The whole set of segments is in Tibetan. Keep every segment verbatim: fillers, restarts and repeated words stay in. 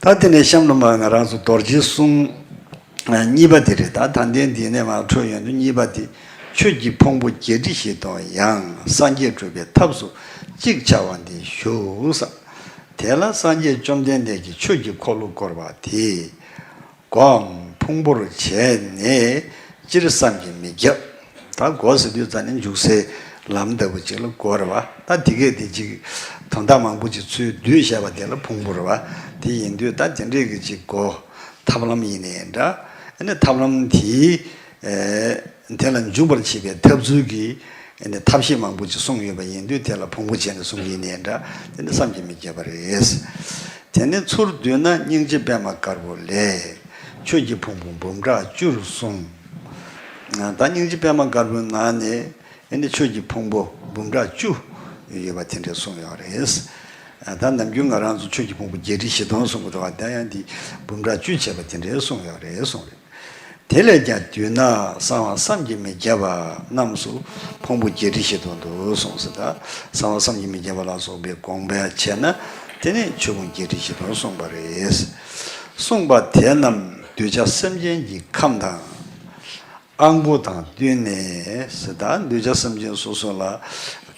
ད་དེ་ནས་གཤམ་ལ་མར་ང་རང་ཚོ་རྡོ་རྗེའི་གསུང་གཉིས་པ་དེ་རེད། ད་ད་ལྟའི་འདི་ནས་མར་འཕྲོས་ཡོང་དུས་གཉིས་པ་དེ། ཆོས་ཀྱི་ཕུང་པོ་བརྒྱད་ཁྲི་བཞི་སྟོང་ཡང་སངས་རྒྱས་སྒྲུབ་པའི་ཐབས་སུ་གཅིག་ཆར་བ་འདི་བཞུགས་སམ། དེ་ལ་སངས་རྒྱས་བཅོམ་ལྡན་འདས་ཀྱིས་ཆོས་ཀྱི་འཁོར་ལོ་བསྐོར་བ་དེ། སྒོའམ་ཕུང་པོར་བྱས་ནས་སྤྱིར་བསམ་གྱིས་མི་ཁྱབ། ད་སྒོ་ཟེར་དུས་ཙ་ནས་འཇུག་སའི་ལམ་ལྟ་བུ་ཅིག་ལ་སྒོ་རེད་བ། ད་དེ་གས་དེ་ཅིག་དོན་དག་མང་པོ་ཅིག་ཚུར་བསྡུས་བཤད་པ་དེ་ལ་ཕུང་པོ་རེད་བ། དེ་ཡིན་དུས་ད་དེ་འདྲས་ཀྱི་ཅིག་སྒོ་ཐབས་ལམ་ཡིན་ནའི་འདྲ། ཨ་ནི་ཐབས་ལམ་དེའི་ཨེ་དེ་ལ་འཇུག་པར་བྱེད་པའི་ཐབས་ཚུལ་གྱི་ཨ་ནི་ཐབས་ཤེས་མང་པོ་ཅིག་གསུངས་ཡོད་པ་ཡིན་དུས་དེ་ལ་ཕུང་པོ་བྱས་ནས་གསུངས་ཀྱི་ཡིན་ནའི་འདྲ། དེ་ནི་བསམ་གྱིས་མི་ཁྱབ་པ་རེད། དེ་ནས་ཚུར་བསྡུས་ན་སྙིང་རྗེ་པད་མ་དཀར་པོ་ལས། ཆོས་ཀྱི་ཕུང་པོ་འབུམ་ཕྲག་བཅུར་གསུངས། ད་སྙིང་རྗེ་པད་མ་དཀར་པོའི་ནང་ནས་ཨེ་ནི་ཆོས་ཀྱི་ཕུང་པོ་འབུམ་ཕྲག་བཅུ་ཡོད་པ་དེ་འདྲས་གསུངས་ཡོད་རེད། ད་ནམ་རྒྱུན་ང་རང་ཚོ་ཆོས་ཀྱི་ཕུང་པོ་བརྒྱད་ཁྲི་བཞི་སྟོང་གསུངས་པ་དང་། ད་ཡང་འདི་འབུམ་ཕྲག་བཅུ་བྱས་པ་དེ་འདྲས་གསུངས་ཡོད་རེད་གསུངས་རེད། དེ་ལས་ཀྱང་བསྡུས་ན་གསང་བ་བསམ་གྱིས་མི་ཁྱབ་པ་རྣམས་སུ་ཕུང་པོ་བརྒྱད་ཁྲི་བཞི་སྟོང་དུ་གསུངས་སོ། ད་གསང་བ་བསམ་གྱིས་མི་ཁྱབ་པ་ལ་སོགས་པའི་དགོངས་པ་བྱས་ན་དེ་ནི་ཆོས་ཕུང་བརྒྱད་ཁྲི་བཞི་སྟོང་གསུངས་པ་རེད། གསུངས་པ་དེ་རྣམས་གདུལ་བྱ་སེམས་ཅན་གྱི་ཁམས་དང་། དབང་པོ་དང་བསྟུན་ནས་ཟེར། ད་གདུལ་བྱ་སེམས་ཅན་སོ་སོ་ལ་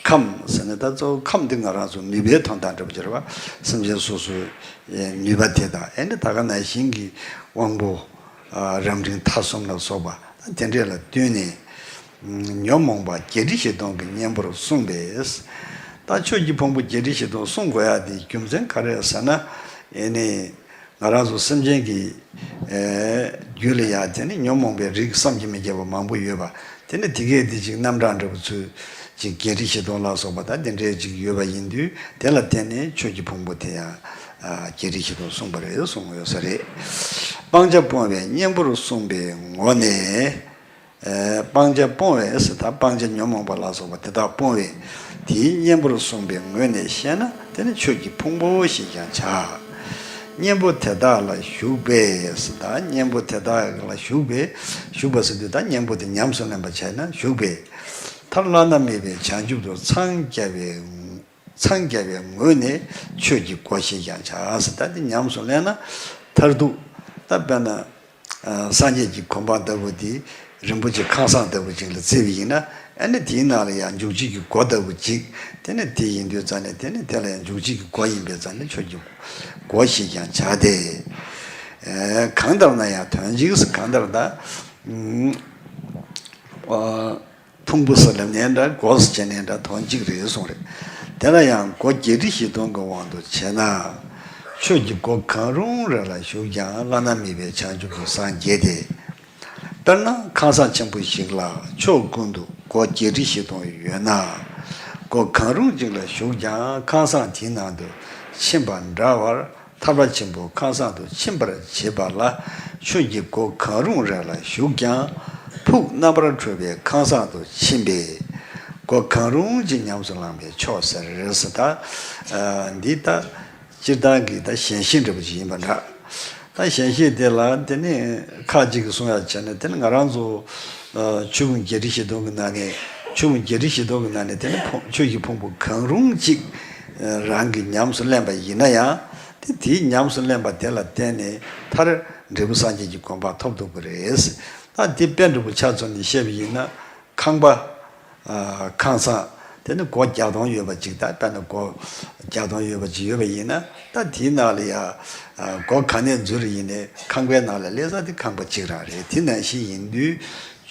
ཁམས་ཟེར་ནས། ད་གཙོ་བོ་ཁམས་འདི་ང་རང་ཚོ་ནུས་པའི་དོན་དག་འདྲ་པོ་ཅིག་རེད་བ། སེམས་ཅན་སོ་སོའི་ནུས་པ་དེ་དང་། ཨེ་ནི་ད་ག་ནང་བཞིན་གྱི་དབང་པོ་རབ་འབྲིང་ཐ་གསུམ་ལ་སོགས་པ་དེ་འདྲས་ལ་བསྟུན་ནས། ཉོན་མོངས་པ་བརྒྱད་ཁྲི་བཞི་སྟོང་གི་གཉེན་པོར་གསུངས་པས། ད་ཆོས་ཀྱི་ཕུང་པོ་བརྒྱད་ཁྲི་བཞི་སྟོང་གསུང་དགོས་ཡ་དེ་རྒྱུ་མཚན་ག་རེ་ཟེར་ན། ཨེ་ནི་ང་རང་ཚོ་སེམས་ཅན་གྱི་ཨེ་རྒྱུད་ལ་ཡ་དེ་ནི་ཉོན་མོངས་པའི་རིགས་བསམ་གྱིས་མི་ཁྱབ་པ་མང་པོ་ཡོད་པ། དེ་ནི་དེ་གས་དེ་ཅིག་རྣམ་གྲངས་འདྲ་པོ་ཚུལ་ཅིག་བརྒྱད་ཁྲི་བཞི་སྟོང་ལ་སོགས་པ་ད་དེ་འདྲས་ཅིག་ཡོད་པ་ཡིན་དུས། དེ་ལ་བརྟེན་ནས་ཆོས་ཀྱི་ཕུང་པོ་དེ་ཡང་ཨ་བརྒྱད་ཁྲི་བཞི་སྟོང་གསུངས་པ་རེད་གསུངས་ཡོད་ས་རེད། སྤང་བྱ་སྤོང་བའི་གཉེན་པོར་གསུངས་པའི་ངོ་ནས། ཨེ་སྤང་བྱ་སྤོང་བས་ཟེར། ད་སྤང་བྱ་ཉོན་མོངས་པ་ལ་སོགས་པ་དེ་དག་སྤོང་བས། དེའི་གཉེན་པོར་གསུངས་པའི་ངོས་ནས་བཤད་ན་དེ་ནི་ཆོས་ཀྱི་ཕུང་པོ་ཞེས་ཀྱང་བྱ། གཉེན་པོ་དེ་དག་ལ་ཞུགས་པས་ཟེར། ད་གཉེན་པོ་དེ་དག་ལ་ཞུགས་པས། ཞུགས་པ་ཟེར་དུས་ད་གཉེན་པོ་དེ་ཉམས་སུ་ལེན་པ་བྱས་ན་ཞུགས་པས། མཐར་བླ་ན་མེད་པའི་བྱང་ཆུབ་ཏུ་འཚང་རྒྱ་བའི་འཚང་རྒྱ་བའི་ངོས་ནས་ཆོས་ཀྱི་སྒོ་ཞེས་ཀྱང་བྱ་ཟེར། ད་འདི་ཉམས་སུ་ལེན་ན་མཐར་ཐུག་ད་དཔེར་ན་ཨ་སངས་རྒྱས་ཀྱི་གོ་འཕང་ལྟ་བུ་དེ་རིན་པོ་ཆེ་ཁང་བཟང་ལྟ་བུ་ཅིག་ལ་བརྩིས་པ་ཡིན་ན། ཨ་ནི་དེའི་ནང་ལ་ཡང་འཇུག་བྱེད་ཀྱི་སྒོ་ལྟ་བུ་ཅིག་དེ་ནི་དེ་ཡིན་དུས་ཙང་ནས་དེ་ནི་དེ་ལ་ཡང་འཇུག་བྱེད་ཀྱི་སྒོ་ཡིན་པས་ཙང་ནས་ཆོས་ཀྱི་སྒོ་ཞེས་ཀྱང་བྱ་སྟེ། ཨ་གང་ལྟར་ན་ཡང་དོན་གཅིག་ཟེར། གང་ལྟར་ད་ཨ། ཕུང་པོ་ཟེར་ལབ་ནའི་འདྲ། སྒོ་ཟེར་བྱས་ནའི་འདྲ། དོན་གཅིག་རེད་གསུངས་རེད། དེ་ལ་ཡང་སྒོ་བརྒྱད་ཁྲི་བཞི་སྟོང་གི་དབང་དུ་བྱས་ན། ཆོས་ཀྱི་སྒོ་གང་རུང་རེ་ལ་ཞུགས་ཀྱང་བླ་ན་མེད་པའི་བྱང་ཆུབ་ཏུ་སངས་རྒྱས་ཏེ། དཔེར་ན་ཁང་བཟང་ཆེན་པོ་ཞིག་ལ་ཕྱོགས་ཀུན་ཏུ་སྒོ་བརྒྱད་ཁྲི་བཞི་སྟོང་ཡོད་ན། སྒོ་གང་རུང་ཅིག་ལ་ཞུགས་ཀྱང་ཁང་བཟང་དེའི་ནང་དུ་ཕྱིན་པ་འདྲ་བར། ཐར་པ་ཆེན་པོ་ཁང་བཟང་དུ་ཕྱིན་པར་བྱེད་པ་ལ། ཆོས་ཀྱི་སྒོ་གང་རུང་རེ་ལ་ཞུགས་ཀྱང་ཕུགས་རྣམ་པར་གྲོལ་བའི་ཁང་བཟང་དུ་ཕྱིན་པས། སྒོ་གང་རུང་ཅིག་ཉམས་སུ་བླངས་པས་ཆོག་ཟེར་ཟེར། ད་ཨ་འདི་ད་སྤྱིར་བཏང་གི་ད་ཞལ་བཞེས་འདྲ་པོ་ཅིག་ཡིན་པ་འདྲ། ད་ཞལ་བཞེས་དེ་ལ་དེ་ནི་ཁ་ཅིག་གིས་གསུང་ཡག་བྱས་ན། དེ་ནི་ང་རང་ཚོ་ཨ་ཆོས་ཕུང་བརྒྱད་ཁྲི་བཞི་སྟོང་གི་ནང་ནས། ཆོས་ཕུང་བརྒྱད་ཁྲི་བཞི་སྟོང་གི་ནང་ནས་དེ་ནི་ཕུང་ཆོས་ཀྱི་ཕུང་པོ་གང་རུང་ཅིག་རང་གིས་ཉམས་སུ་ལེན་པ་ཡིན་ན་ཡང་། དེ་དེའི་ཉམས་སུ་ལེན་པ་དེ་ལ་བརྟེན་ནས་མཐར་འབྲས་བུ་སངས་རྒྱས་ཀྱི་གོ་འཕང་ཐོབ་ཐུབ་ཀྱི་རེད། ད་དེ་དཔེ་འདྲ་པོ་ཆ་མཚོན་ནས་བཤད་པ་ཡིན་ན། ཁང་པ་ཨ་ཁང་བཟང་དེ་ནི་སྒོ་བརྒྱ་སྟོང་ཡོད་པ་ཅིག་ད་དཔེར་ན་སྒོ་བརྒྱ་སྟོང་ཡོད་པ་ཅིག་ཡོད་པ་ཡིན་ན། ད་དེའི་ནང་ལ་ཡ་ཨ་སྒོ་ག་ནས་འཛུལ་རེ་ཡིན་ནའི་ཁང་པའི་ནང་ལ་སླེབས་ས་དེ་ཁང་པ་གཅིག་རང་རེད། དེ་ནང་བཞིན་ཡིན་དུས་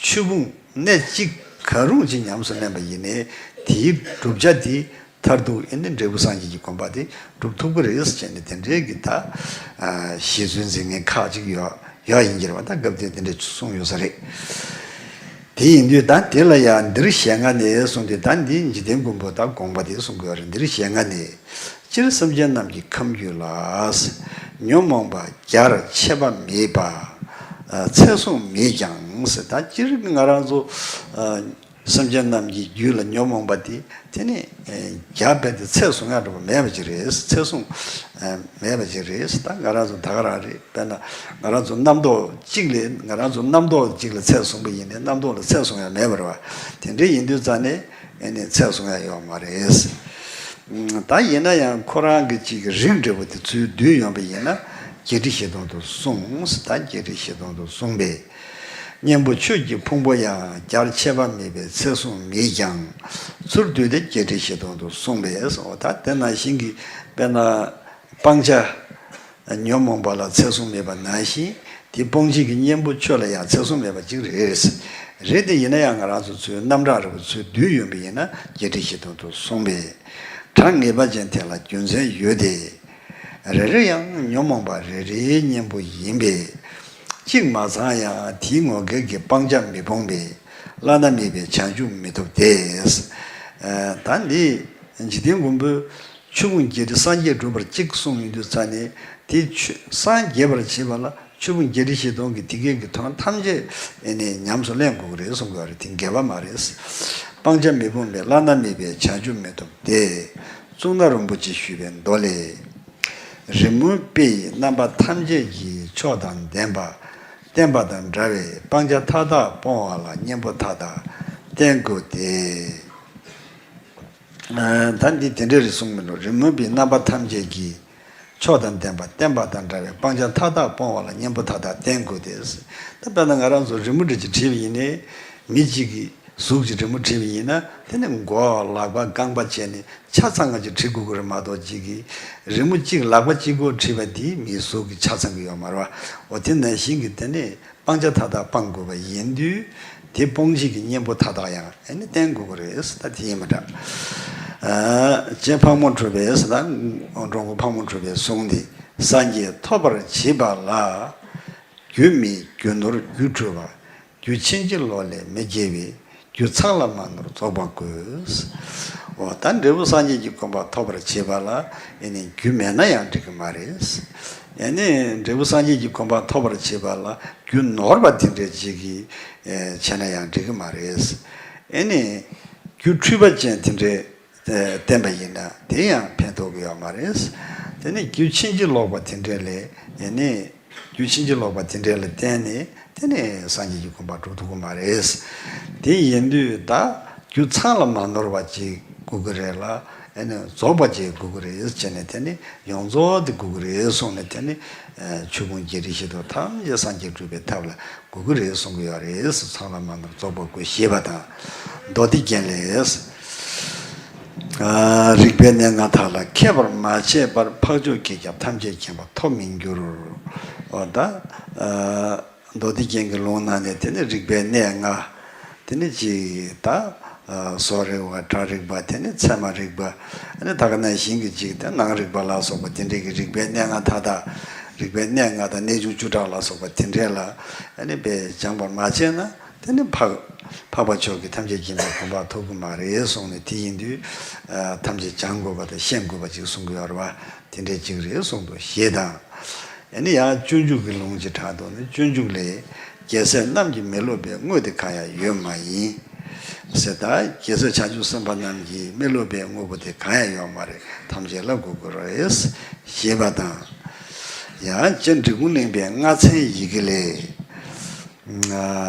ཆོས་ཕུང་གནས་གཅིག་གང་རུང་གཅིག་ཉམས་སུ་ལེན་པ་ཡིན་ནའི་དེའི་བསྒྲུབ་བྱ་དེ་མཐར་ཐུག་ཨེ་ནི་འབྲས་བུ་སངས་རྒྱས་ཀྱི་གོ་འཕང་དེ་སྒྲུབ་ཐུབ་ཀྱི་རེད་ཟེར་བྱས་ནས་དེ་འདྲའི་གི་ད་ཨ་བཞེད་ཚུལ་འཛིན་མཁན་ཁག་ཅིག་ཡོད་ཡོད་ཡིན་གྱི་རེད་བ། ད་སྐབས་དེ་དེ་འདྲ་གསུངས་ཡོད་ས་རེད། དེ་ཡིན་དུས་ད་དེ་ལ་ཡང་འདིར་ཞལ་སྔ་ནས་གསུངས་ཏེ། ད་འདི་འཇིག་རྟེན་མགོན་པོ་ད་དགོངས་པ་དེ་གསུང་གི་ཡོད་རེད། འདིར་ཞལ་སྔ་ནས། སྤྱིར་སེམས་ཅན་རྣམས་ཀྱི་ཁམས་རྒྱུད་ལ། ཉོན་མོངས་པ་བརྒྱར་ཕྱེ་བ་མེད་པ། ཚད་བཟུང་མེད་ཀྱང་ཟེར། ད་སྤྱིར་ང་རང་ཚོ་སེམས་ཅན་རྣམས་ཀྱི་རྒྱུད་ལ་ཉོན་མོངས་པ་དེ་དེ་ནི་བརྒྱ་རྦད་དེ་ཚད་བཟུང་ཡག་འདྲ་པོ་མེད་པ་ཅིག་རེད། ཚད་བཟུང་མེད་པ་ཅིག་རེད། ད་ང་རང་ཚོ་ད་ག་རང་རེད། དཔེར་ན་ང་རང་ཚོ་རྣམ་རྟོག་གཅིག་ལས། ང་རང་ཚོ་རྣམ་རྟོག་གཅིག་ལ་ཚད་བཟུང་པ་ཡིན་ནའི་རྣམ་རྟོག་ལ་ཚད་བཟུང་ཡག་མེད་པ་རེད་བ། དེ་འདྲ་ཡིན་དུས་ཙང་ནས་ཨེ་ནི་ཚད་བཟུང་ཡག་ཡོད་མ་རེད། ད་ཡིན་ན་ཡང་ཁོ་རང་གི་གཅིག་གི་རིགས་འདྲ་པོ་དེ་ཚུར་བསྡུས་ཡོང་པ་ཡིན་ན། བརྒྱད་ཁྲི་བཞི་སྟོང་དུ་གསུངས། ད་བརྒྱད་ཁྲི་བཞི་སྟོང་དུ་གསུངས་པས། གཉེན་པོ་ཆོས་ཀྱི་ཕུང་པོ་ཡང་། རྒྱར་ཆད་པ་མེད་པའི་ཚེ་གཟུངས་མེད་ཀྱང་། ཚུར་བསྡུས་ཏེ་བརྒྱད་ཁྲི་བཞི་སྟོང་དུ་གསུངས་པས་སོ། ད་དེ་ནང་བཞིན་གྱི་དཔེར་ན་སྤང་བྱ་ཉོན་མོངས་པ་ལ་ཚེ་གཟུངས་མེད་པ་ནང་བཞིན་དེ་སྤོང་བྱེད་ཀྱི་གཉེན་པོ་ཆོས་ལ་ཡང་ཚེ་གཟུངས་མེད་པ་ཅིག་རེད། རེད་དེ་ཡིན་ན་ཡང་ང་རང་ཚོ་ཚུར་རྣམ་གྲངས་རིང་པོ་ཚུར་བསྡུས་ཡོང་པ་ཡིན་ན་བརྒྱད་ཁྲི་བཞི་སྟོང་དུ་གསུངས་པས། གྲངས་ངེས་པ་ཅན་དེ་ལ་རྒྱུ་མཚན་ཡོད་དེ། རེ་རེ་ཡང་ཉོན་མོངས་པ་རེ་རེའི་གཉེན་པོ་ཡིན་པས། གཅིག་མ་ཚང་ཡང་དེའི་ངོ་འགལ་གྱི་སྤང་བྱ་མི་སྤོང་བས། བླ་ན་མེད་པའི་བྱང་ཆུབ་མི་ཐོབ་སྟེ། ཨ། ད་འདི་འཇིག་རྟེན་མགོན་པོས་ཆོས་ཕུང་བརྒྱད་ཁྲི་སངས་རྒྱས་སྒྲུབ་པར་གཅིག་གསུངས་ཡོང་དུས་ཙ་ནས་དེ་ཆོས་སངས་རྒྱས་པར་བྱེད་པ་ལ་ཆོས་ཕུང་བརྒྱད་ཁྲི་བཞི་སྟོང་གི་དེ་གའི་གི་དོན་ཐམས་ཅད་ཨེ་ནས་ཉམས་སུ་ལེན་དགོས་ཀྱི་རེད་གསུང་གི་ཡོད་རེད། དེ་འགལ་བ་མ་རེད། སྤང་བྱ་མི་སྤོང་བས་བླ་ན་མེད་པའི་བྱང་ཆུབ་མི་ཐོབ་སྟེ། གཙུག་ན་རིན་པོ་ཆེས་ཞུས་པའི་མདོ་ལས། རི་མོའི་དཔེ་ཡི་རྣམ་པ་ཐམས་ཅད་ཀྱི་མཆོག་དང་ལྡན་པ་བསྟན་པ་དང་འདྲ་བའི་སྤང་བྱ་མཐའ་དག་སྤོང་བ་ལ་གཉེན་པོ་མཐའ་དག་བསྟེན་དགོས་ཏེ། ཨ། ད་འདི་དེ་འདྲ་རེད་གསུངས་མི་འགྲོ། རི་མོ་པའི་རྣམ་པ་ཐམས་ཅད་ཀྱི་མཆོག་དང་ལྡན་པ་བསྟན་པ་དང་འདྲ་བའི་སྤང་བྱ་མཐའ་དག་སྤོང་བ་ལ་གཉེན་པོ་མཐའ་དག་བསྟེན་དགོས་ཏེ། ད་དཔེར་ན་ང་རང་ཚོ་རི་མོ་འདྲ་ཅིག་བྲིས་པ་ཡིན་ནའི་མི་གཅིག་གི་གཟུགས་ཀྱི་རི་མོ་བྲིས་པ་ཡིན་ན་དེ་ནི་མགོ་ལག་པ་རྐང་པ་བྱས་ནས་ཆ་ཚང་ང་ཅིག་བྲིས་དགོས་ཀྱི་རེད་མ་གཏོགས་གཅིག་གིས་རི་མོ་གཅིག་ལག་པ་གཅིག་པོ་བྲིས་པ་དེས་མིའི་གཟུགས་ཀྱི་ཆ་ཚང་གི་ཡོད་མ་རེད་བ། འོ་དེ་ནང་བཞིན་གྱི་དེ་ནི། སྤང་བྱ་མཐའ་དག་སྤང་དགོས་པ་ཡིན་དུས། དེ་སྤོང་བྱེད་ཀྱི་གཉེན་པོ་མཐའ་དག་ཡང་ཨེ་ནི་བསྟེན་དགོས་ཀྱི་རེད། ད་དེ་ཡིན་པ་འདྲ། ཨ། རྗེ་ཕག་མོ་གྲུ་པས་ད་འགྲོ་མགོན་ཕག་མོ་གྲུ་པའི་གསུང་འདི། སངས་རྒྱས་ཐོབ་པར་བྱེད་པ་ལ། རྒྱུ་མེད་རྒྱུ་ནོར་རྒྱུ་འཁྲུལ་པ། རྒྱུ་ཕྱིན་ཅི་ལོག་ལས་མི་སྐྱེ་བས། རྒྱུ་ཚང་ལ་མ་ནོར་རྫོགས་པ་དགོས། འོ་ད་འབྲས་བུ་སངས་རྒྱས་ཀྱི་གོ་འཕང་ཐོབ་པར་བྱེད་པ་ལ་ཨེ་ནི་རྒྱུ་མེད་ན་ཡང་འགྲིག་གི་མ་རེད། ཨེ་ནི་འབྲས་བུ་སངས་རྒྱས་ཀྱི་གོ་འཕང་ཐོབ་པར་བྱེད་པ་ལ་རྒྱུ་ནོར་བ་དེ་འདྲས་ཅིག་གིས་ཨེ་བྱས་ན་ཡང་འགྲིག་གི་མ་རེད། ཨེ་ནི་རྒྱུ་འཁྲུལ་པ་ཅན་དེ་འདྲས་ཨེ་བསྟེན་པ་ཡིན་ན་དེ་ཡང་ཕན་ཐོགས་ཀྱི་ཡོད་མ་རེད། དེ་ནི་རྒྱུ་ཕྱིན་ཅི་ལོག་པ་དེ་འདྲས་ལས་ཨེ་ནི། རྒྱུ་ཕྱིན་ཅི་ལོག་པ་དེ་འདྲས་ལ་བརྟེན་ནས་དེ་ནས་སངས་རྒྱས་ཀྱི་གོ་འཕང་འགྲུབ་ཐུབ་ཀྱི་མ་རེད། དེ་ཡིན་དུས་ད་རྒྱུ་ཚང་ལ་མ་ནོར་བ་ཅིག་དགོས་ཀྱི་རེད་ལ་ཨེ་ནས་རྫོགས་པ་ཅིག་དགོས་ཀྱི་རེད་ཟེར་ནས་དེ་ནི་ཡོངས་རྫོགས་དེ་དགོས་ཀྱི་རེད་གསུངས་ནས་དེ་ནི་ཆོས་ཕུང་བརྒྱད་ཁྲི་བཞི་སྟོང་ཐམས་ཅད་སངས་རྒྱས་སྒྲུབ་པའི་ཐབས་ལ་དགོས་ཀྱི་རེད་གསུང་གི་ཡོད་རེད། ཚང་ལ་མ་ནོར་རྫོགས་པ་དགོས་ཞེས་པ་དང་། མདོ་སྡེ་རྒྱན་ལས། རིག་པའི་གནས་ལྔ་དག་ལ་མཁས་པར་མ་བྱས་པར་འཕགས་མཆོག་གིས་ཀྱང་ཐམས་ཅད་མཁྱེན་པ་ཐོབ་མི་འགྱུར། འོ་ད། མདོ་སྡེ་རྒྱན་གྱི་ལུང་ནང་ནས་དེ་ནི་རིག་པའི་གནས་ལྔ། དེ་ནི་ཅིག་ད། བཟོ་རིག་པ་སྒྲ་རིག་པ་དེ་ནི་ཚད་མ་རིག་པ། ཨ་ནི་ད་ག་ནང་བཞིན་གྱི་ཅིག་དེ་ནང་རིག་པ་ལ་སོགས་པ་དེ་འདྲའི་གི་རིག་པའི་གནས་ལྔ་མཐའ་དག་རིག་པའི་གནས་ལྔ་དང་གནས་ཆུང་བཅུ་ཕྲག་ལ་སོགས་པ་དེ་འདྲས་ལ་ཨ་ནི་དཔེ་སྦྱངས་པར་མ་བྱས་ན། དེ་ནི་འཕགས་འཕགས་པ་མཆོག་གིས་ཐམས་ཅད་མཁྱེན་པའི་གོ་འཕང་ཐོབ་ཀྱི་མ་རེད་གསུངས་ནས་དེ་ཡིན་དུས་ཐམས་ཅད་སྦྱང་དགོས་པ་དང་ཤེས་དགོས་པ་ཅིག་གསུང་གི་ཡོད་རེད་བ། དེ་འདྲས་ཅིག་རེད་གསུངས་འདུག་ཞེས་དང་། ཨ་ནི་ཡང་སྤྱོད་འཇུག་གི་ལུང་ཅིག་དྲངས་འདུག་ནི། སྤྱོད་འཇུག་ལས། རྒྱལ་སྲས་རྣམས་ཀྱིས་མི་སློབ་པའི་དངོས་དེ་གང་ཡང་ཡོད་མ་ཡིན། ཟེར་ད་རྒྱལ་སྲས་བྱང་ཆུབ་སེམས་དཔའ་རྣམས་ཀྱིས་མི་སློབ་པའི་དངོས་པོ་དེ་གང་ཡང་ཡོད་མ་རེད། ཐམས་ཅད་ལ་དགོས་ཀྱི་རེད། ཞེས་པ་དང་། ཡང་རྗེ་འབྲི་གུང་གླིང་པའི་ལྔ་ཚན་ཡི་གེ་ལས།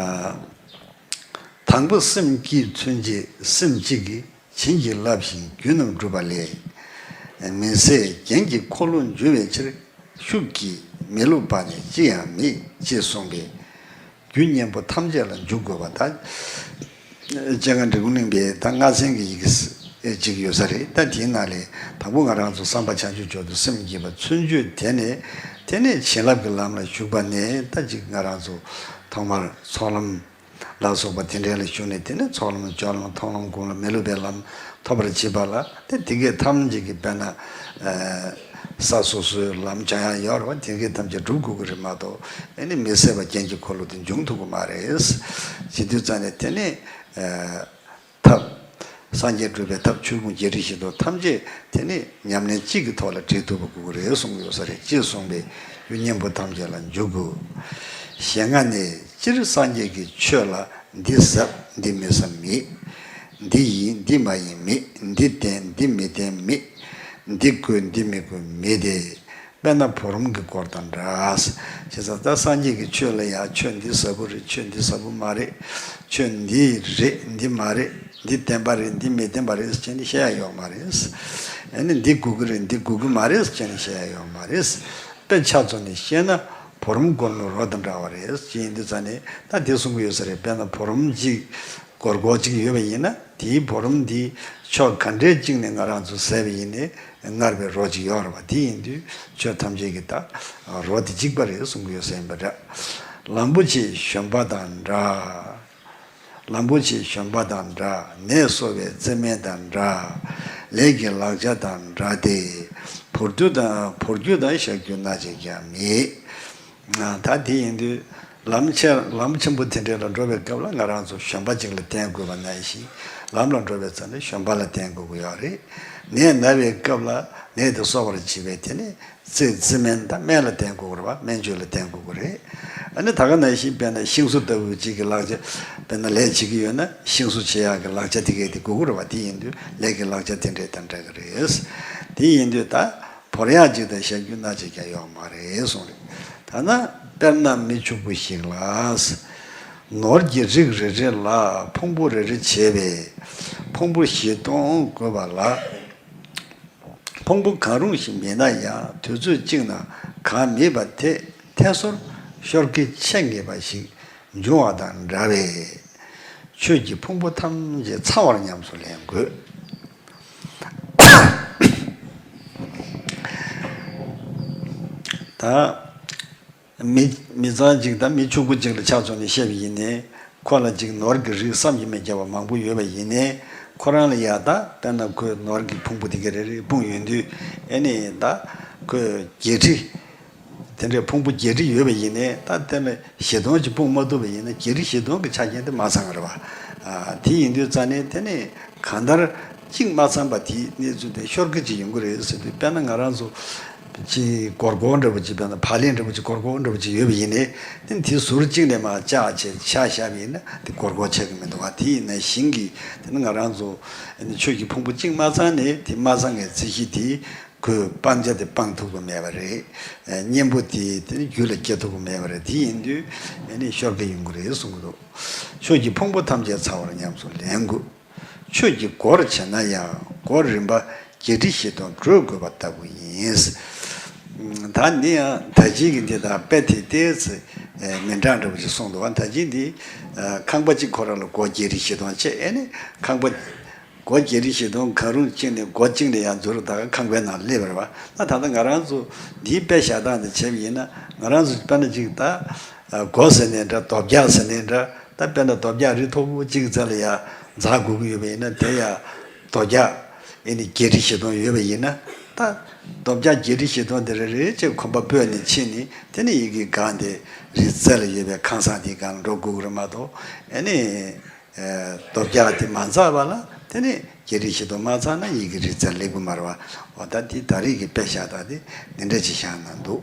དང་པོ་སེམས་བསྐྱེད་མཚོན་བྱེད་སེམས་གཅིག་གིས་བྱིན་གྱིས་བརླབས་ཤིང་རྒྱུད་རྣམས་བསྒྲུབས་པ་ལས། མི་ཟད་རྒྱན་གྱི་འཁོར་ལོ་འཇུ་བའི་ཕྱིར་ཤུགས་ཀྱིས་མི་སློབ་པ་ནི་ཅི་ཡང་མེད་ཅེས་གསུངས་པས། རྒྱུ་གཉེན་པོ་ཐམས་ཅད་ལ་འཇུག་དགོས་པ་དང་། སྤྱན་སྔ་འབྲི་གུང་གླིང་པའི་ད་ལྔ་ཚན་གྱི་ཡི་གེ་ཅིག་ཡོད་ས་རེད། ད་དེའི་ནང་ལས་དང་པོ་ང་རང་ཚོ་བསམ་པ་བྱང་ཆུབ་མཆོག་ཏུ་སེམས་བསྐྱེད་པ་མཚོན་བརྗོད་དེ་ནས་དེ་ནས་བྱིན་རླབས་ཀྱི་ལམ་ལ་ཞུགས་པ་ནས་ད་ཅིག་ང་རང་ཚོ་ཐོག་མར་ཚོགས་ལམ་ལ་སོགས་པ་དེ་འདྲ་ལ་ཞུགས་ནས་དེ་ནས་ཚོགས་ལམ་སྦྱོར་ལམ་མཐོང་ལམ་སྒོམ་ལམ་མི་སློབ་པའི་ལམ་ཐོབ་པར་བྱེད་པ་ལ་དེ་དེ་གས་ཐམས་ཅད་ཀྱི་དཔེར་ན་ས་སོ་སོའི་ལམ་སྦྱང་ཡག་ཡོད་རེད་བ། དེ་གས་ཐམས་ཅད་སྒྲུབ་དགོས་ཀྱི་རེད་མ་གཏོགས་ཨེ་ནི་མི་ཟད་པ་རྒྱན་གྱི་འཁོར་ལོ་དེ་འབྱུང་ཐུབ་ཀྱི་མ་རེད། བྱེད་དུས་ཙང་ནས་དེ་ནས། ཐབས། སངས་རྒྱས་སྒྲུབ་པའི་ཐབས་ཆོས་ཕུང་བརྒྱད་ཁྲི་བཞི་སྟོང་ཐམས་ཅད་དེ་ནི་ཉམས་ལེན་གཅིག་གི་ཐོག་ལ་བྲིས་ཐུབ་པ་དགོས་ཀྱི་རེད་གསུངས་ཡོད་ས་རེད། ཅེས་གསུངས་པས་རྒྱུ་གཉེན་པོ་ཐམས་ཅད་ལ་འཇུག་དགོས། ཞེ་ལྔ་ནས་སྤྱིར་སངས་རྒྱས་ཀྱི་ཆོས་ལ་འདི་ཟབ་འདི་མི་ཟབ་མེད། འདི་ཡིན་འདི་མ་ཡིན་མེད། འདི་བསྟེན་འདི་མི་བསྟེན་མེད། འདི་དགོས་འདི་མི་དགོས་མེད་དེ། དཔེར་ན་བུ་རམ་གྱི་སྐོར་དང་འདྲ། བྱས་ཙང་ད་སངས་རྒྱས་ཀྱི་ཆོས་ལ་ཡང་ཆོས་འདི་ཟབ་པོ་རེད། ཆོས་འདི་ཟབ་པོ་མ་རེད། ཆོས་འདི་རེད་འདི་མ་རེད། འདི་བདེན་པ་རེད་འདི་མི་བདེན་པ་རེད་ཟེར་ནས་བཤད་ཡ་ཡོད་མ་རེད། ཨ་ནི་འདི་དགོས་ཀྱི་རེད་འདི་དགོས་ཀྱི་མ་རེད་ཟེར་ནས་བཤད་ཡ་ཡོད་མ་རེད། ཆ་མཚོན་ནས་བཤད་ན་བུ་རམ་སྒོར་མོའི་རོ་དང་འདྲ་བ་རེད་ཅེས་ཡིན་དུས་ཙང་ནས། ད་དེ་གསུང་གི་ཡོད་ས་རེད། དཔེར་ན་བུ་རམ་གཅིག་སྒོར་སྒོར་གཅིག་ཡོད་པ་ཡིན་ན། དེའི་བུ་རམ་འདི་ཕྱོགས་ག་འདྲས་གཅིག་ནས་ང་རང་ཚོ་ཟས་པ་ཡིན་ནའི་མངར་བའི་རོ་གཅིག་ཡོད་རེད་པ། དེ་ཡིན་དུས་ཆོས་ཐམས་ཅད་ཀྱི་ད་རོ་དེ་གཅིག་པ་རེད་གསུང་གི་ཡོད་ས་ཡིན་པ་འདྲ། ལམ་པོ་ཆེའི་བཞོན་པ་དང་འདྲ། ལམ་པོ་ཆེའི་བཞོན་པ་དང་འདྲ། ནད་གསོ་བའི་རྩི་སྨན་དང་འདྲ། ལས་ཀྱི་ལག་ཆ་དང་འདྲ་སྟེ། བོར་རྒྱུ་དང་བོར་རྒྱུ་དང་བཞག་རྒྱུ་སྣ་གཅིག་ཀྱང་མེད། ད་དེ་ཡིན་དུས་ལམ་ཆེ་ལམ་ཆེན་པོ་དེ་འདྲ་ལ་འགྲོ་བའི་སྐབས་ལ་ང་རང་ཚོ་བཞོན་པ་གཅིག་ལ་བརྟེན་དགོས་པ་ནང་བཞིན། ལམ་ལ་འགྲོ་བའི་ཚེ་ན་བཞོན་པ་ལ་བརྟེན་དགོས་ཀྱི་ཡོད་རེད། ནད་ན་བའི་སྐབས་ལ་ནད་དེ་གསོ་བར་བྱེད་པའི་དེ་ནི། རྩི་རྩི་སྨན་དང་སྨན་ལ་བརྟེན་དགོས་རེད་པ། སྨན་བཅོས་ལ་བརྟེན་དགོས་ཀྱི་རེད། ཨ་ནི་ད་ག་ནང་བཞིན་དཔེར་ན་ཤིང་བཟོ་ལྟ་བུ་ཅིག་གི་ལག་ཆ། དཔེར་ན་ལས་བྱེད་ཀྱི་ཡོད་ན་ཤིང་བཟོ་བྱེད་ཡག་གི་ལག་ཆ་དེ་གས་དེ་དགོས་ཀྱི་རེད་པ། དེ་ཡིན་དུས་ལས་ཀྱི་ལག་ཆ་དེ་འདྲས་དང་འདྲ་གི་རེད། དེ་ཡིན་དུས་ད་བོར་ཡག་ཅིག་དང་བཞག་རྒྱུ་སྣ་གཅིག་ཀྱང་ཡོད་མ་རེད་གསུངས་རེད། ད་ན་དཔེར་ན་མི་ཕྱུག་པོ་ཞིག་ལ། ནོར་གྱི་རིགས་རེ་རེ་ལ་ཕུང་པོ་རེ་རེ་བྱས་པའི་ཕུང་པོ་བཞི་སྟོང་བགོས་པ་ལ། ཕུང་པོ་གང་རུང་ཞིག་མེད་ན་ཡང་དུས་ཚོད་གཅིག་ན་གང་མེད་པ་དེ་ཐད་སོར་ཤོར་གྱི་ཆེད་ངེས་པ་ཞིག་འབྱུང་བ་དང་འདྲ་བས། ཆོས་ཀྱི་ཕུང་པོ་ཐམས་ཅད་ཚང་བར་ཉམས་སུ་ལེན་དགོས། ད། མི་མི་ཚང་གཅིག་དང་མི་ཕྱུག་པོ་གཅིག་ལ་ཆ་མཚོན་ནས་བཤད་པ་ཡིན་ནའི། ཁོ་ལ་གཅིག་ནོར་གྱི་རིགས་བསམ་གྱིས་མི་ཁྱབ་པ་མང་པོ་ཡོད་པ་ཡིན་ནའི། ཁོ་རང་ལ་ཡ་ད་དཔེར་ན་ཁོས་ནོར་གྱི་ཕུང་པོ་དེ་ག་རེ་རེ་སྤུངས་ཡོང་དུས། ཨེ་ནི་ད་ཁོས་བརྒྱད་ཁྲི། དེ་འདྲའི་ཕུང་པོ་བརྒྱད་ཁྲི་ཡོད་པ་ཡིན་ནའི། ད་དེ་ལ་བཞི་སྟོང་ཅིག་སྤུངས་མ་ཐུབ་པ་ཡིན་ན་བརྒྱད་ཁྲི་བཞི་སྟོང་གི་ཆ་རྐྱེན་དེ་མ་ཚང་བ་རེད་པ། ཨ། དེ་ཡིན་དུས་ཙང་ནས་དེ་ནི། གང་ལྟར་གཅིག་མ་ཚང་པ་དེའི་གནས་ཚུལ་དེ་ཤོར་གི་ཅིག་ཡོང་གི་རེད་ཟེར་དུས། དཔེར་ན་ང་རང་ཚོ་ཅིག་སྒོར་སྒོར་འདྲ་པོ་ཅིག་དཔེར་ན་བག་ལེབ་འདྲ་པོ་ཅིག་སྒོར་སྒོར་འདྲ་པོ་ཅིག་ཡོད་པ་ཡིན་ནའི། དེ་དེ་ཟུར་གཅིག་ནས་མར་བཅག་བྱས་ཆ་བཞག་པ་ཡིན་ན་དེ་སྒོར་སྒོར་ཆགས་ཀྱི་མི་འདུག་ག། དེ་ཡིན་ན་ཞིང་གི་དེ་ནི་ང་རང་ཚོ་ཆོས་ཀྱི་ཕུང་པོ་གཅིག་མ་ཚང་ནས། དེ་མ་ཚང་བའི་རྩི་གཞི་དེ་ཁོས་སྤང་བྱ་དེ་སྤང་ཐུབ་ཀྱི་མེད་པ་རེད། གཉེན་པོ་དེ་དེ་ནི་རྒྱུད་ལ་སྐྱེ་ཐུབ་ཀྱི་མེད་པ་རེད། དེ་ཡིན་དུས་ཨ་ནི་ཤོར་གི་ཡོང་གི་རེད་གསུང་གི་འདུག། ཆོས་ཀྱི་ཕུང་པོ་ཐམས་ཅད་ཚང་བར་ཉམས་སུ་ལེན་དགོས། ཆོས་ཀྱི་སྒོར་བྱས་ན་ཡང་སྒོར་རིམ་པ་བརྒྱད་ཁྲི་བཞི་སྟོང་བགོ་དགོས་པ་ལྟ་བུ་ཡིན། ད་འདི་ཡང་ད་ཅིག་གི་འདི་དང་དཔེ་དེ་ཏོག་ཙམ་མི་འདྲ་འདྲ་པོ་ཞིག་གསུངས་འདུག་པ། ད་ཅིག་འདི་ཁང་པ་གཅིག་ཁོ་རང་ལ་སྒོར་བརྒྱད་ཁྲི་བཞི་སྟོང་བྱས། ཨེ་ནི་ཁང་པ་སྒོར་བརྒྱད་ཁྲི་བཞི་སྟོང་གང་རུང་གཅིག་ནས་སྒོར་གཅིག་ནས་ཡང་འཛུལ་ད་ཁང་པའི་ནང་སླེབས་པ་རེད་པ། ད་ད་ལྟ་ང་རང་ཚོ་འདིའི་དཔེ་བཞག་སྟངས་དེ་བྱས་པ་ཡིན་ན། ང་རང་ཚོ་དཔེར་ན་ཅིག་ད་སྒོ་ཟེར་ནའི་འདྲ། རྡོ་བརྒྱག་ཟེར་ནའི་འདྲ། ད་དཔེར་ན་རྡོ་བརྒྱག་རིགས་མཐོ་པོ་གཅིག་རྩ་ལ་ཡ་འཛེག་དགོས་ཀྱི་ཡོད་པ་ཡིན་ན། དེ་ཡ་རྡོ་བརྒྱག་ཨེ་ནི་བརྒྱད་ཁྲི་བཞི་སྟོང་ཡོད་པ་ཡིན་ན། ད་རྡོ་བརྒྱག་བརྒྱད་ཁྲི་བཞི་སྟོང་དེ་རེ་རེ་བྱས་གོམ་པ་སྤོས་ནས་ཕྱིན་ནས། དེ་ནས་ཡི་གེ་སྒང་དེ་རི་རྩེ་ལ་ཡོད་པའི་ཁང་བཟང་དེའི་སྒང་ལ་འགྲོ་དགོས་ཀྱི་རེད་མ་གཏོགས། ཨེ་ནི་རྡོ་བརྒྱག་དེ་མ་འཛེག་པ་ལ་དེ་ནི་བརྒྱད་ཁྲི་བཞི་སྟོང་མ་འཛེག་ན་ཡི་གེ་རི་རྩེར་སླེབས་ཀྱི་མ་རེད་པ། འོ་ད་དེ་ད་རེས་ཀྱི་དཔེ་བཞག་སྟངས་དེ་འདི་འདྲ་ཅིག་བཞག་གནང་འདུག།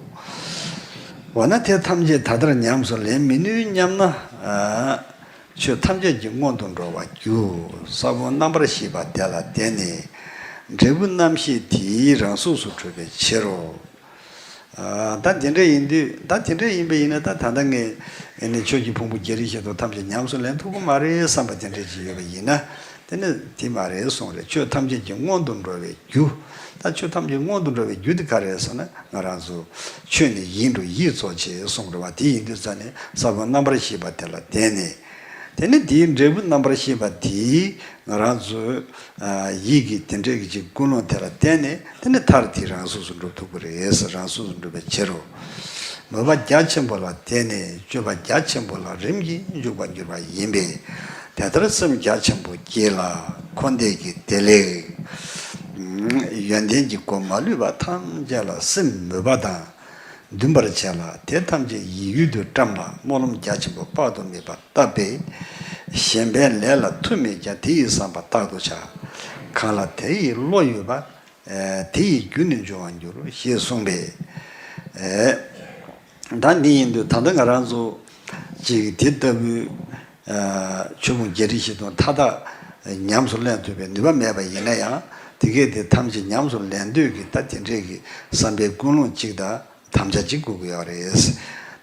འོ་ན་དེ་ཐམས་ཅད་ད་ལྟར་ཉམས་སུ་ལེན་མི་ནུས་སྙམ་ན། ཨ། ཆོས་ཐམས་ཅད་ཀྱི་སྔོན་དུ་འགྲོ་བར་འགྱུར། ས་བོན་རྣམ་པར་ཤེས་པ་དེ་ལ་བརྟེན་ནས། འབྲས་བུ་རྣམ་ཤེས་དེའི་རང་གཟུགས་སུ་གྲུབ་པའི་ཕྱིར་རོ། ཨ། ད་དེ་འདྲ་ཡིན་དུས། ད་དེ་འདྲ་ཡིན་པ་ཡིན་ན། ད་ད་ལྟ་ངས་ཨེ་ནི་ཆོས་ཀྱི་ཕུང་པོ་བརྒྱད་ཁྲི་བཞི་སྟོང་ཐམས་ཅད་ཉམས་སུ་ལེན་ཐུབ་ཀྱི་མ་རེད་བསམ་པ་དེ་འདྲ་ཅིག་ཡོད་པ་ཡིན་ན། དེ་ནི་དེ་མ་རེད་གསུངས་རེད། ཆོས་ཐམས་ཅད་ཀྱི་སྔོན་དུ་འགྲོ་བའི་རྒྱུ། ད་ཆོས་ཐམས་ཅད་སྔོན་དུ་འགྲོ་བའི་རྒྱུ་དེ་ག་རེ་རེད་ཟེར་ན། ང་རང་ཚོ་ཆོས་ནི་ཡིད་འགྲོ་ཡིད་གཙོ་ཆེ་གསུངས་རེད་པ། དེ་ཡིན་དུས་ཙང་ནས་ས་བོན་རྣམ་པར་ཤེས་པ་དེ་ལ་བརྟེན་ནས། དེ་ནི་དེའི་འབྲས་བུ་རྣམ་པར་ཤེས་པ་དེས་ང་རང་ཚོའི་ཡིད་ཀྱི་དེ་འདྲའི་གི་ཅིག་ཀུན་སློང་དེ་ལ་བརྟེན་ནས། དེ་ནི་མཐར་དེའི་རང་གཟུགས་སུ་འགྲུབ་ཐུབ་ཀྱི་རེད། རང་གཟུགས་སུ་འགྲུབ་པའི་ཕྱིར་རོ། མོས་པ་རྒྱ་ཆེན་པོ་ལ་བརྟེན་ནས་སྤྱོད་པ་རྒྱ་ཆེན་པོ་ལ་རིམ་གྱིས་འཇུག་པར་འགྱུར་བ་ཡིན་པས། དེ་ལྟར་སེམས་རྒྱ་ཆེན་པོ་བསྐྱེད་ལ་འཁོར་འདས་ཀྱི་བདེ་ལེགས་ཡོན་ཏན་གྱི་སྒོ་མ་ལུས་པ་ཐམས་ཅད་ལ་སེམས་མོས་པ་དང་འདུན་པར་བྱས་ལ། དེ་ཐམས་ཅད་ཡིད་ཡུལ་དུ་བཀྲམ་ལ་སྨོན་ལམ་རྒྱ་ཆེན་པོ་དཔག་ཏུ་མེད་པ་བཏབ་པས། གཞན་ཕན་ལས་ལ་མཐུ་མེད་ཀྱང་དེ་ཡི་བསམ་པ་རྟག་ཏུ་བྱ། གང་ལ་དེ་ཡི་བློ་ཡོད་པ། ཨ། དེ་ཡི་རྒྱུ་ནི་འབྱུང་བར་འགྱུར་ཞེས་གསུངས་པས། ཨ། ད་འདི་ཡིན་དུས་ད་ལྟ་ང་རང་ཚོ་ཅིག་དེ་ལྟ་བུའི། ཨ། ཆོས་ཕུང་བརྒྱད་ཁྲི་བཞི་སྟོང་མཐའ་དག་ཉམས་སུ་ལེན་ཐུབ་པའི་ནུས་པ་མེད་པ་ཡིན་ན་ཡང་། དེ་གས་དེ་ཐམས་ཅད་ཉམས་སུ་ལེན་འདོད་ཀྱི་ད་དེ་འདྲས་ཀྱི་བསམ་པའི་ཀུན་སློང་གཅིག་དང་དམ་བཅའ་གཅིག་དགོས་ཀྱི་ཡོད་རེད།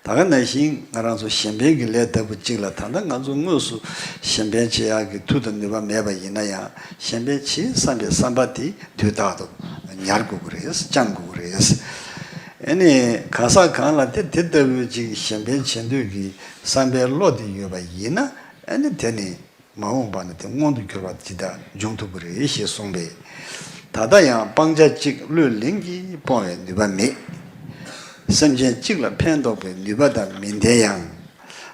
ད་ག་ནང་བཞིན་ང་རང་ཚོ་གཞན་ཕན་གྱི་ལས་ལྟ་བུ་གཅིག་ལ། ད་ལྟ་ང་ཚོ་དངོས་སུ་གཞན་ཕན་བྱེད་ཡག་གི་མཐུ་དང་ནུས་པ་མེད་པ་ཡིན་ན་ཡང་། གཞན་ཕན་བྱེད་བསམ་པའི་བསམ་པ་དེ་དུས་རྟག་ཏུ་ཉར་དགོས་ཀྱི་རེད། བཅང་དགོས་ཀྱི་རེད། ཨ་ནི་གང་ཟག་གང་ལ་དེ་དེ་ལྟ་བུའི་ཅིག་གཞན་ཕན་བྱེད་འདོད་ཀྱི་བསམ་པའི་བློ་དེ་ཡོད་པ་ཡིན་ན། ཨ་ནི་དེ་ནི་མ་འོངས་པ་ན་དེ་མངོན་དུ་གྱུར་པ་ཇི་ལྟར་འབྱུང་ཐུབ་ཀྱི་རེད་ཞེས་གསུངས་པས། ད་ལྟ་ཡང་སྤང་བྱ་གཅིག་བློས་ལིང་གིས་སྤོང་བའི་ནུས་པ་མེད། སེམས་ཅན་གཅིག་ལ་ཕན་འདོགས་པའི་ནུས་པ་དང་མི་ལྡན་ཡང་།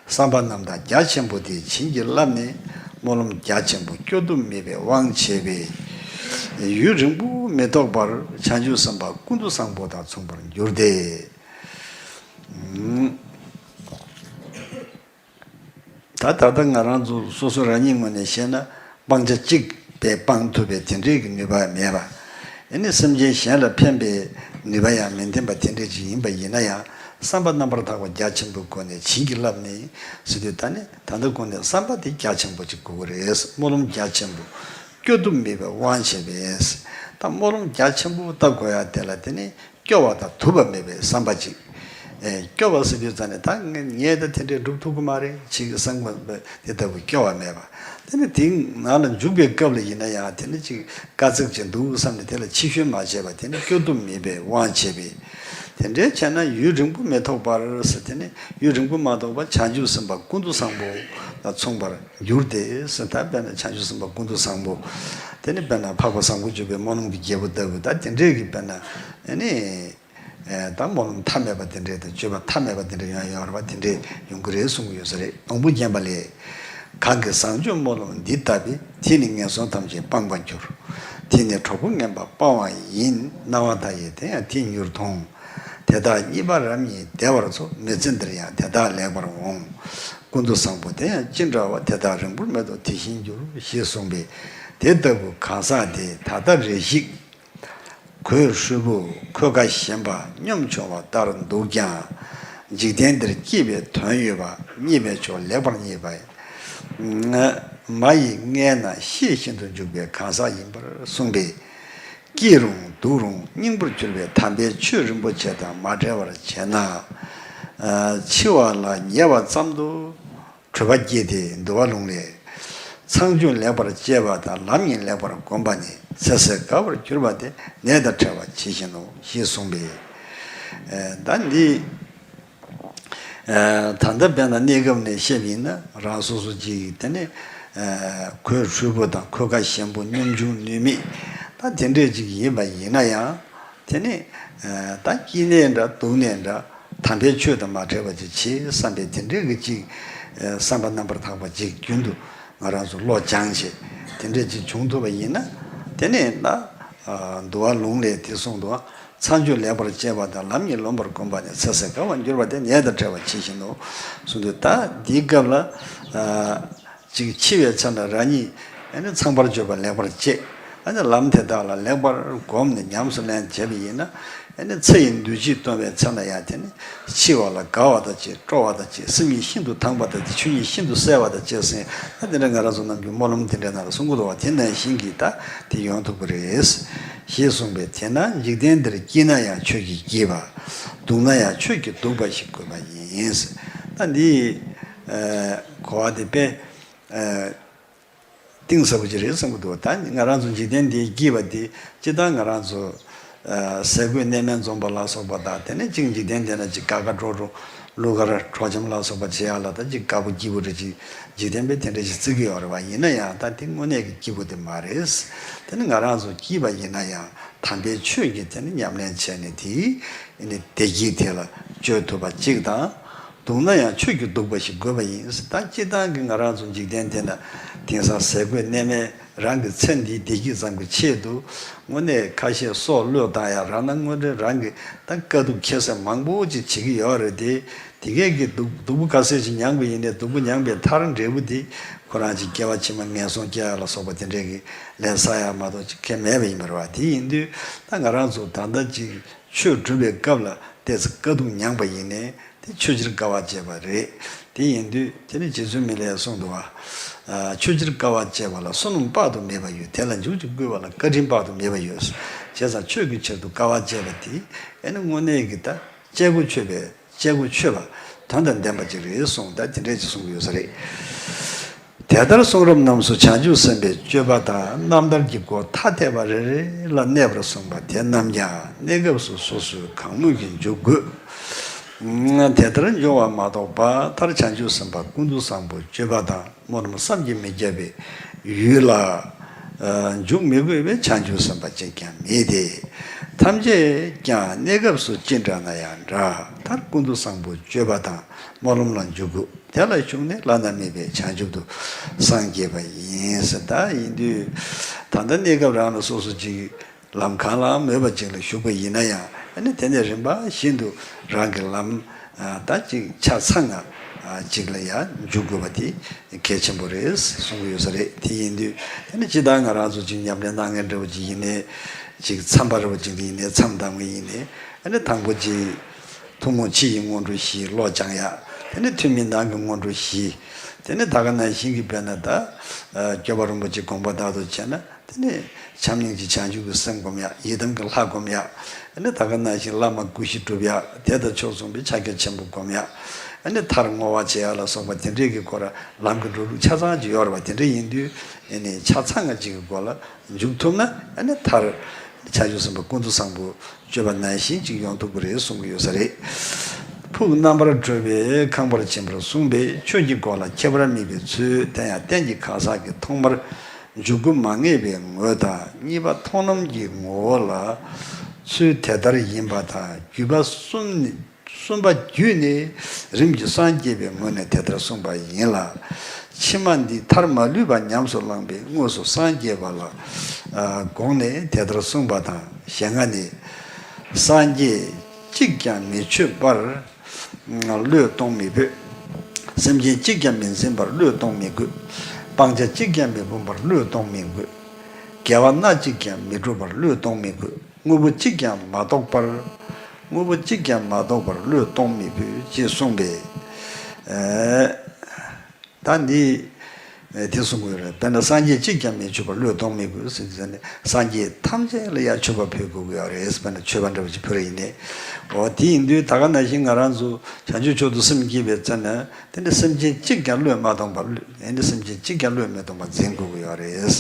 བསམ་པ་རྣམ་དག་རྒྱ་ཆེན་པོ་དེས་བྱིན་གྱིས་བརླབས་ནས། སྨོན་ལམ་རྒྱ་ཆེན་པོ་སྐྱོ་གདུང་མེད་པའི་དབང་བྱས་པས། ཡུན་རིང་པོ་མི་ཐོགས་པར་བྱང་ཆུབ་སེམས་དཔའ་ཀུན་ཏུ་བཟང་པོ་དང་མཚུངས་པར་འགྱུར་ཏེ། ད་ད་ལྟ་ང་རང་ཚོ་སོ་སོ་རང་ཉིད་ངོས་ནས་བཤད་ན། སྤང་བྱ་གཅིག་པས་སྤང་ཐུབ་པའི་དེ་འདྲའི་གི་ནུས་པ་མེད་པ། ཨ་ནི་སེམས་ཅན་གཞན་ལ་ཕན་པའི་ནུས་པ་ཡང་མི་ལྡན་པ་དེ་འདྲ་ཅིག་ཡིན་པ་ཡིན་ན་ཡང་། བསམ་པ་རྣམ་པར་དག་པ་རྒྱ་ཆེན་པོའི་སྒོ་ནས་བྱིན་གྱིས་བརླབས་ནས་ཟེར་དུས། ད་ནི་ད་ལྟ་གོང་ནས་བསམ་པ་དེ་རྒྱ་ཆེན་པོ་ཅིག་དགོས་ཀྱི་རེད། སྨོན་ལམ་རྒྱ་ཆེན་པོ་སྐྱོ་གདུང་མེད་པའི་དབང་བྱས་པས། ད་སྨོན་ལམ་རྒྱ་ཆེན་པོ་བཏབ་དགོས་ཡ་དེ་ལ་དེ་ནི་སྐྱོ་བ་དང་དུབ་པ་མེད་པའི་བསམ་པ་ཅིག་ཨེ། སྐྱོ་བ་ཟེར་དུས་ཙང་ནས་ད་ངས་ངས་ད་དེ་འདྲས་སྒྲུབ་ཐུབ་ཀྱི་མ་རེད་ཅིག་བསམ་དགོས་པ་དེ་ལྟ་བུ་སྐྱོ་བ་མེད་པ། དེ་ནི་དེའི་ནང་ལ་འཇུག་པའི་སྐབས་ལ་ཡིན་ན་ཡང་དེ་ནི་ཅིག་དཀའ་ཚེགས་ཅིག་འདུག་བསམ་ནས་དེ་ལ་ཕྱི་བཤོལ་མ་བྱས་པ། དེ་ནི་སྐྱོ་གདུང་མེད་པའི་དབང་བྱས་པས། དེ་འདྲའི་བྱས་ན་ཡུན་རིང་པོ་མི་ཐོགས་པར་ཟེར། དེ་ནི་ཡུན་རིང་པོ་མ་ཐོགས་པར་བྱང་ཆུབ་སེམས་དཔའ་ཀུན་ཏུ་བཟང་པོ་ལ་མཚུངས་པར་འགྱུར་ཏེ་ཟེར། ད་དཔེར་ན་བྱང་ཆུབ་སེམས་དཔའ་ཀུན་ཏུ་བཟང་པོ། དེ་ནི་དཔེར་ན་འཕགས་པ་བཟང་པོ་སྤྱོད་པའི་སྨོན་ལམ་གྱི་རྒྱལ་པོ་ལྟ་བུ། ད་དེ་འདྲས་ཀྱི་དཔེར་ན་ཨ་ནི། ཨེ། ད་སྨོན་ལམ་མཐའ་མེད་པ་དེ་འདྲས་དང་། སྤྱོད་པ་མཐའ་མེད་པ་དེ་འདྲས་ཡང་ཡོད་རེད་པ། དེ་འདྲས་ཡོང་གི་རེད་གསུང་གི་ཡོད་ས་རེད། སྡོང་པོ་བརྒྱན་པ་ལས། གང་གིས་བཟང་སྤྱོད་སྨོན་ལམ་འདི་བཏབ་པས། དེས་ནི་ངན་སོང་ཐམས་ཅད་སྤངས་པར་འགྱུར། དེས་ནི་གྲོགས་པོ་ངན་པ་སྤང་བ་ཡིན། སྣང་བ་མཐའ་ཡས་དེ་ཡང་དེས་མྱུར་མཐོང་། དེ་དག་གཉིས་པ་རབ་སྙིང་བདེ་བར་འཚོ། མི་ཚེ་འདིར་ཡང་དེ་དག་ལེགས་པར་འོང་། ཀུན་ཏུ་བཟང་པོ་དེ་ཡང་ཅི་འདྲ་བ། དེ་དག་རིང་པོར་མི་ཐོགས་དེ་བཞིན་འགྱུར། ཞེས་གསུངས་པས། དེ་ལྟ་བུ་གང་ཟག་དེ་ད་ལྟ་རེ་ཞིག་གོས་ཧྲུལ་པོ་འཁོས་ཀ་ཞན་པ་གཉོམ་ཆུང་བ་ལྟར་འདུག་ཀྱང་། འཇིག་རྟེན་འདིར་སྐྱིད་པའི་དོན་ཡོད་པ། རྙེད་པའི་མཆོག་ལེགས་པར་རྙེད་པ། མ་ཡི་མངལ་ན་ཤེས་བཞིན་དུ་འཇུག་པའི་གང་ཟག་ཡིན་པར་གསུངས་པས། སྐྱིད་རུང་སྡུག་རུང་སྙིང་པོར་གྱུར་པའི་དམ་པའི་ཆོས་རིན་པོ་ཆེ་དང་མ་བྲལ་བར་བྱས་ན། འཆི་བ་ལ་ཉེ་བ་ཙམ་དུ་གྲོལ་བ་སྐྱེས་ཏེ། འདུལ་བ་ལུང་ལས། ཚངས་སྤྱོད་ལེགས་པར་སྤྱད་པ་དང་ལམ་ཉིད་ལེགས་པར་བསྒོམས་པ་ནི་ཚེ་ཟད་དཀའ་བར་གྱུར་པ་དེ་ནད་དང་བྲལ་བ་ཇི་བཞིན་ནོ། ཞེས་གསུངས་པས། ཨེ། ད་འདི། ཨེ། ད་ལྟ་དཔེར་ན་གནས་སྐབས་ནས་བཤད་པ་ཡིན་ན། རང་སོ་སོ་ཅིག་དེ་ནས། ཨེ། གོས་ཧྲུལ་པོ་དང་འཁོས་ཀ་ཞན་པོ། གཉོམ་ཆུང་ནུས་མེད། ད་དེ་འདྲས་ཅིག་ཡིན་པ་ཡིན་ན་ཡང་། དེ་ནས། ཨེ། ད་སྐྱིད་ནའི་འདྲ་སྡུག་ནའི་འདྲ། དམ་པའི་ཆོས་དང་མ་བྲལ་བ་ཅིག་བྱེད་བསམ་པའི་དེ་འདྲའི་གི་ཅིག་ཨེ། བསམ་པ་རྣམ་པར་དག་པ་ཅིག་རྒྱུན་དུ་ང་རང་ཚོ་བློ་སྦྱངས་བྱས་དེ་འདྲའི་ཅིག་བྱུང་ཐུབ་པ་ཡིན་ན། དེ་ནས་ད། ཨ། འདུལ་བ་ལུང་ལས་དེ་གསུངས་འདུག། ཚངས་སྤྱོད་ལེགས་པར་སྤྱད་པ་དང་ལམ་ཉིད་ལོན་པར་བསྒོམས་པ་ནི་ཚེ་ཟད་དཀའ་བར་འགྱུར་བ་དེ་ནད་དང་བྲལ་བ་ཇི་བཞིན་ནོ། གསུངས་འདུག། ད་འདིའི་སྐབས་ལ། ཨ། ཅིག་འཆི་བའི་ཚེ་ན་རང་ཉིད་ཨ་ནི་ཚངས་པར་སྤྱོད་པ་ལེགས་པར་སྤྱད། ཨ་ནི་ལམ་དེ་དག་ལ་ལེགས་པར་བསྒོམས་ནས་ཉམས་སུ་ལེན་བྱས་པ་ཡིན་ན། ཨ་ནི་ཚེ་ཡི་འདུ་བྱེད་གཏོང་བའི་ཚེ་ན་ཡང་དེ་ནི་འཆི་བ་ལ་དགའ་བ་དང་བཅས། སྤྲོ་བ་དང་བཅས། སེམས་ཉིད་ཤིན་ཏུ་དྭངས་པ་དང་བཅས། ཆོས་ཉིད་ཤིན་ཏུ་གསལ་བ་དང་བཅས་ཟེར། ཨ། དེ་འདྲ་ང་རང་ཚོ་ནམ་རྒྱུན་སྨོན་ལམ་དེ་འདྲའི་ནང་ལ་གསུང་གི་འདུག་པ། དེ་ནང་བཞིན་གྱི་ད་དེ་ཡོང་ཐུབ་ཀྱི་རེད། ཞེས་གསུངས་པས། དེས་ན་འཇིག་རྟེན་འདིར་སྐྱིད་ན་ཡང་ཆོས་ཀྱིས་སྐྱིད་པ། སྡུག་ན་ཡང་ཆོས་ཀྱིས་སྡུག་པ་ཞིག་དགོས་པ་ཡིན། ད་འདི། ཨ། གོ་བ་དེ་དཔེ། ཨ། གཏིང་ཟབ་པོ་ཅིག་རེད་བསམ་གྱི་འདུག། ད་ང་རང་ཚོ་འཇིག་རྟེན་འདིའི་སྐྱིད་པ་འདི་སྤྱིར་བཏང་ང་རང་ཚོ། ཨ། ཟས་གོས་གནས་མལ་འཛོམས་པ་ལ་སོགས་པ་དང་། དེ་ནས་ཅིག་འཇིག་རྟེན་འདི་ན་ཅིག་དགའ་དགའ་སྤྲོ་སྤྲོ་གླུ་གར་གྲོགས་འཆམ་ལ་སོགས་པ་བྱེད་ཡག་ལ་ད་ཅིག་དགའ་པོ་སྐྱིད་པོ་རེ་ཅིག་འཇིག་རྟེན་པས་དེ་འདྲ་ཞིག་བརྩི་གི་ཡོད་རེད་པ། ཡིན་ན་ཡང་ད་དེ་དངོས་གནས་ཀྱི་སྐྱིད་པོ་དེ་མ་རེད། དེ་ནི་ང་རང་ཚོ་སྐྱིད་པ་ཡིན་ན་ཡང་དམ་པའི་ཆོས་ཀྱི་དེ་ནི་ཉམས་ལེན་བྱས་ནས་དེའི་ཨ་ནི་བདེ་སྐྱིད་དེ་ལ་སྤྱོད་ཐུབ་པ་གཅིག་དང་། སྡུག་ན་ཡང་ཆོས་ཀྱིས་སྡུག་པ་ཞིག་དགོས་པ་ཡིན། ད་སྤྱིར་བཏང་གི་ང་རང་ཚོ་འཇིག་རྟེན་འདི་ན་དེང་སང་ཟས་གོས་གནས་མལ། རང་གི་ཚེ་འདིའི་བདེ་སྐྱིད་ཙམ་གྱི་ཆེད་དུ་དངོས་གནས་ཁ་ཤས་སྲོག་བློས་བཏང་ཡ། རང་ན་དངོས་འབྲེལ་རང་གི་ད་དཀའ་སྡུག་ཁྱད་བསད་མང་པོ་ཅིག་བྱེད་ཀྱི་ཡོད་རེད་དེ། དེ་གས་ཀྱི་སྡུག་སྡུག་པོ་ག་ཚད་ཅིག་མྱངས་པ་ཡིན་ནའི་སྡུག་པོ་མྱངས་པའི་མཐར་འབྲས་བུ་དེ་ཁོ་རང་ཅིག་སྐྱེ་བ་ཕྱི་མ་ངན་སོང་སྐྱེ་ཡ་ལ་སོགས་པ་དེ་འདྲས་ཀྱི་ལས་བསགས་ཡ་མ་གཏོགས་ཅིག་གང་ཡང་མེད་པ་ཡིན་པ་རེད་པ། དེ་ཡིན་དུས་ད་ང་རང་ཚོ་ད་ལྟ་ཅིག་ཆོས་སྒྲུབ་པའི་སྐབས་ལ་ཏོག་ཙམ་དཀའ་སྡུག་མྱངས་པ་ཡིན་ནའི། དེ་ཆོས་ཕྱིར་དཀའ་བ་སྤྱད་པ་རེད། དེ་ཡིན་དུས་དེ་ནི་རྗེ་བཙུན་མི་ལས་གསུངས་འདུག་པ། ཨ། ཆོས་ཕྱིར་དཀའ་བ་སྤྱད་པ་ལ་བསོད་ནམས་དཔག་ཏུ་མེད་པ་ཡོད། དེ་ལ་འཇུག་ཅིང་བསྐུལ་བ་ལ་བཀའ་དྲིན་དཔག་ཏུ་མེད་པ་ཡོད། བྱས་ཙང་ཆོས་ཀྱི་ཕྱིར་དུ་དཀའ་བ་སྤྱད་པ་དེ་ཨ་ནི་དངོས་གནས་ཀྱི་ད་སྤྱད་སྒོ་ཆོད་པའི་སྤྱད་སྒོ་ཆོད་པ་དོན་དང་ལྡན་པ་ཅིག་རེད་གསུངས། ད་དེ་འདྲས་ཅིག་གསུང་གི་ཡོད་ས་རེད། དེ་ལྟར་གསུང་རབ་རྣམས་སུ་བྱང་ཆུབ་སེམས་དཔའི་སྤྱོད་པ་དང་རྣམ་ཐར་གྱི་སྒོ་ཐ་དད་པ་རེ་རེ་ལ་གནས་པར་གསུངས་པ་དེ་རྣམས་ཀྱང་གནས་སྐབས་སུ་སོ་སོའི་གང་མོས་ཀྱིས་འཇུག་དགོས། དེ་ལྟར་འབྱུང་བ་མ་གཏོགས་པ་མཐར་བྱང་ཆུབ་སེམས་དཔའ་ཀུན་ཏུ་བཟང་པོའི་སྤྱོད་པ་དང་སྨོན་ལམ་བསམ་གྱིས་མི་ཁྱབ་པའི་ཡུལ་ལ་འཇུག་མི་དགོས་པའི་བྱང་ཆུབ་སེམས་དཔའ་གཅིག་ཀྱང་མེད་དེ། ཐམས་ཅད་ཀྱང་གནས་སྐབས་སུ་ཅི་འདྲ་ན་ཡང་འདྲ་མཐར་ཀུན་ཏུ་བཟང་པོའི་སྤྱོད་པ་དང་སྨོན་ལམ་ལ་འཇུག་དགོས། དེ་ལ་ཞུགས་ནས་བླ་ན་མེད་པའི་བྱང་ཆུབ་ཏུ་སངས་རྒྱས་པ་ཡིན་ཟེར། ད་ཡིན་དུས་ད་ལྟ་གནས་སྐབས་རང་ལ་སོ་སོ་ཅིག་ལམ་གང་ལའང་མོས་པ་ཅིག་ལ་ཞུགས་པ་ཡིན་ན་ཡང་ཨ་ནི་དེ་ནས་རིམ་པ་བཞིན་དུ་རང་གི་ལམ་ད་ཅིག་ཆ་ཚང་ང་ཅིག་ལ་ཡང་འཇུག་དགོས་པ་དེ་གལ་ཆེན་པོ་རེད་གསུང་གི་ཡོད་ས་རེད། དེ་ཡིན་དུས་ཨ་ནི་ཇི་ལྟར་ང་རང་ཚོ་ཅིག་ཉམས་ལེན་གནང་མཁན་འདྲ་བོ་ཅིག་ཡིན་ནའི་ཅིག་མཚམས་པ་འདྲ་བོ་ཅིག་ཡིན་ནའི་མཚམས་བསྡམ་མཁན་ཡིན་ནའི་ཨ་ནི་དང་པོ་ཅིག་ཐུན་མོང་ཕྱི་ཡི་སྔོན་འགྲོ་བཞི་བློ་སྦྱང་ཡ། དེ་ནས་ཐུན་མིན་ནང་གི་སྔོན་འགྲོ་བཞི། དེ་ནས་ད་ག་ནང་བཞིན་གྱི་དཔེར་ན་ད་སྐྱོབ་པ་རིན་པོ་ཆེ་དགོངས་པ་ལྟར་དུ་བྱས་ན་དེ་ནས་བྱམས་སྙིང་རྗེ་བྱང་ཆུབ་ཀྱི་སེམས་སྒོམ་ཡ། ཡི་དམ་གྱི་ལྷ་སྒོམ་ཡ། དེ་ནས་ད་ག་ནང་བཞིན་བླ་མ་སྐུ་བཞི་སྒྲུབ་ཡ། དེ་དང་ཕྱོགས་མཚུངས་པའི་ཕྱག་རྒྱ་ཆེན་པོ་སྒོམ་ཡ། དེ་ནས་མཐར་བསྔོ་བ་བྱེད་ཡ་ལ་སོགས་པ་དེ་འདྲས་ཀྱི་སྐོར་ལམ་གྱི་འགྲོ་ལུགས་ཆ་ཚང་ཅིག་ཡོད་རེད་བ། དེ་འདྲས་ཡིན་དུས་ཆ་ཚང་ང་ཅིག་གི་སྒོ་ལ། འཇུག་ཐུབ་ན་ཨ་ནི་མཐར་བྱང་ཆུབ་སེམས་དཔའ་ཀུན་ཏུ་བཟང་པོ་སྤྱོད་པ་ནང་བཞིན་ཅིག་ཡོང་ཐུབ་ཀྱི་རེད་གསུང་གི་ཡོད་ས་རེད། ཕུགས་རྣམ་པར་གྲོལ་བའི་ཁང་པར་ཕྱིན་པར་གསུངས་པས་ཆོས་ཀྱི་སྒོ་ལ་ཁྱད་པར་དམིགས་པའི་ཚུལ་དེ་ཡང་རྟེན་གྱི་ཁ་གསལ་གྱི་ཐོག་མར་འཇུག་སྒོ་མ་ངེས་པའི་ངོ་དང་གཉིས་པ་མཐོང་ལམ་གྱི་ངོ་བོ་ལ་ཚུལ་དེ་ལྟར་ཡིན་པ་དང་བརྒྱུད་པ་གསུམ་ནི། གསུམ་པ་བརྒྱུད་ནས་རིམ་གྱིས་སངས་རྒྱས་པའི་ངོས་ནས་དེ་ལྟར་གསུངས་པ་ཡིན་ལ། ཕྱི་མ་འདི་མཐར་མ་ལུས་པ་ཉམས་སུ་བླངས་པའི་དངོས་སུ་སངས་རྒྱས་པ་ལ་དགོངས་ནས་དེ་ལྟར་གསུངས་པ་དང་། ཞལ་སྔ་ནས། སངས་རྒྱས་གཅིག་ཀྱང་མི་མཆོད་པར་བློས་གཏོང་མི་ཕོད། སེམས་ཅན་གཅིག་ཀྱང་མི་འཛིན་པར་བློས་གཏོང་མི་དགོས། སྤང་བྱ་གཅིག་ཀྱང་མི་སྤོང་བར་བློས་གཏོང་མི་དགོས། དགེ་བ་སྣ་གཅིག་ཀྱང་མི་སྒྲུབ་པར་བློས་གཏོང་མི་དགོས། དངོས་པོ་གཅིག་ཀྱང་མ་གཏོགས་པར། དངོས་པོ་གཅིག་ཀྱང་མ་གཏོགས་པར་བློས་གཏོང་མི་ཕོད་ཅེས་གསུངས་པས། ཨ། ད་འདི་དེ་གསུང་གི་ཡོད་རེད། དཔེར་ན་སངས་རྒྱས་གཅིག་ཀྱང་མི་མཆོད་པར་བློས་གཏོང་མི་དགོས་ཟེར་ཟེར་ནས་སངས་རྒྱས་ཐམས་ཅད་ལ་ཡང་མཆོད་པ་ཕུལ་དགོས་ཀྱི་ཡོད་རེད། དཔེར་ན་མཆོད་པ་འདྲ་བ་ཅིག་ཕུལ་རེ་ཡིན་ནས། འོ་དེ་ཡིན་དུས་ད་ག་ནང་བཞིན་ང་རང་ཚོ་བྱང་ཆུབ་མཆོག་ཏུ་སེམས་བསྐྱེད་པའི་ཚེ་ན། དེ་ནི་སེམས་ཅན་གཅིག་ཀྱང་བློས་མ་གཏོང་བར་བློས། དེ་ནི་སེམས་ཅན་གཅིག་ཀྱང་བློས་མི་གཏོང་བར་འཛིན་དགོས་ཀྱི་ཡོད་རེད།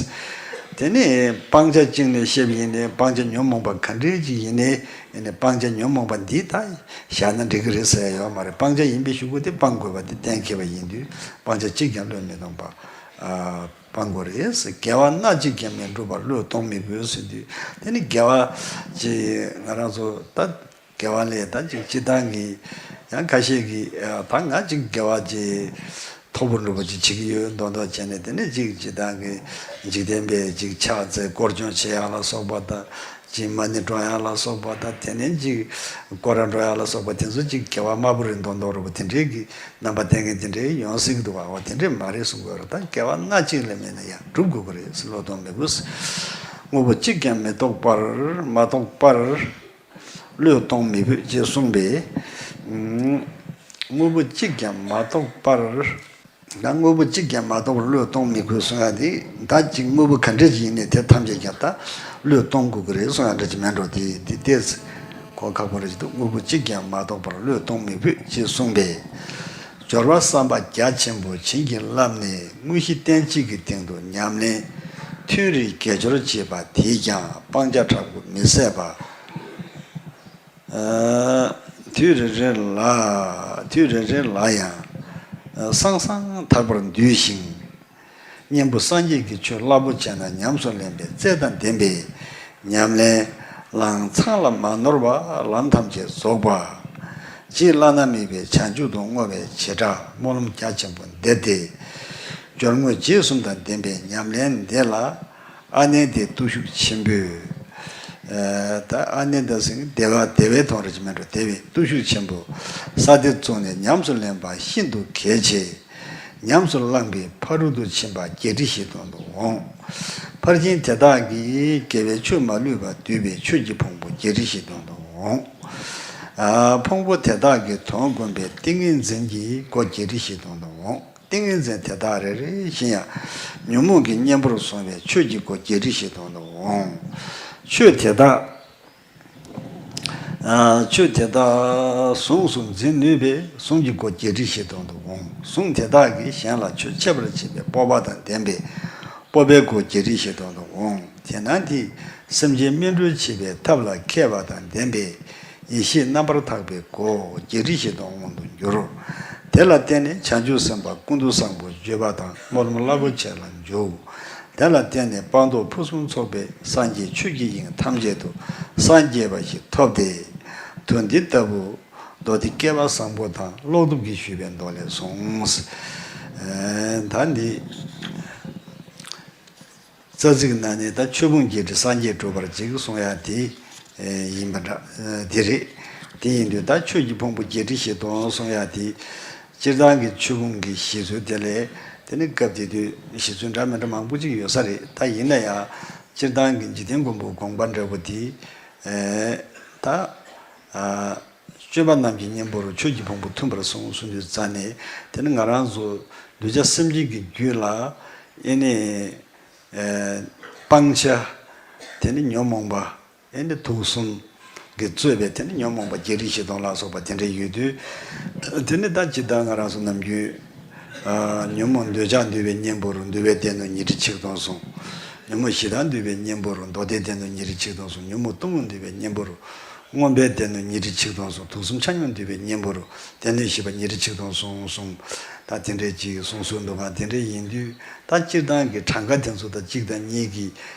དེ་ནི་སྤང་བྱ་གཅིག་ནས་བཤད་པ་ཡིན་ནའི་སྤང་བྱ་ཉོན་མོངས་པ་ག་འདྲས་ཅིག་ཡིན་ནའི་དེ་ནི་སྤང་བྱ་ཉོན་མོངས་པ་འདི་ད་བཞག་ན་འགྲིག་གི་རེད་ཟེར་ཡ་ཡོད་མ་རེད། སྤང་བྱ་ཡིན་པའི་གཞུག་གུ་དེ་སྤང་དགོས་པ་དེ་གཏན་འཁེལ་བ་ཡིན་དུས་སྤང་བྱ་གཅིག་ཀྱང་བློས་མི་གཏོང་བར་ཨ་སྤང་དགོས་རེད། དགེ་བ་སྣ་གཅིག་ཀྱང་མི་སྒྲུབ་པར་བློས་གཏོང་མི་དགོས་ཟེར་དུས། དེ་ནི་དགེ་བ་ཅིག་ང་རང་ཚོ་ད། དགེ་བ་ལས་ད་ཅིག་སྤྱིར་བཏང་གི་ཡང་ཁ་ཤས་ཀྱིས་ཨ་ད་ང་ཅིག་དགེ་བ་ཅིག་མཐོ་པོ་འགྲུབ་པ་ཅིག་བྱེད་ཀྱི་ཡོད་མདོག་མདོག་བྱས་ནས། དེ་ནས་ཅིག་སྤྱིར་བཏང་གི་འཇིག་རྟེན་པའི་ཅིག་ཕྱག་འཚལ་སྐོར་སྦྱོང་བྱེད་ཡག་ལ་སོགས་པ་དང་། ཅིག་མ་ཎི་བགྲང་ཡག་ལ་སོགས་པ་དང་། དེ་ནས་ཅིག་སྐོར་ར་འགྲོ་ཡག་ལ་སོགས་པ་དེ་ཚོ་ཅིག་དགེ་བ་དམའ་པོ་རེད་མདོག་མདོག་འདྲ་པོ་དེ་འདྲའི་གི་རྣམ་པ་བསྟན་མཁན་དེ་འདྲའི་ཡོང་སྲིད་ཀྱི་འདུག་བ། འོ་དེ་འདྲས་མ་རེད་གསུང་གི་ཡོད་རེད། ད་དགེ་བ་སྣ་གཅིག་ལས་མེད་ན་ཡང་སྒྲུབ་དགོས་ཀྱི་རེད། བློས་གཏོང་མི་དགོས། དངོས་པོ་གཅིག་ཀྱང་མི་རྟོག་པར་མ་རྟོགས་པར། བློས་གཏོང་མི་ཕོད་ཅེས་གསུངས་པས། དངོས་པོ་གཅིག་ཀྱང་མ་རྟོགས་པར། ད་དངོས་པོ་གཅིག་ཀྱང་མ་རྟོགས་པར་བློས་གཏོང་མི་དགོས་གསུང་ཡ་དེ། ད་ཅིག་དངོས་པོ་ག་འདྲ་ཅིག་ཡིན་ནའི་དེ་ཐམས་ཅད་ཀྱང་ད་བློས་གཏོང་དགོས་ཀྱི་རེད་གསུང་ཡ་འདྲ་ཅིག་མེད་འགྲོ། དེ་དེ་ཏོག་ཙམ་གོ་ཁག་པོ་རེད་ཅིག་འདུག་དངོས་པོ་གཅིག་ཀྱང་མ་རྟོགས་པར་བློས་གཏོང་མི་ཕོད་ཅེས་གསུངས་པས། སྦྱོར་བ་བསམ་པ་རྒྱ་ཆེན་པོ་བྱིན་གྱིས་བརླབས་ནས་དངོས་གཞི་རྟེན་གཅིག་གི་སྟེང་དུ་ཉམས་ལེན་ཐུན་རེ་དགེ་སྦྱོར་བྱེད་པ་དེས་ཀྱང་སྤང་བྱ་དྲག་པོ་མི་ཟད་པ། དུས་རེ་རེ་ལ་དུས་རེ་རེ་ལ་ཡང་སང་སང་ཐར་པར་འདུས་ཤིང་། གཉེན་པོ་སངས་རྒྱས་ཀྱི་ཆོས་རླབས་པོ་ཆེ་རྣམས་ཉམས་སུ་ལེན་པའི་རྩལ་དང་ལྡན་པའི་ཉམས་ལེན་ལའང་ཚང་ལ་མ་ནོར་བར་ལམ་ཐམས་ཅད་རྫོགས་པ། རྗེ་བླ་ན་མེད་པའི་བྱང་ཆུབ་ཏུ་བསྔོ་བའི་བྱེ་བྲག་སྨོན་ལམ་རྒྱ་ཆེན་པོ་འདི་སྟེ། སྦྱོར་དངོས་རྗེས་གསུམ་དང་ལྡན་པའི་ཉམས་ལེན་འདི་ལ་ཨ་ནནྡའི་བརྟུལ་ཞུགས་ཆེན་པོས། ད་ཨ་ནནྡ་ཟེར་བདེ་བ་བདེ་བའི་དོན་རེད་ཅེས་མིན་འགྲོ། བདེ་བའི་བརྟུལ་ཞུགས་ཆེན་པོ་ས་དེར་བཙུགས་ནས་ཉམས་སུ་ལེན་པ་ཤིན་ཏུ་གལ་ཆེ། ཉམས་སུ་བླངས་པའི་ཕ་རོལ་ཏུ་ཕྱིན་པ་བརྒྱད་ཁྲི་བཞི་སྟོང་དུ་འོང་། ཕར་ཕྱིན་དེ་དག་གིས་དགེ་བའི་ཆོས་མ་ལུས་པ་བསྡུས་པའི་ཆོས་ཀྱི་ཕུང་པོ་བརྒྱད་ཁྲི་བཞི་སྟོང་དུ་འོང་། ཕུང་པོ་དེ་དག་གི་དོན་བསྒོམས་པའི་ཏིང་ངེ་འཛིན་གྱི་སྒོ་བརྒྱད་ཁྲི་བཞི་སྟོང་དུ་འོང་། ཏིང་ངེ་འཛིན་དེ་དག་རེ་རེ་བཞིན་ཡང་ཉོན་མོངས་ཀྱི་གཉེན་པོར་སོང་བའི་ཆོས་ཀྱི་སྒོ་བརྒྱད་ཁྲི་བཞི་སྟོང་དུ་འོང་། ཆོས་དེ་དག་ ཆོས་དེ་དག་གཟུངས་སུ་འཛིན་ནུས་པས་གཟུངས་ཀྱི་སྒོ་བརྒྱད་ཁྲི་བཞི་སྟོང་དུ་འོང་། གཟུངས་དེ་དག་གིས་གཞན་ལ་ཆོས་འཆད་པར་བྱེད་པའི་སྤོབས་པ་དང་ལྡན་པས་སྤོབས་པའི་སྒོ་བརྒྱད་ཁྲི་བཞི་སྟོང་དུ་འོང་། དེས་ན་དེས་སེམས་ཅན་སྨིན་གྲོལ་བྱེད་པའི་ཐབས་ལ་མཁས་པ་དང་ལྡན་པས་ཡེ་ཤེས་རྣམ་པར་དག་པའི་སྒོ་བརྒྱད་ཁྲི་བཞི་སྟོང་དབང་དུ་འགྱུར། དེ་ལ་བརྟེན་ནས་བྱང་ཆུབ་སེམས་དཔའ་ཀུན་ཏུ་བཟང་པོ་བརྗོད་པ་དང་སྨོན་ལམ་རླབས་པོ་ཆེ་ལ་འཇུག། དེ་ལ་བརྟེན་ནས་སྤངས་རྟོགས་ཕུན་སུམ་ཚོགས་པའི་སངས་རྒྱས་ཆོས་ཀྱི་དབྱིངས་ཐམས་ཅད་དུ་སངས་རྒྱས་པ་ཞིག་ཐོབ་སྟེ། དོན་འདི་ལྟ་བུ་མདོ་སྡེ་སྐལ་བ་བཟང་པོ་དང་ཀློག་གཏུབ་ཀྱིས་ཞུས་པའི་མདོ་ལས་གསུངས། ཨེ། ད་འདི་རྩ་ཚིག་ནང་ནས་ད་ཆོས་ཕུང་བརྒྱད་ཁྲི་སངས་རྒྱས་སྒྲུབ་པར་བྱེད་གསུང་ཡ་དེ་ཡིན་པ་འདྲ། དེ་རེད། དེ་ཡིན་དུས་ད་ཆོས་ཀྱི་ཕུང་པོ་བརྒྱད་ཁྲི་བཞི་སྟོང་གསུང་ཡ་དེ། སྤྱིར་བཏང་གི་ཆོས་ཕུང་གི་གཞི་ཚུལ་དེ་ལས་དེ་ནི་སྐབས་དེ་དུས་གཞི་ཚུལ་འདྲ་མི་འདྲ་མང་པོ་ཅིག་ཡོད་ས་རེད། ད་ཡིན་ན་ཡང་སྤྱིར་བཏང་གི་འཇིག་རྟེན་མགོན་པོའི་དགོངས་པ་འདྲ་པོ་དེ་ད། སྤྱོད་པ་རྣམས་ཀྱི་གཉེན་པོ་རུ་ཆོས་ཀྱི་ཕུང་པོ་མཐུན་པར་གསུངས་གསུངས་དུས་རྩ་ནས་དེ་ནི་ང་རང་ཚོ་གདུལ་བྱ་སེམས་ཅན་གྱི་རྒྱུད་ལ་ཨེ་ནི་སྤང་བྱ་དེ་ནི་ཉོན་མོངས་པ་ཨེ་ནི་དུག་གསུམ་གྱིས་གཙོས་པའི་དེ་ནི་ཉོན་མོངས་པ་བརྒྱད་ཁྲི་བཞི་སྟོང་ལ་སོགས་པ་དེ་འདྲ་ཡོད་དུས། དེ་ནི་ད་ཇི་ལྟར་ང་རང་ཚོ་ནམ་རྒྱུན་ཉོན་མོངས་འདོད་ཆགས་འདུལ་བའི་གཉེན་པོ་རུ་འདུལ་བའི་སྡེ་སྣོད་ཉི་ཁྲི་ཆིག་སྟོང་གསུངས། ཉོན་མོངས་ཞེ་སྡང་འདུལ་བའི་གཉེན་པོ་རུ་མདོ་སྡེའི་སྡེ་སྣོད་ཉི་ཁྲི་ཆིག་སྟོང་གསུངས། ཉོན་མོངས་གཏི་མུག་འདུལ་བའི་གཉེན་པོ་རུ། མངོན་པའི་སྡེ་སྣོད་ཉི་ཁྲི་ཆིག་སྟོང་གསུངས། དུག་གསུམ་ཆ་སྙོམས་འདུལ་བའི་གཉེན་པོ་རུ་སྡེ་སྣོད་བཞི་པ་ཉི་ཁྲི་ཆིག་སྟོང་གསུངས་གསུངས། ད་དེ་འདྲའི་ཅིག་གསུངས་སྲོལ་འདུག་ག། དེ་འདྲའི་ཡིན་དུས་ད་སྤྱིར་བཏང་གི་གྲངས་ཀ་དེ་ཚོ་ད་གཅིག་དང་གཉིས་ཀྱི་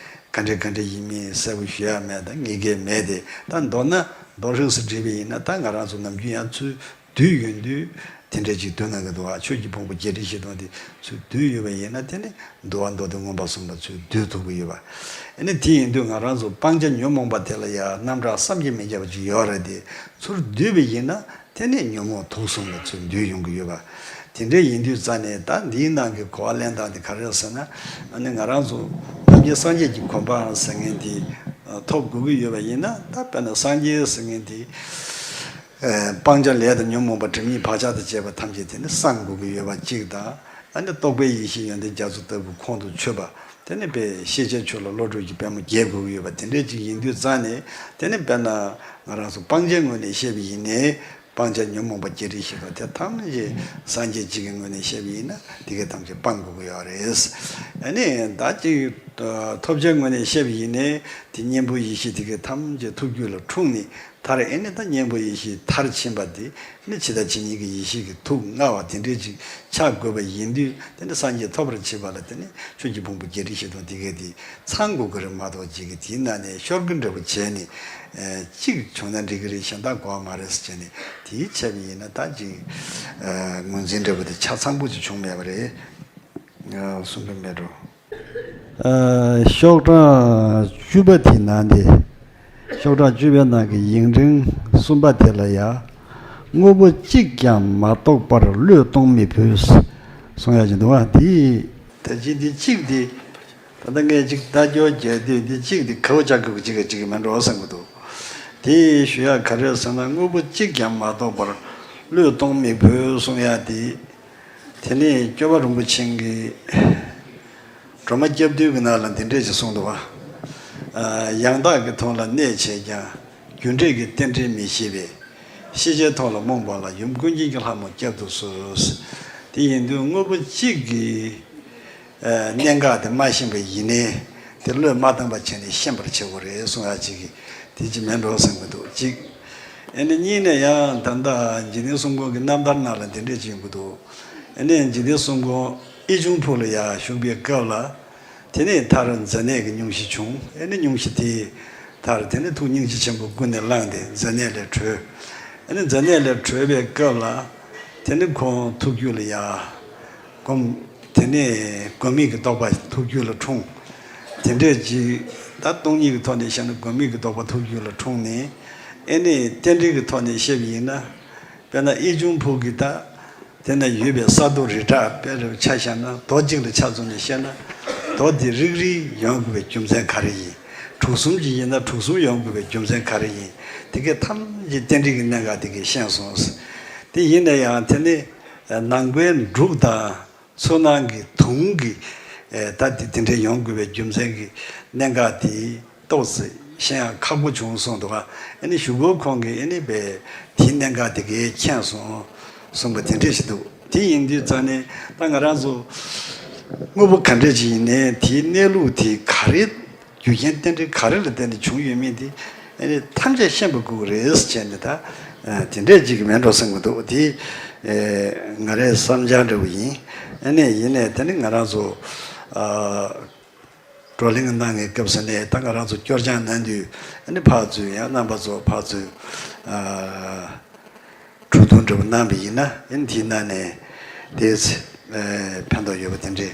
ག་འདྲ་ག་འདྲ་ཡིན་མིན་གསལ་པོ་ཞུ་ཡ་མེད། ད་ངེས་གལ་མེད་དེ། ད་མདོར་ན་མདོ་རིས་སུ་བསྒྲིལ་བ་ཡིན་ན་ད་ང་རང་ཚོ་ནམ་རྒྱུན་ཡང་ཚུར་བསྡུས་ཡོང་དུས་དེ་འདྲ་ཅིག་བསྡུ་གནང་གི་འདུག་ག། ཆོས་ཀྱི་ཕུང་པོ་བརྒྱད་ཁྲི་བཞི་སྟོང་དེ་ཚུར་བསྡུས་ཡོད་པ་ཡིན་ན་དེ་ནི། འདུལ་བ་མདོ་སྡེ་མངོན་པ་གསུམ་ལ་ཚུར་བསྡུ་ཐུབ་ཀྱི་ཡོད་པ། ཨ་ནི་དེ་ཡིན་དུས་ང་རང་ཚོ་སྤང་བྱ་ཉོན་མོངས་པ་དེ་ལ་ཡང་རྣམ་གྲངས་བསམ་གྱིས་མི་ཁྱབ་པ་ཅིག་ཡོད་རེད་དེ། ཚུར་བསྡུས་པ་ཡིན་ན་དེ་ནས་ཉོན་མོངས་དུག་གསུམ་ལ་ཚུར་འདུས་ཡོང་གི་ཡོད་པ། དེ་འདྲ་ཡིན་དུས་རྩ་ནས་ད་འདིའི་ནང་གི་གོ་བ་ལེན་སྟངས་དེ་ག་རེ་རེད་ཟེར་ན། ཨ་ནི་ང་རང་ཚོ་ཐམས་ཅད་སངས་རྒྱས་ཀྱི་གོ་འཕང་ཟེར་མཁན་དེ་ཐོབ་དགོས་ཀྱི་ཡོད་པ་ཡིན་ན། ད་དཔེར་ན་སངས་རྒྱས་ཟེར་མཁན་དེ། སྤང་བྱ་ལས་དང་ཉོན་མོངས་པ་སྒྲིབ་གཉིས་བག་ཆགས་དང་བཅས་པ་ཐམས་ཅད་དེ་ནི་སངས་དགོས་ཀྱི་ཡོད་པ་གཅིག་དང་། ཨ་ནི་རྟོགས་པའི་ཡེ་ཤེས་ཡོན་ཏན་རྒྱ་མཚོ་ལྟ་བུ་ཁོང་དུ་ཆུད་པ། དེ་ནི་དཔེ་ཤེས་བྱའི་ཆོས་ལ་བློ་གྲོས་ཀྱི་པད་མོ་རྒྱས་དགོས་ཀྱི་ཡོད་པ་དེ་འདྲའི་ཅིག་ཡིན་དུས་རྩ་ནས། དེ་ནི་དཔེར་ན་ང་རང་ཚོ་སྤང་བྱའི་ངོས་ནས་བཤད་པ་ཡིན་ནའི། སྤང་བྱ་ཉོན་མོངས་པ་བརྒྱད་ཁྲི་བཞི་སྟོང་དེ་ཐམས་ཅད་སངས་རྒྱས་གཅིག་གི་ངོས་ནས་བཤད་པ་ཡིན་ན་དེ་གའི་ཐམས་ཅད་སྤང་དགོས་ཀྱི་ཡོད་རེད། ཨ་ནི་ད་ཅིག་ཐོབ་བྱའི་ངོས་ནས་བཤད་པ་ཡིན་ནའི་དེ་གཉེན་པོ་ཡེ་ཤེས་དེ་གའི་ཐམས་ཅད་ཐུགས་རྒྱུད་ལ་འཁྲུངས་ནས། མཐར་ཨེ་ནི་ད་གཉེན་པོ་ཡེ་ཤེས་མཐར་ཕྱིན་པ་དེ་ནི་ཇི་ལྟ་ཇི་སྙེད་ཀྱི་ཡེ་ཤེས་ཀྱི་ཐུགས་མངའ་བ་དེ་འདྲའི་ཅིག་ཆགས་དགོས་པ་ཡིན་དུས། དེ་ནི་སངས་རྒྱས་ཐོབ་པར་བྱེད་པ་ལ་དེ་ནི་ཆོས་ཀྱི་ཕུང་པོ་བརྒྱད་ཁྲི་བཞི་སྟོང་དེ་གས་དེ་ཚང་དགོས་ཀྱི་རེད་མ་གཏོགས། ཅིག་གིས་དེའི་ནང་ནས་ཤོར་གི་འདྲ་པོ་བྱས་ནས་གཅིག་བྱུང་ན་འགྲིག་གི་རེད། གཞན་དག་དགོས་པ་མ་རེད་ཟེར་བྱས་ནས་དེའི་བྱས་པ་ཡིན་ན་ད་ཅིག་ངོས་འཛིན་འདྲ་པོ་དེ་ཆ་ཚང་པོ་ཅིག་བྱུང་མེད་པ་རེད། གསུང་གི་མེད་འགྲོ། ཤོག་གྲངས་བཅུ་པ་དེ་ནང་དེ། ཤོག་གྲངས་བཅུ་པའི་ནང་གི་ཡིག་ཕྲེང་གསུམ་པ་དེ་ལ་ཡ། དངོས་པོ་གཅིག་ཀྱང་མ་གཏོགས་པར་བློས་གཏོང་མི་ཕོད། གསུང་ཡ་ཅིག་འདུག་པ་དེ། ད་ཅི་འདི་གཅིག་དེ། ད་ལྟ་ངས་ཅིག་བརྡ་སྐྱོར་རྒྱག་དུས་འདི་གཅིག་དེ་གའུ་ཅག་གི་གཅིག་ག་གཅིག་མེད་འགྲོ་བསམ་གི་འདུག། དེ་ཞུ་ཡ་ག་རེ་ཟེར་ན། དངོས་པོ་གཅིག་ཀྱང་མ་གཏོགས་པར་བློས་གཏོང་མི་ཕོད་གསུང་ཡ་དེ། དེ་ནས་སྐྱོབ་པ་རིན་པོ་ཆེ་གིས་སྒྲོལ་མ་སྐྱབས་འདུལ་གྱི་ནང་ལ་འདི་འདྲས་ཅིག་གསུངས་འདུག་པ། ཡང་དག་གི་དོན་ལ་གནས་བྱས་ཀྱང་། རྒྱུ་འབྲས་ཀྱི་རྟེན་འབྲེལ་མི་ཤེས་པས། ཤེས་བྱའི་ཐོག་ལ་རྨོངས་པ་ལ། ཡུམ་ཀུན་མཁྱེན་གྱི་ལྷ་མོ་བསྐྱབ་ཏུ་གསོལ། དེ་ཡིན་དུས་དངོས་པོ་གཅིག་གི་གནད་འགག་དེ་མ་ཤེས་པ་ཡིན་ནའི་དེ་བློས་མ་བཏང་པ་བྱས་ནས་ཤེས་པར་བྱེད་དགོས་རེད་གསུང་ཡ་གཅིག་གིས་དེ་ཅིག་མེད་འགྲོ་བསམ་གྱི་འདུག་གཅིག། ཨེ་ནི་གཉིས་ནས་ཡང་ད་ལྟ་འཇིག་རྟེན་གསུམ་མགོན་གྱི་རྣམ་ཐར་ནང་ལ་འདི་འདྲས་ཅིག་ཡོང་གི་འདུག། ཨེ་ནི་འཇིག་རྟེན་གསུམ་མགོན་ཨེ་ཆུང་ཕུག་ལ་ཡར་བཞུགས་པའི་སྐབས་ལ། དེ་ནས་མཐར་མཛེ་ནད་ཀྱི་སྙུང་གཞི་བྱུང་། ཨེ་ནི་སྙུང་གཞི་དེས་མཐར་དེ་ནས་ཐུགས་སྙིང་རྗེ་ཆེན་པོ་ཀུན་ནས་བསླངས་ཏེ་མཛེ་ནད་ལས་གྲོལ། ཨེ་ནི་མཛེ་ནད་ལས་གྲོལ་བའི་སྐབས་ལ། དེ་ནི་ཁོང་ཐུགས་རྒྱུད་ལ་ཡ། སྒོམ། དེ་ནས་སྒོམ་མེད་ཀྱི་རྟོགས་པ་ཐུགས་རྒྱུད་ལ་འཁྲུངས། དེ་འདྲས་ཅིག་ད་སྟོང་ཉིད་ཀྱི་ཐོག་ནས་བཤད་ན་སྒོམ་མེད་ཀྱི་རྟོགས་པ་ཐུགས་རྒྱུད་ལ་འཁྲུངས་ནས། ཨེ་ནི་རྟེན་འབྲེལ་གྱི་ཐོག་ནས་བཤད་པ་ཡིན་ན། དཔེར་ན་ཨེ་ཆུང་ཕུག་གི་ད། དེ་ན་ཡོད་པའི་ས་རྡོ་རི་བྲག་དཔེ་རུ་ཆ་བཞག་ན། རྡོ་གཅིག་ལ་ཆ་བཙུམ་ནས་བཤད་ན། རྡོ་དེ་རིག་རིག་ཡོང་དགོས་པའི་རྒྱུ་མཚན་ག་རེ་ཡིན། གྲུ་གསུམ་ཅིག་ཡིན་ན་གྲུ་གསུམ་ཡོང་དགོས་པའི་རྒྱུ་མཚན་ག་རེ་ཡིན། དེ་གས་ཐམས་ཅད་རྟེན་འབྲེལ་གྱི་གནད་འགག་དེ་གས་ཤེས་སོང་། དེ་ཡིན་ན་ཡང་དེ་ནི་ནང་པའི་འབྲུག་དང་ཚུར་ནང་གི་དུང་གི་ད་དེ་དེ་འདྲ་ཡོང་དགོས་པའི་རྒྱུ་མཚན་གྱི་གནད་འགག་དེ་ཏོག་ཙམ་ ཤེས་ཡག་ཁག་པོ་བྱུང་གསུངས་འདུག་ག་ཨ་ནི་གཞུག་གུ་ཁོང་གིས་ཨ་ནི་བས་དེའི་གནད་འགག་དེ་གའི་མཁྱེན་སོང་གསུངས་པ་དེ་འདྲས་ཞིག་འདུག་དེ་ཡིན་དུས་ཙང་ནས་ད་ང་རང་ཚོ་དངོས་པོ་ག་འདྲས་ཅིག་ཡིན་ནའི་དེའི་གནས་ལུགས་དེ་ག་རེ། རྒྱུ་རྐྱེན་རྟེན་འབྲེལ་ག་རེ་ལ་བརྟེན་ནས་བྱུང་ཡོད་མེད་དེ་ཨ་ནི་ཐམས་ཅད་ཤེས་པ་དགོས་ཀྱི་རེད་ཟེར་བྱས་ནས་ད་དེ་འདྲས་ཅིག་མེད་འགྲོ་བསམ་གྱི་འདུག་དེ་ང་རའི་བསམ་འཆར་འདྲ་བོ་ཡིན། ཨ་ནི་ཡིན་ནའི་དེ་ནི་ང་རང་ཚོ་བགྲོ་གླེང་གནང་བའི་སྐབས་སུ་ནས་ད་ང་རང་ཚོ་སྐྱོར་སྦྱང་གནང་དུས་ཨ་ནི་ཕར་ཚུར་ཡང་རྣམ་པ་ཚོ་ཕར་ཚུར་གྲོས་བསྡུར་འདྲ་བོ་གནང་བ་ཡིན་ན་ཨ་ནི་དེའི་ནང་ནས་དེ་ཕན་ཐོགས་ཡོད་པ་དེ་འདྲས་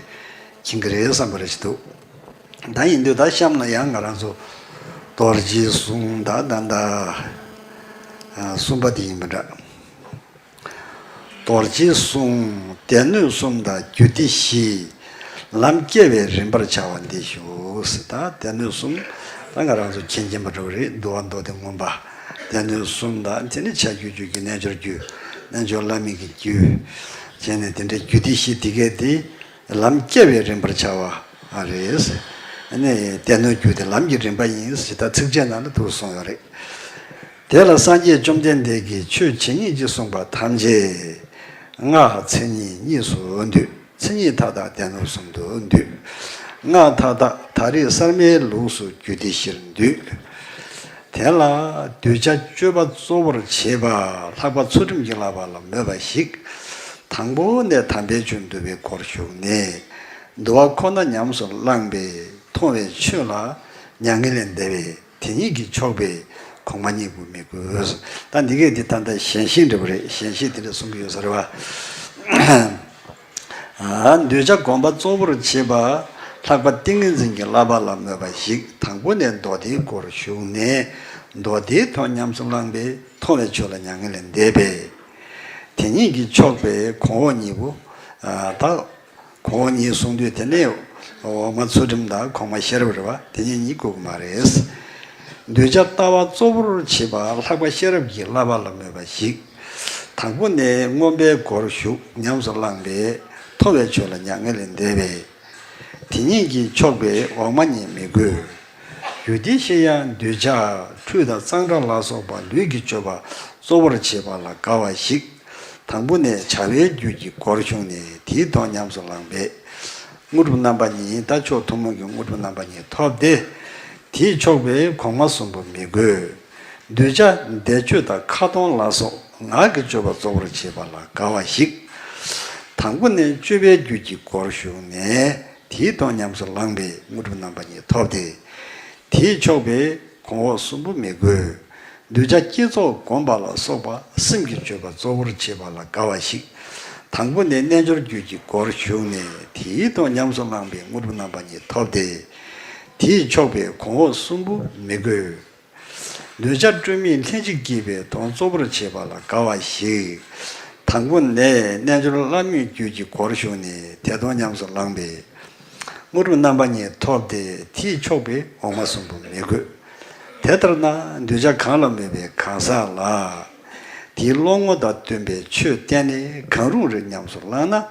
མཁྱེན་གྱི་རེད་བསམ་པ་རེ་ཞིག་འདུག་ད་ཡིན་དུས་ད་གཤམ་ལ་ཡང་ང་རང་ཚོ་རྡོ་རྗེ་གསུམ་ད་ད་ད་གསུམ་པ་དེ་ཡིན་པ་འདྲ། རྡོ་རྗེ་གསུམ་སྡེ་སྣོད་གསུམ་དང་རྒྱུད་སྡེ་བཞི། ལམ་སྐྱེ་བའི་རིམ་པར་བྱ་བ་འདི་ཞུ། ད་སྡེ་སྣོད་གསུམ་ད་ང་རང་ཚོ་མཁྱེན་མཁྱེན་པ་འདྲ་བོ་རེད། འདུལ་བ་མདོ་སྡེ་མངོན་པ་སྡེ་སྣོད་གསུམ་དང་དེ་ནི་བྱ་རྒྱུད་རྒྱུད་ཀྱི་རྣལ་འབྱོར་རྒྱུད། རྣལ་འབྱོར་བླ་མེད་ཀྱི་རྒྱུད། བྱས་ནས་དེ་འདྲའི་རྒྱུད་སྡེ་བཞི་དེ་གས་དེ། ལམ་སྐྱེ་བའི་རིམ་པར་བྱ་བ་རེད། ཨ་ནི་སྡེ་སྣོད་རྒྱུད་དེ་ལམ་གྱི་རིམ་པ་ཡིན་ཞེས་ད་ཚིགས་བཅད་ནང་ལ་དུ་གསུངས་ཡོད་རེད། དེ་ལ་སངས་རྒྱས་བཅོམ་ལྡན་འདས་ཀྱིས་ཆོས་ཇི་སྙེད་ཅིག་གསུངས་པ་ཐམས་ཅད་སྔགས་མཚན་ཉིད་གཉིས་སུ་འདུས། མཚན་ཉིད་མཐའ་དག་སྡེ་སྣོད་གསུམ་དུ་འདུས། སྔགས་མཐའ་དག་ད་རེས་གསར་མའི་ལུགས་སུ་རྒྱུད་སྡེ་བཞིར་འདུས། དེ་ལ་གདུལ་བྱ་སྤྱོད་པ་གཙོ་བོར་བྱེད་པ་ལྷག་པ་ཚུལ་ཁྲིམས་ཀྱི་བསླབ་པ་ལ་མོས་པ་ཞིག་དང་པོ་ནས་དམ་པའི་ཆོས་འདུལ་བའི་སྒོར་ཞུགས་ནས། འདུལ་བ་ཁོ་ན་ཉམས་སུ་བླངས་པས་མཐོང་བའི་ཆོས་ལ་མྱ་ངན་ལས་འདས་པས་དེ་ཉིད་ཀྱིས་ཆོག་པས་གོང་མ་གཉིས་པོ་མི་དགོས། ད་འདི་གས་འདི་ད་ལྟ་ཞལ་བཞེས་འདྲ་བོ་རེད། ཞལ་བཞེས་དེ་འདྲ་གསུང་གི་ཡོད་ས་རེད་བ། གདུལ་བྱ་སྒོམ་པ་གཙོ་བོར་བྱེད་པ་ལྷག་པ་ཏིང་ངེ་འཛིན་གྱི་བསླབ་པ་ལ་མོས་པ་ཞིག་དང་པོ་ནས་མདོ་སྡེའི་སྒོར་ཞུགས་ནས། མདོ་སྡེའི་དོན་ཉམས་སུ་བླངས་པས་མཐོང་བའི་ཆོས་ལ་མྱ་ངན་ལས་འདས་པས། དེ་ཉིད་ཀྱིས་ཆོག་པའི་གོང་འོག་གཉིས་པོ། ད་གོང་འོག་གཉིས་གསུང་དུས་དེ་ནས་འོག་མ་ཚུལ་ཁྲིམས་དང་གོང་མ་ཤེས་རབ་རེད་བ། དེ་གཉིས་གཉིས་དགོས་ཀྱི་མ་རེད། གདུལ་བྱ་ལྟ་བ་གཙོ་བོར་བྱེད་པ་ལྷག་པ་ཤེས་རབ་ཀྱི་བསླབ་པ་ལ་མོས་པ་ཞིག་དང་པོ་ནས་མངོན་པའི་སྒོར་ཞུགས་ཉམས་སུ་བླངས་པས་མཐོང་བའི་ཆོས་ལ་མྱ་ངན་ལས་འདས་པས། དེ་ཉིད་ཀྱིས་ཆོག་པའི་འོག་མ་གཉིས་མི་དགོས། རྒྱུད་སྡེ་བཞི་ཡང་གདུལ་བྱ་ཁྲུས་དང་གཙང་སྦྲ་ལ་སོགས་པ་ལུས་ཀྱི་སྤྱོད་པ་གཙོ་བོར་བྱེད་པ་ལ་དགའ་བ་ཞིག་དང་པོ་ནས་བྱ་བའི་རྒྱུད་ཀྱི་སྒོར་ཞུགས་ནས་དེའི་དོན་ཉམས་སུ་བླངས་པས། དངོས་གྲུབ་རྣམ་པ་གཉིས་ད་མཆོག་ཐུན་མོང་གི་དངོས་གྲུབ་རྣམ་པ་གཉིས་ཐོབ་སྟེ། དེས་ཆོག་པའི་གོང་མ་གསུམ་པོ་མི་དགོས། གདུལ་བྱ་བཟླས་བརྗོད་དང་ཁ་གཏོང་ལ་སོགས་ངག་གི་སྤྱོད་པ་གཙོ་བོར་བྱེད་པ་ལ་དགའ་བ་ཞིག་དང་པོ་ནས་སྤྱོད་པའི་རྒྱུད་ཀྱི་སྒོར་ཞུགས་ནས་དེའི་དོན་ཉམས་སུ་བླངས་པས་དངོས་གྲུབ་རྣམ་པ་གཉིས་ཐོབ་སྟེ། དེས་ཆོག་པའི་གོང་འོག་གསུམ་པོ་མི་དགོས། གདུལ་བྱ་བསྐྱེད་རྫོགས་བསྒོམ་པ་ལ་སོགས་པ་སེམས་ཀྱི་སྤྱོད་པ་གཙོ་བོར་བྱེད་པ་ལ་དགའ་བ་ཞིག་དང་པོ་ནས་རྣལ་འབྱོར་རྒྱུད་ཀྱི་སྒོར་ཞུགས་ནས་དེའི་དོན་ཉམས་སུ་བླངས་པས་དངོས་གྲུབ་རྣམ་པ་གཉིས་ཐོབ་སྟེ། དེས་ཆོག་པའི་གོང་འོག་གསུམ་པོ་མི་དགོས། གདུལ་བྱ་སྤྲོས་མེད་ལྷན་ཅིག་སྐྱེས་པའི་དོན་གཙོ་བོར་བྱེད་པ་ལ་དགའ་བ་ཞིག་དང་པོ་ནས་རྣལ་འབྱོར་བླ་མེད་རྒྱུད་ཀྱི་སྒོར་ཞུགས་ནས་དེ་དོན་ཉམས་སུ་བླངས་པས། དངོས་གྲུབ་རྣམ་པ་གཉིས་ཐོབ་སྟེ་དེས་ཆོག་པའི་འོག་མ་གསུམ་པོ་མི་དགོས། དེ་ལྟར་ན་གདུལ་བྱ་གང་ལ་མོས་པའི་གང་ཟག་ལ། དེའི་བློ་ངོ་དང་བསྟུན་པའི་ཆོས་བསྟན་ནས་གང་རུང་རེ་ཉམས་སུ་བླངས་ན།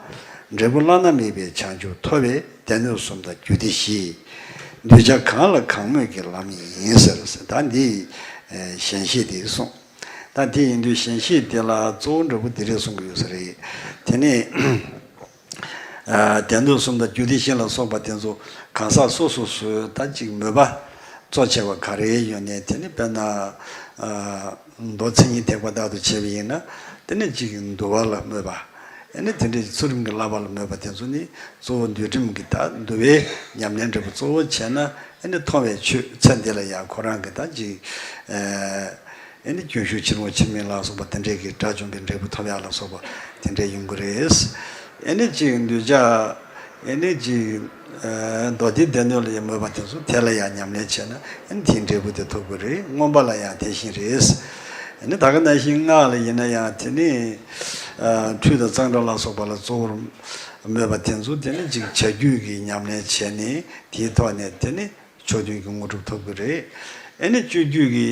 འབྲས་བུ་བླ་ན་མེད་པའི་བྱང་ཆུབ་ཐོབ་པས་སྡེ་སྣོད་གསུམ་དང་རྒྱུད་སྡེ་བཞི། གདུལ་བྱ་གང་ལ་གང་མོས་ཀྱི་ལམ་ཡིན་ཟེར། ད་འདི་ཞལ་བཞེས་དེ་གསུངས། ད་དེ་ཡིན་དུས་ཞལ་བཞེས་དེ་ལ་གཙོ་བོ་འདྲ་པོ་དེ་རེད་གསུང་གི་ཡོད་ས་རེད། དེ་ནས་སྡེ་སྣོད་གསུམ་དང་རྒྱུད་སྡེ་བཞི་ལ་སོགས་པ་དེ་ཚོ་གང་ཟག་སོ་སོ་སོའི་ད་ཅིག་མོས་པ་གཙོ་ཆེ་བ་ག་རེ་ཡོད་ནས། དེ་ནི་དཔེར་ན་མདོ་མཚན་ཉིད་ཐེག་པ་ལྟར་དུ་བྱས་པ་ཡིན་ན། དེ་ནི་ཅིག་འདུལ་བ་ལ་མོས་པ། ཨ་ནི་དེ་འདྲའི་ཚུལ་ཁྲིམས་ཀྱི་བསླབ་པ་ལ་མོས་པ་དེ་ཚོ་ནི་གཙོ་བོ་འདུལ་ཁྲིམས་ཀྱི་ད་འདུལ་བའི་ཉམས་ལེན་འབྲས་བུ་གཙོ་བོ་བྱས་ན། ཨ་ནི་མཐོང་བའི་ཆོས་ཚེ་འདི་ལ་ཡང་ཁོ་རང་གི་ད་ཅིག་ཨ་ནི་རྒྱུན་ཞུགས་ཕྱིར་འོང་ཕྱིར་མིན་ལ་སོགས་པ་དེ་འདྲའི་གི་དགྲ་བཅོམ་པའི་འབྲས་བུ་ཐོབ་ཡག་ལ་སོགས་པ་དེ་འདྲའི་ཡོང་གི་རེད། ཨ་ནི་ཅིག་གདུལ་བྱ་ཨ་ནི་ཅིག་མདོ་སྡེ་སྡེ་སྣོད་ལ་ཡང་མོས་པ་དེ་ཚོ་དེ་ལ་ཡང་ཉམས་ལེན་བྱས་ན། ཨ་ནི་དེའི་འབྲས་བུ་དེ་ཐོབ་གི་རེད། མངོན་པ་ལ་ཡང་དེ་བཞིན་རེད། ཨ་ནི་ད་ག་ནང་བཞིན་སྔགས་ལ་ཡིན་ན་ཡང་དེ་ནི་ཁྲུས་དང་གཙང་སྦྲ་ལ་སོགས་པ་ལ་གཙོ་བོར་མོས་པ་དེ་ཚོ་དེ་ནི་ཅིག་བྱ་རྒྱུད་ཀྱི་ཉམས་ལེན་བྱས་ནས་དེའི་ཐོག་ནས་དེ་ནི་མཆོག་ཐུན་གྱི་དངོས་གྲུབ་ཐོབ་ཀྱི་རེད། ཨ་ནི་སྤྱོད་རྒྱུད་ཀྱི་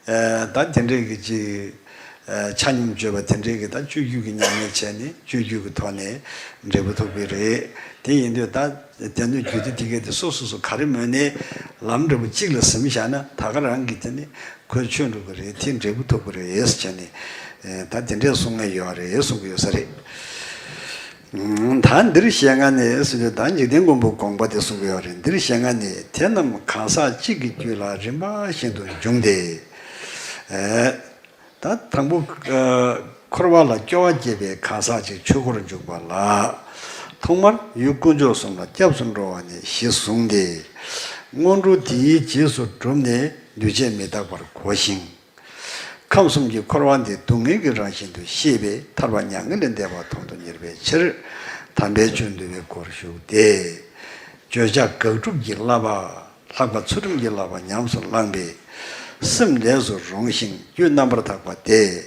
ད་དེ་འདྲའི་གི་ཅིག་ ཆ་སྙོམས་སྤྱོད་པ་དེ་འདྲའི་གི་ད་སྤྱོད་རྒྱུད་ཀྱི་ཉམས་ལེན་བྱས་ནས་སྤྱོད་རྒྱུད་ཀྱི་ཐོག་ནས་འབྲས་བུ་ཐོབ་ཀྱི་རེད། དེ་ཡིན་དུས་ད་སྡེ་སྣོད་རྒྱུད་སྡེ་དེ་གའི་དེ་སོ་སོ་སོ་ག་རེ་མོས་ནས་ལམ་འབྲས་བུ་གཅིག་ལ་ཟིན་བཞག་ན་ད་ག་རང་གི་དེ་ནི་གོས་ཆོད་འགྲོ་གི་རེད། དེ་འབྲས་བུ་ཐོབ་ཀྱི་རེད་ཟེར་བྱས་ནས་ད་དེ་འདྲས་གསུང་ངེས་ཡོད་རེད་གསུང་གི་ཡོད་ས་རེད། ད་འདིར་ཞེས་ང་ནི་ཟེར་དུས་ད་འཇིག་རྟེན་མགོན་པོ་དགོངས་པ་དེ་གསུང་གི་ཡོད་རེད། འདིར་ཞེས་ང་ནི་དེ་རྣམས་གང་ཟག་གཅིག་གི་རྒྱུད་ལ་རིམ་པ་བཞིན་དུ་འབྱུང་སྟེ། ད་དང་པོ་འཁོར་བ་ལ་སྐྱོ་བ་སྐྱེས་པའི་གང་ཟག་ཅིག་ཆོས་འཁོར་འཇུག་པ་ལ། ཐོག་མར་ཡུལ་དཀོན་མཆོག་གསུམ་ལ་སྐྱབས་སུ་འགྲོ་བ་ནས་གཞི་བཟུང་སྟེ། སྔོན་འགྲོ་དེའི་རྗེས་སུ་བསྒྲུབས་ནས་འདུས་བྱས་མི་རྟག་པར་གོ་ཞིང་། ཁམས་གསུམ་གྱི་འཁོར་བ་འདི་སྡུག་བསྔལ་གྱི་རང་བཞིན་དུ་ཤེས་པས་ཐར་པ་མྱ་ངན་ལས་འདས་པ་དོན་དུ་གཉེར་བའི་ཕྱིར། དམ་པའི་ཆོས་འདུལ་བའི་སྒོར་ཞུགས་ཏེ། བརྗོད་བྱ་དགག་སྒྲུབ་ཀྱི་བསླབ་པ། ལྷག་པ་ཚུལ་ཁྲིམས་ཀྱི་བསླབ་པ་ཉམས་སུ་བླངས་པས། སེམས་ལས་སུ་རུང་ཞིང་རྒྱུད་རྣམ་པར་དག་པ་སྟེ།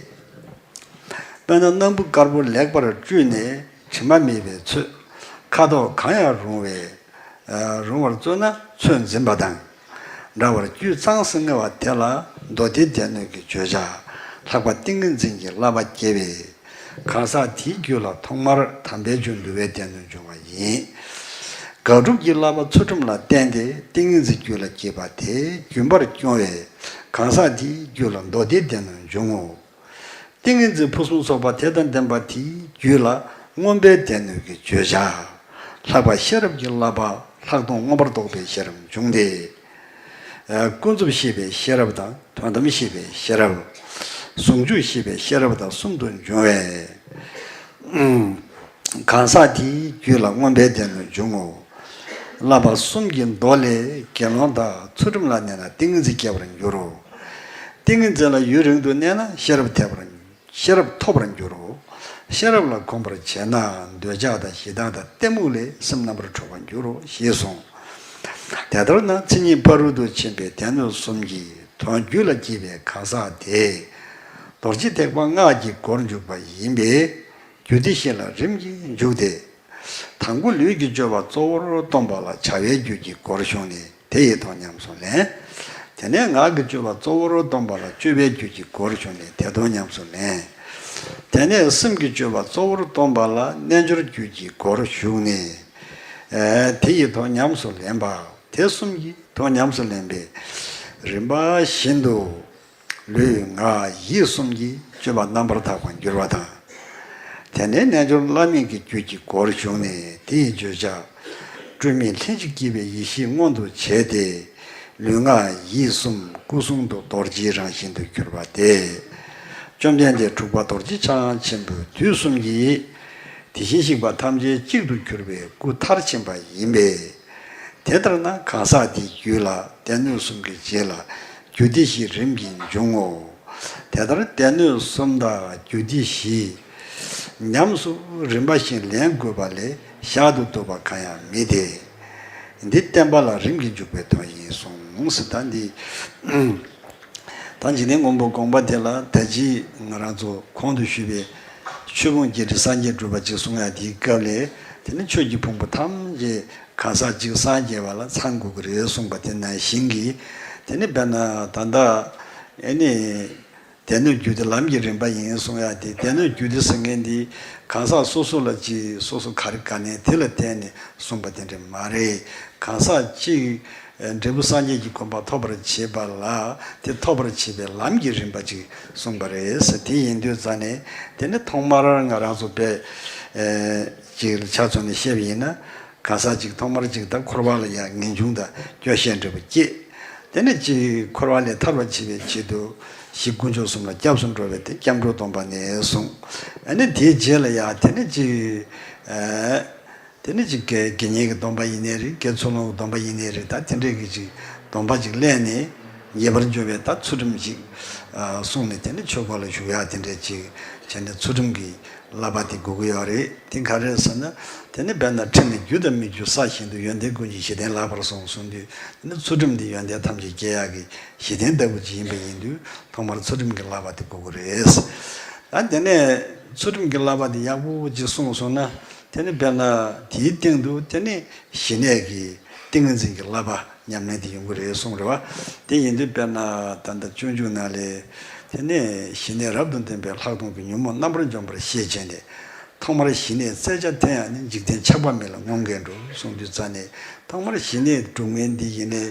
དཔེར་ན་སྣམ་བུ་དཀར་པོ་ལེགས་པར་བཀྲུས་ནས་དྲི་མ་མེད་པའི་ཚོས་ཁ་དོག་གང་ཡང་རུང་བའི་རུང་བར་བཙོས་ན་ཚོས་འཛིན་པ་དང་འདྲ་བར་རྒྱུད་གཙང་སེང་ངེ་བ་དེ་ལ་མདོ་སྡེའི་སྡེ་སྣོད་ཀྱི་བརྗོད་བྱ་ལྷག་པ་ཏིང་ངེ་འཛིན་གྱི་བསླབ་པ་སྐྱེ་བས། གང་ཟག་དེའི་རྒྱུད་ལ་ཐོག་མར་དམ་པའི་ཆོས་འདུལ་བའི་སྡེ་སྣོད་འབྱུང་བ་ཡིན། དགག་སྒྲུབ་ཀྱི་བསླབ་པ་ཚུལ་ཁྲིམས་ལ་བརྟེན་ཏེ་ཏིང་ངེ་འཛིན་རྒྱུད་ལ་སྐྱེས་པ་དེ་རྒྱུན་པར་སྐྱོང་བས་གང་ཟག་དེའི་རྒྱུད་ལ་མདོ་སྡེའི་སྡེ་སྣོད་འབྱུང་ངོ་། ཏིང་ངེ་འཛིན་ཕུན་སུམ་ཚོགས་པ་དེ་དང་ལྡན་པ་དེའི་རྒྱུད་ལ་མངོན་པའི་སྡེ་སྣོད་ཀྱི་བརྗོད་བྱ། ལྷག་པ་ཤེས་རབ་ཀྱི་བསླབ་པ་ལྷག་མཐོང་མངོན་པར་རྟོགས་པའི་ཤེས་རབ་འབྱུང་སྟེ། ཀུན་རྫོབ་ཤེས་པའི་ཤེས་རབ་དང་དོན་དམ་ཤེས་པའི་ཤེས་རབ། ཟུང་འཇུག་ཤེས་པའི་ཤེས་རབ་དང་གསུམ་དུ་འབྱུང་བས། གང་ཟག་དེའི་རྒྱུད་ལ་མངོན་པའི་སྡེ་སྣོད་འབྱུང་ངོ་། བསླབ་པ་གསུམ་གྱི་མདོ་ལས་དགེ་སློང་དག་ཚུལ་ཁྲིམས་ལ་གནས་ན་ཏིང་ངེ་འཛིན་སྐྱེ་བར་འགྱུར་རོ། ཏིང་ངེ་འཛིན་ལ་ཡུན་རིང་དུ་གནས་ན་ཤེས་རབ་ཐེབས་པར་ཤེས་རབ་ཐོབ་པར་འགྱུར་རོ། ཤེས་རབ་ལ་གོམས་པར་བྱས་ན་འདོད་ཆགས་དང་ཞེ་སྡང་དང་གཏི་མུག་ལས་སེམས་རྣམ་པར་གྲོལ་བར་འགྱུར་རོ་ཞེས་གསུངས། དེ་ལྟར་ན་མཚན་ཉིད་ཕ་རོལ་ཏུ་ཕྱིན་པའི་སྡེ་སྣོད་གསུམ་གྱི་དོན་རྒྱུད་ལ་སྐྱེས་པའི་གང་ཟག་དེ། རྡོ་རྗེ་ཐེག་པ་སྔགས་ཀྱི་སྒོར་འཇུག་པ་ཡིན་པས། རྒྱུད་སྡེ་བཞི་ལ་རིམ་གྱིས་འཇུག་སྟེ། དང་པོ་ལུས་ཀྱི་སྤྱོད་པ་གཙོ་བོར་སྟོན་པ་ལ་བྱ་བའི་རྒྱུད་ཀྱི་སྒོར་ཞུགས་ནས་དེ་ཡི་དོན་ཉམས་སུ་ལེན། དེ་ནས་ངག་གི་སྤྱོད་པ་གཙོ་བོར་སྟོན་པ་ལ་སྤྱོད་པའི་རྒྱུད་ཀྱི་སྒོར་ཞུགས་ནས་དེ་དོན་ཉམས་སུ་ལེན། དེ་ནས་སེམས་ཀྱི་སྤྱོད་པ་གཙོ་བོར་སྟོན་པ་ལ་རྣལ་འབྱོར་རྒྱུད་ཀྱི་སྒོར་ཞུགས་ནས། དེ་ཡི་དོན་ཉམས་སུ་ལེན་པ། དེ་གསུམ་གྱི་དོན་ཉམས་སུ་ལེན་པས། རིམ་པ་བཞིན་དུ། ལུས་ངག་ཡིད་གསུམ་གྱི་སྤྱོད་པ་རྣམ་པར་དག་པར་འགྱུར་བ་དང་། དེ་ནས་རྣལ་འབྱོར་བླ་མེད་ཀྱི་རྒྱུད་ཀྱི་སྒོར་ཞུགས་ནས་དེ་ཡི་བརྗོད་བྱ། སྤྲོས་མེད་ལྷན་ཅིག་སྐྱེས་པའི་ཡེ་ཤེས་མངོན་དུ་བྱས་ཏེ། ལུས་ངག་ཡིད་གསུམ་སྐུ་གསུང་ཐུགས་རྡོ་རྗེའི་རང་བཞིན་དུ་གྱུར་པ་སྟེ། བཅོམ་ལྡན་འདས་དྲུག་པ་རྡོ་རྗེ་འཆང་ཆེན་པོས་དུས་གསུམ་གྱི་དེ་བཞིན་གཤེགས་པ་ཐམས་ཅད་གཅིག་ཏུ་གྱུར་པའི་སྐུ་མཐར་ཕྱིན་པ་ཡིན་པས། དེ་ལྟར་ན་གང་ཟག་དེའི་རྒྱུད་ལ་སྡེ་སྣོད་གསུམ་གྱི་རྗེས་ལ་རྒྱུད་སྡེ་བཞི་རིམ་གྱིས་འབྱུང་ངོ་། དེ་ལྟར་སྡེ་སྣོད་གསུམ་དང་རྒྱུད་སྡེ་བཞི་ཉམས་སུ་རིམ་པ་བཞིན་ལེན་དགོས་པ་ལས་གཞག་ཏུ་བཏུབ་པ་གང་ཡང་མེད་དེ། འདི་བསྟན་པ་ལ་རིམ་གྱིས་འཇུག་པའི་དོན་ཡིན་གསུངས་ཟེར། ད་འདི། ད་འཇིག་རྟེན་མགོན་པོ་དགོངས་པ་དེ་ལ་ད་ཅི་ང་རང་ཚོ་གོང་དུ་ཞུས་པའི་ཆོས་ཕུང་བརྒྱད་ཁྲི་སངས་རྒྱས་སྒྲུབ་པ་ཅིག་གསུང་ཡ་དེའི་སྐབས་ལས་དེ་ནི་ཆོས་ཀྱི་ཕུང་པོ་ཐམས་ཅད་གང་ཟག་གཅིག་སངས་རྒྱས་པ་ལ་ཚང་དགོས་ཀྱི་རེད་གསུངས་པ་དེ་ནང་བཞིན་གྱི། དེ་ནི་དཔེར་ན་ད་ལྟ་ཨེ་ནི་སྡེ་སྣོད་རྒྱུད་སྡེ་ལམ་གྱི་རིམ་པ་ཡིན་གསུང་ཡ་དེ། སྡེ་སྣོད་རྒྱུད་སྡེ་ཟེར་མཁན་འདི་གང་ཟག་སོ་སོ་ལ་ཅིག་སོ་སོ་ག་རེ་དགའ་ནས་དེ་ལ་བརྟེན་ནས་གསུངས་པ་དེ་འདྲ་མ་རེད། གང་ཟག་གཅིག་འབྲས་བུ་སངས་རྒྱས་ཀྱི་གོ་འཕང་ཐོབ་པར་བྱེད་པ་ལ་དེ་ཐོབ་པར་བྱེད་པའི་ལམ་གྱི་རིམ་པ་ཅིག་གསུངས་པ་རེད་ཟེར། དེ་ཡིན་དུས་ཙང་ནས་དེ་ནི་ཐོག་མར་ང་རང་ཚོ་དཔེ་ཅིག་ཆ་མཚོན་ནས་བཤད་པ་ཡིན་ན། གང་ཟག་ཅིག་ཐོག་མར་ཅིག་ད་འཁོར་བ་ལ་ཡང་ངེས་འབྱུང་དང་སྐྱོ་ཤས་འདྲ་པོ་སྐྱེས། དེ་ནས་ཅིག་འཁོར་བ་ལས་ཐར་བར་བྱེད་པའི་ཆེད་དུ་གཞི་དཀོན་མཆོག་གསུམ་ལ་སྐྱབས་སུ་འགྲོ་བའི་དེ་སྐྱབས་འགྲོ་སྡོམ་པ་ནས་གསུངས། ཨ་ནི་དེའི་རྗེས་ལ་ཡང་དེ་ནས་ཅིག་ཨ། དེ་ནས་ཅིག་དགེ་དགེ་བསྙེན་གྱི་སྡོམ་པ་ཡིན་ནའི་རེད། དགེ་ཚུལ་སློང་གི་སྡོམ་པ་ཡིན་ནའི་རེད། ད་དེ་འདྲས་ཀྱི་ཅིག་སྡོམ་པ་ཅིག་ལེན་ནས་ངེས་པར་འབྱུང་བའི་ད་ཚུལ་ཁྲིམས་ཅིག་ཨ་བསྲུངས་ནས་དེ་ནས་ཆོས་འཁོར་ལ་ཞུགས་ཡ་དེ་འདྲས་ཅིག་བྱས་ནས་ཚུལ་ཁྲིམས་ཀྱི་བསླབ་པ་དེ་དགོས་ཀྱི་ཡོད་རེད། དེ་ག་རེ་ཟེར་ན། དེ་ནི་དཔེར་ན་ཁྲིམས་ནི་རྒྱུ་དང་མི་རྒྱུ་ས་བཞིན་དུ། ཡོན་ཏན་ཀུན་གྱི་གཞི་རྟེན་ལགས་པར་བཟུང་གསུངས་དུས། དེ་ནི་ཚུལ་ཁྲིམས་འདི་ཡོན་ཏན་ཐམས་ཅད་སྐྱེ་ཡག་གི་གཞི་རྟེན་ལྟ་བུ་ཅིག་ཡིན་པ་ཡིན་དུས། ཐོག་མར་ཚུལ་ཁྲིམས་ཀྱི་བསླབ་པ་དེ་དགོས་ཀྱི་རེད། ད་དེ་ནས་ཚུལ་ཁྲིམས་ཀྱི་བསླབ་པ་དེ་ཡག་པོ་ཅིག་བསྲུངས་སོང་ན། དེ་ནི་དཔེར་ན་དེའི་སྟེང་དུ་དེ་ནི་ཞི་གནས་ཀྱི་ཏིང་ངེ་འཛིན་གྱི་བསླབ་པ་ཉམས་ལེན་དེ་ཡོང་གི་རེད་གསུངས་རེད་བ། དེ་ཡིན་དུས་དཔེར་ན་ད་ལྟ་སྤྱོད་འཇུག་ནང་ལས། དེ་ནས་ཞི་གནས་རབ་ཏུ་བརྟན་པའི་ལྷག་མཐོང་གི་ཉོན་མོངས་རྣམ་པར་འཇོམས་པར་ཤེས་བྱས་ནས། ཐོག་མར་ཞི་གནས་བཙལ་བྱ་དེ་ཡང་ནི། འཇིག་རྟེན་ཆགས་པ་མེད་ལ་མངོན་དགའི་འགྲོ། གསུངས་དུས་ཙ་ནས་ཐོག་མར་ཞི་གནས་སྒྲུབ་མཁན་འདི་ཡིན་ནའི་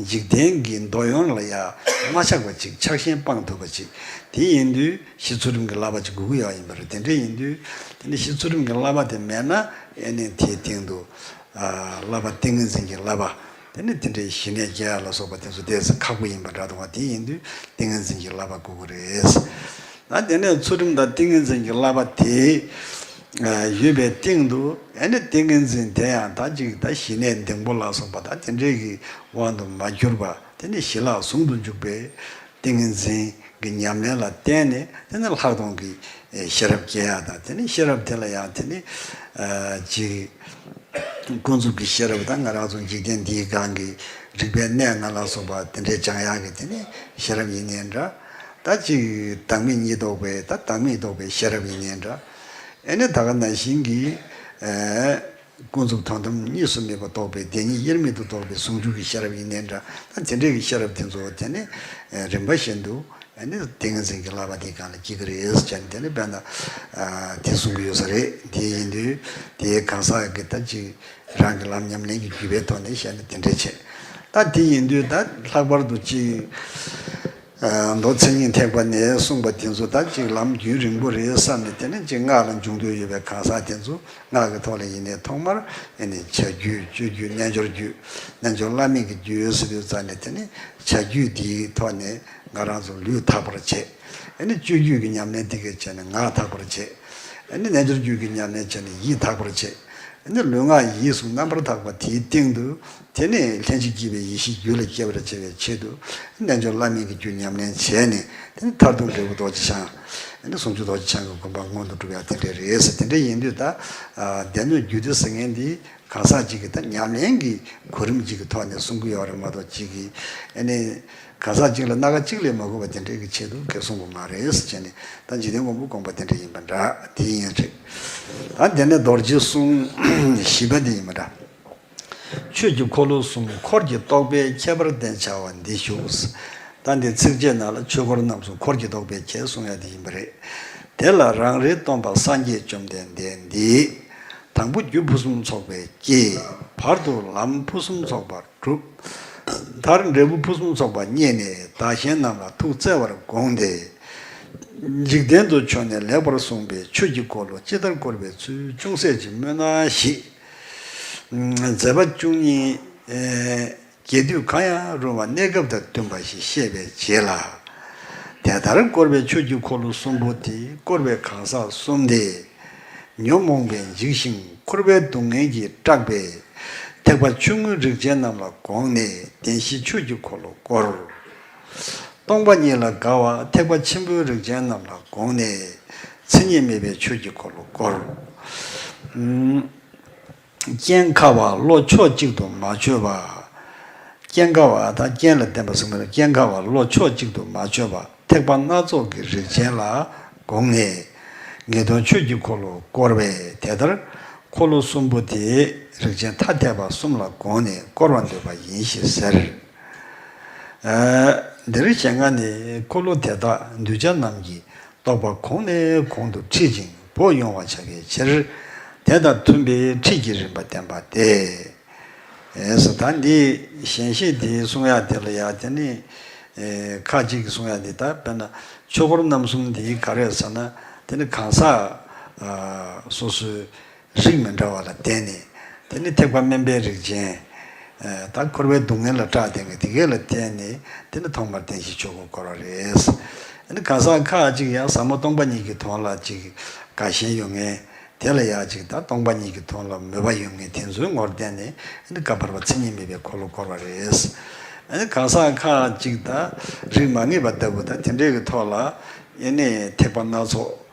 འཇིག་རྟེན་གྱི་འདོད་ཡོན་ལ་ཡང་མ་ཆགས་པ་ཅིག་ཆགས་ཞེན་སྤང་ཐུབ་པ་ཅིག་དེ་ཡིན་དུས་གཞི་ཚུལ་ཁྲིམས་ཀྱི་བསླབ་པ་ཅིག་དགོས་ཀྱི་ཡོད་ཡིན་པ་རེད། དེ་འདྲ་ཡིན་དུས་དེ་ནི་གཞི་ཚུལ་ཁྲིམས་ཀྱི་བསླབ་པ་དེ་མེད་ན་ཨེ་ནི་དེའི་སྟེང་དུ་བསླབ་པ་ཏིང་ངེ་འཛིན་གྱི་བསླབ་པ། དེ་ནི་དེ་འདྲའི་ཞི་གནས་རྒྱས་ལ་སོགས་པ་དེ་ཚོ་ཏོག་ཙམ་ཁག་པོ་ཡིན་པ་འདྲ་འདུག་བ། དེ་ཡིན་དུས་ཏིང་ངེ་འཛིན་གྱི་བསླབ་པ་དགོས་ཀྱི་རེད། ད་དེ་ནས་ཚུལ་ཁྲིམས་དང་ཏིང་ངེ་འཛིན་གྱི་བསླབ་པ་དེ་ཡོད་པའི་སྟེང་དུ་ཨེ་ནི་ཏིང་ངེ་འཛིན་དེ་ཡང་ད་ཅིག་ད་ཞི་གནས་འདིང་པོ་ལ་སོགས་པ་ད་དེ་འདྲའི་གི་དབང་དུ་མ་གྱུར་པ། དེ་ནི་ཞི་ལྷག་ཟུང་དུ་འཇུག་པའི་ཏིང་ངེ་འཛིན་གྱི་ཉམས་ལེན་ལ་བརྟེན་ནས་དེ་ནི་ལྷག་མཐོང་གི་ཤེས་རབ་སྐྱེ་ཡག་དང་། དེ་ནི་ཤེས་རབ་དེ་ལ་ཡང་དེ་ནི་ཅིག་ཀུན་རྫོབ་ཀྱི་ཤེས་རབ་དང་། ང་རང་ཚོ་འཇིག་རྟེན་འདིའི་སྒང་གི་རིག་པའི་གནས་ལྔ་ལ་སོགས་པ་དེ་འདྲའི་སྦྱང་ཡག་གི་དེ་ནི་ཤེས་རབ་ཡིན་ནའི་འདྲ། ད་ཅིག་བདག་མེད་གཉིས་རྟོགས་པའི་ད་བདག་མེད་རྟོགས་པའི་ཤེས་རབ་ཡིན་ནའི་འདྲ། ཨེ་ནི་ད་ག་ནང་བཞིན་གྱི་ཀུན་རྫོབ་དོན་དམ་གཉིས་སུ་མེད་པ་རྟོགས་པའི་བདེན་གཉིས་དབྱེར་མེད་དུ་རྟོགས་པའི་ཟུང་འཇུག་གི་ཤེས་རབ་ཡིན་ནའི་འདྲ། ད་དེ་འདྲའི་གི་ཤེས་རབ་དེ་ཚོ་དེ་ནི་རིམ་པ་བཞིན་དུ་ཨ་ནི་ཏིང་ངེ་འཛིན་གྱི་བསླབ་པ་དེའི་སྒང་ལ་སྐྱེ་གི་རེད་ཟེར་ནས་དེ་ནི་དཔེར་ན་དེ་གསུང་གི་ཡོད་ས་རེད། དེ་ཡིན་དུས་དེའི་གང་ཟག་གི་ད་ཅིག་རང་གི་ལམ་ཉམས་ལེན་གྱི་བརྒྱུད་པའི་ཐོག་ནས་བཤད་ན་དེ་འདྲ་བྱས། ད་དེ་ཡིན་དུས་ད་ལྷག་པར་དུ་ཅིག་མདོ་མཚན་ཉིད་ཐེག་པ་ནས་གསུངས་པ་དེ་ཚོ་ད་ཅིག་ལམ་རྒྱུན་རིང་པོ་རེད་བསམ་ནས། དེ་ནི་ཅིག་སྔགས་ལ་འཇུག་འདོད་ཡོད་པའི་གང་ཟག་དེ་ཚོ་སྔགས་ཀྱི་ཐོག་ལ་ཡིན་ནའི་ཐོག་མར་ཨེ་ནི་བྱ་རྒྱུད་སྤྱོད་རྒྱུད་རྣལ་འབྱོར་རྒྱུད། རྣལ་འབྱོར་བླ་མེད་ཀྱི་རྒྱུད་ཟེར་དུས་ཙ་ནས་དེ་ནི་བྱ་རྒྱུད་འདིའི་ཐོག་ནས་ང་རང་ཚོ་ལུས་དག་པར་བྱེད། ཨེ་ནི་སྤྱོད་རྒྱུད་ཀྱི་ཉམས་ལེན་དེ་གས་བྱས་ནས་ངག་དག་པར་བྱེད། ཨེ་ནི་རྣལ་འབྱོར་རྒྱུད་ཀྱི་ཉམས་ལེན་བྱས་ནས་ཡིད་དག་པར་བྱེད། ཨེ་ནི་ལུས་ངག་ཡིད་གསུམ་རྣམ་པར་དག་པ་དེའི་སྟེང་དུ་དེ་ནས་ལྷན་ཅིག་སྐྱེས་པའི་ཡེ་ཤེས་རྒྱུད་ལ་སྐྱེ་བར་བྱ་བའི་ཆེད་དུ་རྣལ་འབྱོར་བླ་མེད་ཀྱི་རྒྱུད་ཉམས་ལེན་བྱས་ནས་དེ་ནི་མཐར་ཐུག་འབྲས་བུ་རྡོ་རྗེ་འཆང་། ཨེ་ནི་ཟུང་འཇུག་རྡོ་རྗེ་འཆང་གི་གོ་འཕང་མངོན་དུ་འགྲུབ་ཡག་དེ་འདྲ་རེད་ཟེར། དེ་འདྲ་ཡིན་དུས་ད་སྡེ་སྣོད་རྒྱུད་སྡེ་ཟེར་མཁན་འདི་གང་ཟག་ཅིག་གི་ད་ཉམས་ལེན་གྱི་གོ་རིམ་ཅིག་གི་ཐོག་ནས་གསུང་གི་ཡོད་རེད་མ་གཏོགས། ཅིག་གིས་ཨེ་ནི་གང་ཟག་ཅིག་ལ་སྣ་ཁ་གཅིག་ལས་མ་གོ་བ་དེ་འདྲའི་གི་ཆེད་དུ་གལ་གསུང་གི་མ་རེད་ཟེར་བྱས་ནས། ད་འཇིག་རྟེན་མགོན་པོ་དགོངས་པ་དེ་འདྲ་ཡིན་པ་འདྲ། དེ་ཡིན་རེད། ད་དེ་ནས་རྡོ་རྗེའི་གསུང་བཞི་པ་འདི་ཡིན་པ་འདྲ། ཆོས་ཀྱི་འཁོར་ལོ་གསུམ་འཁོར་གྱི་རྟོག་པས་ཁྱད་པར་ལྡན་བྱ་བ་འདི་བཞུགས། ད་འདི་ཚིགས་བཅད་ནང་ལ་ཆོས་འཁོར་རྣམ་གསུམ་འཁོར་གྱི་རྟོག་པས་ཁྱེད་གསུང་ཡ་དེ་ཡིན་པ་རེད། དེ་ལ་རང་རེ་སྟོན་པ་སངས་རྒྱས་བཅོམ་ལྡན་འདས་འདིས། དང་པོ་རྒྱུ་ཕུན་སུམ་ཚོགས་པའི་སྐྱེས། བར་དུ་ལམ་ཕུན་སུམ་ཚོགས་པར་གྲུབ། མཐར་འབྲས་བུ་ཕུན་སུམ་ཚོགས་པ་བརྙེས་ནས་བདག་གཞན་རྣམས་ལ་ཐུགས་བརྩེ་བར་དགོངས་ཏེ། འཇིག་རྟེན་དུ་བྱོན་ནས་ལེགས་པར་གསུངས་པའི་ཆོས་ཀྱི་འཁོར་ལོ་ཇི་ལྟར་བསྐོར་བའི་ཚུལ་ཅུང་ཟད་ཅིག་སྨོས་ན་ཞེས། མཛད་པ་བཅུ་གཉིས། རྒྱས་བསྡུས་གང་ཡང་རུང་བ་གནས་སྐབས་དང་བསྟུན་པ་ཞིག་བཤད་པའི་རྗེས་ལ། དེ་ལྟར་བསྐོར་བའི་ཆོས་ཀྱི་འཁོར་ལོ་གསུམ་པོ་དེ་བསྐོར་བའི་གང་ཟག་གསུམ་དེ། ཉོན་མོངས་པས་འཇིགས་ཤིང་འཁོར་བའི་སྡུག་བསྔལ་གྱིས་སྐྲག་པའི་ཐེག་པ་ཆུང་ངུའི་རིགས་ཅན་རྣམས་ལ་དགོངས་ནས་བདེན་བཞིའི་ཆོས་ཀྱི་འཁོར་ལོ་བསྐོར། སྟོང་པ་ཉིད་ལ་དགའ་བ་ཐེག་པ་ཆེན་པོའི་རིགས་ཅན་རྣམས་ལ་དགོངས་ནས་མཚན་ཉིད་མེད་པའི་ཆོས་ཀྱི་འཁོར་ལོ་བསྐོར། སྐྱེ་འགག་པ་བློ་ཕྱོགས་གཅིག་ཏུ་མ་ཆོད་པ། སྐྱེ་འགག་པ་དང་རྐྱེན་ལ་བརྟེན་པ་ཟེར་མི་རེད། སྐྱེ་འགག་པ་བློ་ཕྱོགས་གཅིག་ཏུ་མ་ཆོད་པ་ཐེག་པ་སྣ་ཚོགས་ཀྱི་རིགས་ཅན་ལ་དགོངས་ནས་ངེས་དོན་ཆོས་ཀྱི་འཁོར་ལོ་བསྐོར་བས། དེ་ལྟར་འཁོར་ལོ་གསུམ་པོ་དེ་རིགས་ཅན་ཐ་དད་པ་གསུམ་ལ་དགོངས་ནས་བསྐོར་བར་འདོད་པ་ཡིན་ཞེས་ཟེར། འདིར་ཞེས་ང་ནི་འཁོར་ལོ་དེ་དག་གདུལ་བྱ་རྣམས་ཀྱི་རྟོག་པ་གོང་ནས་གོང་དུ་ཁྲིད་ཅིང་བོགས་དབྱུང་བར་བྱ་བའི་ཕྱིར། དེ་དང་མཐུན་པའི་ཁྲིད་ཀྱི་རིམ་པ་བསྟན་པ་སྟེ། ཨེ་སོ། ད་འདི་ཞལ་བཞེས་འདི་གསུང་ཡག་དེ་ལ་ཡ་དེ་ནི་ཁ་ཅིག་གིས་གསུང་ཡག་འདི། ད་དཔེར་ན་ཆོས་འཁོར་རྣམ་གསུམ་འདི་ག་རེ་ཟེར་ན། དེ་ནི་གང་ཟག་སོ་སོའི་རིགས་མི་འདྲ་བ་ལ་བརྟེན་ནས། དེ་ནི་ཐེག་པ་དམན་པའི་རིགས་ཅན། ད་འཁོར་བའི་སྡུག་བསྔལ་ལ་སྐྲག་བསྡད་མཁན་དེ་གས་ལ་བརྟེན་ནས་དེ་ནི་ཐོག་མར་བདེན་བཞིའི་ཆོས་འཁོར་བསྐོར་བ་རེད། དེ་ནི་གང་ཟག་ཁ་ཅིག་ཡང་ཟབ་མོ་སྟོང་པ་ཉིད་ཀྱི་དོན་ལ་ཅིག་དགའ་ཞེན་ཡོད་མཁན། དེ་ལ་ཡང་ཅིག་ད་སྟོང་པ་ཉིད་ཀྱི་དོན་ལ་མོས་པ་ཡོད་མཁན་དེ་ཚོའི་ངོར་བལྟས་ནས་ཨ་ནི་བཀའ་བར་པ་མཚན་ཉིད་མེད་པའི་འཁོར་ལོ་བསྐོར་བ་རེད། ཨ་ནི་གང་ཟག་ཁག་ཅིག་ད་རིགས་མ་ངེས་པ་ལྟ་བུ་ད་དེ་འདྲའི་གི་ཐོག་ལ་ཨ་ནི་ཐེག་པ་སྣ་ཚོགས།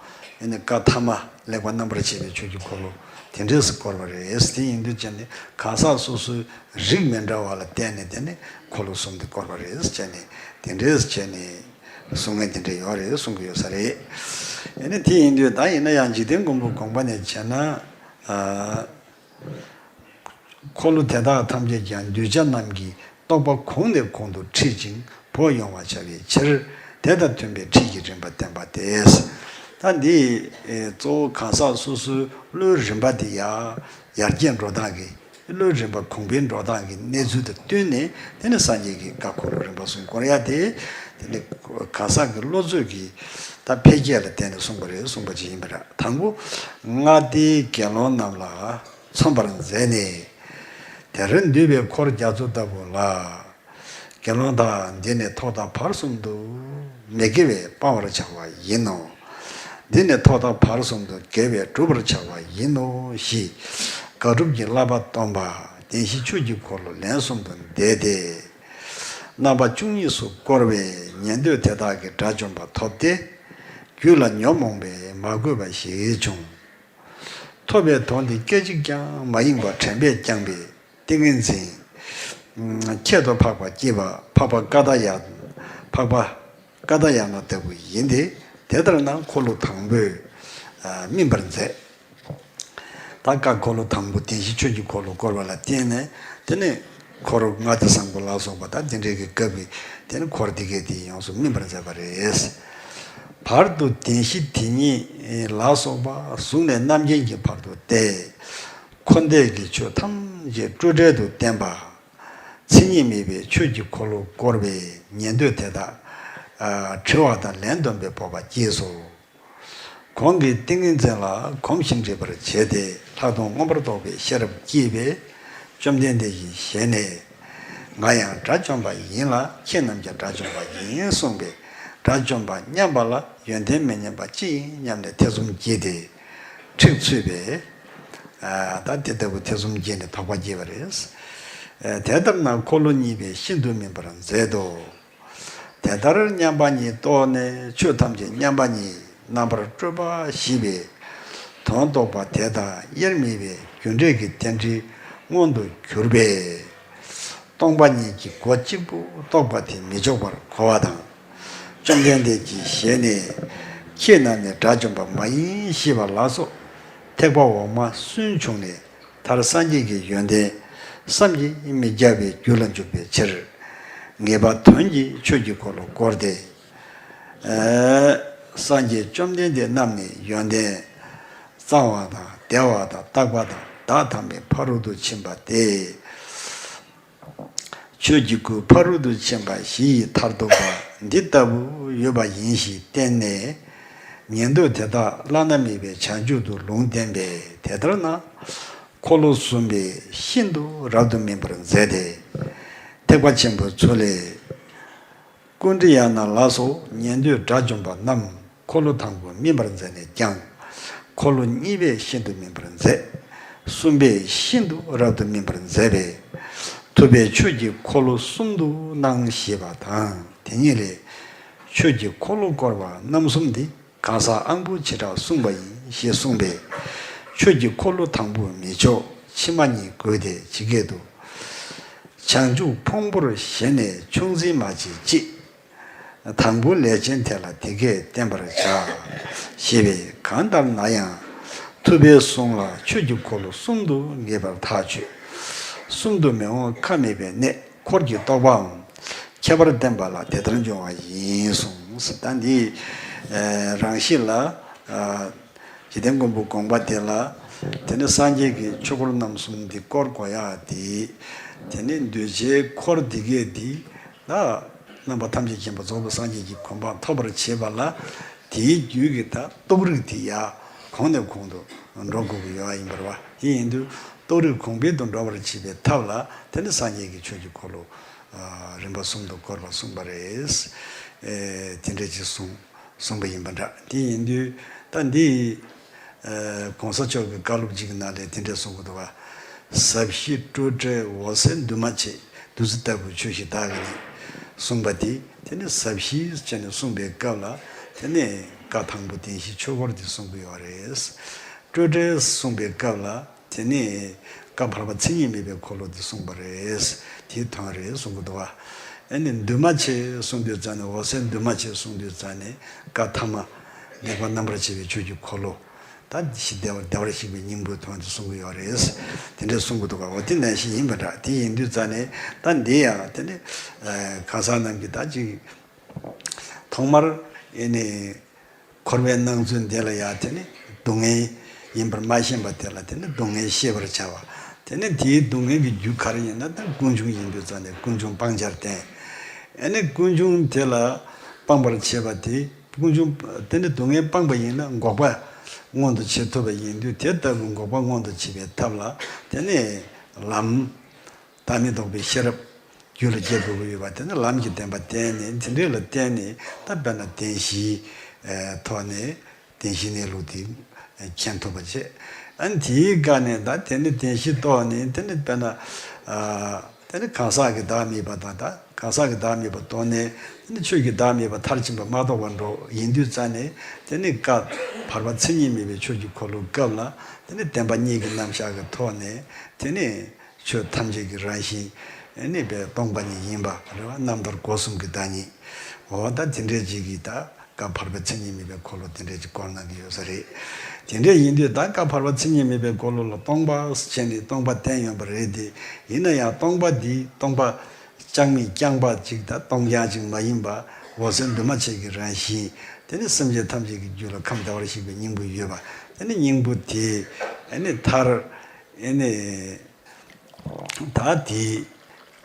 ཨ་ནི་བཀའ་ཐ་མ་ལེགས་པར་རྣམ་པར་ཕྱེ་བའི་ཆོས་ཀྱི་འཁོར་ལོ་དེ་འདྲས་སུ་བསྐོར་བ་རེད། དེ་ཡིན་དུས་ཅན་ནི་གང་ཟག་སོ་སོའི་རིགས་མི་འདྲ་བ་ལ་བརྟེན་ནས་དེ་ནི་འཁོར་ལོ་གསུམ་དེ་བསྐོར་བ་རེད་ཅན་ནི་དེ་འདྲས་ཅན་ནི། གསུང་མཁན་དེ་འདྲ་ཡོད་རེད་གསུང་གི་ཡོད་ས་རེད། ཨ་ནི་དེ་ཡིན་དུས་ད་ཡིན་ན་ཡང་འཇིག་རྟེན་མགོན་པོ་དགོངས་པ་ནས་བྱས་ན། ཨ། འཁོར་ལོ་དེ་དག་ཐམས་ཅད་ཀྱང་གདུལ་བྱ་རྣམས་ཀྱི་རྟོག་པ་གོང་ནས་གོང་དུ་ཁྲིད་ཅིང་བོགས་དབྱུང་བར་བྱ་བའི་ཕྱིར། དེ་དང་མཐུན་པའི་ཁྲིད་ཀྱི་རིམ་པ་བསྟན་པ་སྟེ། ད་འདི་གཙོ་བོ་གང་ཟག་སོ་སོའི་བློའི་རིམ་པ་དེ་ཡར་ཡར་རྒྱས་འགྲོ་སྟངས་ཀྱི། བློའི་རིམ་པ་གོང་འཕེལ་འགྲོ་སྟངས་ཀྱི་གནས་ཚུལ་དང་བསྟུན་ནས། དེ་ནི་སངས་རྒྱས་ཀྱི་བཀའ་འཁོར་ལོ་རིམ་པ་གསུམ་བསྐོར་ཡ་དེ། དེ་ནི་གང་ཟག་གི་བློ་ཚོད་ཀྱི་ད་འཕེལ་རྒྱས་ལ་བརྟེན་ནས་གསུངས་པ་རེད། གསུངས་པ་ཅིག་ཡིན་པ་འདྲ། དང་པོ། ལྔ་སྡེའི་དགེ་སློང་རྣམས་ལ་མཚོན་པར་མཛད་ནས། དེར་འདུས་པའི་འཁོར་རྒྱ་མཚོ་ལྟ་བུ་ལ། དགེ་སློང་དག་འདི་ནི་ཐོག་མཐའ་བར་གསུམ་དུ། མི་དགེ་བས་སྤང་བར་བྱ་བ་ཡིན་ནོ། འདི་ནི་ཐོག་མཐའ་བར་གསུམ་དུ། དགེ་བས་བསྒྲུབ་པར་བྱ་བ་ཡིན་ནོ་ཞེས། དགག་སྒྲུབ་ཀྱི་བསླབ་པ་སྟོན་པ། བདེན་བཞི་ཆོས་ཀྱི་འཁོར་ལོ་ལན་གསུམ་དུ་བཟླས་ཏེ། རྣམ་པ་བཅུ་གཉིས་སུ་བསྐོར་བས་ཉན་ཐོས་དེ་དག་གིས་དགྲ་བཅོམ་པ་ཐོབ་སྟེ། རྒྱུད་ལ་ཉོན་མོངས་པས་མ་གོས་པ་ཞིག་བྱུང་། ཐོབ་པའི་དོན་དེ་སྐད་ཅིག་ཀྱང་མ་ཡེངས་པར་དྲན་པས་བསྐྱངས་པས། ཏིང་ངེ་འཛིན། ཁྱད་དུ་འཕགས་པ་སྐྱེས་པ། འཕགས་པ་ཀ་དག་ཡ། འཕགས་པ་ཀ་དག་ཡ་ན་ལྟ་བུ་ཡིན་ཏེ། དེ་ལྟར་ན་འཁོར་ལོ་དང་པོས་སྨིན་པར་མཛད། ད་བཀའ་འཁོར་ལོ་དང་པོ་བདེན་བཞི་ཆོས་ཀྱི་འཁོར་ལོ་བསྐོར་བ་ལ་བརྟེན་ནས། དེ་ནས་འཁོར་ལྔ་སྡེ་བཟང་པོ་ལ་སོགས་པ། ད་དེ་འདྲའི་གི་སྐབས་ཀྱི་དེ་ནས་འཁོར་དེ་གས་དེ་ཡོངས་སུ་སྨིན་པར་མཛད་པ་རེད། བར་དུ་བདེན་བཞི་དེ་ཉིད་ལ་སོགས་པ་གཟུགས་ནས་རྣམ་མཁྱེན་གྱི་བར་དུ་སྟེ། འཁོར་འདས་ཀྱི་ཆོས་ཐམས་ཅད་སྤྲོས་བྲལ་དུ་བསྟན་པ། མཚན་ཉིད་མེད་པའི་ཆོས་ཀྱི་འཁོར་ལོ་བསྐོར་བས་ཉན་ཐོས་དེ་དག་ཨ་དྲི་བ་དང་ལན་འདོན་པའི་སྤོབས་པ་སྐྱེས་སོ། གོང་གི་ཏིང་ངེ་འཛིན་ལ་གོམས་ཤིང་འདྲིས་པར་བྱས་ཏེ། ལྷག་མཐོང་མངོན་པར་རྟོགས་པའི་ཤེས་རབ་སྐྱེས་པས། བཅོམ་ལྡན་འདས་ཀྱི་ཞལ་ནས། ང་ཡང་དགྲ་བཅོམ་པ་ཡིན་ལ། ཁྱེད་རྣམས་ཀྱང་དགྲ་བཅོམ་པ་ཡིན་གསུངས་པས། དགྲ་བཅོམ་པ་མཉམ་པ་ལ་ཡོན་ཏན་མི་མཉམ་པ་ཅི་ཡིན་སྙམ་ནས་ཐེ་ཚོམ་སྐྱེས་ཏེ། འཁྲིག་ཚུད་པས། ཨ་ད་དེ་ལྟ་བུ་ཐེ་ཚོམ་སྐྱེས་ནས་དོགས་པ་སྐྱེས་པ་རེད། ཨ་དེ་ལྟར་ན་འཁོར་ལོ་གཉིས་པས་ཤིན་ཏུ་སྨིན་པར་མཛད་དོ། དེ་ལྟར་མཉམ་པ་ཉིད་རྟོགས་ནས། ཆོས་ཐམས་ཅད་མཉམ་པ་ཉིད་རྣམ་པར་སྤྲོས་པ་ཞི་བའི་དོན་རྟོགས་པ་དེ་དག་དབྱེར་མེད་པའི་རྒྱུ་འབྲས་ཀྱི་རྟེན་འབྲེལ་མངོན་དུ་གྱུར་པས། སྟོང་པ་ཉིད་ཀྱི་སྒོ་གཅིག་པུ་རྟོགས་པ་དེ་མི་འཇོག་པར་གོ་བ་དང་། བཅོམ་ལྡན་འདས་ཀྱི་ཞལ་ནས། ཁྱེད་རྣམས་ནི་དགྲ་བཅོམ་པ་མ་ཡིན་ཞེས་པ་ལ་སོགས་ཐེག་པ་འོག་མ་སུན་ཕྱུང་ནས། མཐར་སངས་རྒྱས་ཀྱི་ཡོན་ཏན་བསམ་གྱིས་མི་ཁྱབ་པའི་རྒྱུད་ལ་འཇུག་པའི་ཕྱིར། ངེས་པ་དོན་གྱི་ཆོས་ཀྱི་འཁོར་ལོ་བསྐོར་ཏེ། ཨ་སངས་རྒྱས་བཅོམ་ལྡན་འདས་རྣམས་ནི་ཡོན་ཏན་གཙང་བ་དང་བདེ་བ་དང་རྟག་པ་དང་བདག་ཐ་མའི་ཕ་རོལ་ཏུ་ཕྱིན་པ་སྟེ། ཆོས་ཀྱི་སྐུ་ཕ་རོལ་ཏུ་ཕྱིན་པ་བཞི་ཡི་མཐར་ཐུག་པ་འདི་ལྟ་བུ་ཡོད་པ་ཡིན་ཞེས་བསྟན་ནས། ཉན་ཐོས་དེ་དག་བླ་ན་མེད་པའི་བྱང་ཆུབ་ཏུ་ལུང་བསྟན་པས། དེ་ལྟར་ན་འཁོར་ལོ་གསུམ་པས་ཤིན་ཏུ་རབ་ཏུ་སྨིན་པར་མཛད་དེ། ཐེག་པ་ཆེན་པོའི་ཚུལ་ལས། ཀཽཎྜི་ཡ་ན་ལ་སོགས་ཉན་ཐོས་དགྲ་བཅོམ་པ་རྣམས་འཁོར་ལོ་དང་པོ་སྨིན་པར་མཛད་ནས་ཀྱང་། འཁོར་ལོ་གཉིས་པས་ཤིན་ཏུ་སྨིན་པར་མཛད། གསུམ་པས་ཤིན་ཏུ་རབ་ཏུ་སྨིན་པར་མཛད་པས། ཐུབ་པས་ཆོས་ཀྱི་འཁོར་ལོ་གསུམ་དུ་སྣང་ཞེས་པ་དང་། དེ་ཉིད་ལས། ཆོས་ཀྱི་འཁོར་ལོ་བསྐོར་བ་རྣམ་གསུམ་འདི། གང་ཟག་ཨང་བུ་བྱེ་བྲག་གསུངས་པ་ཡིན་ཞེས་གསུངས་པས། ཆོས་ཀྱི་འཁོར་ལོ་དང་པོ་མི་ཆོག་ཕྱི་མ་གཉིས་དགོས་ཏེ། ཇི་སྐད་དུ། བྱང་ཆུབ་ཕུང་པོར་ཞེན་ནས་ཕྱུགས་འཛིན་མ་བྱེད་ཅིག་དང་པོ་ལས་ཅན་དེ་ལ་དེ་སྐད་བསྟན་པར་བྱ། ཞེས་པས། གང་ལྟར་ན་ཡང་ཐུབ་པའི་གསུང་ལ་ཆོས་ཀྱི་འཁོར་ལོ་གསུམ་དུ་ངེས་པར་ཐག་ཆོད། གསུམ་དུ་མི་འོང་ཁ་མེད་པའི་གནས། འཁོར་གྱི་རྟོག་པའམ་ཁྱད་པར་བསྟན་པ་ལ་དེ་ལྟར་འབྱུང་བ་ཡིན་གསུངས། ད་འདི་རང་བཞིན་ལ། འཇིག་རྟེན་མགོན་པོའི་དགོངས་པ་དེ་ལ། དེ་ནི་སངས་རྒྱས་ཀྱི་ཆོས་འཁོར་རྣམ་གསུམ་འདི་བསྐོར་དགོས་ཡག་དེ། དེ་ནི་གདུལ་བྱའི་འཁོར་འདི་གས་འདི་ལ། རྣམ་པ་ཐམས་ཅད་མཁྱེན་པ་རྫོགས་པའི་སངས་རྒྱས་ཀྱི་གོ་འཕང་ཐོབ་པར་བྱེད་པ་ལ། དེའི་རྒྱུད་ཀྱི་ད་རྟོགས་རིགས་དེ་ཡང་གོང་ནས་གོང་དུ་འགྲོ་དགོས་ཀྱི་ཡོད་པ་ཡིན་པ་རེད་བ། དེ་ཡིན་དུས་རྟོགས་རིགས་གོང་འཕེལ་དུ་འགྲོ་བར་བྱེད་པའི་ཐབས་ལ། དེ་ནི་སངས་རྒྱས་ཀྱི་ཆོས་ཀྱི་འཁོར་ལོ་རིམ་པ་གསུམ་དུ་བསྐོར་བ་གསུངས་པ་རེད། དེ་འདྲ་ཅིག་གསུངས། གསུངས་པ་ཡིན་པ་འདྲ། དེ་ཡིན་དུས་ད་འདི་ཨ་གོང་ས་མཆོག་གི་བཀའ་སློབ་ཅིག་གི་ནང་ལས་དེ་འདྲ་གསུང་གི་འདུག་བ། ཟབ་ཞི་སྤྲོས་བྲལ་འོད་གསལ་འདུས་མ་བྱས། བདུད་རྩི་ལྟ་བུའི་ཆོས་ཤིག་བདག་གིས་ནི། གསུངས་པ་དེ། དེ་ནི་ཟབ་ཞི་བྱས་ནས་གསུངས་པའི་སྐབས་ལ། དེ་ནི་བཀའ་དང་པོ་བདེན་བཞིའི་ཆོས་འཁོར་དེ་གསུང་གི་ཡོད་རེད། སྤྲོས་བྲལ་གསུངས་པའི་སྐབས་ལ། དེ་ནི་བཀའ་བར་པ་མཚན་ཉིད་མེད་པའི་འཁོར་ལོ་འདི་གསུངས་པ་རེད། དེའི་དོན་རེད་གསུང་གི་འདུག་བ། ཨ་ནི་འདུས་མ་བྱས་གསུང་དུས་ཙ་ནས། འོད་གསལ་འདུས་མ་བྱས་གསུང་དུས་ཙ་ནས། བཀའ་ཐ་མ་ལེགས་པར་རྣམ་པར་ཕྱེ་བའི་ཆོས་ཀྱི་འཁོར་ལོ། ད་ཞི་བདེ་བ་བདེ་བར་གཤེགས་པའི་སྙིང་པོའི་དོན་དུ་གསུང་གི་ཡོད་རེད། དེ་འདྲས་གསུང་གི་འདུག་བ། འོ་དེ་ནང་བཞིན་ཡིན་པ་འདྲ། དེ་ཡིན་དུས་ཙ་ནས་ད་འདི་ཡང་དེ་ནི་གང་ཟག་རྣམས་ཀྱིས་ད་ཅིག་ཐོག་མར་ཨེ་ནི་འཁོར་བའི་སྣང་ཚུལ་འདི་ལ་ཡང་དེ་ནི་སྡུག་བསྔལ་ཡིན་པར་མ་ཤེས་པ་དེ་ལ་དེ་ནི་སྡུག་བསྔལ་ཤེས་པར་བྱ་བ། དེ་ནི་དེའི་སྡུག་བསྔལ་གྱི་རྒྱུ་ག་རེ་ཡིན་ན། ད་ཀུན་འབྱུང་ཡིན་དུས་ཙང་ནས་ཀུན་འབྱུང་སྤང་བྱར་བསྟན། ཨེ་ནི་ཀུན་འབྱུང་དེ་ལ་སྤང་བར་བྱེད་པ་དེ། ཀུན་འབྱུང་དེ་ནི་སྡུག་བསྔལ་སྤངས་པ་ཡིན་ན་འགོག་པ་མངོན་དུ་བྱེད་ཐུབ་པ་ཡིན་དུས། དེ་ལྟ་བུའི་འགོག་པ་མངོན་དུ་བྱེད་པའི་ཐབས་ལ་དེ་ནི་ལམ། བདག་མེད་རྟོགས་པའི་ཤེས་རབ་རྒྱུད་ལ་སྐྱེ་དགོས་ཀྱི་ཡོད་པ་དེ་ནི་ལམ་གྱི་བདེན་པ་བསྟན་ནས། དེ་འདྲ་ལ་བརྟེན་ནས་ད་དཔེར་ན་བདེན་བཞིའི་ཐོག་ནས་བདེན་བཞིའི་གནས་ལུགས་དེ་མཁྱེན་ཐུབ་པ་བྱས། ཨ་ནི་དེའི་སྒང་ནས་ད་དེ་ནི་བདེན་བཞིའི་ཐོག་ནས་དེ་ནི་དཔེར་ན་ཨ་དེ་ནི་གང་ཟག་གི་བདག་མེད་པ་དང་། ད་གང་ཟག་གི་བདག་མེད་པ་རྟོགས་ནས་དེ་ནི་ཆོས་ཀྱི་བདག་མེད་པ་མཐར་ཕྱིན་པ་མ་རྟོགས་པར་འགྲོ་ཡིན་དུས་ཙང་ནས། དེ་ནི་བཀའ་བར་པ་མཚན་ཉིད་མེད་པའི་ཆོས་ཀྱི་འཁོར་ལོའི་སྐབས་ལ་དེ་ནི་བདེན་པ་གཉིས་ཀྱི་རྣམ་གཞག་གི་ཐོག་ནས་དེ་ནི། ཆོས་ཐམས་ཅད་ཀྱི་རང་བཞིན་ནི་སྟོང་པ་ཉིད་ཡིན་པ་རེད་བ། རྣམ་ཐར་སྒོ་གསུམ་གྱི་བདག་ཉིད། འོ་ད་དེ་འདྲའི་ཅིག་གིས་ད་བཀའ་བར་པའི་མཚན་ཉིད་མེད་པའི་འཁོར་ལོ་དེ་འདྲའི་ཅིག་བསྐོར་གནང་གི་ཡོད་ས་རེད། དེ་འདྲ་ཡིན་དུས་ད་བཀའ་བར་པའི་མཚན་ཉིད་མེད་པའི་འཁོར་ལོ་ལ་སྟོང་པ་ཟེར་ནས་སྟོང་པ་བསྟན་ཡོད་པ་རེད་དེ། ཡིན་ན་ཡང་སྟོང་པ་འདི་སྟོང་པ་རྐྱང་མེད་རྐྱང་པ་ཅིག་དང་སྟོང་རྐྱང་ཅིག་མ་ཡིན་པ། འོད་གསལ་འདུས་མ་བྱས་ཀྱི་རང་བཞིན། དེ་ནི་སེམས་ཅན་ཐམས་ཅད་ཀྱི་རྒྱུད་ལ་ཁམས་བདེ་བར་གཤེགས་པའི་སྙིང་པོ་ཡོད་པ། དེ་ནི་སྙིང་པོ་དེ་ཨེ་ནི་མཐར་ཨེ་ནི། ད་དེའི་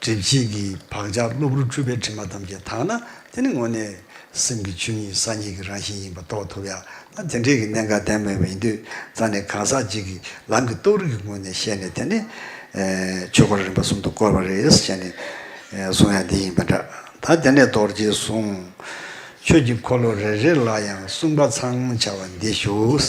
སྒྲིབ་བྱེད་ཀྱི་བག་ཆགས་གློ་བུར་འཁྲུལ་པའི་དྲི་མ་ཐམས་ཅད་དག་ན། དེ་ནི་དངོས་གནས་སེམས་ཀྱི་ཆོས་ཉིད་སངས་རྒྱས་ཀྱི་རང་བཞིན་ཡིན་པ་རྟོགས་ཐུབ་ཡ། ད་དེ་འདྲའི་གི་གནད་འགག་ལྡན་པ་ཡིན་དུས་ཙང་ནས་གང་ཟག་གཅིག་གིས་ལམ་གྱི་རྟོགས་རིགས་ཀྱི་ངོས་ནས་བཤད་ནས་དེ་ནི་ཨེ་ཆོས་འཁོར་རིམ་པ་གསུམ་དུ་བསྐོར་བ་རེད་ཟེར་ནས་ཨེ་གསུང་ཡ་འདི་ཡིན་པ་འདྲ། ད་དེ་ནས་རྡོ་རྗེས་གསུངས། ཆོས་ཀྱི་འཁོར་ལོ་རེ་རེ་ལ་ཡང་གསུངས་པ་ཚང་བྱ་བ་འདི་ཞུ།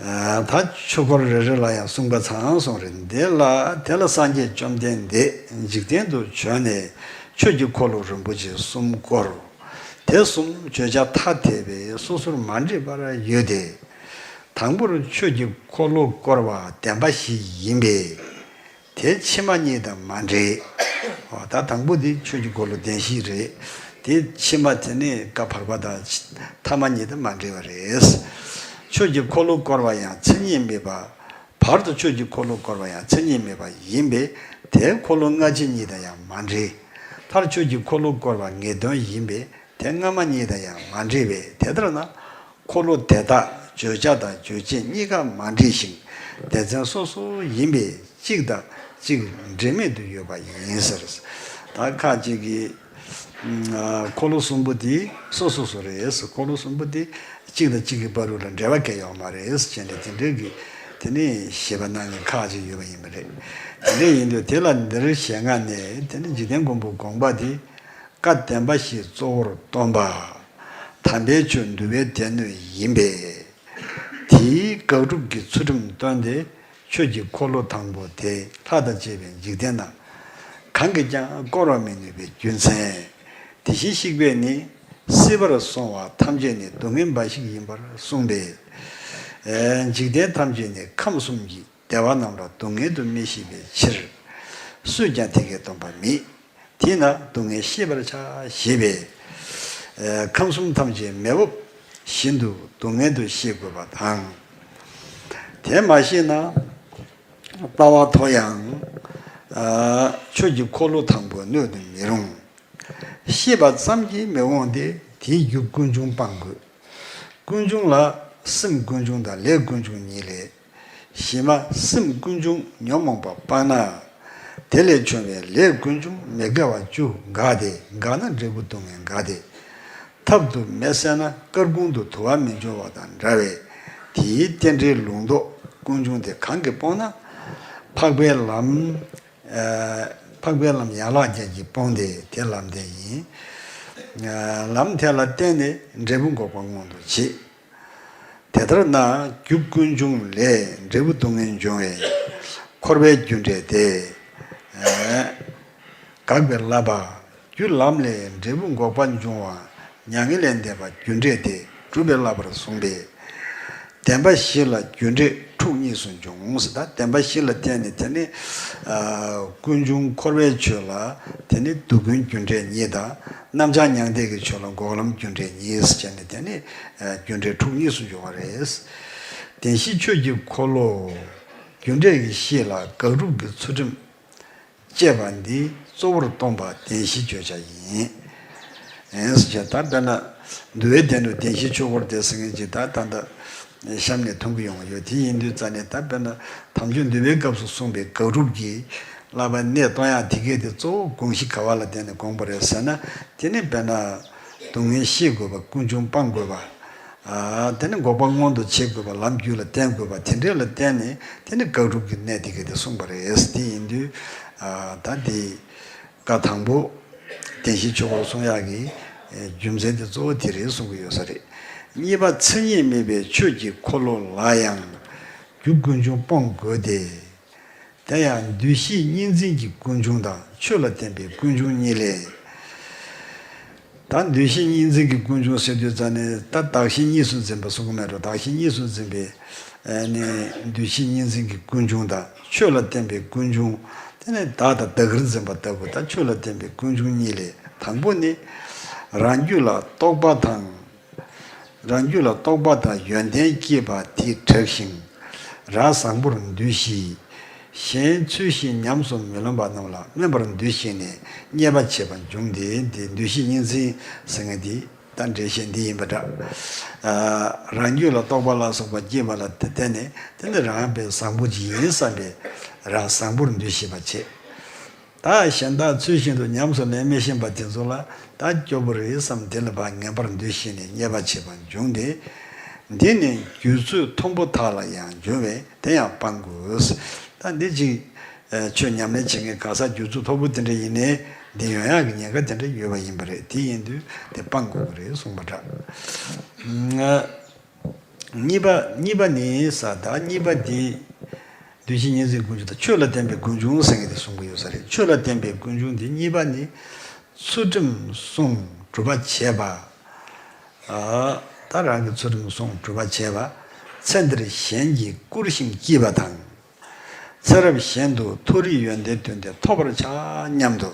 ད་ཆོས་འཁོར་རེ་རེ་ལ་ཡང་གསུངས་པ་ཚང་གསུངས་རེད། འདི་ལ་དེ་ལ་སངས་རྒྱས་བཅོམ་ལྡན་འདས་འཇིག་རྟེན་དུ་བྱོན་ནས་ཆོས་ཀྱི་འཁོར་ལོ་རིན་པོ་ཆེ་གསུམ་བསྐོར། དེ་གསུམ་བརྗོད་བྱ་ཐ་དད་པས་སོ་སོར་མ་འདྲེས་པར་ཡོད་དེ། དང་པོར་ཆོས་ཀྱི་འཁོར་ལོ་བསྐོར་བ་བདེན་པ་བཞི་ཡིན་པས། དེ་ཕྱི་མ་གཉིས་དང་མ་འདྲེས། འོ་ད་དང་པོ་དེ་ཆོས་ཀྱི་འཁོར་ལོ་བདེན་བཞི་རེད། དེ་ཕྱི་མ་དེ་ནི་བཀའ་བར་པ་དང་ཐ་མ་གཉིས་དང་མ་འདྲེས་པ་རེད། ཆོས་ཀྱི་འཁོར་ལོ་བསྐོར་བ་ཡང་མཚན་ཉིད་མེད་པ། བར་དུ་ཆོས་ཀྱི་འཁོར་ལོ་བསྐོར་བ་ཡང་མཚན་ཉིད་མེད་པ་ཡིན་པས། དེ་འཁོར་ལོ་སྔ་ཕྱི་གཉིས་དང་ཡང་མ་འདྲེས། མཐར་ཆོས་ཀྱི་འཁོར་ལོ་བསྐོར་བ་ངེས་དོན་ཡིན་པས། དེ་སྔ་མ་གཉིས་དང་ཡང་མ་འདྲེས་པས། དེ་ལྟར་ན། འཁོར་ལོ་དེ་དག་བརྗོད་བྱ་དང་རྗོད་བྱེད་གཉིས་ཀ་མ་འདྲེས་ཤིང་སྡེ་ཚན་སོ་སོ་ཡིན་པས། གཅིག་དང་གཅིག་འབྲེལ་མེད་དུ་ཡོད་པ་ཡིན་ཟེར། ད་ཁ་ཅིག་གིས་འཁོར་ལོ་གསུམ་པོ་དེ་སོ་སོ་སོ་རེད། འཁོར་ལོ་གསུམ་པོ་དེ་གཅིག་དང་གཅིག་གི་བར་དུ་ལ་འབྲེལ་བ་གང་ཡང་ཡོད་མ་རེད་ཟེར་ནས་དེ་འདྲའི་གི་དེ་ནས་བཤད་པ་གནང་མཁན་ཁ་ཅིག་ཡོད་པ་ཡིན་པ་རེད། དེ་འདྲ་ཡིན་དུས་དེ་ལ་འདིར་ཞལ་སྔ་ནས་དེ་ནི་འཇིག་རྟེན་མགོན་པོའི་དགོངས་པ་དེ། བཀའ་བདེན་པ་བཞི་གཙོ་བོར་སྟོན་པ། དམ་པའི་ཆོས་འདུལ་བའི་སྡེ་སྣོད་ཡིན་པས། དེའི་དགག་སྒྲུབ་ཀྱི་ཚུལ་ཁྲིམས་སྟོན་ཏེ། ཆོས་ཀྱི་འཁོར་ལོ་དང་པོ་དེ་ལྷ་དང་བཅས་པའི་འཇིག་རྟེན་ན་གང་གིས་ཀྱང་བསྐོར་བར་མི་ནུས་པའི་རྒྱུ་མཚན། དེ་བཞིན་གཤེགས་པས་ནི་སྲིད་པར་སོང་བ་ཐམས་ཅད་ནི་སྡུག་བསྔལ་འབའ་ཞིག་ཡིན་པར་གསུངས་པས། འཇིག་རྟེན་ཐམས་ཅད་ནི་ཁམས་གསུམ་གྱི་བདེ་བ་རྣམས་ལ་སྡུག་བསྔལ་དུ་མི་ཤེས་པའི་ཕྱིར། སུས་ཀྱང་དེ་སྐད་སྟོན་པ་མེད། དེས་ན་སྡུག་བསྔལ་ཤེས་པར་བྱ་ཞེས་པས། ཁམས་གསུམ་ཐམས་ཅད་མེ་འོབས་བཞིན་དུ་སྡུག་བསྔལ་དུ་ཤེས་དགོས་པ་དང་། དེ་མ་ཤེས་ན་ལྟ་བ་མཐོ་ཡང་ཆོས་ཀྱི་འཁོར་ལོ་དང་པོ་སྣོད་དུ་མི་རུང་། ཤེས་པ་ཙམ་གྱིས་མི་འོང་སྟེ། དེའི་རྒྱུ་ཀུན་འབྱུང་སྤང་དགོས། ཀུན་འབྱུང་ལ་སེམས་ཀུན་འབྱུང་དང་ལས་ཀུན་འབྱུང་གཉིས་ལས། གཞི་མ་སེམས་ཀུན་འབྱུང་ཉོན་མོངས་པ་སྤངས་ན། དེ་ལས་བྱུང་བའི་ལས་ཀུན་འབྱུང་མི་དགེ་བ་བཅུ་འགགས་ཏེ། འགགས་ན་འབྲས་བུ་སྡུག་བསྔལ་འགག་སྟེ། ཐབ་ཏུ་མེ་བསྲེགས་ན་དཀར་ཁུང་དུ་དུ་བ་མི་འབྱུང་བ་དང་འདྲ་བས། དེའི་རྟེན་འབྲེལ་ལུང་ལྡོག་ཀུན་འབྱུང་དེ་གང་གིས་སྤོང་ན། འཕགས་པའི་ལམ། འཕགས་པའི་ལམ་ཡན་ལག་བརྒྱད་ཀྱིས་སྤོང་སྟེ་དེ་ལམ་བདེན་ཡིན། ལམ་དེ་ལ་བརྟེན་ནས་འབྲས་བུ་འགོག་པ་མངོན་དུ་བྱེད། དེ་ལྟར་ན་རྒྱུ་ཀུན་འབྱུང་ལས་འབྲས་བུ་སྡུག་བསྔལ་འབྱུང་བས་འཁོར་བའི་རྒྱུ་འབྲས་དེ་འགག་པའི་བསླབ་པ། རྒྱུ་ལམ་ལས་འབྲས་བུ་འགོག་པ་འབྱུང་བ་མྱ་ངན་ལས་འདས་པ་རྒྱུ་འབྲས་དེ་སྒྲུབ་པའི་བསླབ་པར་གསུངས་པས། བདེན་པ་བཞི་ལ་རྒྱུ་འབྲས་ཕྲུགས་གཉིས་སུ་འབྱུང་ཟེར། ད་བདེན་པ་བཞི་ལ་བརྟེན་ནས་དེ་ནི་ཀུན་འབྱུང་འཁོར་བའི་ཆོས་ལ་དེ་ནི་སྡུག་ཀུན་རྒྱུ་འབྲས་གཉིས་དང་། རྣམ་གྲངས་མྱང་འདས་ཀྱི་ཆོས་ལ་འགོག་ལམ་རྒྱུ་འབྲས་གཉིས་ཟེར་བྱས་ནས་དེ་ནི་རྒྱུ་འབྲས་ཕྲུགས་གཉིས་སུ་འབྱུང་བ་རེད། བདེན་བཞི་ཆོས་ཀྱི་འཁོར་ལོ་རྒྱུ་འབྲས་ཀྱི་གཤིས་ལ་དགག་སྒྲུབ་ཀྱི་ཚུལ་ཁྲིམས། ཅེས་པ་འདི་གཙོ་བོར་སྟོན་པ་བདེན་བཞིའི་བརྗོད་བྱ་ཡིན། ཡིན་ཟེར་བྱས། ད་དཔེར་ན་འདུལ་བའི་སྡེ་ནོ་བདེན་བཞིའི་ཆོས་འཁོར་དེ་ཟེར་མཁན་ཅིག་ད་ད་ལྟ་གཤམ་ནས་མཐོང་གི་ཡོང་གི་ཡོད། དེ་ཡིན་དུས་ཙ་ནས་ད་དཔེར་ན་དམ་ཆོས་འདུལ་བའི་སྐབས་སུ་གསུངས་པའི་དགག་སྒྲུབ་ཀྱི་བསླབ་པའི་གནས་སྟོན་ཡག་དེ་གས་དེ་གཙོ་བོ་དགོངས་གཞི་ག་བ་ལ་བརྟེན་ནས་དགོངས་པ་རེད་ཟེར་ན། དེ་ནི་དཔེར་ན་སྡུག་བསྔལ་ཤེས་དགོས་པ། ཀུན་འབྱུང་སྤང་དགོས་པ། ཨ། དེ་ནི་འགོག་པ་མངོན་དུ་བྱེད་དགོས་པ། ལམ་རྒྱུད་ལ་བརྟེན་དགོས་པ། དེ་འདྲས་ལ་བརྟེན་ནས་དེ་ནི་དགག་སྒྲུབ་ཀྱི་གནས་དེ་གས་དེ་གསུངས་པ་རེད། དེ་ཡིན་དུས། ཨ། ད་དེ། བཀའ་དང་པོ། བདེན་བཞིའི་ཆོས་འཁོར་གསུང་ཡག་གི་རྒྱུ་མཚན་དེ་གཙོ་བོ་དེ་རེད་གསུང་གི་ཡོད་ས་རེད། གཉིས་པ། མཚན་ཉིད་མེད་པའི་ཆོས་ཀྱི་འཁོར་ལོ་ལ་ཡང་རྒྱུ་ཀུན་འབྱུང་སྤོང་དགོས་ཏེ། དེ་ཡང་འདུ་ཤེས་གཉིས་འཛིན་གྱི་ཀུན་འབྱུང་དང་ཆོས་ལ་བརྟེན་པའི་ཀུན་འབྱུང་གཉིས་ལས། ད་འདུ་ཤེས་གཉིས་འཛིན་གྱི་ཀུན་འབྱུང་ཟེར་དུས་ཙ་ནས་ད་བདག་གཞན་གཉིས་སུ་འཛིན་པ་གསུང་གི་མེད་འགྲོ། བདག་གཞན་གཉིས་སུ་འཛིན་པའི་ཨ་ནི་འདུ་ཤེས་གཉིས་འཛིན་གྱི་ཀུན་འབྱུང་དང་ཆོས་ལ་བརྟེན་པའི་ཀུན་འབྱུང་། དེ་ནས་བདག་དང་བདག་གིར་འཛིན་པ་ལྟ་བུ་དང་ཆོས་ལ་བརྟེན་པའི་ཀུན་འབྱུང་གཉིས་ལས། དང་པོ་ནི། རང་རྒྱུད་ལ་རྟོག་པ་དང་། རང་རྒྱུད་ལ་རྟོག་པ་དང་ཡོན་ཏན་སྐྱེས་པ་དེ་དྲག་ཞིང་རང་བཟང་པོར་འདུ་ཤེས། གཞན་ཚུལ་བཞིན་ཉམས་སུ་མི་ལེན་པ་རྣམས་ལ་སྨོད་པར་འདུ་ཤེས་ནས་བརྙས་པ་བྱེད་པ་འབྱུང་སྟེ། འདི་འདུ་ཤེས་གཉིས་འཛིན་ཟེར་མཁན་འདི་ད་འགྲེལ་བཤད་འདི་ཡིན་པ་འདྲ། ཨ། རང་རྒྱུད་ལ་རྟོག་པ་ལ་སོགས་པ་སྐྱེས་པ་ལ་བརྟེན་ནས། དེ་ནི་རང་དཔེ་བཟང་པོ་ཅིག་ཡིན་བསམ་པའི་རང་བཟང་པོར་འདུ་ཤེས་པ་བྱེད། ད་གཞན་དག་ཚུལ་བཞིན་དུ་ཉམས་སུ་ལེན་མི་ཤེས་པ་དེ་ཚོ་ལ་ད་སྐྱོ་པོ་རེད་བསམ། དེ་ལ་ཕར་ངན་པར་འདུ་ཤེས་ནས་བརྙས་པ་བྱེད་པ་འབྱུང་སྟེ། འདི་ནི་རྒྱུད་ཚོད་མཐོན་པོ་དག་ལ་ཡང་འབྱུང་བས་དེ་ཡང་སྤང་དགོས། ད་འདི་ཅིག་ཆོས་ཉམས་ལེན་བྱེད་མཁན་ག་ས་རྒྱུད་ཚོད་མཐོ་པོ་དེ་འདྲ་ཡིན་ནའི་འདི་ཡོང་ཡག་གི་ཉེན་ཁ་དེ་འདྲ་ཡོད་པ་ཡིན་པ་རེད། དེ་ཡིན་དུས་དེ་སྤང་དགོས་ཀྱི་རེད་གསུངས་པ་འདྲ། གཉིས་པ། གཉིས་པ་ནི་ས། ད་གཉིས་པ་འདི་འདུ་ཤེས་གཉིས་འཛིན་ཀུན་འབྱུང་དང་ཆོས་ལ་བརྟེན་པའི་ཀུན་འབྱུང་ཟེར་མཁན་དེ་གསུང་གི་ཡོད་ས་རེད། ཆོས་ལ་བརྟེན་པའི་ཀུན་འབྱུང་འདི་གཉིས་པ་ནི་ཚུལ་ཁྲིམས་སྲུང་སྒྲུབ་པ་བྱས་པ། ཨ། ད་རང་གི་ཚུལ་ཁྲིམས་སྲུང་སྒྲུབ་པ་བྱས་པ། ཚེ་འདིར་གཞན་གྱིས་བཀུར་ཞིང་བསྐྱིས་པ་དང་། ཚེ་རབས་གཞན་དུ་མཐོ་རིས་ཡོན་ཏན་བསྟུན་ཏེ་ཐོབ་པར་བྱ་སྙམ་དུ་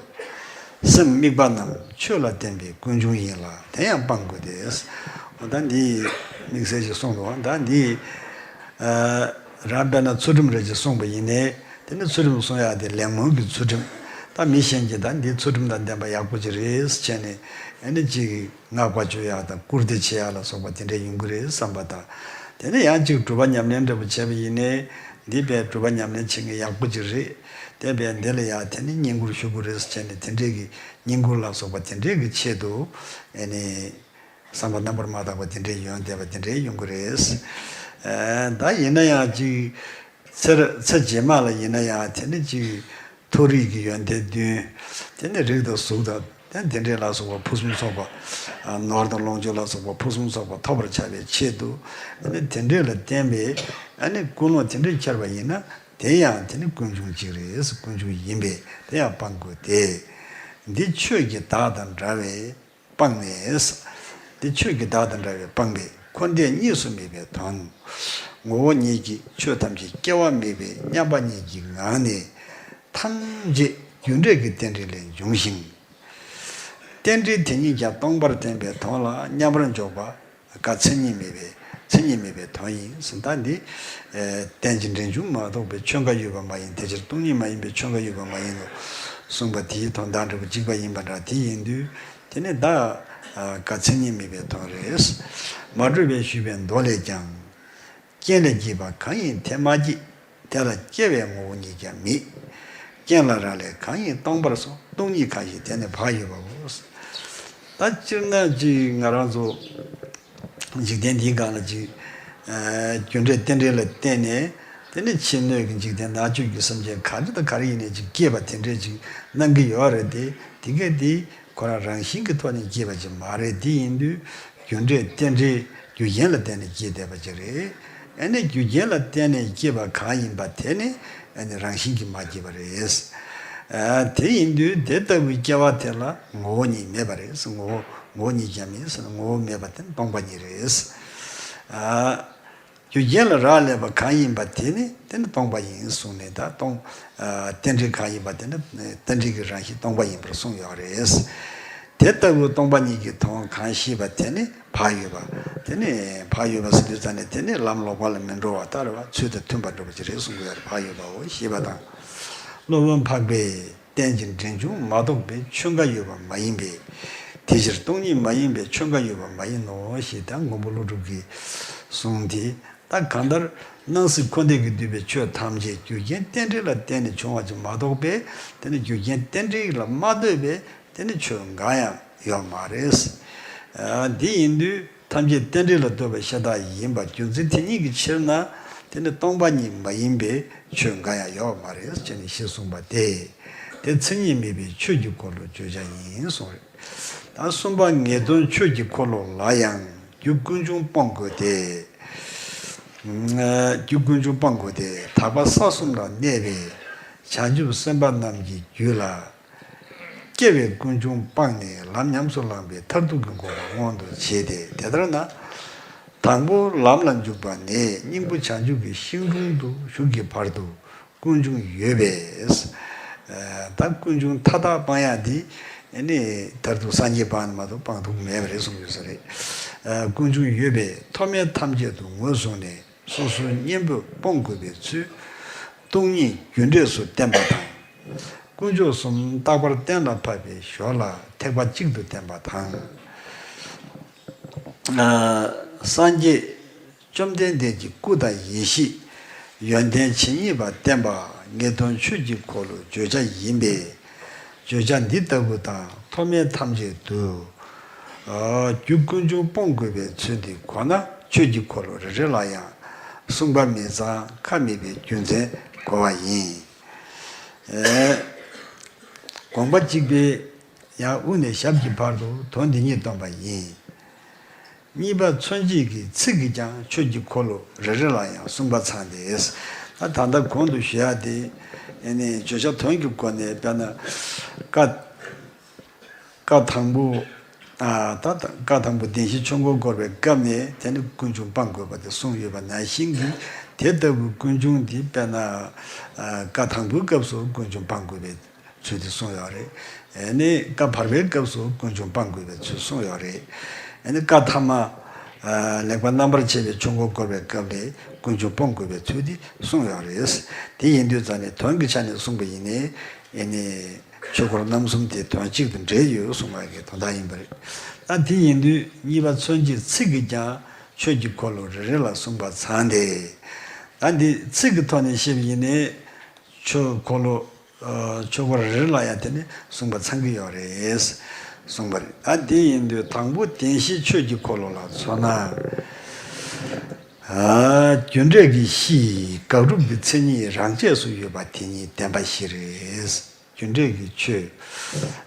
སེམས་དམིགས་པ་རྣམས་ཆོས་ལ་བརྟེན་པའི་ཀུན་འབྱུང་ཡིན་ལ་དེ་ཡང་སྤང་དགོས་ཏེ། འོ་ད་འདི་དམིགས་བསལ་ཞིག་གསུངས་འདུག་ད་འདི་ཨ་རང་དཔེར་ན་ཚུལ་ཁྲིམས་རེ་ཅིག་སྲུང་བ་ཡིན་ནའི། དེ་ནི་ཚུལ་ཁྲིམས་སྲུང་ཡག་དེ་ལེགས་སྨོན་གྱི་ཚུལ་ཁྲིམས། ད་མི་གཞན་གྱིས་ད་འདི་ཚུལ་ཁྲིམས་དང་ལྡན་པ་ཡག་པོ་ཅིག་རེད་ཟེར་བྱས་ནས་ཨ་ནི་ཅིག་བསྔགས་པ་བརྗོད་ཡག་དང་བཀུར་སྟི་བྱེད་ཡག་ལ་སོགས་པ་དེ་འདྲ་ཡོང་གི་རེད་བསམ་པ་དང་། དེ་ནས་ཡང་ཅིག་སྒྲུབ་པ་ཉམས་ལེན་འདྲ་པོ་བྱས་པ་ཡིན་ནའི། འདི་བས་སྒྲུབ་པ་ཉམས་ལེན་བྱེད་མཁན་ཡག་པོ་ཅིག་རེད། དེ་བས་འདི་ལ་ཡང་དེ་ནི་བསྙེན་བཀུར་ཞུ་དགོས་རེད་ཟེར་བྱས་ནས་དེ་འདྲས་ཀྱི་བསྙེན་བཀུར་ལ་སོགས་པ་དེ་འདྲས་ཀྱི་ཆེད་དུ་ཨ་ནི་བསམ་པ་རྣམ་པར་མ་དག་པ་དེ་འདྲས་ཡོང་བསྡད་པ་དེ་འདྲས་ཡོང་གི་རེད། ཨ། ད་ཡིན་ན་ཡང་ཅིག་ཚེ་ར་ཚེ་རྗེས་མ་ལ་ཡིན་ན་ཡང་དེ་ནི་ཅིག་མཐོ་རིས་ཀྱི་ཡོན་ཏན་བདུན། དེ་ནི་རིགས་དང་གཟུགས་དང་དེ་དེ་འདྲས་ལ་སོགས་པ་ཕུན་སུམ་ཚོགས་པ། ཨ། ནོར་དང་ལོངས་སྤྱོད་ལ་སོགས་པ་ཕུན་སུམ་ཚོགས་པ་ཐོབ་པར་བྱ་བའི་ཆེད་དུ། ཨ་ནི་དེ་འདྲས་ལ་བརྟེན་པའི་ཨ་ནི་ཀུན་སློང་དེ་འདྲས་འཁྱེར་བ་ཡིན་ན་དེ་ཡང་དེ་ནི་ཀུན་འབྱུང་གཅིག་རེད། ཀུན་འབྱུང་ཡིན་པས་དེ་ཡང་སྤང་དགོས་ཏེ། འདི་ཆོས་ཀྱི་བདག་དང་འདྲ་བས་སྤངས་ནས། འདི་ཆོས་ཀྱི་བདག་དང་འདྲ་བས་སྤངས་པས་འཁོར་འདས་གཉིས་སུ་མེད་པའི་དོན། ངོ་བོ་ཉིད་ཀྱིས་ཆོས་ཐམས་ཅད་སྐྱེ་བ་མེད་པའི་མཉམ་པ་ཉིད་ཀྱི་ངང་ནས་ཐམས་ཅད་རྒྱུ་འབྲས་ཀྱི་རྟེན་འབྲེལ་ལས་འབྱུང་ཞིང་། རྟེན་འབྲེལ་དེ་ཉིད་ཀྱང་སྟོང་པར་བསྟན་པའི་དོན་ལ་མཉམ་པར་འཇོག་པ། བཀའ་མཚན་ཉིད་མེད་པའི་མཚན་ཉིད་མེད་པའི་དོན་ཡིན་ཟེར། ད་འདི་ཨེ་རྟེན་ཅིང་འབྲེལ་འབྱུང་མ་གཏོགས་པའི་ཆོས་འགའ་ཡོད་པ་མ་ཡིན། དེ་ཕྱིར་སྟོང་ཉིད་མ་ཡིན་པའི་ཆོས་འགའ་ཡོད་པ་མ་ཡིན་ནོ་གསུངས་པ་དེའི་དོན་དག་འདྲ་པོ་གཅིག་པ་ཡིན་པ་འདྲ། དེ་ཡིན་དུས་དེ་ནི་ད་ཨ་བཀའ་མཚན་ཉིད་མེད་པའི་དོན་རེད། མ་གྲུབ་པས་ཞུས་པའི་མདོ་ལས་ཀྱང་། རྐྱེན་ལས་སྐྱེས་པ་གང་ཡིན་དེ་མ་སྐྱེས། དེ་ལ་སྐྱེ་བའི་ངོ་བོ་ཉིད་ཀྱང་མེད། རྐྱེན་ལ་རག་ལས་གང་ཡིན་སྟོང་པར་སོང་། སྟོང་ཉིད་གང་ཞིག་དེ་ནི་བག་ཡོད་པའོ། ད་སྤྱིར་ན་ཅིག་ང་རང་ཚོ་འཇིག་རྟེན་འདིའི་སྒང་ལ་ཅིག་ཨ་རྒྱུ་འབྲས་རྟེན་འབྲེལ་ལ་བརྟེན་ནས་དེ་ནི་ཕྱི་སྣོད་ཀྱི་འཇིག་རྟེན་ནང་བཅུད་ཀྱི་སེམས་ཅན་ག་རེ་དང་ག་རེ་ཡིན་ནའི་ཅིག་སྐྱེས་པ་དེ་འདྲས་ཅིག་སྣང་གི་ཡོད་རེད་དེ། དེ་གས་དེ་ཁོ་རང་རང་བཞིན་གྱི་ཐོག་ནས་སྐྱེས་པ་ཅིག་མ་རེད། དེ་ཡིན་དུས་རྒྱུ་འབྲས་རྟེན་འབྲེལ་རྒྱུ་རྐྱེན་ལ་བརྟེན་ནས་སྐྱེས་བསྡད་པ་ཅིག་རེད། ཨ་ནི་རྒྱུ་རྐྱེན་ལ་བརྟེན་ནས་སྐྱེས་པ་གང་ཡིན་པ་དེ་ནི་ཨ་ནི་རང་བཞིན་གྱིས་མ་སྐྱེས་པ་རེད། ཨ་དེ་ཡིན་དུས་དེ་ལྟ་བུའི་སྐྱེ་བ་དེ་ལ་ངོ་བོ་ཉིད་མེད་པ་རེད། ངོ་བོ་ངོ་བོ་ཉིད་ཀྱང་མེད་ཟེར་ན་ངོ་བོ་མེད་པ་དེ་ནི་སྟོང་པ་ཉིད་རེད། ཨ། རྒྱུ་རྐྱེན་ལ་རག་ལས་པ་གང་ཡིན་པ་དེ་ནི་དེ་ནི་སྟོང་པ་ཡིན་གསུངས་ནས། ད་སྟོང་ཨ་རྟེན་འབྲེལ་གང་ཡིན་པ་དེ་ནི་རྟེན་འབྲེལ་གྱི་རང་བཞིན་སྟོང་པ་ཡིན་པར་གསུངས་ཡོད་རེད། དེ་ལྟ་བུ་སྟོང་པ་ཉིད་ཀྱི་དོན་གང་ཤེས་པ་དེ་ནི་བག་ཡོད་པ། དེ་ནི་བག་ཡོད་པ་ཟེར་དུས་ཙ་ནས་དེ་ནི་ལམ་ལོག་པ་ལ་མི་འགྲོ་བ་ལྟར་བ་ཚུལ་དང་མཐུན་པ་འགྲོ་བ་ཅིག་རེད་གསུང་གི་ཡོད་རེད། བག་ཡོད་པའོ་ཞེས་པ་དང་། སློབ་དཔོན་འཕགས་པས་རྟེན་ཅིང་འབྲེལ་འབྱུང་མ་གཏོགས་པའི་ཆོས་འགའ་ཡོད་པ་མ་ཡིན་པས། དེ་ཕྱིར་སྟོང་ཉིད་མ་ཡིན་པས་ཆོས་འགའ་ཡོད་པ་མ་ཡིན་ནོ་ཞེས་ད་མགོན་པོ་ཀླུ་སྒྲུབ་ཀྱིས་གསུངས་ཏེ། ད་གང་ལྟར་སྣང་སྲིད་འཁོར་འདས་ཀྱིས་བསྡུས་པའི་ཆོས་ཐམས་ཅད་རྒྱུ་རྐྱེན་རྟེན་འབྲེལ་ལ་བརྟེན་ནས་བྱུང་བ་ཅིག་མ་གཏོགས་པས། དེ་ནི་རྒྱུ་རྐྱེན་རྟེན་འབྲེལ་ལ་མ་ལྟོས་པའི་དེ་ནི་ཆོས་འགའ་ཡང་ཡོད་མ་རེད། ཨ། འདི་ཡིན་དུས་ཐམས་ཅད་རྟེན་འབྲེལ་ལ་ལྟོས་པའི་ཤ་སྟག་ཡིན་པ་རྒྱུ་མཚན་དེ་ཉིད་ཀྱི་ཕྱིར་ན། དེ་ནི་སྟོང་པ་ཉིད་མ་ཡིན་པའི་ཆོས་འགའ་ཡང་ཡོད་མ་རེད་ཅེས་ནི་ཞེས་གསུངས་པ་སྟེ། དེ་མཚན་ཉིད་མེད་པའི་ཆོས་ཀྱི་འཁོར་ལོ་བརྗོད་བྱ་ཡིན་གསུངས་རེད། ད་གསུམ་པ་ངེས་དོན་ཆོས་ཀྱི་འཁོར་ལོ་ལ་ཡང་རྒྱུ་ཀུན་འབྱུང་སྤོང་དགོས་ཏེ། རྒྱུ་ཀུན་འབྱུང་སྤོང་དགོས་ཏེ། དག་པ་ས་གསུམ་ལ་གནས་པའི་བྱང་ཆུབ་སེམས་དཔའ་རྣམས་ཀྱི་རྒྱུད་ལ། སྐྱེ་བའི་ཀུན་འབྱུང་སྤངས་ནས་ལམ་ཉམས་སུ་བླངས་པའི་མཐར་ཐུག་གི་གོ་འཕང་མངོན་དུ་བྱེད་དེ། དེ་ལྟར་ན། དང་པོ་ལམ་ལ་འཇུག་པ་ནས་སྙིང་པོ་བྱང་ཆུབ་ཀྱི་ཤིང་དྲུང་དུ་ཞུགས་ཀྱི་བར་དུ་ཀུན་འབྱུང་ཡོད་པས། ད་ཀུན་འབྱུང་མཐའ་དག་སྤང་ཡག་འདི་ནི་མཐར་ཐུག་སངས་རྒྱས་སྤངས་ནས་མ་གཏོགས་སྤང་ཐུབ་མེད་པ་རེད་གསུངས་ཡོད་ས་རེད། ཀུན་འབྱུང་ཡོད་པས་མཐོ་དམན་ཐམས་ཅད་དུ་ངོས་བཟུང་ནས། སོ་སོའི་གཉེན་པོས་སྤོང་དགོས་པའི་ཚུལ། སྟོང་ཉིད་རྒྱུ་འབྲས་སུ་བསྟན་པ་དང་། དཀོན་མཆོག་གསུམ་རྟག་པར་གཏན་ལ་ཕབ་པའི་ཞོར་ལ་ཐེག་པ་གཅིག་ཏུ་བསྟན་པ་དང་། ཨ། སངས་རྒྱས་བཅོམ་ལྡན་འདས་ཀྱི་སྐུ་དང་ཡེ་ཤེས་ཡོན་ཏན་ཇི་སྙེད་པ་བསྟན་པ་ངེས་དོན་ཆོས་ཀྱི་འཁོར་ལོའི་བརྗོད་བྱ་ཡིན་པས། བརྗོད་བྱ་འདི་ལྟ་བུ་དང་མཐོ་དམན་ཐམས་ཅད་དུ། ཨ། རྒྱུ་ཀུན་འབྱུང་སྤོང་དགོས་པའི་ཚུལ་འདི་གོ་ན་ཆོས་ཀྱི་འཁོར་ལོ་རེ་རེ་ལ་ཡང་གསུངས་པ་མི་ཚང་ཁ་མེད་པའི་རྒྱུ་མཚན་གོ་བ་ཡིན། ཨེ། དགོངས་པ་གཅིག་པའི་ཡང་དབུ་ནས་ཞབས་ཀྱི་བར་དུ་དོན་འདི་ཉིད་སྟོན་པ་ཡིན། གཉིས་པ་མཚོན་བྱེད་ཀྱི་ཚིག་གིས་ཀྱང་ཆོས་ཀྱི་འཁོར་ལོ་རེ་རེ་ལ་ཡང་གསུངས་པ་ཚང་སྟེ། ད་ད་ལྟ་གོང་དུ་ཞུ་ཡག་དེ་ཨ་ནི་བརྗོད་བྱ་དོན་གྱི་སྒོ་ནས། དཔེར་ན་བཀའ་བཀའ་དང་པོ། ཨ། ད་ད་བཀའ་དང་པོ་བདེན་བཞིའི་ཆོས་འཁོར་བསྐོར་བའི་སྐབས་ནས་དེ་ནི་ཀུན་འབྱུང་སྤང་དགོས་པ་དེ་གསུངས་ཡོད་པ་ནང་བཞིན་གྱི། དེ་ལྟ་བུའི་ཀུན་འབྱུང་འདི་དཔེར་ན། ཨ། བཀའ་དང་པོའི་སྐབས་སུ་ཀུན་འབྱུང་སྤང་དགོས་པའི་ཚུལ་དེ་གསུངས་ཡོད་རེད། ཨ་ནི་བཀའ་བར་པའི་སྐབས་སུ་ཀུན་འབྱུང་སྤང་དགོས་པའི་ཚུལ་གསུངས་ཡོད་རེད། ཨ་ནི་བཀའ་ཐ་མ། ཨ། ལེགས་པར་རྣམ་པར་ཕྱེ་བའི་ཆོས་འཁོར་བསྐོར་བའི་སྐབས་ལས་ཀུན་འབྱུང་སྤོང་དགོས་པའི་ཚུལ་དེ་གསུངས་ཡོད་རེད། དེ་ཡིན་དུས་ཙང་ནས་དོན་གྱི་ཆ་ནས་གསུངས་པ་ཡིན་ནའི། ཨ་ནི་ཆོས་འཁོར་རྣམ་གསུམ་དེ་དོན་གཅིག་ཏུ་འབྲེལ་ཡོད་གསུངས་པ་གི་དོན་དག་ཡིན་པ་རེད། ད་དེ་ཡིན་དུས་གཉིས་པ་མཚོན་བྱེད་ཚིག་གིས་ཀྱང་ཆོས་ཀྱི་འཁོར་ལོ་རེ་རེ་ལ་གསུངས་པ་ཚང་སྟེ། ད་འདི་ཚིག་གི་ཐོག་ནས་བཤད་པ་ཡིན་ནའི། ཆོས་འཁོར་ལོ། ཨ། ཆོས་འཁོར་རེ་རེ་ལ་ཡང་དེ་ནི་གསུངས་པ་ཚང་གི་ཡོད་རེད། གསུངས་པ་རེད། ད་དེ་ཡིན་དུས་དང་པོ་བདེན་བཞིའི་ཆོས་ཀྱི་འཁོར་ལོ་ལ་མཚོན་ན། ཨ། རྒྱུ་འབྲས་ཀྱི་གཞི་དགག་སྒྲུབ་ཀྱི་མཚན་ཉིད་རང་ཆས་སུ་ཡོད་པ་དེ་ཉིད་བདེན་པ་བཞི་རེད། རྒྱུ་འབྲས་ཀྱི་ཆོས།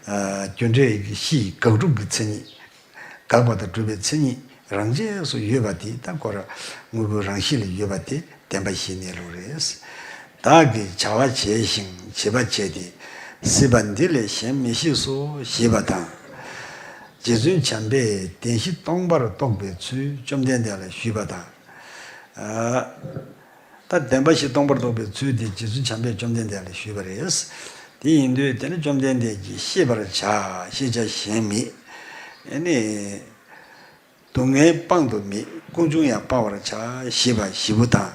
ཨ། རྒྱུ་འབྲས་ཀྱི་གཞི་དགག་སྒྲུབ་ཀྱི་མཚན་ཉིད། དགག་པ་དང་སྒྲུབ་པའི་མཚན་ཉིད་རང་ཆས་སུ་ཡོད་པ་དེ་ད་ཁོ་རང་དངོས་པོའི་རང་བཞིན་ལ་ཡོད་པ་དེ་བདེན་པ་བཞིའི་གནས་ལུགས་རེད། བདག་གིས་བྱ་བ་བྱས་ཤིང་བྱེད་པ་བྱས་ཏེ། སྲིད་པ་འདི་ལས་གཞན་མི་ཤེས་སོ་ཞེས་པ་དང་། རྗེ་བཙུན་བྱམས་པས་བདེན་བཞི་སྟོང་པར་རྟོགས་པའི་ཚུལ་བཅོམ་ལྡན་འདས་ལ་ཞུས་པ་དང་། ཨ། ད་བདེན་པ་བཞི་སྟོང་པར་རྟོགས་པའི་ཚུལ་དེ་རྗེ་བཙུན་བྱམས་པས་བཅོམ་ལྡན་འདས་ལ་ཞུས་པ་རེད། དེ་ཡིན་དུས་དེ་ནི་བཅོམ་ལྡན་འདས་ཀྱིས་ཤེས་པར་བྱ། ཤེས་བྱ་གཞན་མེད། ཨ་ནི། སྡུག་བསྔལ་སྤང་དུ་མེད། ཀུན་འབྱུང་ཡང་སྤང་བར་བྱ། ཞེས་པ་བཞི་པོ་དང་།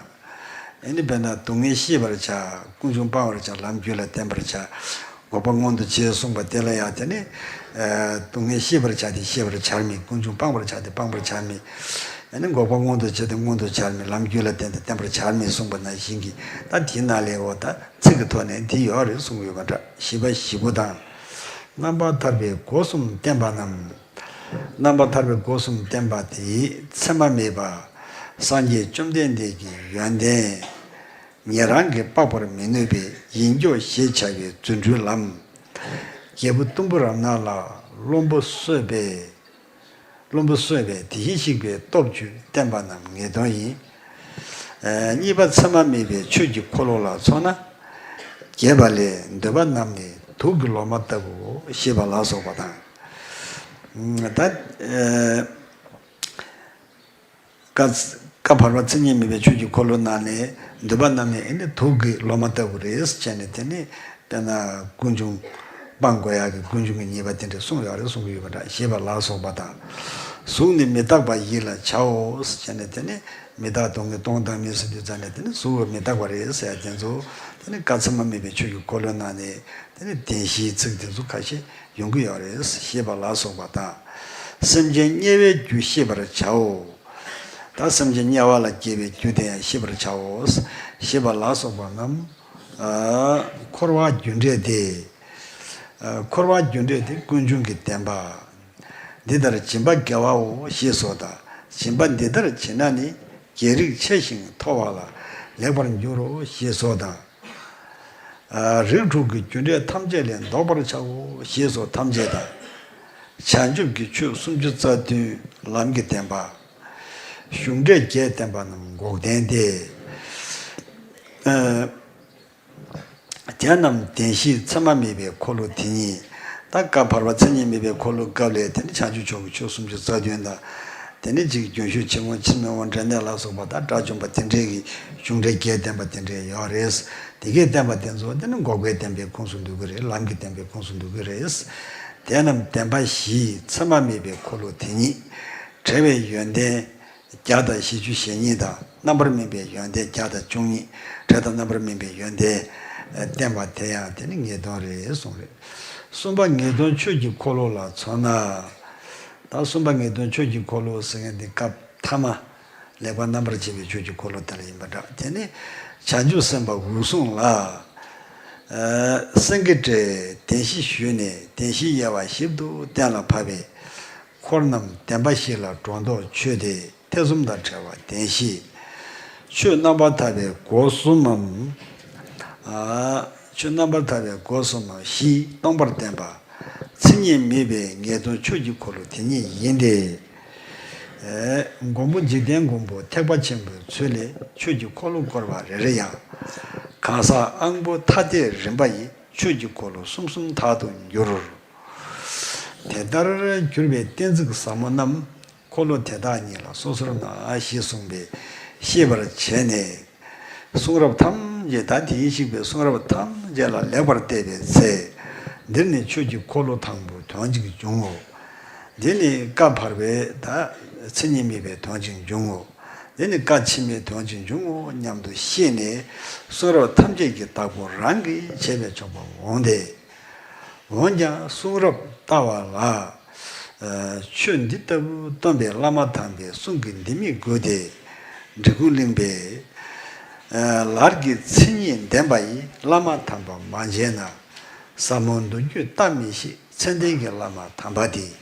ཨ་ནི་དཔེར་ན་སྡུག་བསྔལ་ཤེས་པར་བྱ། ཀུན་འབྱུང་སྤང་བར་བྱ། ལམ་རྒྱུད་ལ་བརྟེན་པར་བྱ། འགོག་པ་མངོན་དུ་བྱེད་གསུངས་པ་དེ་ལ་ཡང་དེ་ནི། ཨ། སྡུག་བསྔལ་ཤེས་པར་བྱ་སྟེ་ཤེས་པར་བྱར་མེད། ཀུན་འབྱུང་སྤང་བར་བྱ་སྟེ་སྤང་བར་བྱར་མེད། ཨ་ནི་འགོག་པ་མངོན་དུ་བྱེད་དེ་མངོན་དུ་བྱར་མེད། ལམ་རྒྱུད་ལ་བརྟེན་ཏེ་བརྟན་པར་བྱར་མེད་གསུངས་པ་ནང་བཞིན་གྱི། ད་དེའི་ནང་ལས་འོ་ད་ཚིག་གི་ཐོག་ནས་འདི་ཡོད་རེད་གསུངས་ཡོད་པ་འདྲ། ཞེས་པ་བཞི་པོ་དང་། རྣམ་པར་ཐར་པའི་སྒོ་གསུམ་བསྟན་པ་རྣམས། རྣམ་པར་ཐར་པའི་སྒོ་གསུམ་བསྟན་པ་དེ་མཚན་མ་མེད་པ། སངས་རྒྱས་བཅོམ་ལྡན་འདས་ཀྱི་ཡོན་ཏན། ཉན་རང་གིས་དཔག་པར་མི་ནུས་པའི་ཡིན་སྐྱོ་ཞེས་བྱ་བའི་རྫུ་འཕྲུལ་ལམ། རྒྱལ་པོ་གཏུམ་པོ་རམ་ན་ལ་བློན་པོ་གསོད་པའི། བློན་པོ་གསོད་པའི་དེ་བཞིན་གཤེགས་པའི་སྟོབས་བཅུ་བསྟན་པ་རྣམས་ངེས་དོན་ཡིན། ཨ། གཉིས་པ་མཚན་མ་མེད་པའི་ཆོས་ཀྱི་འཁོར་ལོ་ལ་མཚོན་ན། རྒྱས་པ་ལས། འདོད་པ་རྣམས་ནི་དུག་གི་ལོ་མ་ལྟ་བུའོ། ཞེས་པ་ལ་སོགས་པ་དང་། ད། ཨ། བཀའ་བཀའ་བར་པ་མཚན་ཉིད་མེད་པའི་ཆོས་ཀྱི་འཁོར་ལོ་ནང་ནས་འདོད་པ་རྣམས་ནི་ཨ་ནི་དུག་གི་ལོ་མ་ལྟ་བུ་རེད་ཟེར་ནས། དེ་ནི་དཔེར་ན་ཀུན་འབྱུང་སྤང་དགོས་ཡག་གི་ཀུན་འབྱུང་གི་ཉེས་པ་དེ་འདྲ་གསུངས་ཡོད་རེད་གསུང་གི་ཡོད་པ་འདྲ། ཞེས་པ་ལ་སོགས་པ་དང་ གཟུགས་ནི་མི་རྟག་པ་ཡིད་ལ་བྱའོ་ཟེར་བྱས་ནས། དེ་ནི་མི་རྟག་སྟོང་ཉིད་སྟོང་བཏང་མིན་ཟེར་དུས་ཙམ་ནས། དེ་ནི་གཟུགས་མི་རྟག་པ་རེད་ཟེར་ཡ་དེ་ཚོ། དེ་ནི་བཀའ་ཚད་མ་མེད་པའི་ཆོས་ཀྱི་འཁོར་ལོའི་ནང་ནས། དེ་ནི་བདེན་བཞིའི་ཚིག་དེ་ཚོ་ཁ་ཤས་ཡོང་གི་ཡོད་རེད། ཞེས་པ་ལ་སོགས་པ་དང་། སེམས་ཅན་དམྱལ་བའི་རྒྱུ་ཤེས་པར་བྱའོ། ད་སེམས་ཅན་དམྱལ་བ་ལ་སྐྱེ་བའི་རྒྱུ་དེ་ཡང་ཤེས་པར་བྱའོ། ཞེས་པ་ལ་སོགས་པ་རྣམས། ཨ། འཁོར་བ་རྒྱུ་འབྲས་དེ། ཨ། འཁོར་བ་རྒྱུ་འབྲས་དེ་ཀུན་འབྱུང་གི་བདེན་པ། འདི་ལྟར་སྦྱིན་པ་དགེ་བའོ། ཞེས་སོགས་དང་། སྦྱིན་པ་འདི་ལྟར་བྱེད་ན་ནི། རྒྱལ་རིགས་ཆེ་ཞིང་མཐོ་བ་ལ་ལེགས་པར་འགྱུར་རོ། ཞེས་སོགས་དང་། ཨ། རིགས་དྲུག་གི་རྒྱུ་འབྲས་ཐམས་ཅད་ལས་བཟློག་པར་བྱའོ། ཞེས་སོགས་ཐམས་ཅད་དང་། བྱང་ཆུབ་ཀྱི་ཆོས་སུམ་ཅུ་རྩ་བདུན་ལམ་གྱི་བདེན་པ། གཞུང་འབྲས་བརྒྱད་བསྟན་པ་རྣམས་འགོག་བདེན་ཏེ། ཨ། དེ་རྣམས་བདེན་བཞིའི་མཚན་མ་མེད་པའི་འཁོར་ལོ་དེ་ཉིད། ད་བཀའ་བར་པ་མཚན་ཉིད་མེད་པའི་འཁོར་ལོའི་སྐབས་ལ་དེ་ནི་བྱང་ཆུབ་མཆོག་གི་ཆོས་སུམ་ཅུ་རྩ་བདུན་དང་། དེ་ནི་གཅིག་རྒྱུན་ཞུགས་ཕྱིར་འོང་ཕྱིར་མི་འོང་འབྲས་གནས་ལ་སོགས་པ་དང་དགྲ་བཅོམ་པ་དེ་འདྲའི་གི་གཞུང་འབྲས་བརྒྱད་བསྟན་པ་དེ་འདྲའི་ཡོད་རེད། དེ་གས་བསྟན་པ་དེ་ཚོ་དེ་ནི་འགོག་པའི་བདེན་པའི་ཁོངས་སུ་འདུ་གི་རེད། ལམ་གྱི་བདེན་པའི་ཁོངས་སུ་འདུ་གི་རེད། དེ་རྣམས་བདེན་པ་བཞིའི་མཚན་མ་མེད་པའི་འཁོར་ལོ་དེ་ཉིད། བྲལ་བའི་ཡོན་ཏན་བརྒྱ་དང་བཞི་བཅུ་ཞེ་གཉིས་དང་། རྣམ་པར་སྨིན་པའི་ཡོན་ཏན་བརྒྱ་དང་བཅུ་གཉིས། བྲལ་དང་རྣམ་པར་སྨིན་པའི་ཡོན་ཏན་བསྟན་པ་དེ་ཡང་དེ་ནི་ངེས་དོན་རེད་གསུངས་རེད། གསུམ་པ་ངེས་དོན་ཆོས་ཀྱི་འཁོར་ལོ་ལ་མཚོན་ན། ད་གསུམ་པ་ངེས་དོན་ཆོས་ཀྱི་འཁོར་ལོ་ཟེར་མཁན་འདི་སྐབས་ཐ་མ། ལེགས་པར་རྣམ་པར་འབྱེད་པའི་ཆོས་ཀྱི་འཁོར་ལོ་དེ་ལ་ཡིན་པ་འདྲ། དེ་ནི་བྱང་ཆུབ་སེམས་དཔའ་འོད་སྲུང་ལ། ཨ། སེང་གེ་སྤྲས་བདེན་བཞི་ཞུས་ནས། བདེན་བཞིའི་དབྱེ་བ་ཞིབ་ཏུ་གཏན་ལ་ཕབ་པས། འཁོར་རྣམས་བདེན་པ་བཞི་ལ་སྒྲོ་འདོགས་ཆོད་དེ། ཐེ་ཚོམ་དང་བྲལ་བ་བདེན་བཞི། ཆོས་རྣམ་པར་ཐར་པའི་སྒོ་གསུམ་མམ། ཨ། ཆོས་རྣམ་པར་ཐར་པའི་སྒོ་གསུམ་མམ་བཞི་སྟོང་པར་བསྟན་པ། མཚན་ཉིད་མེད་པའི་ངེས་དོན་ཆོས་ཀྱི་འཁོར་ལོ་དེ་ཉིད་ཡིན་ཏེ། ཨེ། མགོན་པོ་འཇིག་རྟེན་མགོན་པོ་ཐེག་པ་ཆེན་པོའི་ཚུལ་ལས་ཆོས་ཀྱི་འཁོར་ལོ་བསྐོར་བ་རེ་རེ་ཡང་། གང་ཟག་དབང་པོ་ཐ་དད་རིམ་པ་ཡིས་ཆོས་ཀྱི་འཁོར་ལོ་གསུམ་གསུམ་དག་ཏུ་འགྱུར། དེ་ལྟར་གྱུར་པའི་གཏན་ཚིགས་ཟབ་མོ་རྣམས། འཁོར་ལོ་དེ་དག་ཉིད་ལ་སོ་སོར་སྣང་ཞེས་གསུངས་པས་ཤེས་པར་བྱས་ནས། གསུང་རབ་ཐམས་ཅད། ད་དེའི་ཞིག་པའི་གསུང་རབ་ཐམས་ཅད་ལ་ལེགས་པར་བལྟས་པའི་ཚེ། འདིར་ནི་ཆོས་ཀྱི་འཁོར་ལོ་དང་པོ་དོན་གཅིག་འབྱུང་ངོ་། འདི་ནི་བཀའ་བར་པའི་ད་མཚན་ཉིད་མེད་པའི་དོན་གཅིག་འབྱུང་ངོ་། འདི་ནི་བཀའ་ཕྱི་མའི་དོན་གཅིག་འབྱུང་ངོ་སྙམ་དུ་ཤེས་ནས། གསུང་རབ་ཐམས་ཅད་ཀྱི་བདག་པོ་རང་གིས་བྱས་པས་ཆོག་པ་འོང་སྟེ། འོན་ཀྱང་གསུང་རབ་ལྟ་བ་ལ། ཨ། ཆོས་འདི་ལྟ་བུ་སྟོན་པའི་བླ་མ་དམ་པའི་གསུང་གི་ལྡེ་མིག་དགོས་ཏེ། འབྲི་གུང་གླིང་པས། ཨ། ལར་གྱི་མཚན་ཉིད་ལྡན་པ་ཡི་བླ་མ་དམ་པ་མ་མཇལ་ན། ཟབ་མོ་མདོ་རྒྱུད་ལྟ་མི་ཤེས་མཚན་ལྡན་གྱི་བླ་མ་དམ་པ་དེས།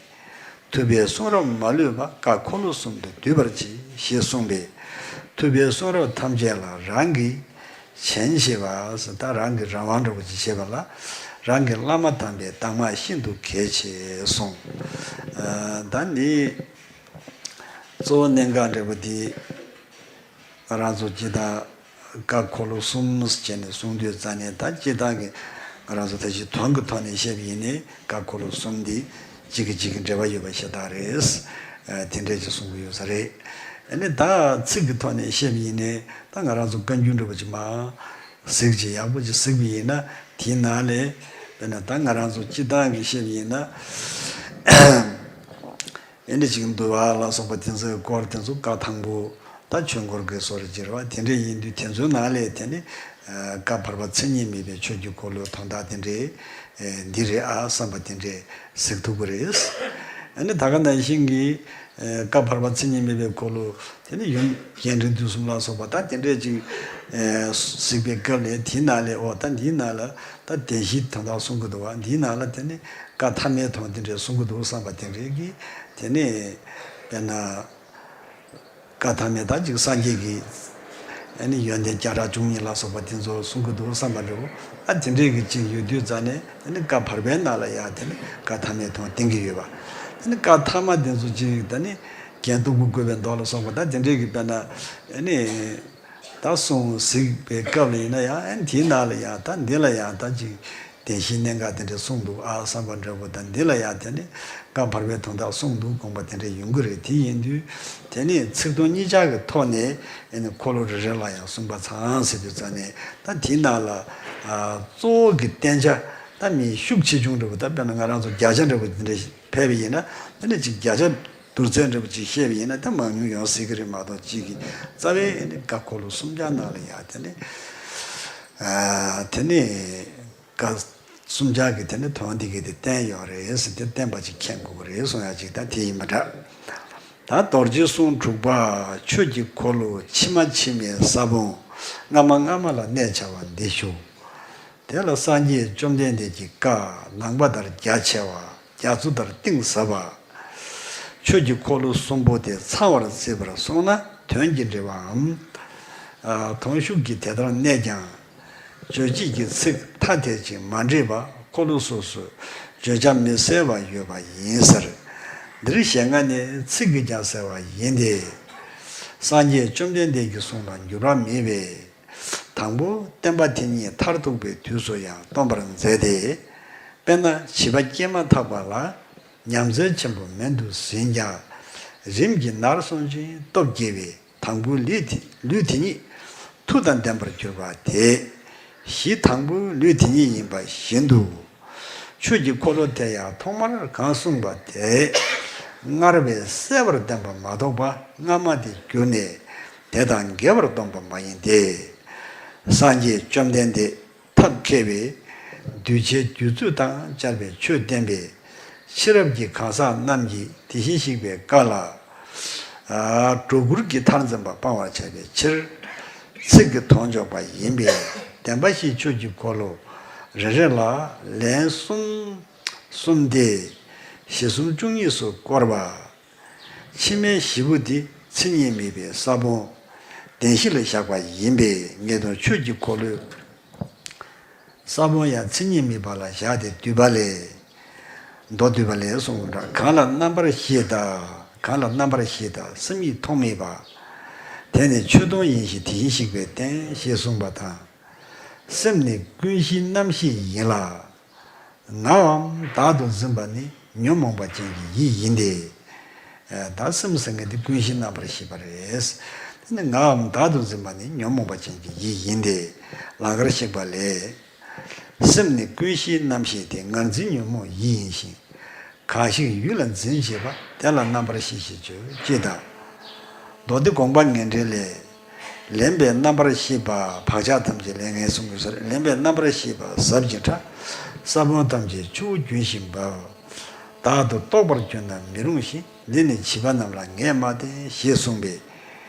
ཐུབ་པའི་གསུང་རབ་མ་ལུས་པ་བཀའ་འཁོར་ལོ་གསུམ་དུ་བསྡུས་པར་གྱིས་ཞེས་གསུངས་པས། ཐུབ་པའི་གསུང་རབ་ཐམས་ཅད་ལ་རང་གིས་ཆེན་བྱེད་པ་ཟེར། ད་རང་གི་རང་དབང་འདྲ་པོ་ཅིག་བྱེད་པ་ལ། རང་གི་བླ་མ་དམ་པའི་གདམས་ངག་ཤིན་ཏུ་གལ་ཆེ་གསུངས། ཨ། ད་ནི་གཙོ་བོ་གནད་འགག་འདྲ་པོ་འདི་ང་རང་ཚོ་སྤྱིར་བཏང་བཀའ་འཁོར་ལོ་གསུམ་ཟེར་བྱས་ནས་གསུང་དུས་ཙ་ནས། ད་སྤྱིར་བཏང་གི་ང་རང་ཚོ་ད་ཅི་དོན་གྱི་ཐོག་ནས་བཤད་པ་ཡིན་ནའི་བཀའ་འཁོར་ལོ་གསུམ་འདི་གཅིག་གིས་གཅིག་གི་འབྲེལ་བ་ཡོད་པ་ཤ་སྟག་རེད། ཨ། དེ་འདྲས་ཅིག་གསུང་གི་ཡོད་ས་རེད། ཨ་ནི་ད་ཚིག་གི་ཐོག་ནས་བཤད་པ་ཡིན་ནའི། ད་ང་རང་ཚོ་བཀའ་འགྱུར་འདྲ་པོ་ཅིག་མར་གཟིགས་ཅིག་ཡག་པོ་ཅིག་གཟིགས་པ་ཡིན་ན། དེའི་ནང་ལས། དཔེར་ན་ད་ང་རང་ཚོ་སྤྱིར་བཏང་གི་བཤད་པ་ཡིན་ན། ཨེ་འདྲ་ཅིག་འདུལ་བ་ལ་སོགས་པ་དེ་ཚོའི་སྐོར་དེ་ཚོ་བཀའ་དང་པོ། ད་ཆོས་འཁོར་གྱི་སོར་བརྗེ་བ་དེ་འདྲ་ཡིན་དུས། དེ་ཚོའི་ནང་ལས་དེ་ནི། ཨ། བཀའ་བར་པ་མཚན་ཉིད་མེད་པའི་ཆོས་ཀྱི་འཁོར་ལོའི་དོན་དག་དེ་འདྲའི། ཨེ། འདི་རེད་ཨ་བསམ་པ་དེ་འདྲས་གཟིགས་ཐུབ་ཀྱི་རེད། ཨ་ནི་ད་ག་ནང་བཞིན་གྱི། ཨེ། བཀའ་བར་པ་མཚན་ཉིད་མེད་པའི་འཁོར་ལོ། དེ་ནི་ཡུམ་རྒྱས་འབྲིང་བསྡུས་གསུམ་ལ་སོགས་པ་ད་དེ་འདྲས་ཅིག་ཨེ། གཟིགས་པའི་སྐབས་ལ་དེའི་ནང་ལས། འོ། ད་འདིའི་ནང་ལ་ད་བདེན་བཞིའི་དོན་དག་གསུང་གི་འདུག་བ། འདིའི་ནང་ལ་དེ་ནི་བཀའ་ཐ་མའི་དོན་དེ་འདྲས་གསུང་གི་འདུག་བསམ་པ་དེ་འདྲས་ཀྱི། དེ་ནི་དཔེར་ན། བཀའ་ཐ་མའི་ད་ཅིག་སངས་རྒྱས་ཀྱི། ཨ་ནི་ཡོན་ཏན་བརྒྱ་ཕྲག་བཅུ་གཉིས་ལ་སོགས་པ་དེ་ཚོ་གསུང་གི་འདུག་བསམ་པ་འདྲ་པོ། ཨ། དེ་འདྲས་ཀྱི་ཅིག་ཡོད་དུས་ཙ་ནས། ཨ་ནི་བཀའ་བར་པའི་ནང་ལ་ཡང་དེ་ནི་བཀའ་ཐ་མའི་དོན་བསྟན་གྱི་ཡོད་པ། ཨ་ནི་བཀའ་ཐ་མ་དེ་ཚོ་ཅིག་ད་ནི་རྒྱན་སྟུག་པོ་བཀོད་པའི་མདོ་ལ་སོགས་པ་ད་དེ་འདྲས་ཀྱི། དཔེར་ན། ཨ་ནི་ད་གསུང་གཟིགས་པའི་སྐབས་ལ་ཡིན་ན་ཡང་། ཨ་ནི་དེའི་ནང་ལ་ཡང་། ད་འདི་ལ་ཡང་ད་ཅིག་བདེན་བཞིའི་གནད་འགག་དེ་འདྲས་གསུངས་འདུག་ཨ་བསམ་པ་འདྲ་པོ་དང་། འདི་ལ་ཡང་དེ་ནི་བཀའ་བར་པའི་དོན་དག་གསུངས་འདུག་དགོངས་པ་དེ་འདྲས་ཡོང་གི་རེད། དེ་ཡིན་དུས་དེ་ནི་ཚིག་དོན་གཉིས་ཆ་གི་ཐོག་ནས། ཨ་ནི་འཁོར་ལོ་རེ་རེ་ལ་ཡང་གསུངས་པ་ཚང་ཟེར་དུས་ཙ་ནས། ད་དེའི་ནང་ལ། ཨ། གཙོ་བོ་གི་བསྟན་བྱ་ད་མི་ཤུགས་ཆེ་ཆུང་འདྲ་པོ། ད་དཔེར་ན་ང་རང་ཚོ་བརྒྱ་ཆ་འདྲ་པོ་དེ་འདྲས་ཕེབས་པ་ཡིན་ན། དེ་ནི་ཅིག་བརྒྱ་ཆ་ བསྡུར་ཚད་འདྲ་པོ་ཅིག་བཤད་པ་ཡིན་ན་ད་མང་ཉུང་ཡོང་སྲིད་ཀྱི་རེད་མ་གཏོགས་གཅིག་གི་རྩ་བའི་ནི་བཀའ་འཁོར་ལོ་སུམ་བརྒྱ་ནང་ལ་ཡང་དེ་ནི་ཨ་དེ་ནི་བཀའ་སུམ་བརྒྱ་གི་དེ་ནི་དོན་དེ་གི་དེ་བསྟན་ཡོད་རེད་ཟེར་དེ་བསྟན་པ་ཅིག་མཁྱེན་དགོས་ཀྱི་རེད་གསུང་ཡ་ཅིག་ད་དེ་ཡིན་པ་འདྲ། ད་རྡོ་རྗེ་གསུང་དྲུག་པ། ཆོས་ཀྱི་འཁོར་ལོ་ཕྱི་མ་ཕྱི་མའི་ས་བོན་སྔ་མ་སྔ་མ་ལ་གནས་བྱ་བ་འདི་ཞུ། དེ་ལ་སངས་རྒྱས་བཅོམ་ལྡན་འདས་ཀྱི་བཀའ་ནང་པ་ལྟར་རྒྱ་ཆེ་བ། རྒྱ་མཚོ་ལྟར་གཏིང་ཟབ་པ། ཆོས་ཀྱི་འཁོར་ལོ་གསུམ་པོ་དེ་ཚང་བར་བརྩིས་པར་སོང་ན་དོན་གྱི་འབྲེལ་བའམ། ཨ་དོན་ཤུགས་ཀྱིས་དེ་ལྟར་གནས་ཀྱང་། རྗོད་བྱེད་ཀྱི་ཚིག་ཐ་དད་ཅིང་མ་འདྲེས་པ་འཁོར་ལོ་སོ་སོའི་བརྗོད་བྱ་མི་གསལ་བ་ཡོད་པ་ཡིན་ཟེར། འདིར་ཞེས་ང་ནི་ཚིག་གིས་ཀྱང་གསལ་བ་ཡིན་ཏེ། སངས་རྒྱས་བཅོམ་ལྡན་འདས་ཀྱི་གསུང་ལ་འགྱུར་བ་མེད་པས། དང་པོ་བསྟན་པ་དེ་ཉིད་མཐར་ཐུག་པའི་དུས་སུ་ཡང་སྟོན་པར་མཛད་དེ། དཔེར་ན་བྱིས་པ་སྐྱེས་མ་ཐག་པ་ལ་ཉམས་རྩལ་ཆེན་པོ་མིན་དུ་ཟིན་ཀྱང་། རིམ་གྱིས་ནར་སོན་ཅིང་སྟོབས་རྒྱས་པས་དང་པོའི་ལུས་དེ་ལུས་དེ་ཉིད་མཐུ་དང་ལྡན་པར་གྱུར་པ་དེ། གཞི་དང་པོའི་ལུས་དེ་ཉིད་ཡིན་པ་བཞིན་དུ། ཆོས་ཀྱི་འཁོར་ལོ་དེ་ཡང་ཐོག་མར་གང་གསུངས་པ་དེ། སྔར་བས་གསལ་བར་བསྟན་པ་མ་གཏོགས་པ་སྔ་མ་དེ་བསྒྱུར་ནས་དེ་དང་འགལ་བར་སྟོན་པ་མ་ཡིན་ཏེ། སངས་རྒྱས་བཅོམ་ལྡན་འདས་ཐབས་མཁས་པས་གདུལ་བྱའི་རྒྱུད་ཚོད་དང་བཅར་བའི་ཆོས་བསྟན་པས། ཕྱི་རབས་ཀྱི་གང་ཟག་རྣམས་ཀྱིས་དེ་བཞིན་གཤེགས་པའི་བཀའ་ལ། ཨ་སྒྲོ་སྐུར་གྱི་མཐར་འཛིན་པ་སྤང་བར་བྱ་བའི་ཕྱིར། ཚིག་གི་དོན་འཇོག་པ་ཡིན་པས་བདེན་པ་བཞིའི་ཆོས་ཀྱི་འཁོར་ལོ་རེ་རེ་ལ་ལན་གསུམ་གསུམ་སྟེ་བཞི་གསུམ་བཅུ་གཉིས་སུ་བསྐོར་བ། ཕྱི་མའི་བཞི་པོ་འདི་མཚན་ཉིད་དམིགས་པའི་ས་བོན་བདེན་བཞི་ལ་བཞག་པ་ཡིན་པས་ངེས་དོན་ཆོས་ཀྱི་འཁོར་ལོའི་ས་བོན་ཡང་མཚན་ཉིད་དམིགས་པ་ལ་བཞག་སྟེ་བསྡུས་པ་ལས། མདོ་བསྡུས་པ་ལས་གསུངས་པ་འདྲ། གང་ལ་རྣམ་པར་ཤེས་དང་། གང་ལ་རྣམ་པར་ཤེས་དང་སེམས་ཉིད་མཐོང་མེད་པ། དེ་ནི་ཆོས་དོན་ཡིན་ཞིང་དེ་བཞིན་གཤེགས་པའི་རྟེན་ཞེས་གསུངས་པ་དང་། སེམས་ནི་ཀུན་གཞིའི་རྣམ་ཤེས་ཡིན་ལ། ངའམ་བདག་ཏུ་འཛིན་པ་ནི་ཉོན་མོངས་པ་ཅན་གྱི་ཡིད་ཡིན་ཏེ། ད་སེམས་ཟེར་མཁན་དེ་ཀུན་གཞིའི་རྣམ་པར་ཤེས་པ་རེད། དེ་ནི་ངའམ་བདག་ཏུ་འཛིན་པ་ནི་ཉོན་མོངས་པ་ཅན་གྱི་ཡིད་ཡིན་ཏེ། ལང་ཀར་གཤེགས་པ་ལས། སེམས་ནི་ཀུན་གཞིའི་རྣམ་ཤེས་ཏེ་ངར་འཛིན་ཉོན་མོངས་ཡིད་ཡིན་ཞིང་། གང་ཞིག་ཡུལ་ལ་འཛིན་བྱེད་པ་དེ་ལ་རྣམ་པར་ཤེས་ཞེས་བརྗོད་ཅེས་དང་། མདོ་སྡེ་དགོངས་པ་ངེས་འགྲེལ་ལས། ལེན་པའི་རྣམ་པར་ཤེས་པ་བག་ཆགས་ཐམས་ཅད་ལེན་ངེས་གསུངས་ཡོད་ས་རེད། ལེན་པའི་རྣམ་པར་ཤེས་པ་ཟབ་ཅིང་ཕྲ། ས་བོན་ཐམས་ཅད་ཆུ་བོ་རྒྱུན་བཞིན་འབབ། བདག་ཏུ་རྟོག་པར་གྱུར་ན་མི་རུང་ཞིང་། འདི་ནི་བྱིས་པ་རྣམས་ལ་ངས་མ་བསྟན་ཞེས་གསུངས་པས།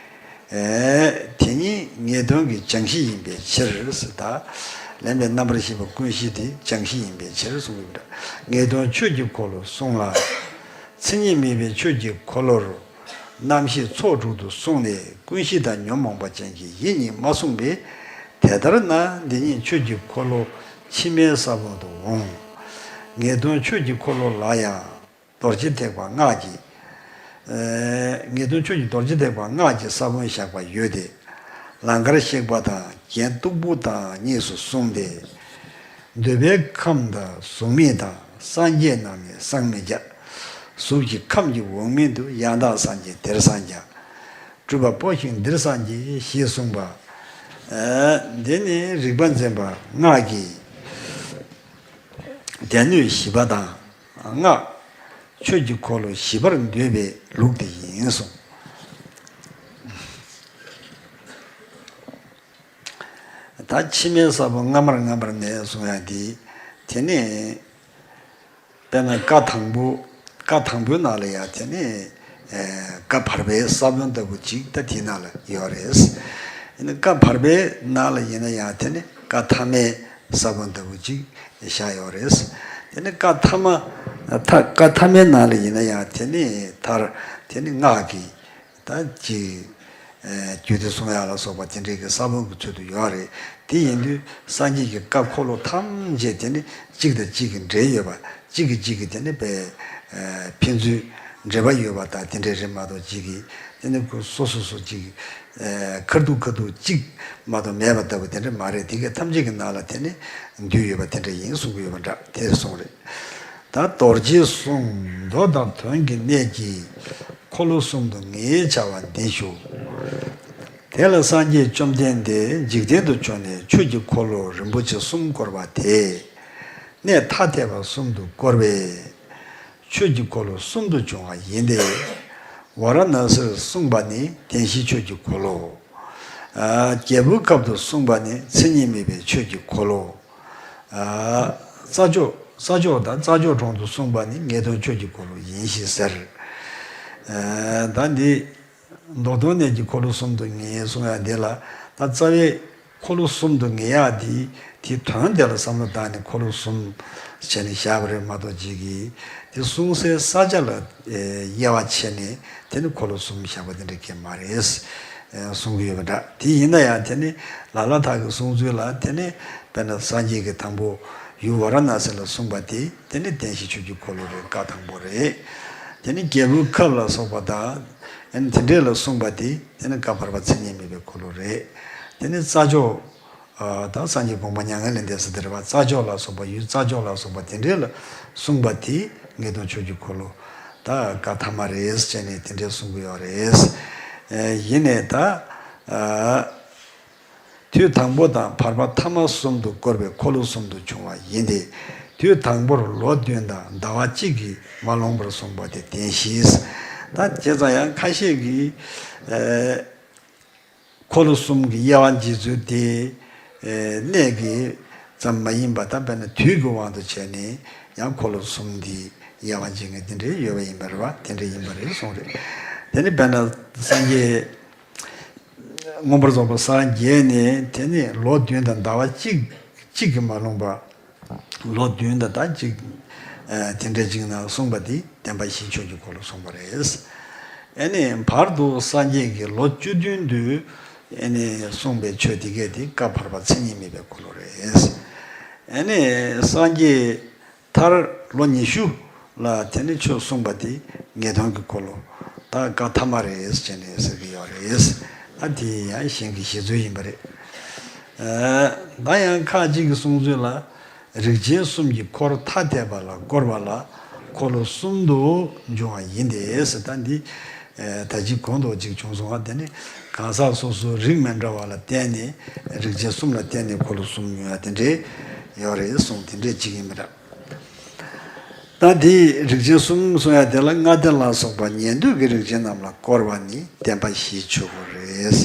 ཨེ་དེ་ཉིད་ངེས་དོན་གྱི་སྦྱང་གཞི་ཡིན་པའི་ཕྱིར་ཟེར་ད། ལེན་པའི་རྣམ་པར་ཤེས་པ་ཀུན་གཞི་དེ་སྦྱང་གཞི་ཡིན་པའི་ཕྱིར་གསུངས་ཡོད་པ་འདྲ། ངེས་དོན་ཆོས་ཀྱི་འཁོར་ལོ་གསུངས་ལ། མཚན་ཉིད་དམིགས་པའི་ཆོས་ཀྱི་འཁོར་ལོར། རྣམ་ཤེས་ཚོགས་དྲུག་ཏུ་གསུངས་ནས་ཀུན་གཞི་དང་ཉོན་མོངས་པ་ཅན་གྱི་ཡིད་གཉིས་མ་གསུངས་པས། དེ་ལྟར་ན་འདི་ཉིད་ཆོས་ཀྱི་འཁོར་ལོ་ཕྱི་མའི་ས་བོན་དུ་འོང་། ངེས་དོན་ཆོས་ཀྱི་འཁོར་ལོ་ལ་ཡང་། རྡོ་རྗེ་ཐེག་པ་སྔགས་ཀྱི། ཨེ་ངེས་དོན་ཆོས་ཀྱི་རྡོ་རྗེ་ཐེག་པ་སྔགས་ཀྱི་ས་བོན་བཞག་པ་ཡོད་དེ། ལང་ཀར་གཤེགས་པ་དང་རྒྱན་སྟུག་པོ་དང་གཉིས་སུ་གསུངས་ཏེ། འདོད་པའི་ཁམས་དང་གཟུགས་མེད་དང་སངས་རྒྱས་རྣམས་ནི་སངས་མི་རྒྱ། གཟུགས་ཀྱི་ཁམས་ཀྱི་འོག་མིན་དུ་ཡང་དག་སངས་རྒྱས་དེར་སངས་རྒྱ། སྤྲུལ་པ་སྤོ་ཞིང་འདིར་སངས་རྒྱས་ཞེས་གསུངས་པ། ཨེ་འདི་ནི་རིག་པ་འཛིན་པ་སྔགས་ཀྱི་སྡེ་སྣོད་བཞི་པ་དང་། སྔགས། ཆོས་ཀྱི་འཁོར་ལོ་བཞི་པར་འདོད་པའི་ལུགས་དེ་ཡིན་གསུངས། ད་ཕྱི་མའི་ས་བོན་སྔ་མར་སྔ་མར་གནས་གསུང་ཡག་འདི། དེ་ནས་དཔེར་ན་བཀའ་དང་པོ། བཀའ་དང་པོའི་ནང་ལ་ཡང་དེ་ནས་བཀའ་བར་པའི་ས་བོན་ལྟ་བུ་ཅིག་ད་དེའི་ནང་ལ་ཡོད་རེད། ཡིན་ན་བཀའ་བར་པའི་ནང་ལ་ཡིན་ན་ཡང་དེ་ནས་བཀའ་ཐ་མའི་ས་བོན་ལྟ་བུ་ཅིག་བཞག་ཡོད་རེད། དེ་ནས་བཀའ་ཐ་མ། ཐ་བཀའ་ཐ་མའི་ནང་ལ་ཡིན་ན་ཡང་དེ་ནས་མཐར་དེ་ནས་སྔགས་ཀྱི་ད་ཅིག་རྒྱུད་སྡེ་གསུང་ཡག་ལ་སོགས་པ་དེ་འདྲའི་གི་ས་བོན་གྱི་ཚུལ་དུ་ཡོད་རེད། དེ་ཡིན་དུས་སངས་རྒྱས་ཀྱི་བཀའ་འཁོར་ལོ་ཐམས་ཅད་དེ་ནི་གཅིག་དང་གཅིག་གི་འབྲེལ་ཡོད་པ། གཅིག་གིས་གཅིག་གི་དེ་ནི་པའི་ཕན་ཚུན་འབྲེལ་བ་ཡོད་པ་དང་དེ་འདྲའི་རེད་མ་གཏོགས་གཅིག་གིས་དེ་ནི་ཁོ་སོ་སོ་སོ་གཅིག་ཁ་ཐུག་ཁ་ཐུག་གཅིག་མ་གཏོགས་མེད་པ་ལྟ་བུ་དེ་འདྲ་མ་རེད། དེ་གའི་ཐམས་ཅད་ཀྱི་ནང་ལ་དེ་ནི་འདུས་ཡོད་པ་དེ་འདྲ་ཡིན་གསུང་གི་ཡོད་པ་འདྲ་དེ་གསུངས་རེད། ད་རྡོ་རྗེའི་གསུང་མདོ་དང་དོན་གྱི་གནད་ཀྱིས་འཁོར་ལོ་གསུམ་དུ་ངེས་བྱ་བ་འདི་ཞུ། དེ་ལ་སངས་རྒྱས་བཅོམ་ལྡན་འདས་འཇིག་རྟེན་དུ་བྱོན་ནས་ཆོས་ཀྱི་འཁོར་ལོ་རིན་པོ་ཆེ་གསུམ་བསྐོར་བ་དེ། གནས་ཐ་དད་པ་གསུམ་དུ་བསྐོར་བས། ཆོས་ཀྱི་འཁོར་ལོ་གསུམ་དུ་བྱུང་བ་ཡིན་ཏེ། ཝཱ་ར་ཎཱ་སིར་གསུངས་པ་ནི་བདེན་བཞིའི་ཆོས་ཀྱི་འཁོར་ལོ། ཨ། རྒྱལ་པོའི་ཁབ་ཏུ་གསུངས་པ་ནི་མཚན་ཉིད་མེད་པའི་ཆོས་ཀྱི་འཁོར་ལོ། ཨ། རྩྭ་མཆོག་རྩྭ་མཆོག་དང་རྩྭ་མཆོག་གྲོང་དུ་གསུངས་པ་ནི་ངེས་དོན་ཆོས་ཀྱི་འཁོར་ལོ་ཡིན་ཞེས་ཟེར། ཨ། ད་འདི་མདོ་དོན་གནད་ཀྱི་འཁོར་ལོ་གསུམ་དུ་ངེས་གསུང་ཡ་འདི་ལ། ད་རྩ་བའི་འཁོར་ལོ་གསུམ་དུ་ངེས་ཡག་འདི་དེའི་དོན་དེ་ལ་བསམ་བློ་བཏང་ནས་འཁོར་ལོ་གསུམ་བྱས་ནས་བཞག་པ་རེད་མ་གཏོགས། ཅིག་གིས་དེ་གསུང་སའི་ས་ཆ་ལ་དབྱེ་བ་ཕྱེ་ནས་དེ་ནི་འཁོར་ལོ་གསུམ་བཞག་པ་དེ་འདྲ་གང་ཡང་མ་རེད། གསུང་གི་ཡོད་པ་འདྲ། དེ་ཡིན་ན་ཡང་དེ་ནི་ལ་ལ་དག་གི་གསུང་ཚུལ་ལ་དེ་ནི་དཔེར་ན་སངས་རྒྱས་ཀྱིས་དང་པོ་ཡུལ་ཝཱ་ར་ཎཱ་སི་ལ་གསུངས་པ་དེ་དེ་ནི་བདེན་བཞིའི་ཆོས་ཀྱི་འཁོར་ལོ་རེད། བཀའ་དང་པོ་རེད། དེ་ནི་རྒྱལ་པོའི་ཁབ་ལ་སོགས་པ་དང་། ཨ་ནི་དེ་འདྲས་ལ་གསུངས་པ་དེ་དེ་ནི་བཀའ་བར་པ་མཚན་ཉིད་མེད་པའི་འཁོར་ལོ་རེད། དེ་ནི་རྩྭ་མཆོག་ཨ། ད་སངས་རྒྱས་དགོངས་པ་མྱ་ངན་ལས་འདས་ས་དེ་རེད་པ། རྩྭ་མཆོག་ལ་སོགས་པ་ཡུལ་རྩྭ་མཆོག་ལ་སོགས་པ་དེ་འདྲས་ལ་གསུངས་པ་དེ་ངེས་དོན་ཆོས་ཀྱི་འཁོར་ལོ། ད་བཀའ་ཐ་མ་རེད་ཟེར་ནས་དེ་འདྲས་གསུང་གི་ཡོད་རེད། ཨ། ཡིན་ནའི་ད། ཨ། དུས་དང་པོ་དང་བར་པ་ཐ་མ་གསུམ་དུ་བསྐོར་བའི་འཁོར་ལོ་གསུམ་དུ་བྱུང་བ་ཡིན་ཏེ། དུས་དང་པོར་ལོ་བདུན་དང་ཟླ་བ་གཅིག་གིས་མ་ལོངས་པར་གསུངས་པ་དེ་བདེན་བཞི། ད་བྱས་ཙང་ཡང་ཁ་ཤས་ཀྱིས། ཨ། འཁོར་ལོ་གསུམ་གྱི་དབྱེ་བ་འབྱེད་ཚུལ་དེ། ཨ། གནས་ཀྱི་ཙམ་མ་ཡིན་པ། ད་དཔེར་ན་དུས་ཀྱི་དབང་དུ་བྱས་ནས་ཡང་འཁོར་ལོ་གསུམ་འདི་དབྱེ་བ་འབྱེད་མཁན་དེ་འདྲའི་ཡོད་པ་ཡིན་པ་རེད་པ། དེ་འདྲ་ཡིན་པ་རེད་གསུངས་རེད། དེ་ནི་དཔེར་ན་སངས་རྒྱས། མངོན་པར་རྫོགས་པར་སངས་རྒྱས་ནས་དེ་ནི་ལོ་བདུན་དང་ཟླ་བ་གཅིག་གཅིག་གིས་མ་ལོངས་པ། ལོ་བདུན་དང་ཟླ་གཅིག་ཨ། དེ་འདྲ་ཅིག་ན་གསུངས་པ་དེ་བདེན་པ་བཞིའི་ཆོས་ཀྱི་འཁོར་ལོ་གསུངས་པ་རེད། ཨ་ནི་བར་དུ་སངས་རྒྱས་ཀྱིས་ལོ་བཅུ་བདུན་དུ་ཨ་ནི་གསུངས་པའི་ཆོས་དེ་གས་དེ་བཀའ་བར་པ་མཚན་ཉིད་མེད་པའི་འཁོར་ལོ་རེད། ཨ་ནི་སངས་རྒྱས་མཐར་ལོ་ཉི་ཤུ་ལ་དེ་ནི་ཆོས་གསུངས་པ་དེ་ངེས་དོན་གྱི་འཁོར་ལོ། ད་བཀའ་ཐ་མ་རེད་ཟེར་ནས་ཟེར་གྱི་ཡོད་རེད། ཨ། དེ་ཡང་གཞན་གྱི་བཞེད་ཚུལ་ཡིན་པ་རེད། ཨ། ད་ཡང་ཁ་ཅིག་གི་གསུང་ཚུལ་ལ། རིགས་ཅན་གསུམ་གྱི་འཁོར་ཐ་དད་པ་ལ་བསྐོར་བ་ལ་འཁོར་ལོ་གསུམ་དུ་འབྱུང་བ་ཡིན་ཏེ་ཟེར། ད་འདི། ཨ། ད་ཅི་གོང་དུ་ཅིག་བྱུང་སོང་བ། དེ་ནི་གང་ཟག་སོ་སོའི་རིགས་མི་འདྲ་བ་ལ་བརྟེན་ནས། རིགས་ཅན་གསུམ་ལ་བརྟེན་ནས་འཁོར་ལོ་གསུམ་ཡོད་ཡ་དེ་འདྲའི་ཡོད་རེད་གསུངས། དེ་འདྲའི་གཅིག་ཡིན་པ་འདྲ། ད་དེའི་རིགས་ཅན་གསུམ་གསུང་ཡ་དེ་ལ་ལྔ་སྡེ་ལ་སོགས་པ་ཉན་ཐོས་ཀྱི་རིགས་ཅན་རྣམས་ལ་བསྐོར་བ་ནི་བདེན་པ་བཞིའི་ཆོས་འཁོར་རེད།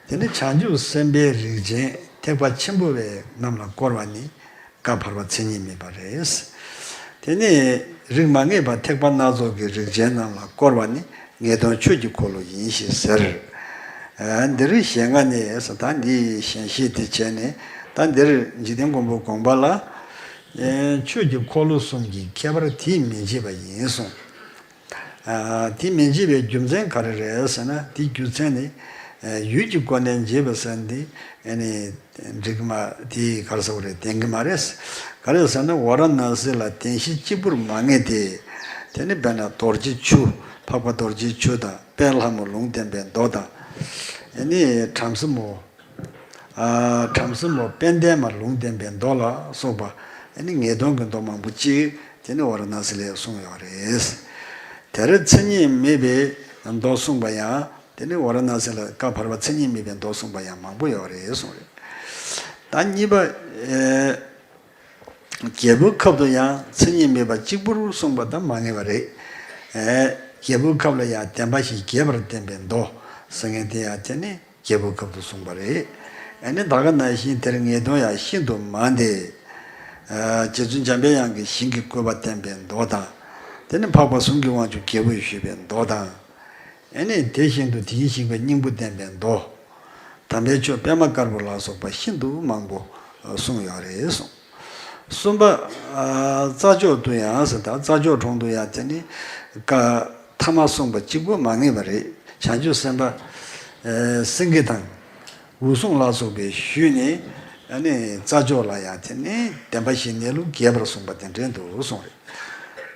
དེ་ནི་བྱང་ཆུབ་སེམས་དཔའི་རིགས་ཅན་ཐེག་པ་ཆེན་པོ་བའི་རྣམས་ལ་བསྐོར་བ་ནི་བཀའ་བར་པ་མཚན་ཉིད་མེད་པ་རེད། དེ་ནས་རིགས་མ་ངེས་པ་ཐེག་པ་སྣ་ཚོགས་ཀྱི་རིགས་ཅན་རྣམས་ལ་བསྐོར་བ་ནི་ངེས་དོན་ཆོས་ཀྱི་འཁོར་ལོ་ཡིན་ཞེས་ཟེར། ཨ། འདིར་ཞེས་ལྔ་ནས་ཟེར། ད་འདིའི་ཞེན་བཤད་དེ་བྱས་ནས། ད་འདིར་འཇིག་རྟེན་མགོན་པོ་དགོངས་པ་ལ། ཨ། ཆོས་ཀྱི་འཁོར་ལོ་གསུམ་གྱི་ཁྱད་པར་དེས་མི་འབྱེད་པ་ཡིན་གསུངས། ཨ། དེས་མི་འབྱེད་པའི་རྒྱུ་མཚན་ག་རེ་རེད་ཟེར་ན། དེའི་རྒྱུ་མཚན་ནི། ཨ། ཡུལ་གྱི་སྒོ་ནས་འབྱེད་པ་ཟེར་ན་དེ། ཨ་ནི། འགྲིག་གི་མ། དེ་ག་རེ་ཟེར་བ་རེད། ལྡན་གྱི་མ་རེད། ག་རེ་ཟེར་ན་ཝཱ་ར་ཎཱ་སི་ལ་བདེན་བཞི་གཅིག་པུར་མ་ངེས་ཏེ། དེ་ནི་དཔེར་ན་རྡོ་རྗེ་ཆུ། འཕགས་པ་རྡོ་རྗེའི་ཆུ་དང་། དཔལ་ལྷ་མོ་ལུང་བསྟན་པའི་མདོ་དང་། ཨ་ནི་བྲམ་ཟེ་མོ། ཨ། བྲམ་ཟེ་མོ་དཔལ་ལྡན་མ་ལུང་བསྟན་པའི་མདོ་ལ་སོགས་པ། ཨ་ནི་ངེས་དོན་གྱི་མདོ་མང་པོ་ཅིག་དེ་ནི་ཝཱ་ར་ཎཱ་སི་ལ་གསུངས་ཡོད་རེད། དེར་མཚན་ཉིད་མེད་པའི་མདོ་གསུངས་པ་ཡང་། དེ་ནི་ཝཱ་ར་ཎཱ་སི་ལ་བཀའ་བར་པ་མཚན་ཉིད་མེད་པའི་མདོ་གསུངས་པ་ཡང་མང་པོ་ཡོད་རེད་གསུངས་རེད། ད་གཉིས་པ། ཨེ། རྒྱལ་པོའི་ཁབ་ཏུ་ཡང་མཚན་ཉིད་མེད་པ་གཅིག་པུར་གསུངས་པ་དང་མ་ངེས་པ་རེད། ཨེ། རྒྱལ་པོའི་ཁབ་ལ་ཡང་བདེན་པ་བཞི་རྒྱས་པར་བསྟན་པའི་མདོ་ཟེར་མཁན་དེ་ཡང་དེ་ནི་རྒྱལ་པོའི་ཁབ་ཏུ་གསུངས་པ་རེད། ཨེ་ནི་ད་ག་ནང་བཞིན་དེར་ངེས་དོན་ཡང་ཤིན་ཏུ་མང་སྟེ། ཨེ། རྗེ་བཙུན་འཇམ་པའི་དབྱངས་ཀྱིས་ཞིང་གི་བཀོད་པ་བསྟན་པའི་མདོ་དང་། དེ་ནི་འཕགས་པ་ཟུང་གི་དབང་ཕྱུག་རྒྱལ་པོས་ཞུས་པའི་མདོ་དང་། ཨེ་ནི་དེ་བཞིན་དུ་དེའི་ཞིང་པའི་སྙིང་པོ་བསྟན་པའི་མདོ། དམ་པའི་ཆོས་པད་མ་དཀར་པོ་ལ་སོགས་པ་ཤིན་ཏུ་མང་པོ་གསུངས་ཡོད་རེད་གསུངས། གསུམ་པ། ཨ། རྩྭ་མཆོག་ཏུ་ཡང་ཟེར། ད་རྩྭ་མཆོག་གྲོང་དུ་ཡང་དེ་ནི་བཀའ་ཐ་མ་གསུངས་པ་གཅིག་པོ་མ་ངེས་པ་རེད། བྱང་ཆུབ་སེམས་དཔའ། ཨ། སེང་གེ་དང་། འུ་སྲུང་ལ་སོགས་པས་ཞུས་ནས། ཨ་ནི་རྩྭ་མཆོག་ལ་ཡང་དེ་ནི་བདེན་པ་བཞི་གནས་ལུགས་རྒྱས་པར་གསུངས་པ་དེ་འདྲ་འདུག་གསུངས་རེད།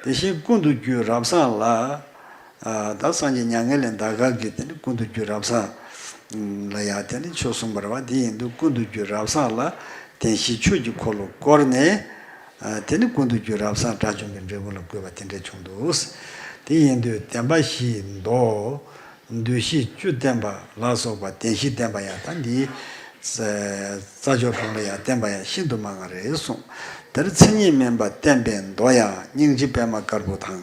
དེ་བཞིན་ཀུན་ཏུ་རྒྱུ་རབ་བཟང་ལ། ཨ། ད་སངས་རྒྱས་མྱ་ངན་ལས་འདའ་ཁ་གི་དེ་ནི་ཀུན་ཏུ་རྒྱུ་རབ་བཟང་ལ་ཡང་དེ་ནི་ཆོས་གསུངས་པ་རེད་པ། དེ་ཡིན་དུས་ཀུན་ཏུ་རྒྱུ་རབ་བཟང་ལ་བདེན་བཞིའི་ཆོས་ཀྱི་འཁོར་ལོ་བསྐོར་ནས། ཨ། དེ་ནི་ཀུན་ཏུ་རྒྱུ་རབ་བཟང་དགྲ་བཅོམ་པའི་འབྲས་བུ་ལ་བཀོད་པ་དེ་འདྲ་བྱུང་འདུག། དེ་ཡིན་དུས་བདེན་པ་བཞིའི་མདོ། འདུ་ཤེས་བཅུ་བསྟན་པ་ལ་སོགས་པ་བདེན་བཞི་བསྟན་པ་ཡང་ད་འདི། རྩྭ་མཆོག་གྲོང་ལ་ཡང་བསྟན་པ་ཡང་ཤིན་ཏུ་མང་བ་རེད་གསུངས། དེར་མཚན་ཉིད་མིན་པ་བསྟན་པའི་མདོ་ཡང་སྙིང་རྗེ་པད་མ་དཀར་པོ་དང་།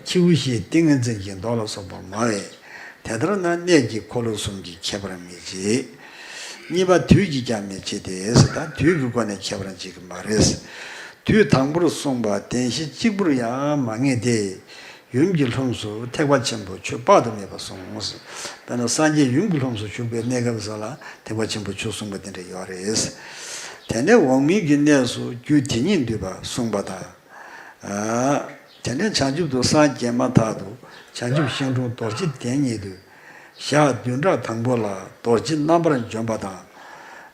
ཁྱེའུ་ཞེས་ཏིང་ངེ་འཛིན་གྱི་མདོ་ལ་སོགས་པ་སྨྲ་བས། དེ་ལྟར་ན་གནས་ཀྱི་འཁོར་ལོ་གསུམ་གྱི་ཁྱད་པར་མི་འབྱེད། གཉིས་པ་དུས་ཀྱིས་ཀྱང་མི་འབྱེད་དེ་ཟེར། ད་དུས་ཀྱི་སྒོ་ནས་ཁྱད་པར་འབྱེད་ཀྱི་མ་རེད། དུས་དང་པོར་གསུངས་པ་བདེན་བཞི་གཅིག་པུར་ཡང་མ་ངེས་ཏེ། ཡུམ་གྱི་ལྷུམས་སུ་ཐེག་པ་ཆེན་པོ་ཆོས་དཔག་ཏུ་མེད་པ་གསུངས། དཔེར་ན་སངས་རྒྱས་ཡུམ་གྱི་ལྷུམས་སུ་བཞུགས་པའི་གནས་སྐབས་སུ་ལ་ཐེག་པ་ཆེན་པོ་ཆོས་གསུངས་པ་དེ་འདྲ་ཡོད་རེད། དེ་ནས་འོག་མིན་གྱི་གནས་སུ་རྒྱུ་དེ་ཉིད་འདུས་པ་གསུངས་པ་དང་། དེ་ནས་བྱང་ཆུབ་ཏུ་སངས་རྒྱས་མ་ཐག་ཏུ་བྱང་ཆུབ་ཤིང་དྲུང་རྡོ་རྗེ་གདན་ཉིད་དུ། ཞག་བདུན་ཕྲག་དང་པོ་ལ་རྡོ་རྗེ་རྣམ་པར་འཇོམས་པ་དང་།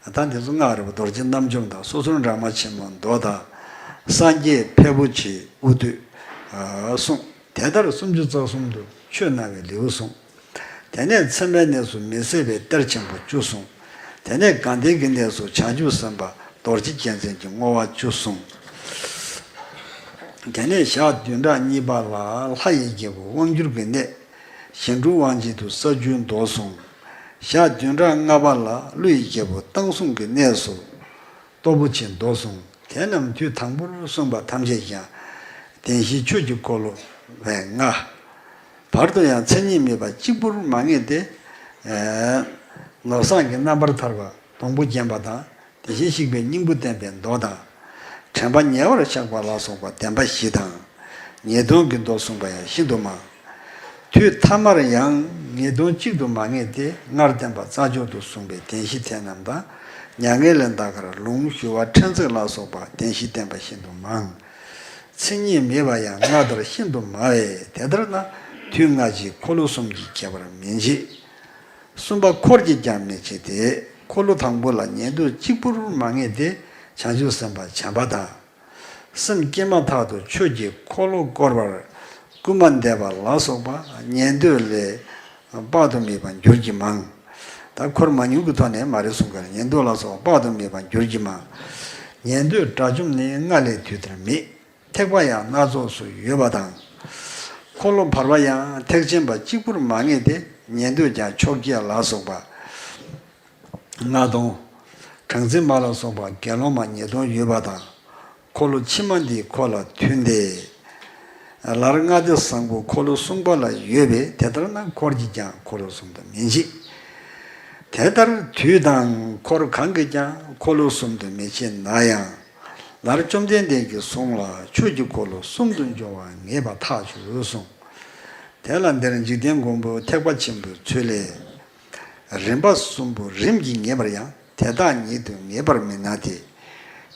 ད་འདི་ཚོ་སྔགས་རེད་པ། རྡོ་རྗེ་རྣམ་འཇོམས་དང་སོ་སོར་འབྲང་མ་ཆེན་པོ་མདོ་དང་། སངས་རྒྱས་ཕལ་པོ་ཆེ་དབུ་སྟོད་གསུངས། དེ་ལྟར་སུམ་ཅུ་རྩ་གསུམ་དུ་ཆོས་སྨྲ་བའི་ལེའུ་གསུངས། དེ་ནས་མཚན་མའི་གནས་སུ་མི་ཟད་པའི་གཏེར་ཆེན་པོ་བཅུ་གསུངས། དེ་ནས་དགའ་ལྡན་གྱི་གནས་སུ་བྱང་ཆུབ་སེམས་དཔའ་རྡོ་རྗེ་རྒྱལ་མཚན་གྱི་བསྔོ་བ་བཅུ་གསུངས། དེ་ནས་ཞག་བདུན་ཕྲག་གཉིས་པ་ལ་ལྷ་ཡི་རྒྱལ་པོ་དབང་སྒྱུར་གྱི་གནས། ཞིང་དྲུང་དབང་བྱེད་དུ་ས་བཅུའི་མདོ་གསུངས། ཞག་བདུན་ཕྲག་ལྔ་པ་ལ་ཀླུ་ཡི་རྒྱལ་པོ་བཏང་བཟུང་གི་གནས་སུ་སྟོབས་པོ་ཆེའི་མདོ་གསུངས། དེ་རྣམས་དུས་དང་པོར་གསུངས་པ་ཐམས་ཅད་ཀྱང་བདེན་བཞིའི་ཆོས་ཀྱི་འཁོར་ལོ་བས་མངའ། བར་དུ་ཡང་མཚན་ཉིད་མེད་པ་གཅིག་པུར་མ་ངེས་ཏེ། ནོར་བཟང་གི་རྣམ་པར་ཐར་པ་སྡོང་པོ་བརྒྱན་པ་དང་། དེ་བཞིན་གཤེགས་པའི་སྙིང་པོ་བསྟན་པའི་མདོ་དང་། དྲན་པ་ཉེ་བར་བཞག་པ་ལ་སོགས་པ་བདེན་པ་བཞི་དང་། ཉེས་ལྟུང་གི་མདོ་གསུངས་པ་ཡང་ཤིན་ཏུ་མང་། དུས་ཐ་མར་ཡང་ཉེས་ལྟུང་གཅིག་ཏུ་མ་ངེས་ཏེ། སྔར་བསྟན་པ་རྩ་མཆོག་ཏུ་གསུངས་པའི་བདེན་བཞི་དེ་རྣམས་དང་། མྱ་ངན་ལས་འདའ་ཁར་ལུང་ཞུ་བ་ཕྲན་ཚེགས་ལ་སོགས་པ་བདེན་བཞི་བསྟན་པ་ཤིན་ཏུ་མང་། མཚན་ཉིད་མེད་པ་ཡང་སྔར་ལྟར་ཤིན་ཏུ་མང་བས། དེ་ལྟར་ན་དུས་སྔ་ཕྱི་འཁོར་ལོ་གསུམ་གྱི་ཁྱད་པར་མི་འབྱེད། གསུམ་པ་འཁོར་གྱིས་ཀྱང་མི་འབྱེད་དེ། འཁོར་ལོ་དང་པོ་ལ་ཉེས་ལྟུང་གཅིག་པུར་མ་ངེས་ཏེ། བྱང་ཆུབ་སེམས་དཔའ་བྱམས་པ་དང་། སེམས་བསྐྱེད་མ་ཐག་ཏུ་ཆོས་ཀྱི་འཁོར་ལོ་བསྐོར་བར་སྐུལ་མ་འདེབས་པ་ལ་སོགས་པ་ཉན་ཐོས་ལས་དཔག་ཏུ་མེད་པ་འགྱུར་གྱི་མང་། ད་འཁོར་མང་ཉུང་གི་ཐོག་ནས་མ་རེད་གསུངས་པར། ཉན་ཐོས་ལ་སོགས་པ་དཔག་ཏུ་མེད་པ་འགྱུར་གྱི་མང་། ཉན་ཐོས་དགྲ་བཅོམ་ནི་སྔ་ལས་དུས་མཐར་མེད། ཐེག་པ་ཡང་སྣ་ཚོགས་སུ་ཡོད་པ་དང་། འཁོར་ལོ་བར་པ་ཡང་ཐེག་ཆེན་པ་གཅིག་པུར་མ་ངེས་ཏེ། ཉན་ཐོས་ཀྱང་ཕྱོགས་བརྒྱད་ལ་སོགས་པ་ལྔ་སྟོང་། གྲངས་འཛིན་མ་ལ་སོགས་པ་དགེ་སློང་མ་ཉིས་སྟོང་ཡོད་པ་དང་། འཁོར་ལོ་ཕྱི་མ་འདིའི་འཁོར་ལ་མཐུན་ཏེ། ལར་ལྔ་སྡེ་བཟང་པོ་འཁོར་ལོ་གསུམ་པ་ལ་ཡོད་པས། དེ་ལྟར་ན་འཁོར་གྱིས་ཀྱང་འཁོར་ལོ་གསུམ་དུ་མི་འབྱེད། དེ་ལྟར་དུས་དང་འཁོར་གང་གིས་ཀྱང་འཁོར་ལོ་གསུམ་དུ་མི་འབྱེད་ན་ཡང་། ལར་བཅོམ་ལྡན་འདས་ཀྱི་གསུང་ལ་ཆོས་ཀྱི་འཁོར་ལོ་གསུམ་དུ་འབྱུང་བ་ངེས་པ་ཐག་ཆོད་གསུངས། དེ་ལ་འདིར་འཇིག་རྟེན་མགོན་པོ་ཐེག་པ་ཆེན་པོའི་ཚུལ་ལས། རིམ་པ་གསུམ་པོ་རིམ་གྱིས་ངེས་པར་ཡང་དེ་དག་ཉིད་དུ་ངེས་པར་མི་སྣང་སྟེ།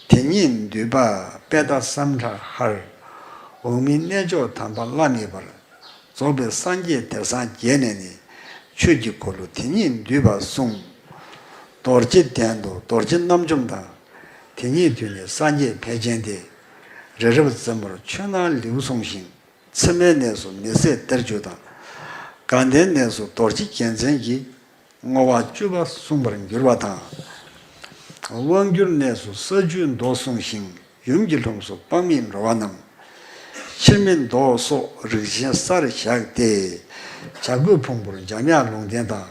དེ་ཉིད་འདུས་པ་པད་ཟླ་སམ་ཁྲ་ཧར། འོག་མིན་གནས་མཆོག་དམ་པ་བླ་མེད་པར། རྫོགས་པའི་སངས་རྒྱས་དེར་སངས་རྒྱས་ནས་ནི། ཆོས་ཀྱི་འཁོར་ལོ་དེ་ཉིད་འདུས་པ་གསུངས། རྡོ་རྗེ་གདན་དུ་རྡོ་རྗེ་རྣམ་འཇོམས་དང་། དེ་ཉིད་དུས་ནི་སངས་རྒྱས་འཕེལ་ཆེན་ཏེ། རི་རབ་རྩེ་མོར་ཆོས་སྣང་ལེའུ་གསུངས་ཤིང་། མཚན་མའི་གནས་སུ་མི་ཟད་གཏེར་བཅུ་དང་། དགའ་ལྡན་གནས་སུ་རྡོ་རྗེ་རྒྱལ་མཚན་གྱི། བསྔོ་བ་བཅུ་པ་གསུངས་པར་འགྱུར་བ་དང་། དབང་སྒྱུར་གནས་སུ་ས་བཅུའི་མདོ་གསུངས་ཤིང་། ཡུམ་གྱི་ལྷུམས་སུ་དཔག་མེད་འགྲོ་བ་རྣམས། ཕྱིར་མི་ལྡོག་སོགས་རིགས་ཆེན་སར་བཞག་སྟེ། བྱ་རྒོད་ཕུང་པོར་འཇམ་དབྱངས་ལུང་བསྟན་དང་།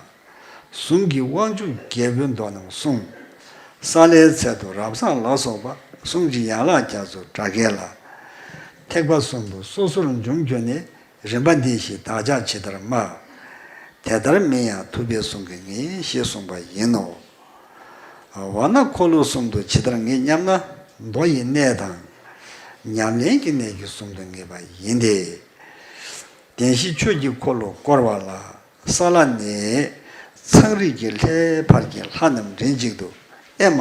གཟུངས་ཀྱི་དབང་ཕྱུག་རྒྱལ་པོའི་མདོ་རྣམས་གསུངས། ས་ལའི་ཚལ་དུ་རབ་བཟང་ལ་སོགས་པ། གཟུངས་ཀྱི་ཡན་ལག་རྒྱ་མཚོ་སྒྲ་སྐད་ལ། ཐེག་པ་གསུམ་པོ་སོ་སོར་འབྱུང་གྱུར་ནས། རིམ་པ་འདི་བཞིན་བདག་ཅག་ཇི་ལྟར་སྨྲ། དེ་ལྟར་མིན་ཡང་ཐུབ་པས་གསུང་གི་ངེས་ཞེས་གསུངས་པ་ཡིན་ནོ། འོ་ན་འཁོར་ལོ་གསུམ་དུ་ཇི་ལྟར་ངེས་སྙམ་ན། མདོ་ཡི་གནས་དང་། ཉམས་ལེན་གྱི་གནས་ཀྱིས་གསུམ་དུ་ངེས་པ་ཡིན་ཏེ། བདེན་བཞི་ཆོས་ཀྱི་འཁོར་ལོ་བསྐོར་བ་ལ། ས་ལ་ནི་ཚངས་རིས་ཀྱི་ལྷའི་བར་གྱི་ལྷ་རྣམས་མགྲིན་གཅིག་ཏུ། ཨེ་མ།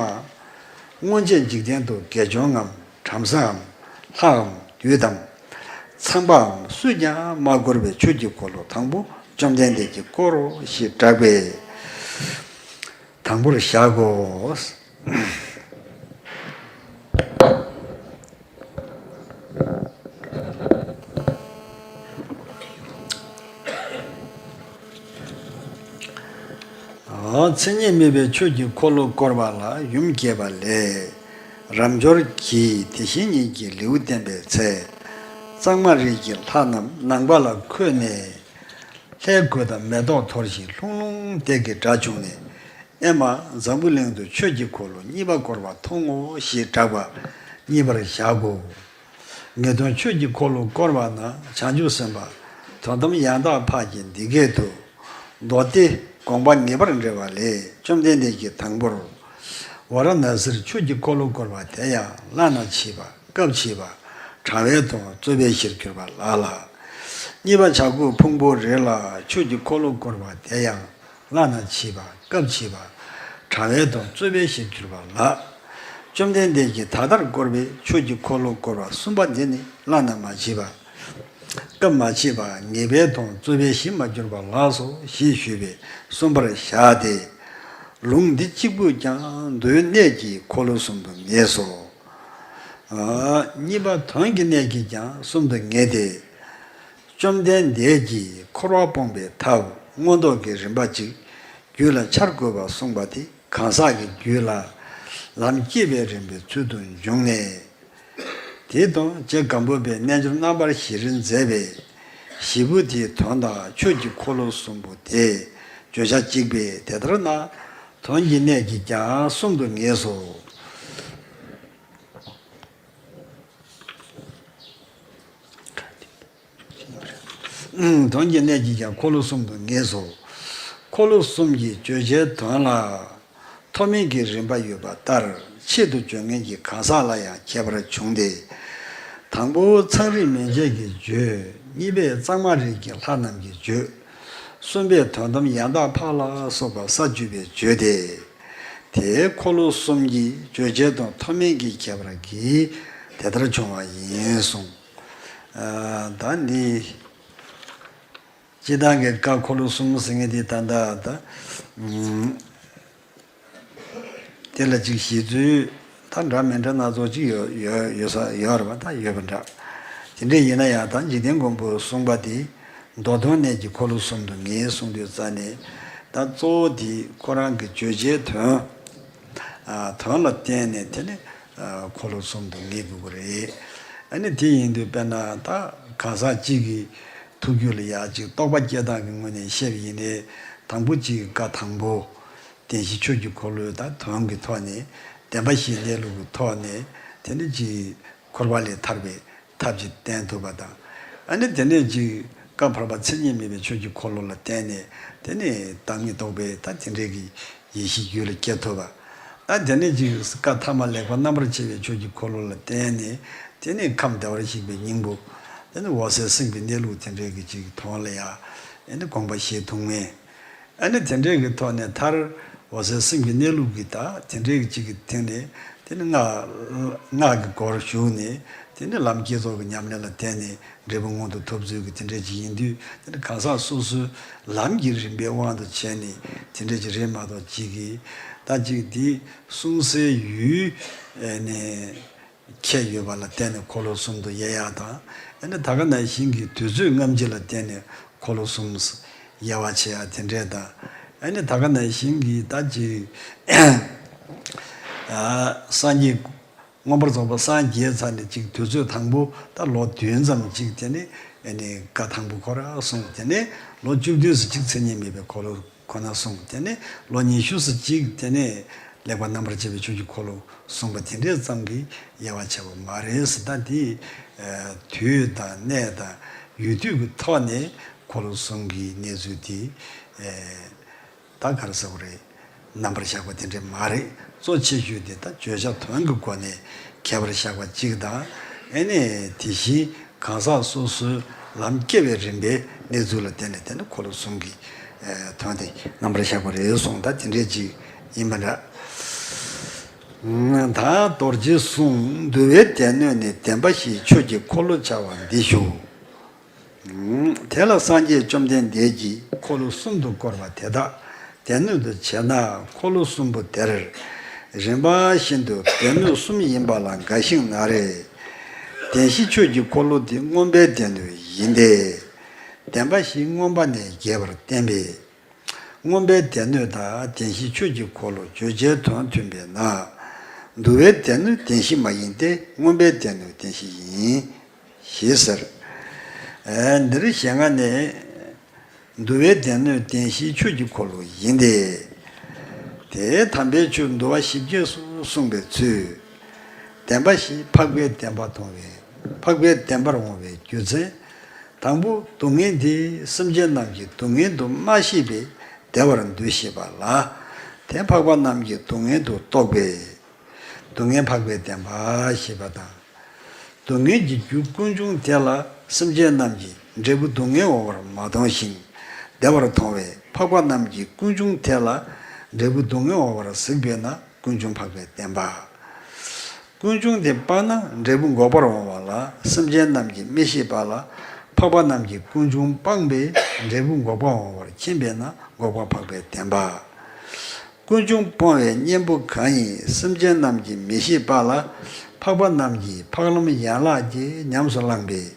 སྔོན་ཆད་འཇིག་རྟེན་དུ་དགེ་སྦྱོང་ངམ་བྲམ་ཟེའམ་ལྷའམ་བདུད་དམ་ཚངས་པའམ་སུས་ཀྱང་མ་བསྐོར་བའི་ཆོས་ཀྱི་འཁོར་ལོ་དང་པོ་བཅོམ་ལྡན་འདས་ཀྱིས་བསྐོར་རོ་ཞེས་གྲགས་པས། དང་པོར་བཞག་གོ། མཚན་ཉིད་མེད་པའི་ཆོས་ཀྱི་འཁོར་ལོ་བསྐོར་བ་ལ་ཡུམ་བསྐྱེད་པ་ལས། རབ་འབྱོར་གྱིས་དེ་བཞིན་ཉིད་ཀྱི་ལེའུ་བསྟན་པའི་ཚེ། གཙང་མ་རིས་ཀྱི་ལྷ་རྣམས་ནང་པ་ལ་འཁོད་ནས། ལྷའི་གོས་དང་མེ་ཏོག་འཐོར་ཞིང་ལྷུང་ལྷུང་སྟེགས་ཀྱི་སྒྲ་བྱུང་ནས། ཨེ་མ། འཛམ་བུ་གླིང་དུ་ཆོས་ཀྱི་འཁོར་ལོ་གཉིས་པ་བསྐོར་བ་མཐོང་ངོ་ཞེས་གྲགས་པ་གཉིས་པར་བཞག་གོ། ངེས་དོན་ཆོས་ཀྱི་འཁོར་ལོ་བསྐོར་བ་ན། བྱང་ཆུབ་སེམས་དཔའ་དོན་དམ་ཡང་དག་འཕགས་ཀྱི་འདི་སྐད་དུ། མདོ་སྡེ་དགོངས་པ་ངེས་པར་འགྲེལ་བ་ལས། བཅོམ་ལྡན་འདས་ཀྱིས་དང་པོར། ཝཱ་ར་ཎཱ་སིར་ཆོས་ཀྱི་འཁོར་ལོ་བསྐོར་བ་དེ་ཡང་བླ་ན་མཆིས་པ། སྐབས་ཕྱིས་པ། དྲང་བའི་དོན་རྩོད་པའི་གཞིར་གྱུར་པ་ལགས་ལ། གཉིས་པ་བྱ་རྒོད་ཕུང་པོའི་རི་ལ། ཆོས་ཀྱི་འཁོར་ལོ་བསྐོར་བ་དེ་ཡང་བླ་ན་མཆིས་པ། སྐབས་ཕྱིས་པ། དྲང་བའི་དོན་རྩོད་པའི་གཞིར་གྱུར་པ་ལགས། བཅོམ་ལྡན་འདས་ཀྱིས་ད་ལྟར་བསྐོར་བའི་ཆོས་ཀྱི་འཁོར་ལོ་བསྐོར་བ་གསུམ་པ་འདི་ནི་བླ་ན་མ་མཆིས་པ། སྐབས་མ་མཆིས་པ། ངེས་པའི་དོན་རྩོད་པའི་གཞི་མ་གྱུར་པ་ལགས་སོ་ཞེས་ཞུས་པས་གསུངས་པར་བཞག་སྟེ། ལུང་འདི་གཅིག་པུས་ཀྱང་མདོའི་གནད་ཀྱིས་འཁོར་ལོ་གསུམ་དུ་ངེས་སོ། ཨ། གཉིས་པ་དོན་གྱི་གནད་ཀྱིས་ཀྱང་གསུམ་དུ་ངེས་ཏེ། བཅོམ་ལྡན་འདས་ཀྱིས་འཁོར་བ་སྤོང་བའི་ཐབས་མངོན་རྟོགས་ཀྱི་རིམ་པ་གཅིག་རྒྱུད་ལ་འཆར་དགོས་པར་གསུངས་པ་དེ་གང་ཟག་གི་རྒྱུད་ལ་ལམ་སྐྱེ་བའི་རིམ་པའི་ཚུལ་དུ་འབྱུང་ནས། དེ་དང་རྗེ་སྒམ་པོ་པས་རྣལ་འབྱོར་རྣམ་པར་བཞི་རིལ་མཛད་པའི་བཞི་པོ་དེའི་དོན་དང་ཆོས་ཀྱི་འཁོར་ལོ་གསུམ་པོ་དེ་བརྗོད་བྱ་གཅིག་པས་དེ་ལྟར་ན། དོན་གྱི་གནད་ཀྱིས་ཀྱང་གསུམ་དུ་ངེས་སོ། དོན་གྱི་གནད་ཀྱིས་ཀྱང་འཁོར་ལོ་གསུམ་དུ་ངེས་སོ། འཁོར་ལོ་གསུམ་གྱི་བརྗོད་བྱའི་དོན་ལ། མཐོ་དམན་གྱི་རིམ་པ་ཡོད་པ་ལྟར་ཆེད་དུ་བརྗོད་མཁན་གྱི་གང་ཟག་ལ་ཡང་ཁྱད་པར་འབྱུང་སྟེ། དང་པོ་ཚངས་རིས་མན་ཆད་ཀྱིས་བརྗོད། གཉིས་པས་གཙང་མ་རིས་ཀྱི་ལྷ་རྣམས་ཀྱིས་བརྗོད། གསུམ་པས་དོན་དམ་ཡང་དག་འཕགས་ལ་སོགས་པ་ས་བཅུ་པས་བརྗོད་དེ། དེའི་འཁོར་ལོ་གསུམ་གྱི་བརྗོད་བྱེད་དང་མཐོ་དམན་གྱི་ཁྱད་པར་གྱིས་དེ་ལྟར་བྱུང་བ་ཡིན་གསུངས། ཨ། ད་འདི། སྤྱིར་བཏང་གི་བཀའ་འཁོར་ལོ་གསུམ་ཟེར་མཁན་དེ་ད་ལྟ་ད། ཨུམ། དེ་ལ་ཅིག་གཞི་རྩོད་ད་འདྲ་མི་འདྲ་སྣ་ཚོགས་ཅིག་ཡོད་ཡོད་ཡོད་ས་ཡོད་རེད་པ། ད་ཡོད་པ་འདྲ། དེ་འདྲ་ཡིན་ན་ཡང་ད་འཇིག་རྟེན་མགོན་པོས་གསུངས་པ་དེ་མདོ་དོན་གནད་ཀྱིས་འཁོར་ལོ་གསུམ་དུ་ངེས་གསུངས་དུས་ཙ་ནས། ད་གཙོ་བོ་དེ་ཁོ་རང་གི་བརྗོད་བྱའི་དོན། ཨ། དོན་ལ་བརྟེན་ནས་དེ་ནི། ཨ། འཁོར་ལོ་གསུམ་དུ་ངེས་དགོས་ཀྱི་རེད། ཨ་ནི་དེ་ཡིན་དུས་དཔེར་ན་ད་གང་ཟག་གཅིག་གི་ཐུགས་རྒྱུད་ལ་ཡ་གཅིག་རྟོག་པ་སྐྱེ་སྟངས་ཀྱི་ངོས་ནས་བཤད་པ་ཡིན་ནའི། དང་པོ་གཅིག་བཀའ་དང་པོ། བདེན་བཞི་ཆོས་ཀྱི་འཁོར་ལོའི་ད་དོན་གྱི་ཐོག་ནས། བདེན་པ་བཞིའི་གནས་ལུགས་ཀྱི་ཐོག་ནས་དེ་ནི་གཅིག་འཁོར་བ་ལས་ཐར་བའི་ཐབས་ཅིག་བསྟན་ཐུབ་པ་དང་། ཨ་ནི་དེ་ནས་ཅིག་བཀའ་བར་པ་མཚན་ཉིད་མེད་པའི་ཆོས་ཀྱི་འཁོར་ལོ་ལ་བརྟེན་ནས་དེ་ནས་བདག་མེད་རྟོགས་པའི་ད་དེ་འདྲའི་གི་ཡེ་ཤེས་རྒྱུད་ལ་སྐྱེ་ཐུབ་པ། ད་དེ་ནས་ཅིག་བཀའ་ཐ་མ་ལེགས་པར་རྣམ་པར་ཕྱེ་བའི་ཆོས་ཀྱི་འཁོར་ལོ་ལ་བརྟེན་ནས་དེ་ནས་ཁམས་བདེ་བར་གཤེགས་པའི་སྙིང་པོ། དེ་ནས་འོད་གསལ་སེམས་ཀྱི་གནས་ལུགས་དེ་འདྲའི་གི་ཅིག་དོན་ལ་ཡ། ཨ་ནི་དགོངས་པ་བཞེས་ཐུབ་མཁན། ཨ་ནི་དེ་འདྲའི་གི་ཐོག་ནས་མཐར་འོད་གསལ་སེམས་ཀྱི་གནས་ལུགས་ཀྱི་ད་དེ་འདྲའི་གི་ཅིག་གི་སྟེང་ནས་དེ་ནི་སྔགས་སྔགས་ཀྱི་སྒོར་ཞུགས་ནས་དེ་ནི་ལམ་བསྐྱེད་རྫོགས་ཀྱི་ཉམས་ལེན་ལ་བརྟེན་ནས་འབྲས་བུ་མངོན་དུ་ཐོབ་ཚུལ་གྱི་དེ་འདྲའི་ཅིག་ཡིན་དུས། དེ་ནི་གང་ཟག་སོ་སོའི་ལམ་གྱི་རིམ་པའི་དབང་དུ་བྱས་ནས་དེ་འདྲའི་ཅིག་རེད་མ་གཏོགས། ཅིག་གི་ད་ཅིག་དེ་གསུང་སའི་ཡུལ་ནས། ཁྱད་ཡོད་པ་ལ་བརྟེན་ནས་འཁོར་ལོ་གསུམ་དུ་དབྱེ་ཡག་དང་། ཨ་ནི་ད་ག་ནང་བཞིན་གྱི་དུས་ཚོད་སྔ་ཕྱི་ལ་བརྟེན་ནས་འཁོར་ལོ་གསུམ་དབྱེ་བ་ཕྱེ་ཡག་དེ་འདྲས་དང་། ཨ་ནི་ད་ག་ནང་བཞིན་གྱི་ད་ཅིག་ཨ། སངས་རྒྱས་མངོན་པར་རྫོགས་པ་སངས་རྒྱས་ཚར་ནས་ཅིག་དུས་ཚོད་དང་པོ་ད་ལོ་བདུན་ཙམ་ཅིག་དེ་ནས་ཨ་ནི་བཀའ་དང་པོ་ཁོ་རང་གསུངས། དེ་ནས་ལོ་བཅུ་བདུན་ཙམ་ཅིག་མཚན་ཉིད་མེད་པའི་འཁོར་ལོ། ཁོ་ན་གསུངས། དེ་ནས་ལོ་ཉི་ཤུ་ཙམ་ཅིག་དེ་ནས་ལེགས་པར་རྣམ་པར་ཕྱེ་བའི་ཆོས་ཀྱི་འཁོར་ལོ་གསུངས་པ་དེ་འདྲས་ཙམ་གྱིས་དབྱེ་བ་ཕྱེ་བ་མ་རེད་ཟེར། ད་དེ་དུས་དང་གནས་དང་ཡུལ་དུས་ཀྱི་ཐོག་ནས་འཁོར་ལོ་གསུམ་གྱི་གནས་ཚུལ་དེ་ད་ག་རེ་ཟེར་དགོས་རེད། རྣམ་པར་བཞག་པ་དེ་འདྲས་མ་རེད། གཙོ་ཆེ་ཤོས་དེ་ད་བརྗོད་བྱ་དོན་གྱི་སྒོ་ནས་ཁྱད་པར་བཞག་པ་གཅིག་དང་། ཨ་ནི་དེ་བཞིན་གང་ཟག་སོ་སོའི་ལམ་སྐྱེ་བའི་རིམ་པའི་གནས་ཚུལ་ལ་བརྟེན་ནས་དེ་ནི་འཁོར་ལོ་གསུམ་གྱི་དོན་དེ་རྣམ་པར་བཞག་པ་རེད་གསུངས། ད་དེ་འདྲའི་ཅིག་ཡིན་པ་འདྲ། ད་རྡོ་རྗེའི་གསུང་། འདུལ་བའི་སྡེ་སྣོད་ནི། བདེན་པ་བཞིའི་ཆོས་ཀྱི་འཁོར་ལོ་བྱ་བ་འདི་ཞུ། དེ་ལ་སངས་རྒྱས་བཅོམ་ལྡན་འདས་ཀྱིས་འཁོར་ལོ་གསུམ་དུ་བསྐོར་བ་དེ་དག་སྡེ་སྣོད་དུ་བྱས་ན། འཁོར་ལོ་གསུམ་པོ་དེར་རིམ་པ་བཞིན་དུ་སྡེ་སྣོད་གསུམ་ཡིན་པ་ལ་འགའ་ཞིག་ན་རེ། བདེན་བཞི་ཆོས་ཀྱི་འཁོར་ལོ་འདི་མངོན་པའི་སྡེ་སྣོད་ཡིན་ཏེ། བདེན་པ་བཞི་མངོན་པ་ནས་རྒྱས་པར་བསྟན་པས། མངོན་པའི་སྡེ་སྣོད་དང་བདེན་བཞི་ཆོས་ཀྱི་འཁོར་ལོ་བརྗོད་བྱའི་དོན་མཐུན་པས་ན། འདུལ་བའི་སྡེ་སྣོད་བདེན་བཞི་མ་ཡིན་ཏེ། མངོན་པའི་སྡེ་སྣོད་བདེན་བཞི་ཡིན། ཞེས་ཟེར། ཨེ། འདིར་ཞེ་སྔ་ནས་འདུལ་བའི་སྡེ་སྣོད་བདེན་བཞིའི་ཆོས་ཀྱི་འཁོར་ལོ་ཡིན་ཏེ། དེའི་དམ་པའི་ཆོས་འདུལ་བ་ཞིབ་རྒྱས་སུ་གསུངས་པའི་ཚུལ། བདེན་པ་བཞི་འཕགས་པའི་བདེན་པ་མཐོང་བའི་ འཕགས་པའི་བདེན་པར་འོང་བའི་རྒྱུ་མཚན། དང་པོ་སྡུག་བསྔལ་འདི་སེམས་ཅན་རྣམས་ཀྱི་སྡུག་བསྔལ་དུ་མ་ཤེས་པས་བདེ་བར་འདུ་ཤེས་པ་ལ། དེ་འཕགས་པ་རྣམས་ཀྱི་སྡུག་བསྔལ་དུ་རྟོགས་པས། སྡུག་བསྔལ་འཕགས་པའི་བདེན་པ་ཞེས་པ་དང་། སྡུག་བསྔལ་གྱི་རྒྱུ་ཀུན་འབྱུང་དེ་ལ་སེམས་ཅན་རྣམས་ཀྱིས་འབྲས་བུ་སྡུག་བསྔལ་འོང་བར་མ་མཐོང་ཞིང་བདེ་བར་མཐོང་བས། འཕགས་པ་རྣམས་ཀྱིས་ཀུན་འབྱུང་དེ་ལ་འབྲས་བུ་སྡུག་བསྔལ་འོང་བར་གཟིགས་པས་ན་ཀུན་འབྱུང་འཕགས་པའི་བདེན་པ། ཀུན་འབྱུང་དེ་སྤངས་ན་འབྲས་བུ་འགོག་པར་འོང་བ་ལ་སེམས་ཅན་རྣམས་ཀྱིས་མི་ཤེས་པ་ལ། འཕགས་པ་རྣམས་ཀྱིས་ཀུན་འབྱུང་སྤངས་པས་འབྲས་བུ་འགོག་པ་འོང་བར་མཁྱེན་པས་ན་འགོག་པ་འཕགས་པའི་བདེན་པ། ཀུན་འབྱུང་སྤོང་བའི་གཉེན་པོ་གང་ཡིན་སེམས་ཅན་རྣམས་ཀྱིས་མི་ཤེས་པ་ལ། འཕགས་པ་རྣམས་ཀྱིས་འཕགས་ལམ་ཡན་ལག་བརྒྱད་ཉམས་སུ་བླངས་པས།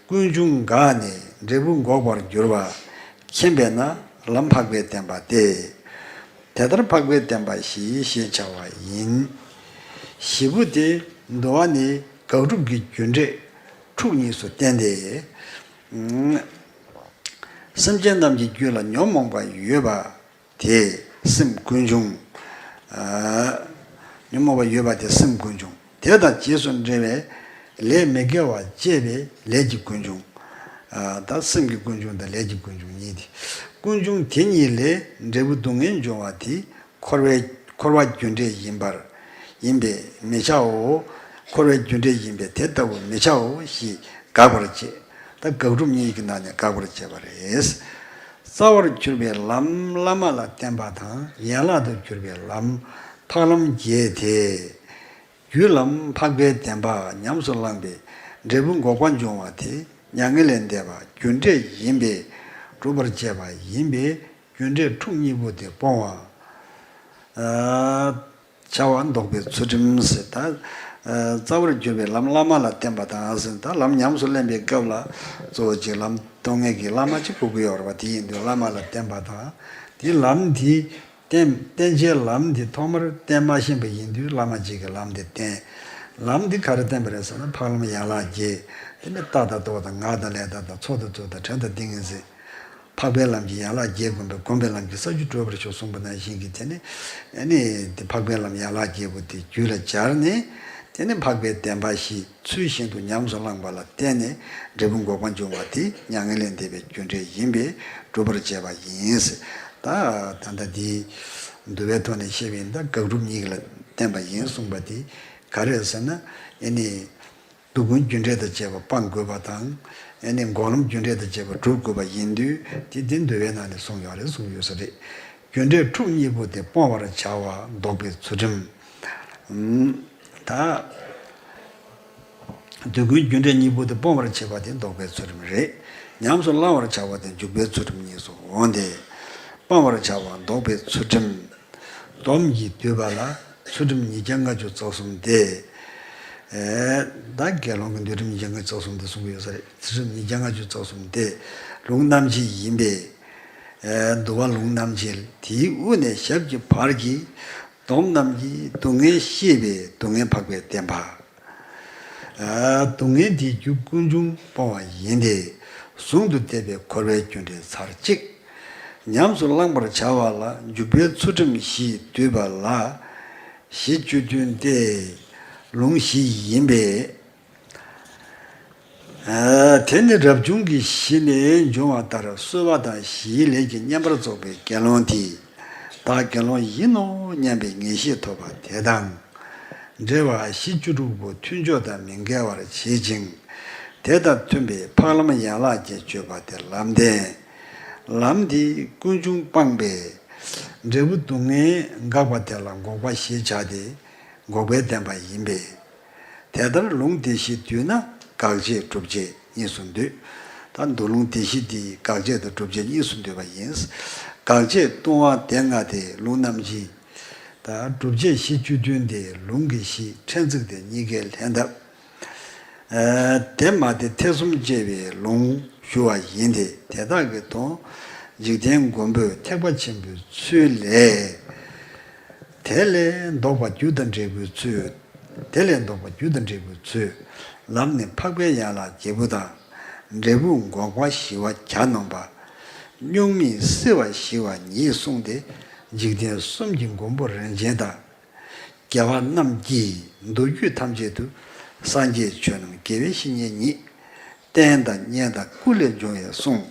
ཀུན་འབྱུང་འགགས་ནས་འབྲས་བུ་འགོག་པར་འགྱུར་བ་མཁྱེན་པས་ན་ལམ་འཕགས་པའི་བདེན་པ་སྟེ། དེ་ལྟར་འཕགས་པའི་བདེན་པ་བཞི་ཞེས་བྱ་བ་ཡིན། བཞི་པོ་དེ་འདུལ་བ་ནི་དགག་སྒྲུབ་ཀྱི་རྒྱུ་འབྲས་དྲུག་གཉིས་སུ་བསྟན་ཏེ། སེམས་ཅན་རྣམས་ཀྱི་རྒྱུད་ལ་ཉོན་མོངས་པ་ཡོད་པ་དེ་སེམས་ཀུན་འབྱུང་། ཉོན་མོངས་པ་ཡོད་པ་དེ་སེམས་ཀུན་འབྱུང་། དེ་དང་རྗེས་སུ་འབྲེལ་བའི་ལས་མི་དགེ་བ་སྤྱད་པའི་ལས་ཀྱི་ཀུན་འབྱུང་། ད་སེམས་ཀྱི་ཀུན་འབྱུང་དང་ལས་ཀྱི་ཀུན་འབྱུང་གཉིས་ཏེ། ཀུན་འབྱུང་དེ་གཉིས་ལས་འབྲས་བུ་སྡུག་བསྔལ་འབྱུང་བ་དེ་འཁོར་བའི་འཁོར་བ་རྒྱུ་འབྲས་ཡིན་པར་ཡིན་པས་མི་བྱའོ། འཁོར་བའི་རྒྱུ་འབྲས་ཡིན་པས་དེ་ལྟ་བུ་མི་བྱའོ་ཞེས་དགག་པར་བྱེད། ད་དགག་སྒྲུབ་གཉིས་ཀྱི་ནང་ནས་དགག་པར་བྱེད་པ་རེད། རྩ་བར་གྱུར་པའི་ལམ་བླ་མ་ལ་བརྟེན་པ་དང་ཡན་ལག་ཏུ་གྱུར་པའི་ལམ་འཕགས་ལམ་བརྒྱད་དེ། རྒྱུད་ལམ་འཕགས་པའི་བདེན་པ་ཉམས་སུ་བླངས་པས་འབྲས་བུ་འགོག་པ་འབྱུང་བ་དེ་མྱ་ངན་ལས་འདས་པ་རྒྱུ་འབྲས་ཡིན་པས་སྒྲུབ་པར་བྱེད་པ་ཡིན་པས་རྒྱུ་འབྲས་དྲུག་གཉིས་པོ་དེ་སྤོང་བར་བྱ་བ་ལྡོག་པའི་ཚུལ་ཁྲིམས་ཟེར། ད་རྩ་བར་གྱུར་པའི་ལམ་བླ་མ་ལ་བརྟེན་པ་དང་ཟེར། ད་ལམ་ཉམས་སུ་ལེན་པའི་སྐབས་ལ་གཙོ་བོ་གཅིག་ལམ་སྟོན་མཁན་གྱི་བླ་མ་གཅིག་དགོས་ཀྱི་ཡོད་རེད་པ། དེ་ཡིན་དུས་བླ་མ་ལ་བརྟེན་པ་དང་དེ་ལམ་དེ། བསྟན་བསྟན་བྱའི་ལམ་འདི་ཐོག་མར་བསྟན་མ་ཤེས་པ་ཡིན་དུས་བླ་མ་གཅིག་གིས་ལམ་འདི་བསྟན། ལམ་འདི་ག་རེ་བསྟན་པ་རེད་ཟེར་ན་འཕགས་ལམ་ཡན་ལག་བརྒྱད། དེ་ནས་ལྟ་དང་རྟོག་དང་ངག་དང་ལས་དང་དང་ཚོགས་དང་ཚུལ་དང་དྲན་དང་ཏིང་ངེ་འཛིན། འཕགས་པའི་ལམ་གྱི་ཡན་ལག་བརྒྱད་བསྒོམས་པས་བསྒོམས་པའི་ལམ་གྱི་ས་བཅུ་གྲོལ་བར་ཤོག་གསུངས་པ་ནང་བཞིན་གྱི་དེ་ནས་ཨ་ནི་དེ་འཕགས་པའི་ལམ་ཡན་ལག་བརྒྱད་པོ་དེ་རྒྱུད་ལ་སྦྱར་ནས་དེ་ནས་འཕགས་པའི་བདེན་པ་བཞི། ཚུལ་བཞིན་དུ་ཉམས་སུ་བླངས་པ་ལ་བརྟེན་ནས་འབྲས་བུ་འགོག་པ་འབྱུང་བ་དེ་མྱ་ངན་ལས་འདས་པའི་རྒྱུ་འབྲས་ཡིན་པས་སྒྲུབ་པར་བྱེད་པ་ཡིན། ད་ད་ལྟ་འདི་འདུལ་བའི་ཐོག་ནས་བཤད་པ་ཡིན། ད་དགག་སྒྲུབ་གཉིས་ལ་བརྟེན་པ་ཡིན་གསུངས་པ་དེ་ག་རེ་རེད་ཟེར་ན། ཨེ་ནི་སྡུག་ཀུན་རྒྱུ་འབྲས་དང་བཅས་པ་སྤང་དགོས་པ་དང་། ཨེ་ནི་འགོག་ལམ་རྒྱུ་འབྲས་དང་བཅས་པ་སྒྲུབ་དགོས་པ་ཡིན་དུས་དེ་དེ་འདུལ་བའི་ནང་ནས་གསུངས་ཡོད་རེད། གསུངས་ཡོད་ས་རེད། རྒྱུ་འབྲས་དྲུག་གཉིས་པོ་དེ་སྤོང་བར་བྱ་བ་ལྡོག་པའི་ཚུལ་ཁྲིམས། ད་སྡུག་ཀུན་རྒྱུ་འབྲས་གཉིས་པོ་དེ་སྤོང་བར་བྱེད་པ་དེ་ལྡོག་པའི་ཚུལ་ཁྲིམས་རེད། ཉམས་སུ་བླང་བར་བྱ་བ་དེ་འཇུག་པའི་ཚུལ་ཁྲིམས་གཉིས་སུ་འོང་སྟེ། སྤང་བར་བྱ་བ་ལྡོག་པའི་ཚུལ་ཁྲིམས། སྡོམ་གྱིས་བསྡུས་པ་ལ་ཚུལ་ཁྲིམས་ཉིས་བརྒྱ་ལྔ་བཅུ་རྩ་གསུམ་སྟེ། ད་དགེ་སློང་གི་འདུལ་ཁྲིམས་ཉིས་བརྒྱ་ལྔ་བཅུ་རྩ་གསུམ་དེ་གསུང་གི་ཡོད་ས་རེད། ཚུལ་ཁྲིམས་ཉིས་བརྒྱ་ལྔ་བཅུ་རྩ་གསུམ་སྟེ། ལུང་རྣམ་འབྱེད་ཡིན་པས། འདུལ་བ་ལུང་རྣམ་འབྱེད་དེའི་དབུ་ནས་ཞབས་ཀྱི་བར་གྱི་སྡོམ་རྣམས་ཀྱིས་སྡུག་བསྔལ་ཤེས་པས་སྡུག་བསྔལ་འཕགས་པའི་བདེན་པ། སྡུག་བསྔལ་དེའི་རྒྱུ་ཀུན་འབྱུང་སྤོང་བ་ཡིན་ཏེ། ཟུང་དུ་བསྡེབས་པའི་འཁོར་བའི་རྒྱུ་འབྲས་ཚར་གཅིག་ཉམས་སུ་བླང་བར་བྱ་བ་ལ་འཇུག་པའི་ཚུལ་ཁྲིམས་བཞིས་བསྡུས་པ་ལ། གཞི་བཅུ་བདུན་ཏེ། ལུང་བཞི་ཡིན་པས། དེ་ནི་རབ་བྱུང་གི་གཞི་ནས་འབྱུང་བ་ལྟར་གསོལ་བ་དང་བཞིའི་ལས་ཀྱིས་བསྙེན་པར་རྫོགས་པའི་དགེ་སློང་དེས་བདག་དགེ་སློང་ཡིན་ནོ་སྙམ་པའི་ངེས་ཤེས་ཐོབ་པ་དེ་དང་། འབྲེལ་བ་གཞི་བཅུ་དྲུག་པོ་མཐུན་ཕྱོགས་དང་མི་འགལ་བར་བྱེད་ཅིང་། དེ་དང་མཐུན་པའི་འཕགས་ལམ་ཡན་ལག་བརྒྱད་སྤྱོད་པ་དེ་ལམ་བདེན། ལམ་འདི་ཀུན་འབྱུང་སྤངས་པས། འབྲས་བུ་སྡུག་བསྔལ་འགགས་པ་དེ་ལ་འགོག་པ་ཞེས་བྱ་སྟེ། འགོག་པའི་བདེན་པ་ཡིན་པས། དེ་ལྟར་ལུང་སྡེ་བཞིས་བསྡུས་ན་དགག་བྱས་སྒྲུབ་བྱས་གཉིས་སུ་འདུས། ད་མདོ་ལུང་སྡེ་བཞི་འདི་དགག་བྱས་དང་སྒྲུབ་བྱེད་གཉིས་སུ་འདུས་པ་ཡིན། དགག་བྱས་ལྟུང་བ་སྡེ་ལྔ་སྟེ་ལུང་རྣམ་འབྱེད། ད་སྒྲུབ་བྱེད་གཞི་བཅུ་བདུན་སྟེ་ལུང་གི་གཞི་ཕྲན་ཚེགས་ཏེ་གཉིས་ཀའི་ལྷན་ཐབས། དེ་མ་སྟེ་ཐེག་གསུམ་དབྱེ་བའི་ལུང་ཞུ་བ་ཡིན་ཏེ། དེ་དག་གི་དོན་འཇིག་རྟེན་མགོན་པོས་ཐེག་པ་ཆེན་པོའི་ཚུལ་ལས། དེ་ལས་ལྡོག་པ་རྒྱུ་དང་འབྲས་བུའི་ཚུལ། དེ་ལས་ལྡོག་པ་རྒྱུ་དང་འབྲས་བུའི་ཚུལ། ལམ་ནི་འཕགས་པའི་ཡན་ལག་བརྒྱད་པོ་དང་། འབྲས་བུ་འགོག་པ་ཞི་བ་གྱ་ནོམ་པ། གཉུག་མས་སྲིད་པ་ཞི་བ་ཉིད་གསུངས་ཏེ། འཇིག་རྟེན་གསུམ་གྱི་མགོན་པོ་རིན་ཆེན་དང་། རྒྱལ་བ་རྣམས་ཀྱིས་མདོ་རྒྱུད་ཐམས་ཅད་དུ་ སངས་རྒྱས་ཆོས་རྣམས་དགེ་བའི་བཤེས་གཉེན་ཉིད། རྟེན་དང་བསྙེན་དང་སྐུ་ལས་འབྱུང་བའི་གསུང་།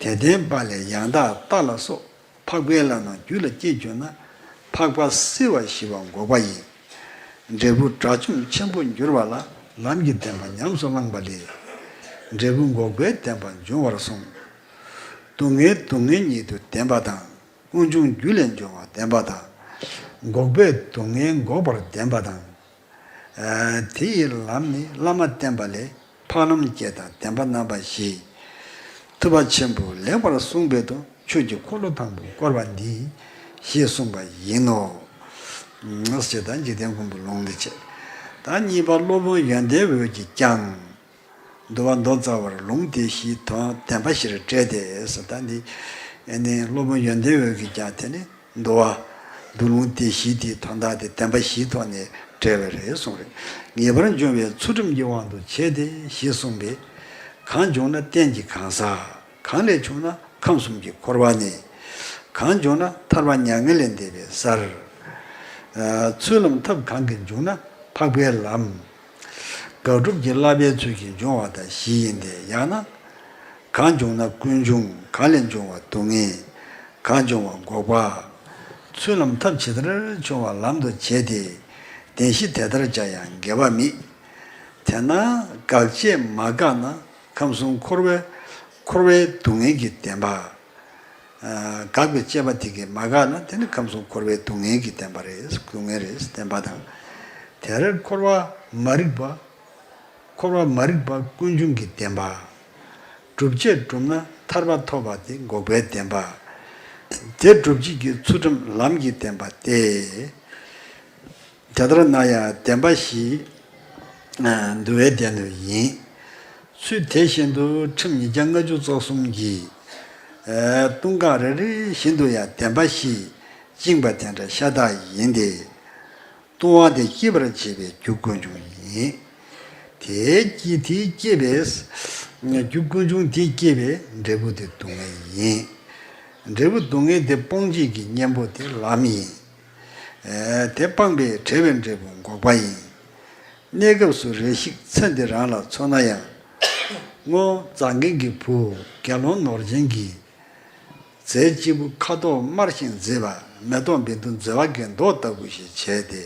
དད་ལྡན་དཔའ་ལས་ཡང་དག་ལྟ་ལ་སོགས། འཕགས་པའི་ལམ་རྣམས་རྒྱུད་ལ་སྐྱེས་གྱུར་ན། འཕགས་པ་སྲིད་པ་ཞི་བ་འགོག་པ་ཡི། འབྲས་བུ་དགྲ་བཅོམ་ཆེན་པོར་འགྱུར་བ་ལ། ལམ་གྱི་བདེན་པ་ཉམས་སུ་བླངས་པ་ལས། འབྲས་བུ་འགོག་པའི་བདེན་པ་འབྱུང་བར་གསུངས། སྡུག་བསྔལ་སྡུག་བསྔལ་ཉིད་དུ་བདེན་པ་དང་། ཀུན་འབྱུང་རྒྱུ་ལས་འབྱུང་བ་བདེན་པ་དང་། འགོག་པས་སྡུག་བསྔལ་འགོག་པར་བདེན་པ་དང་། དེ་ཡི་ལམ་ནི་བླ་མ་བསྟེན་པ་ལས། འཕགས་ལམ་བརྒྱད་དང་བདེན་པ་རྣམ་པ་བཞི། ཐུབ་པ་ཆེན་པོས་ལེགས་པར་གསུངས་པའི་དོན། ཆོས་ཀྱི་འཁོར་ལོ་དང་པོ་བསྐོར་བ་འདི། ཞེས་གསུངས་པ་ཡིན་ནོ། ཞེས་དང་འཇིག་རྟེན་མགོན་པོ་ལུང་འདི་བྱེད། ད་གཉིས་པ་སློབ་དཔོན་ཡོན་ཏན་འོད་ཀྱིས་ཀྱང་། འདུལ་བ་མདོ་རྩ་བར་ལུང་སྡེ་བཞིའི་དོན་བདེན་པ་བཞིར་བཀྲལ་ཏེ་ཟེར། ད་འདི་ཨ་ནི་སློབ་དཔོན་ཡོན་ཏན་འོད་ཀྱིས་ཀྱང་དེ་ནི་འདུལ་བ་འདུལ་ལུང་སྡེ་བཞི་དེའི་དོན་དག་དེ་བདེན་པ་བཞིའི་ཐོག་ནས་བཀྲལ་བ་རེད་གསུངས་རེད། ངེས་པར་འབྱུང་བའི་ཚུལ་ཁྲིམས་ཀྱི་དབང་དུ་བྱས་ཏེ་ཞེས་གསུངས་པས། གང་བྱུང་ན་རྟེན་གྱི་གང་ཟག་གང་ལས་བྱུང་ན་ཁམས་གསུམ་གྱི་འཁོར་བ་ནས། གང་བྱུང་ན་ཐར་པ་མྱ་ངན་ལས་འདས་པའི་སར། ཚུལ་ལམ་ཐབས་གང་གིས་འབྱུང་ན་འཕགས་པའི་ལམ། དགག་སྒྲུབ་ཀྱི་བསླབ་པའི་ཚུལ་གྱིས་འབྱུང་བ་དང་བཞི་ཡིན་ཏེ། ཡང་ན། གང་བྱུང་ན་ཀུན་འབྱུང་། གང་ལས་འབྱུང་བ་སྡུག་བསྔལ། གང་འབྱུང་བ་འགོག་པ། ཚུལ་ལམ་ཐབས་ཇི་ལྟར་བྱུང་བ་ལམ་དུ་བྱས་ཏེ། བདེན་བཞི་དེ་ལྟར་བྱ་ཡང་འགལ་བ་མེད། དེས་ན་དགག་བྱས་མ་བཀག་ན་ཁམས་གསུམ་འཁོར་བའི་འཁོར་བའི་སྡུག་བསྔལ་གྱི་བདེན་པ། དགག་པའི་དཔྱད་པ་དེ་གིས་མ་བཀག་ན་དེ་ནི་ཁམས་གསུམ་འཁོར་བའི་སྡུག་བསྔལ་གྱི་བདེན་པ་རེད། སྡུག་བསྔལ་རེད་བདེན་པ་དང་། དེར་འཁོར་བ་མ་རིག་པ། འཁོར་བ་མ་རིག་པ་ཀུན་འབྱུང་གི་བདེན་པ། སྒྲུབ་བྱེད་བསྒྲུབས་ན་ཐར་པ་ཐོབ་པ་དེ་འགོག་པའི་བདེན་པ། དེ་སྒྲུབ་བྱེད་ཀྱི་ཚུལ་ཁྲིམས་ལམ་གྱི་བདེན་པ་སྟེ། དེ་ལྟར་ན་ཡང་བདེན་པ་བཞི་འདུལ་བའི་སྡེ་སྣོད་ཡིན། ཚུལ་དེ་བཞིན་དུ་ཁྲིམས་ཉིས་བརྒྱ་ལྔ་བཅུ་རྩ་གསུམ་གྱི་ལྟུང་ཁག་རེ་རེ་བཞིན་དུ་ཡང་བདེན་པ་བཞིས་བཅིངས་པ་དེ་འདྲ་ཤ་སྟག་ཡིན་ཏེ། ལྟུང་བ་དེ་སྐྱེད་པར་བྱེད་པའི་རྒྱུ་ཀུན་འབྱུང་ཡིན། དེ་སྐྱེ་དེ་སྐྱེད་པས། རྒྱུ་ཀུན་འབྱུང་དེ་སྐྱེད་པའི་འབྲས་བུ་དེ་སྡུག་བསྔལ་ཡིན། འབྲས་བུ་སྡུག་བསྔལ་དེ་སྤོང་བྱེད་ཀྱི་གཉེན་པོ་དེ་ལམ་ཡིན། དེ་སྤངས་པས་བྲལ་བའི་འབྲས་བུ་འགོག་པ་ཡིན། གནས་སྐབས་སུ་རེ་ཞིག་ཚེ་འདི་རང་ལ་མཚོན་ན་ཡང་། སྔོ་བཟང་མཁན་གྱི་བུ་དགེ་སློང་ནོར་ཅན་གྱིས། རྫས་གཅིག་པུ་ཁ་དོག་དམར་ཞིང་མཛེས་པ་མེ་ཏོག་བཻ་ཌཱུརྱ་གི་མདོག་ལྟ་བུ་ཞིག་བྱས་ཏེ།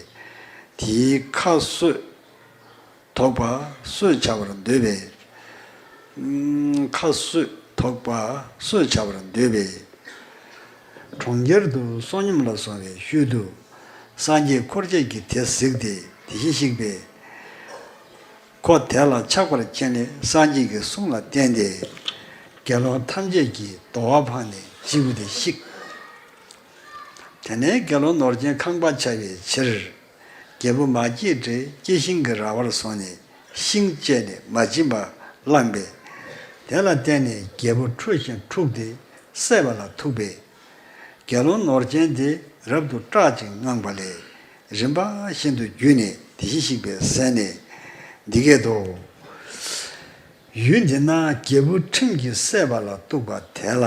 དེའི་ཁ་གསོས་དོགས་པ་གསོས་བྱ་བར་འདོད་པས། ཁ་གསོས་དོགས་པ་གསོས་བྱ་བར་འདོད་པས། གྲོང་ཁྱེར་དུ་བསོད་སྙོམས་ལ་སོང་བའི་ཤུལ་དུ། སངས་རྒྱས་འཁོར་བཅས་ཀྱིས་དེ་གཟིགས་ཏེ་དེ་བཞིན་གཤེགས་པས། ཁོ་དེ་ལ་ཆགས་པར་མཁྱེན་ནས་སངས་རྒྱས་ཀྱི་གསུང་ལ་བརྟེན་ཏེ། དགེ་སློང་ཐམས་ཅད་ཀྱིས་དོ་བ་འཕངས་ནས་སྐྱེས་བུ་དེ་བཤིག་དེ་ནས་དགེ་སློང་ནོར་ཅན་ཁང་པ་བྱ་བའི་ཕྱིར། རྒྱལ་པོ་མ་སྐྱེས་དགྲས་སྐྱེས་ཤིང་གི་ར་བར་སོང་ནས་ཤིང་བཅད་ནས་མ་བྱིན་པ་བླངས་པས། དེ་ལ་བརྟེན་ནས་རྒྱལ་པོ་ཁྲོས་ཤིང་འཁྲུགས་ཏེ་བསད་པ་ལ་ཐུག་པས། དགེ་སློང་ནོར་ཅན་དེ་རབ་ཏུ་སྐྲག་ཅིང་དངངས་པ་ལས། རིམ་པ་བཞིན་དུ་བརྒྱུད་ནས་དེ་བཞིན་གཤེགས་པའི་སྲས་ནས་འདི་སྐད་དུ། ཡུལ་འདི་ན་རྒྱལ་བུ་ཁྲིམས་ཀྱིས་བསད་པ་ལ་གཏུགས་པ་དེ་ལ།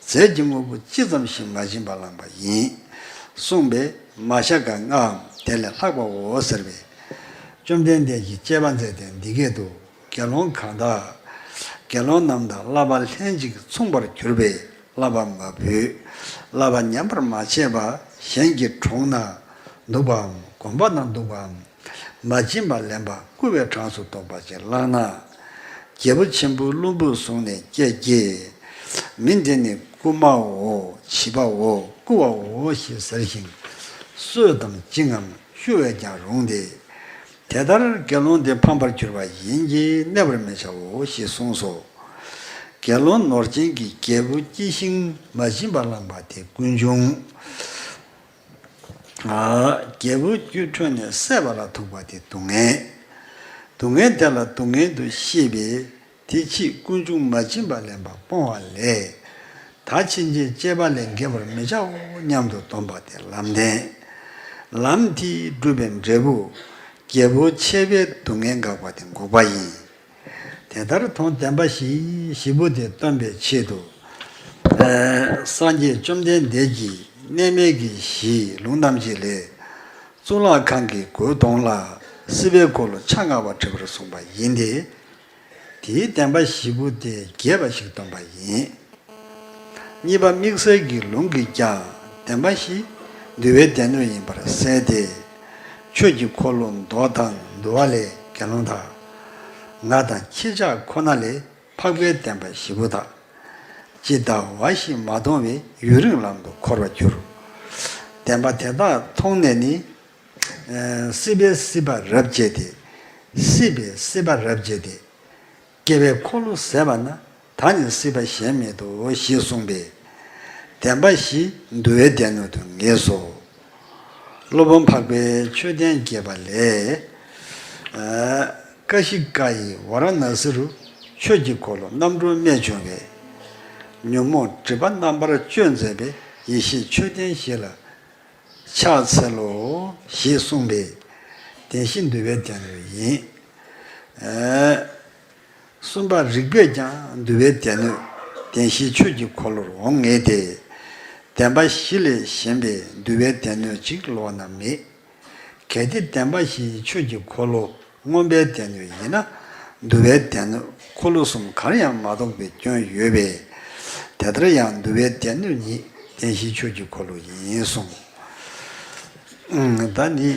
རྫས་ཀྱི་དངོས་པོ་ཅི་ཙམ་ཞིག་མ་བྱིན་པ་བླངས་པ་ཡིན། གསུངས་པས་མ་བྱ་དགའ་ལྔའམ་དེ་ལས་ལྷག་པའོ་ཟེར་བས། བཅོམ་ལྡན་འདས་ཀྱིས་དཔྱད་པ་མཛད་དེ་འདི་སྐད་དུ། དགེ་སློང་གང་དག་དགེ་སློང་རྣམས་དང་བསླབ་པ་ལྷན་ཅིག་མཚུངས་པར་གྱུར་པས་བསླབ་པ་མ་ཕུད། བསླབ་པ་ཉམས་པར་མ་བྱས་པ་གཞན་གྱི་གྲོང་ན་འདུག་པའམ་དགོན་པ་ན་འདུག་པའམ། མ་བྱིན་པ་ལེན་པ་རྐུ་བའི་གྲངས་སུ་གཏོགས་པ་ཅིག་བླངས་ན། རྒྱལ་པོ་ཆེན་པོས་བླུན་པོར་བཟུང་ནས་སྐད་ཀྱིས། མི་འདི་ནི་རྐུན་མའོ། བྱིས་པའོ། རྐུ་བའོ་ཞེས་ཟེར་ཞིང་། གསོད་དམ་བཅིངས་ངམ་བཤུ་བས་ཀྱང་རུང་སྟེ། དེ་ལྟར་དགེ་སློང་དེ་ཕམ་པར་གྱུར་པ་ཡིན་གྱི་གནས་པར་མི་བྱའོ་ཞེས་གསུངས་སོ། དགེ་སློང་ནོར་ཅན་གྱིས་རྒྱལ་པོ་སྐྱེས་ཤིང་མ་བྱིན་པ་བླངས་པ་དེ་ཀུན་འབྱུང་། རྒྱལ་པོ་རྒྱུད་ཁྲོས་ནས་བསད་པ་ལ་ཐུག་པ་དེ་སྡུག་བསྔལ། སྡུག་བསྔལ་དེ་ལ་སྡུག་བསྔལ་དུ་ཤེས་པས་དེ་ཕྱིས་ཀུན་འབྱུང་མ་བྱིན་པ་ལེན་པ་སྤོང་བ་ལས། ད་ཕྱིན་ཆད་སྤྱད་པ་ལས་འགལ་བར་མི་བྱའོ་སྙམ་དུ་འདོམས་པ་དེ་ལམ་བདེན། ལམ་དེས་བསྒྲུབས་པའི་འབྲས་བུ། རྒྱལ་པོ་ཆད་པས་སྡུག་བསྔལ་འགག་པ་དེ་འགོག་པ་ཡིན། དེ་ལྟར་མཐོང་བདེན་པ་བཞི་བཞི་པོ་དེ་སྟོན་པའི་ཆེད་དུ། སངས་རྒྱས་བཅོམ་ལྡན་འདས་ཀྱིས་གནས་མལ་གྱི་གཞི་ལུང་ཐམས་ཅད་ལས། གཙུག་ལག་ཁང་གི་སྒོའི་དོང་ལ། སྲིད་པའི་འཁོར་ལོ་ཆ་ལྔ་པ་བྲི་བར་གསུངས་པ་ཡིན་ཏེ། དེའི་བདེན་པ་བཞི་པོ་དེ་རྒྱས་པ་ཞིག་སྟོན་པ་ཡིན། གཉིས་པ་དམིགས་བསལ་གྱི་ལུང་གིས་ཀྱང་བདེན་པ་བཞི་འདུལ་བའི་སྡེ་སྣོད་ཡིན་པར་གསལ་ཏེ། ཆོས་ཀྱི་འཁོར་ལོ་མདོ་དང་འདུལ་བ་ལས་དགེ་སློང་དག་ང་དང་ཁྱེད་ཅག་ཁོ་ན་ལས་འཕགས་པའི་བདེན་པ་བཞི་པོ་དག་ཇི་ལྟ་བ་བཞིན་མ་མཐོང་བས་ཡུན་རིང་ལམ་དུ་འཁོར་བར་འགྱུར། བདེན་པ་དེ་དག་མཐོང་ནས་ནི། སྲིད་པའི་སྲིད་པ་རབ་བཅད་དེ། སྲིད་པའི་སྲིད་པ་རབ་བཅད་དེ། སྐྱེ་བའི་འཁོར་ལོ་ཟད་པ་ན་ད་ནི་སྲིད་པ་གཞན་མེད་དོ་ཞེས་གསུངས་པས། བདེན་པ་བཞི་འདུལ་བའི་སྡེ་སྣོད་དུ་ངེས་སོ། སློབ་དཔོན་འཕགས་པའི་མཆོད་རྟེན་རྒྱས་པ་ལས། ཀ་ཤི་ཀ་ཡི་ཝཱ་ར་ཎ་སི་རུ་ཆོས་ཀྱི་འཁོར་ལོ་རྣམ་གྲོལ་རྨད་བྱུང་བས། ཉོན་མོངས་སྒྲིབ་པ་རྣམ་པར་གཅོད་མཛད་པའི་ཡེ་ཤེས་མཆོད་རྟེན་བཞི་ལ་ཕྱག་འཚལ་ལོ་ཞེས་གསུངས་པས། བདེན་བཞི་འདུལ་བའི་སྡེ་སྣོད་ཡིན། གསུམ་པ་རིགས་པས་ཀྱང་འདུལ་བའི་སྡེ་སྣོད་བདེན་བཞིའི་ཆོས་ཀྱི་འཁོར་ལོར་འོང་ངེས་ཏེ། བདེན་པ་བཞི་ལས་གཞན་པའི་འདུལ་བའི་སྡེ་སྣོད་ཅིག་བསླུ་བ་ན་མེད། གལ་ཏེ་བདེན་པ་བཞིའི་ཆོས་ཀྱི་འཁོར་ལོ་མངོན་པའི་སྡེ་སྣོད་ཡིན་ན། འདུལ་བའི་སྡེ་སྣོད་འཁོར་ལོ་གསུམ་གར་ཡང་མ་གཏོགས་པའི་སྐྱོན་ཡོད་པས། དེ་ལྟར་ཡང་འདུལ་བའི་སྡེ་སྣོད་ཉིད་བདེན་བཞིའི་ཆོས་ཀྱི་འཁོར་ལོ་ཡིན་གསུངས། ད་ནི།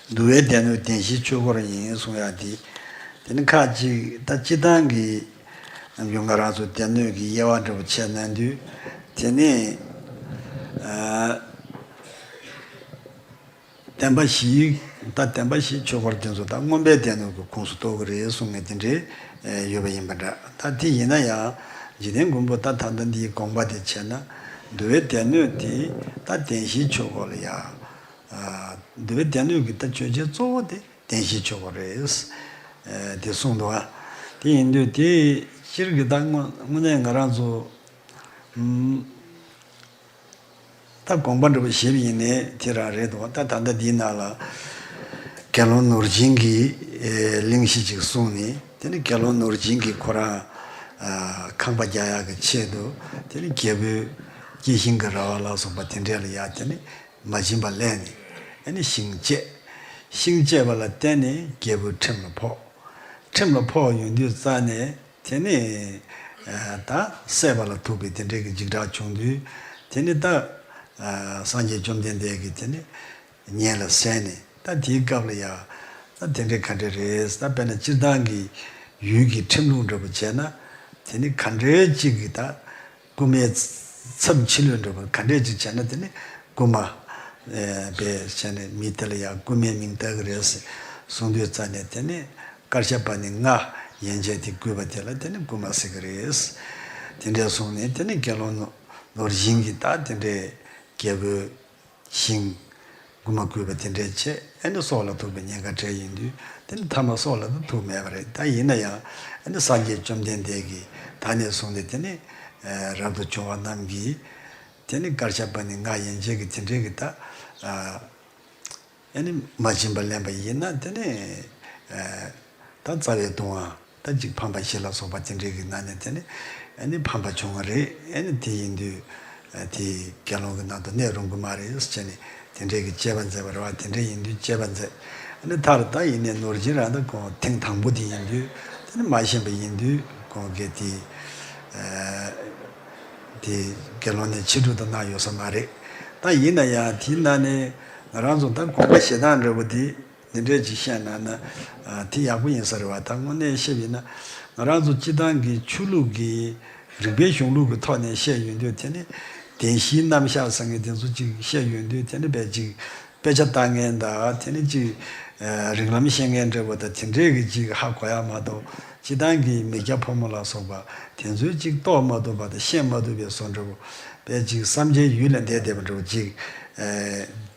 འདུལ་བའི་སྡེ་སྣོད་བདེན་བཞིའི་ཆོས་འཁོར་ཡིན་གསུང་ཡག་དེ། དེ་ནི་ཁ་ཅིག་ད་སྤྱིར་བཏང་གི་ནམ་རྒྱུན་ང་རང་ཚོ་སྡེ་སྣོད་ཀྱི་དབྱེ་བ་འདྲ་པོ་ཕྱེ་གནང་དུས། དེ་ནི་ཨ་བདེན་པ་བཞིའི་ད་བདེན་པ་བཞིའི་ཆོས་འཁོར་དེ་ཚོ་ད་མངོན་པའི་སྡེ་སྣོད་ཀྱི་ཁོངས་སུ་གཏོགས་ཀྱི་རེད་གསུང་མཁན་དེ་འདྲའི་ཡོད་པ་ཡིན་པ་འདྲ། ད་དེ་ཡིན་ན་ཡང་འཇིག་རྟེན་མགོན་པོ་ད་ད་ལྟ་འདིའི་དགོངས་པ་དེ་བྱས་ན། འདུལ་བའི་སྡེ་སྣོད་དེ་ད་བདེན་བཞིའི་ཆོས་འཁོར་ལ་ཡང་། འདུལ་བའི་སྡེ་སྣོད་ཀྱི་ད་ཆོས་ཅན་གཙོ་བོ་དེ་བདེན་བཞིའི་ཆོས་འཁོར་རེད། དེ་གསུངས་འདུག་བ། དེ་ཡིན་དུས་དེ་སྤྱིར་གྱི་ད་དངོས་དངོས་གནས་ང་རང་ཚོ་ད་དགོངས་པ་འདྲ་པོ་བཞེས་པ་ཡིན་ནའི་དེ་རང་རེད་འདུག་བ། ད་ད་ལྟ་འདིའི་ནང་ལ་དགེ་སློང་ནོར་སྦྱིན་གྱི་གླེང་གཞི་ཅིག་གསུངས་ནས། དེ་ནི་དགེ་སློང་ནོར་སྦྱིན་གྱིས་ཁོ་རང་ཁང་པ་རྒྱག་ཡག་གི་ཆེད་དུ། དེ་ནི་རྒྱལ་པོའི་སྐྱེས་ཤིང་གི་ར་བ་ལ་སོགས་པ་དེ་འདྲས་ལ་ཡ་དེ་ནི། མ་བྱིན་པ་ལེན་ནས། ཨ་ནི་ཤིང་བཅད། ཤིང་བཅད་པ་ལ་བརྟེན་ནས་རྒྱལ་པོའི་ཁྲིམས་ལ་ཕོག་ཁྲིམས་ལ་ཕོག་ཡོང་དུས་རྩ་ནས་དེ་ནི། ད་བསད་པ་ལ་ཐུག་པའི་དེ་འདྲའི་གི་འཇིགས་སྐྲག་བྱུང་དུས། དེ་ནི་ད། སངས་རྒྱས་བཅོམ་ལྡན་འདས་ཀྱིས་དེ་ནི། ཉེ་ལ་བསད་ནས། ད་དེའི་སྐབས་ལ་ཡ། ད་དེ་འདྲའི་ག་འདྲ་རེད། ད་དཔེར་ན་སྤྱིར་བཏང་གི་ཡུལ་གྱི་ཁྲིམས་ལུགས་འདྲ་པོ་བྱས་ན། དེ་ནི་ག་འདྲའི་གཅིག་གི་ད། རྐུན་མའི་མཚམས་ཕྱི་ལོས་འགྲོ་བ་ག་འདྲས་ཅིག་བྱས་ན། དེ་ནི་རྐུན་མ་བྱས་ནས་མི་དེ་ལ་ཡང་རྐུན་མའི་མིང་བཏགས་ཀྱི་རེད་གསུངས་དུས་རྩ་ནས། དེ་ནི་དཀར་ཆག་པ་ནི་ལྔ་ཡན་ཆད་དེ་བརྐུས་པ་དེ་ལ་དེ་ནི་རྐུན་མ་ཟེར་གྱི་རེད། དེ་འདྲས་གསུངས་ནས། དེ་ནི་དགེ་སློང་ནོར་སྦྱིན་གྱིས་ད་དེ་འདྲས་རྒྱལ་པོའི་ཤིང་རྐུན་མ་བརྐུས་པ་དེ་འདྲས་བྱས། ཨ་ནི་སྲོག་ལ་ཐུག་པའི་ཉེན་ཁ་འཕྲད་ཡོང་དུས། དེ་ནི་མཐའ་མ་སྲོག་ལ་ད་ཐུག་མེད་པ་རེད། ད་ཡིན་ན་ཡང་ཨ་ནི་སངས་རྒྱས་བཅོམ་ལྡན་འདས་ཀྱིས་ད་ནས་བཟུང་སྟེ་དེ་ནི་རབ་ཏུ་བྱུང་བ་རྣམས་ཀྱིས་དེ་ནི་དཀར་ཆག་པ་ནི་ལྔ་ཡན་ཆད་ཀྱི་དེ་འདྲས་ཀྱི་ད། ཨ་ནི་མ་བྱིན་པ་ལེན་པ་ཡིན་ན། དེ་ནི་ད་རྩ་བའི་ལྟུང་བ་ད་ཅིག་ཕམ་པ་བཞི་ལ་སོགས་པ་དེ་འདྲའི་གི་ནང་ནས་དེ་ནི་ཨ་ནི་ཕམ་པ་བྱུང་བ་རེད། ཨ་ནི་དེ་ཡིན་དུས་དེ་དགེ་སློང་གི་ནང་དུ་གནས་རུང་གི་མ་རེད་ཟེར་ནས་དེ་འདྲའི་གི་དཔྱད་པ་མཛད་པ་རེད་བ། དེ་འདྲ་ཡིན་དུས་དཔྱད་པ་མཛད། ཨ་ནི་མཐར་ད་ཡིན་ནའི་ནོར་སྦྱིན་རང་ད་ཁོང་ཐེངས་དང་པོ་དེ་ཡིན་དུས། དེ་ནི་མ་ཤེས་པ་ཡིན་དུས་ཁོང་གིས་དེ་དེ་དགེ་སློང་ནས་ཕྱིར་སྒྲུབ་ད་གནང་ཡོད་ས་མ་རེད། ད་ཡིན་ན་ཡང་དེའི་ནང་ནས་ང་རང་ཚོ་ད་དགོངས་པ་བཞེས་སྟངས་འདྲ་པོ་དེ། འདི་འདྲས་ཅིག་བཤད་གནང་ན། ཨ་དེ་ཡག་པོ་ཡིན་ས་རེད་བ། ད་དངོས་གནས་བཤད་པ་ཡིན་ན། ང་རང་ཚོ་སྤྱིར་བཏང་གི་ཆོས་ལུགས་ཀྱི་རིགས་པའི་གཞུང་ལུགས་ཀྱི་ཐོག་ནས་བཤད་ཡོང་དུས། དེ་ནི་བདེན་བཞིའི་རྣམ་གཞག་ཟེར་མཁན་དེ་ཚོ་ཅིག་བཤད་ཡོང་དུས། དེ་ནི་དཔེ་ཅིག་དཔེ་ཆ་ལྟ་མཁན་དང་། དེ་ནི་ཅིག་ཨ་རིགས་ལམ་ཤེས་མཁན་འདྲ་པོ་དང་དེ་འདྲས་ཀྱིས་ཅིག་ཧ་གོ་ཡག་མ་གཏོགས། སྤྱིར་བཏང་གི་མི་སྐྱ་ཕོ་མོ་ལ་སོགས་པ་དེ་ཚོས་ཅིག་རྟོགས་མ་ཐུབ་པ་དང་ཤེས་མ་ཐུབ་པའི་བཟོ་འདྲ་པོ། དཔེ་ཅིག་བསམ་བྱའི་ཡུལ་ལས་འདས་བསྡད་པ་འདྲ་པོ་ཅིག་ཨ་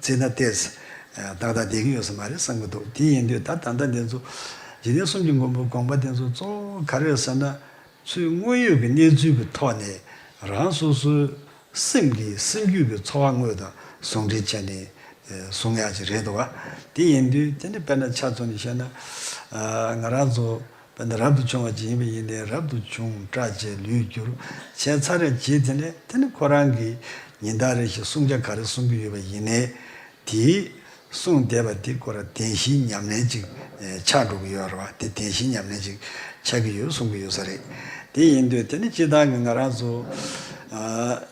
བརྩིས་ན་ཏོག་ཙམ་ཨ་ཏག་ཏག་བསྡད་ཀྱི་ཡོད་ས་མ་རེད་བསམ་གྱི་འདུག་དེ་ཡིན་དུས་ད་ད་ལྟ་འདི་ཚོ་འཇིག་རྟེན་གསུམ་གྱི་མགོན་པོའི་དགོངས་པ་དེ་ཚོ་གཙོ་བོ་ག་རེ་རེད་ཟེར་ན། ཚུར་དངོས་ཡོད་ཀྱི་གནས་ཚུལ་གྱི་ཐོག་ནས་རང་སོ་སོའི་སེམས་ཀྱི་སེམས་རྒྱུད་ཀྱི་ཚོར་བ་དངོས་དང་ཟུང་འབྲེལ་བྱས་ནས་ཨ་གསུང་ཡག་ཅིག་རེད་འདུག་བ། དེ་ཡིན་དུས་དེ་ནི་དཔེར་ན་ཆ་མཚོན་ནས་བཤད་ན། ཨ་ང་རང་ཚོ་དཔེར་ན་རབ་ཏུ་བྱུང་བ་ཅིག་ཡིན་པ་ཡིན་ནའི། རབ་ཏུ་བྱུང་། སྐྲ་བྱས། ལུས་གྱུར་བྱས་ཚར་བའི་རྗེས་དེ་ནས་དེ་ནི་ཁོ་རང་གིས་ཉིན་ལྟར་རེ་བཞིན་བསྲུང་བྱ་ག་རེ་བསྲུང་གི་ཡོད་པ་ཡིན་ནའི། དེའི་ གསུངས་བསྡད་པ་འདི་ཁོ་ར་བདེན་བཞིའི་ཉམས་ལེན་ཅིག་ཆགས་འགྲོ་གི་ཡོད་རེད་བ། དེ་བདེན་བཞིའི་ཉམས་ལེན་ཅིག་ཆགས་ཀྱི་ཡོད་གསུང་གི་ཡོད་ས་རེད། དེ་ཡིན་དུས་དེ་ནི་སྤྱིར་བཏང་གི་ང་རང་ཚོ་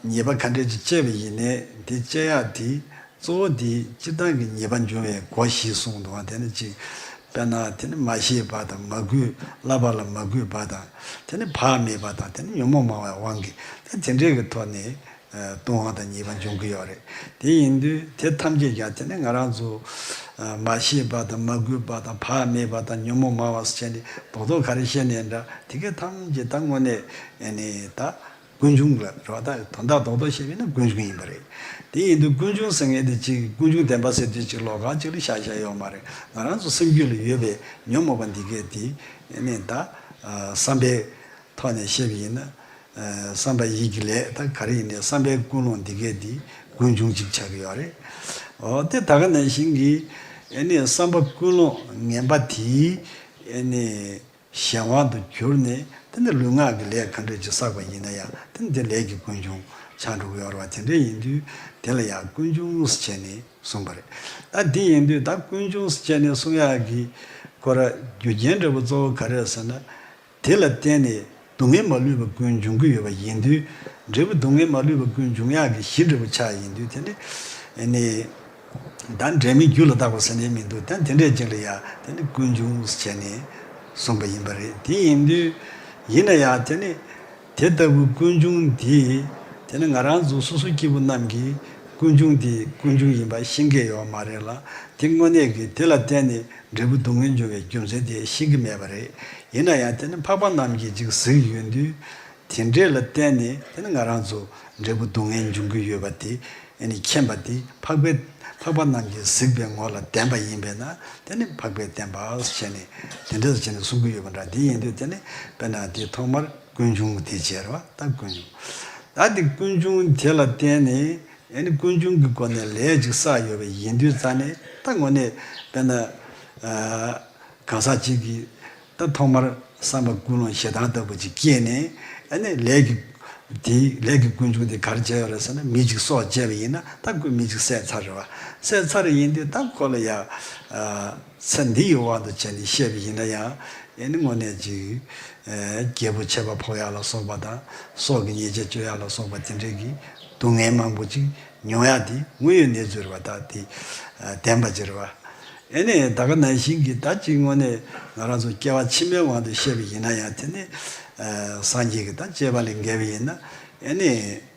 ཉེས་པ་ག་འདྲས་ཅིག་བཅས་པ་ཡིན་ནའི་དེ་བཅས་ཡག་དེ། གཙོ་བོ་དེ་སྤྱིར་བཏང་གི་ཉེས་པ་འབྱུང་བའི་སྒོ་བཞི་གསུངས་འདུག་བ། དེ་ནི་གཅིག་དཔེར་ན་དེ་ནི་མ་ཤེས་པ་དང་མ་གུས། བསླབ་པ་ལ་མ་གུས་པ་དང་། དེ་ནི་བག་མེད་པ་དང་། དེ་ནི་ཉོན་མོངས་མང་བའི་དབང་གིས་དེ་དེ་འདྲས་ཀྱི་ཐོག་ནས་ལྟུང་བ་དང་ཉེས་པ་འབྱུང་གི་ཡོད་རེད། དེ་ཡིན་དུས་དེ་ཐམས་ཅད་ཀྱང་དེ་ནི་ང་རང་ཚོ་མ་ཤེས་པ་དང་མ་གུས་པ་དང་བག་མེད་པ་དང་ཉོན་མོངས་མང་བ་ཟེར་ནས་རྡོག་རྡོག་ག་རེ་བཤད་ནའི་འདྲ། དེ་གའི་ཐམས་ཅད་ད་དངོས་གནས་ནི་ད། ཀུན་འབྱུང་ལ་རོ། ད་དོན་དག་རྡོག་རྡོག་བཤད་པས་ན་ཀུན་འབྱུང་ཡིན་པ་རེད། དེ་ཡིན་དུས་ཀུན་འབྱུང་ཟེར་མཁན་དེ་གཅིག་ཀུན་འབྱུང་བདེན་པ་ཟེར་དུས་གཅིག་ལོགས་ཀ་གཅིག་ལ་བཞག་བཞག་ཡོད་མ་རེད། ང་རང་ཚོ་སེམས་རྒྱུད་ལ་ཡོད་པའི་ཉོན་མོངས་པ་འདི་གས་དེ་ཨེ་ནས་ད་བསམ་པའི་ཐོག་ནས་བཤད་པ་ཡིན་ན། བསམ་པ་ཡིད་ཀྱི་ལས་ད་ག་རེ་ཡིན་ནའི་བསམ་པའི་ཀུན་སློང་འདི་གས་དེ་ཀུན་འབྱུང་གཅིག་ཆགས་ཀྱི་ཡོད་རེད། འོ་དེ་ད་ག་ནང་བཞིན་གྱི་ཨེ་ནས་བསམ་པ་ཀུན་སློང་ངན་པ་དེ་ཨེ་ནས། གཞན་དབང་དུ་གྱུར་ནས་དེ་ནི་ལུས་ངག་གི་ལས་ག་འདྲ་ཅིག་བསགས་པ་ཡིན་ན་ཡང་དེ་ནི་དེ་ལས་ཀྱི་ཀུན་འབྱུང་ཆགས་འགྲོ་གི་ཡོད་རེད་བ། དེ་འདྲ་ཡིན་དུས་དེ་ལ་ཡང་ཀུན་འབྱུང་ཟེར་བྱས་ནས་གསུངས་པ་རེད། ད་དེ་ཡིན་དུས་ད་ཀུན་འབྱུང་ཟེར་བྱས་ནས་གསུང་ཡག་གི་ཁོ་ར་རྒྱུ་རྐྱེན་འདྲ་པོ་གཙོ་བོ་ག་རེ་རེད་ཟེར་ན། དེ་ལ་བརྟེན་ནས་སྡུག་བསྔལ་མ་ལུས་པ་ཀུན་འབྱུང་གི་ཡོད་པ་ཡིན་དུས། འབྲས་བུ་སྡུག་བསྔལ་མ་ལུས་པ་ཀུན་འབྱུང་ཡག་གི་གཞི་འདྲ་པོ་ཆགས་ཡིན་དུས་དེ་ནི་ཨེ་ནི། ད་འབྲས་མི་རྒྱུ་ལ་བཏགས་པ་ཟེར་ནས་མི་འདུག་ད་དེ་འདྲས་ཅིག་ལ་ཡང་དེ་ནི་ཀུན་འབྱུང་ཟེར་བྱས་ནས་གསུངས་པ་ཡིན་པ་རེད། དེ་ཡིན་དུས་ཡིན་ན་ཡང་དེ་ནི་དེ་ལྟ་བུའི་ཀུན་འབྱུང་འདི་དེ་ནི་ང་རང་ཚོ་སོ་སོ་སྐྱེ་བོ་རྣམས་ཀྱིས་ཀུན་འབྱུང་འདི་ཀུན་འབྱུང་ཡིན་པ་ཤེས་ཀྱི་ཡོད་མ་རེད་ལ། དེ་དངོས་གནས་ཀྱི་དེ་ལ་བརྟེན་ནས་འབྲས་བུ་སྡུག་བསྔལ་འབྱུང་བའི་རྒྱུ་མཚན་དེ་ཤེས་ཀྱི་མེད་པ་རེད། ཡིན་ན་ཡང་དེ་ནི་འཕགས་པ་རྣམས་ཀྱིས་ཅིག་གཟིགས་ཡོང་དུས། དེ་འདྲས་ལ་བརྟེན་ནས་དེ་ནི་ང་རང་ཚོ་འབྲས་བུ་སྡུག་བསྔལ་འབྱུང་གི་ཡོད་པ་དེ་ཨེ་ནི་མཁྱེན་པ་དེ་འཕགས་པའི་འཕགས་པ་རྣམས་ཀྱིས་གཟིགས་པའི་ངོ་ལ་བདེན་པ་ཡིན་པས་ན་དེ་ནི་འཕགས་པའི་བདེན་པ་ཞེས་ནས་དེ་འདྲས་བྱས་ནས་གསུང་གི་ཡོད་པ་འདྲ། དེ་ཡིན་དུས་དེ་ནི་དཔེར་ན་དེ་ཐོག་མར་ཀུན་འབྱུང་དེ་བྱས་རེད་བ། ད་ཀུན་འབྱུང་ད་དེ་ཀུན་འབྱུང་དེ་ལ་བརྟེན་ནས་ཨེ་ནི་ཀུན་འབྱུང་གི་སྒོ་ནས་ལས་ཅིག་བསགས་ཡོད་པ་ཡིན་དུས་ཙང་ནས་ད་དངོས་གནས་དཔེར་ན། གང་ཟག་ཅིག་གིས་ད་ཐོག་མར་བསམ་པ་ཀུན་སློང་ཞེ་སྡང་ལྟ་བུ་ཅིག་སྐྱེས་ནས་ཨ་ནི་ལས་ཀྱི་དེའི་ལས་ཀྱི་ཀུན་འབྱུང་དེ་ག་རེ་བྱས་ཡོད་རེད་ཟེར་ན། མི་ཅིག་སྲོག་བཅད་པ་ཡིན་ན་ད་ཁོས་མི་ཅིག་བསད་ཚར་རེད་བ། བསད་ཚར་ཡིན་དུས་ད་ཁོ་ལ་ཡང་ཚེ་འདི་ཡི་དབང་དུ་བྱས་ནས་བཤད་པ་ཡིན་ན་ཡང་ཨ་ནི་དངོས་གནས་ཅིག་རྒྱལ་པོ་ཆད་པ་ཕོག་ཡག་ལ་སོགས་པ་དང་སྲོག་གི་ཉེས་ཆད་གཅོད་ཡག་ལ་སོགས་པ་དེ་འདྲའི་གི་སྡུག་བསྔལ་མང་པོ་ཅིག་མྱོང་ཡག་དེ་དངོས་ཡོད་གནས་ཚུལ་རེད་བ། ད་དེ་བདེན་པ་ཅིག་རེད་བ། ཨེ་ནས་ད་ག་ནང་བཞིན་གྱི་ད་ཅིག་དངོས་གནས་ང་རང་ཚོ་སྐྱེ་བ་ཕྱི་མའི་དབང་དུ་བཤད་པ་ཡིན་ན་ཡང་དེ་ནི་སངས་རྒྱས་ཀྱི་ད་བཅས་པ་ལས་འགལ་བ་ཡིན་ན་ཨེ་ནས་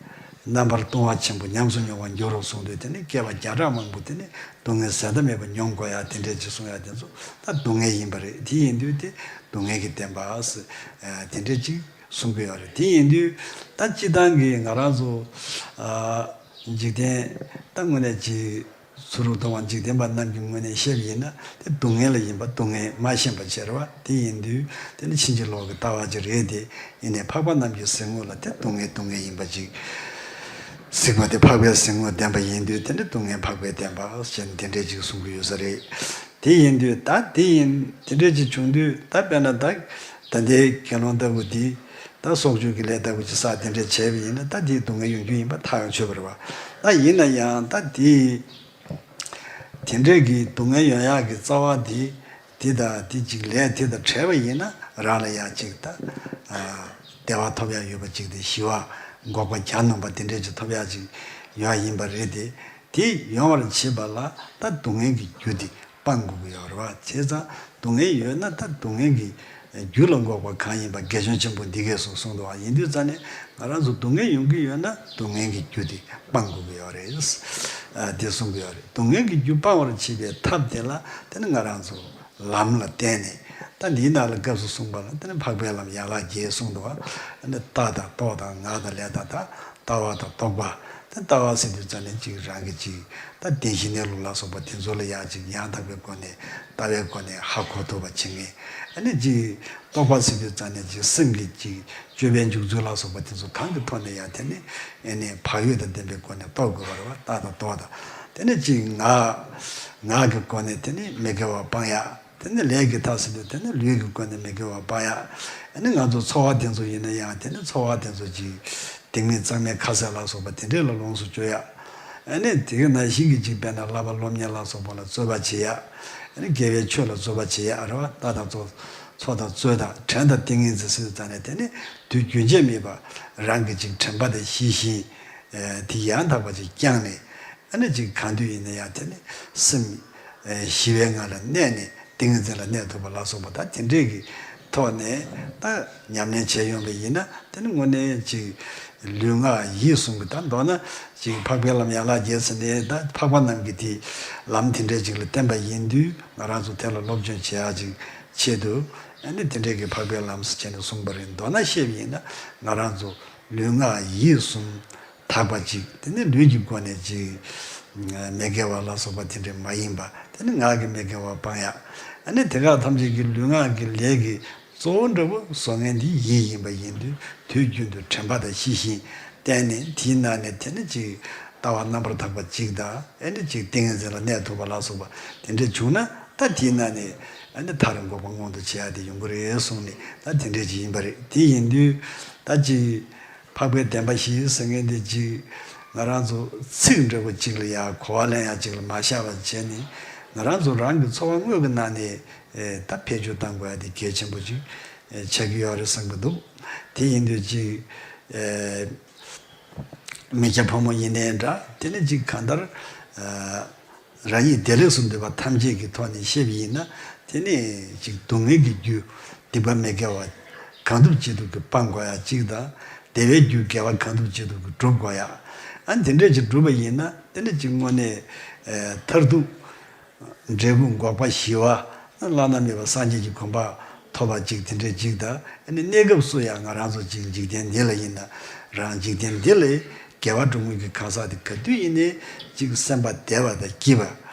རྣམ་པར་ལྟུང་བ་ཆེན་པོ་ཉམས་སུ་མྱོང་བར་འགྱུར་རོ་གསུངས་དུས་དེ་ནི་བསྐལ་པ་བརྒྱ་ཕྲག་མང་པོ་དེ་ནི་སྡུག་བསྔལ་ཟད་མཐའ་མེད་པ་མྱོང་དགོས་ཡ་དེ་འདྲས་ཅིག་གསུང་ཡ་དེ་ཚོ་ད་སྡུག་བསྔལ་ཡིན་པ་རེད། དེ་ཡིན་དུས་དེ་སྡུག་བསྔལ་གྱི་བདེན་པ་ཟེར་དེ་འདྲས་ཅིག་གསུང་གི་ཡོད་རེད། དེ་ཡིན་དུས་ད་སྤྱིར་བཏང་གི་ང་རང་ཚོ་འཇིག་རྟེན་ད་དངོས་གནས་ཅིག་ཚུ་རུ་གཏོང་བ་འཇིག་རྟེན་པ་རྣམས་ཀྱི་ངོས་ནས་བཤད་པ་ཡིན་ན་དེ་སྡུག་བསྔལ་ལ་ཡིན་པ་སྡུག་བསྔལ་མ་ཤེས་པ་བྱེད་རེད་བ། དེ་ཡིན་དུས་དེ་ནི་ཕྱིན་ཅི་ལོག་གི་ལྟ་བ་ཅིག་རེད་དེ། ཡིན་ནའི་འཕགས་པ་རྣམས་ཀྱི་གཟིགས་ངོ་ལ་དེ་སྡུག་བསྔལ་སྡུག་བསྔལ་ཡིན་པ་ཅིག་གཟིགས་པ་དེ་འཕགས་པའི་གཟིགས་ངོ་བདེན་པ་ཡིན་དུས་དེ་ནི་སྡུག་བསྔལ་འཕགས་པའི་བདེན་པ་ཞེས་དེ་འདྲས་ཅིག་གསུང་གི་ཡོད་ས་རེད། དེ་ཡིན་དུས་ད་དེ་ཡིན་དེ་འདྲས་ཅིག་བྱུང་དུས་ད་དཔེར་ན་ད་ད་ལྟའི་དགེ་སློང་ལྟ་བུ་དེ་ད་སྲོག་གཅོད་ཀྱི་ལས་ལྟ་བུ་ཅིག་བསགས་དེ་འདྲས་བྱས་པ་ཡིན་ན་ད་དེའི་སྡུག་བསྔལ་ཡོང་རྒྱུ་ཡིན་པ་ཐག་ཆོད་པ་རེད་བ། ད་ཡིན་ན་ཡང་ད་དེ། དེ་འདྲས་ཀྱི་སྡུག་བསྔལ་ཡོང་ཡག་གི་རྩ་བ་དེ་དེ་དང་དེ་གཅིག་ལས་དེ་དང་བྲལ་བ་ཡིན་ན་རང་ལ་ཡང་གཅིག་ད་བདེ་བ་ཐོབ་ཡག་ཡོད་པ་གཅིག་དེ་ཞི་བ་འགོག་པ་གྱ་ནོམ་པ་དེ་འདྲས་ཅིག་ཐོབ་ཡག་ཅིག་ཡོད་ཡིན་པ་རེད་དེ། དེ་ཡོང་བར་བྱེད་པ་ལ་ད་སྡུག་བསྔལ་གྱི་རྒྱུ་དེ་སྤང་དགོས་ཀྱི་ཡོད་རེད་བ། བྱས་ཙང་སྡུག་བསྔལ་ཡོད་ན་ད་སྡུག་བསྔལ་གྱི་རྒྱུ་ལ་འགོག་པ་གང་ཡིན་པ་དགེ་སྦྱོང་ཆེན་པོ་འདི་གས་སུ་གསུངས་འདུག་བ། ཡིན་དུས་ཙང་ནས་ང་རང་ཚོ་སྡུག་བསྔལ་ཡོང་གི་ཡོད་ན་སྡུག་བསྔལ་གྱི་རྒྱུ་དེ་སྤང་དགོས་ཀྱི་ཡོད་རེད། ཨ་དེ་གསུང་གི་ཡོད་རེད། སྡུག་བསྔལ་གྱི་རྒྱུ་སྤང་བར་བྱེད་པའི་ཐབས་དེ་ལ་དེ་ནི་ང་རང་ཚོ་ལམ་ལ་བརྟེན་ནས་ད་འདིའི་ནང་ལ་སྐབས་སུ་གསུངས་པ་ལ་དེ་ནི་འཕགས་པའི་ལམ་ཡན་ལག་བརྒྱད་གསུངས་འདུག་བ། ཨ་ནི་རྟག་དང་རྟོག་དང་ངག་དང་ལས་དང་ད་ལྟ་བ་དང་རྟོག་པ། ད་ལྟ་བ་ཟེར་དུས་ཙམ་ནས་གཅིག་རང་གི་གཅིག་ད་བདེན་བཞི་གནས་ལུགས་ལ་སོགས་པ་དེ་ཚོ་ལ་ཡང་གཅིག་ཡང་དག་པའི་སྒོ་ནས་ལྟ་བའི་སྒོ་ནས་ཧ་གོ་ཐུབ་པ་བྱེད་ངེས། ཨ་ནི་གཅིག་རྟོག་པ་ཟེར་དུས་ཙམ་ནས་གཅིག་སེམས་ཀྱི་གཅིག་སྤྱོད་པའི་འཇུག་ཚུལ་ལ་སོགས་པ་དེ་ཚོ་གང་གི་ཐོག་ནས་ཡང་དེ་ནི་ཨ་ནི་བག་ཡོད་དང་ལྡན་པའི་སྒོ་ནས་རྟོགས་དགོས་པ་རེད་བ། རྟག་དང་རྟོག་དང་དེ་ནི་གཅིག་ངག་ངག་གི་སྒོ་ནས་དེ་ནི་མི་དགེ་བ་སྤང་ཡག་དེ་ནི་ལས་ཀྱི་མཐའ་ཟེར་དུས་དེ་ནི་ལུས་ཀྱི་སྒོ་ནས་མི་དགེ་བ་སྤང་ཡག་ཨ་ནི་ང་ཚོ་འཚོ་བ་དེ་ཚོ་ཡིན་ན་ཡང་དེ་ནི་འཚོ་བ་དེ་ཚོ་གཅིག་དེང་མི་གཙང་མའི་ཁ་ཟས་ལ་སོགས་པ་དེ་འདྲས་ལ་ལོངས་སུ་སྤྱོད་ཡག་ཨ་ནི་དེ་ག་ནང་བཞིན་གྱི་ཅིག་དཔེར་ན་བསླབ་པ་སློབ་གཉེར་ལ་སོགས་པ་ལ་རྩོལ་བ་བྱེད་ཡ། ཨ་ནི་དགེ་བའི་ཆོས་ལ་རྩོལ་བ་བྱེད་ཡ་རེད་བ། ལྟ་དང་ཚོ་ཚོགས་དང་རྩོལ་དང་དྲན་དང་ཏིང་ངེ་འཛིན་ཟེར་ཙང་ནས་དེ་ནི་དུས་རྒྱུན་ཆད་མེད་པར་རང་གི་ཅིག་དྲན་པ་དང་ཤེས་བཞིན་དེ་ཡང་དག་པ་ཅིག་བསྐྱངས་ནས། ཨ་ནི་ཅིག་གང་དུས་ཡིན་ན་ཡང་དེ་ནི་སེམས་ཞི་བའི་ངང་ལ་གནས་ནས་ཏིང་ངེ་འཛིན་ལ་གནས་ཐུབ་པ་ལ་སོགས་པ་ད་དེ་འདྲས་ཀྱི་ཐོག་ནས་ད་ཉམས་ལེན་བྱས་ཡོང་བ་ཡིན་ན། དེ་ནི་དངོས་གནས་ཅིག་ལུས་ངག་ཡིད་གསུམ་གྱི་ད་མདོར་ན་ཅིག་འཕགས་པའི་ལམ་ཡན་ལག་བརྒྱད་ཟེར་ནས་ད་འཕགས་པ་རྣམས་ཀྱིས་དེ་ལམ་དེ་འདྲས་ཅིག་ལ་བསྟན་པ་ཡིན་དུས། ང་རང་ཚོ་དེ་ལ་སློབ་སྦྱོང་བྱེད་ཡག་ཅིག་ཆེད་དུ། ཨ་ནི་དེ་འདྲས་ཀྱི་འཕགས་པའི་ལམ་ཟེར་བྱས་ནས་གསུངས་པ་རེད། མདོར་ན་བཤད་པ་ཡིན་ན་ང་རང་ཚོ་ལུས་ངག་ཡིད་གསུམ་དག་པ་ཅིག་དེ་ནི་ལུས་ཀྱི་སྒོ་ནས་ཅིག་མི་དགེ་བ་ལ་སོགས་པ་དེ་འདྲས་མ་ཡིན་པ། དེ་ནི་ངག་གི་མི་དགེ་བ་སྤང་ཡ། ཨ་ནི་དེ་དག་ཐམས་ཅད་ཀྱི་ལུས་ངག་གི་ལས་ཀྱི་གཙོ་བོ་འདྲ་བོ་བཟོ་མཁན་དེ་ཡིད་ཡིན་པ་ཡིན་དུས། དུས་རྒྱུན་དུ་དྲན་པ་དང་ཤེས་བཞིན་བསྟེན་ནས། དེའི་ནང་ནས་དེ་ནི་ཅིག་ལྟ་བ་རྣམ་པར་དག་པ་ཅིག་དང་། ཨ་ནི་ཅིག་ཏིང་ངེ་འཛིན་ལ་གནས་ཐུབ་པ་ལ་སོགས་པ་དེ་འདྲས་བྱུང་ན། ད་དེའི་ནང་ནས་ཨ་ནི་མཐར་འགོག་པ་མངོན་དུ་བྱེད་ཡ་དེ་ཡོང་གི་རེད་གསུངས་ནས། ད་དེ་འདྲས་ཅིག་ཡིན་པ་རེད། དེ་ཡིན་དུས་ད་ཅིག་འཕགས་པའི་བདེན་པ་བཞི་ཟེར་མཁན་དེ་ཅིག་ང་རང་ཚོ་ཚིག་འདྲ་བོ་ཅིག་ལ་ཡ་གོ་བ་ལེན་ཡ་ཅིག་ལ་མ་བཞག་པ་བྱས་ནས། ང་རང་ཚོ་རང་གི་འཚོ་བ་དངོས་ཀྱི་ནང་ནས་ཨེ་ད་འཕེལ་འགྱུར་གཏང་དགོས་ཡ་དེ་གལ་ཆེན་པོ་ཅིག་ཨེ་ཆགས་ཀྱི་ཡོད་རེད་བསམ་གྱི་འདུག་དེ་ཡིན་དུས་ཅིག་ཨེ་མི་སྐྱ་ཕོ་མོ་ཡིན་ནའི་འདྲ། དེ་ནི་ཅིག་གང་ལྟར་ཨེ་རང་ཉིད་བདེ་ལེགས་སུ་འདོད་པ་ཐམས་ཅད་ཀྱི་ཐོག་ནས་བཤད་པ་ཡིན་ན། དེ་ནི་ཅིག་སྡུག་བསྔལ་གྱི་རྒྱུ་སྡིག་པ་མི་དགེ་བ་གང་ཐུབ་ཅི་ཐུབ་ཀྱིས་སྤང་དགོས་ཡ་གཅིག་དང་། བདེ་བའི་རྒྱུ་དགེ་བ་གང་ཐུབ་ཅི་ཐུབ་ཀྱིས་སྒྲུབ་དགོས་ཡ། ཨ་ནི་དེ་འདྲས་ཅིག་བསྒྲུབས་པ་ཡིན་ན། དེ་ནི་ཅིག་དངོས་གནས་ཨེ་མཐར་ཐུག་འབྲས་བུ་འགོག་པ་ཞི་བ། བླ་ན་མེད་པ་སངས་རྒྱས་ཀྱི་གོ་འཕང་ཐོབ་པ་ཅིག་དེ་འདྲས་ཅིག་དང་། ཨ་ནི་གནས་སྐབས་སུ་ཡང་ང་རང་ཚོ་ཅིག་འཇིག་རྟེན་འདི་ལ་ཡིན་ན་རང་། འཇིག་རྟེན་འདི་ལས་དགེ་བ་སྒྲུབ་མཁན་གྱི་གང་ཟག་དེ་ག་དུས་ཡིན་ནའི་ཅིག་སེམས་པ་བདེ་བ་དང་སྐྱིད་པ་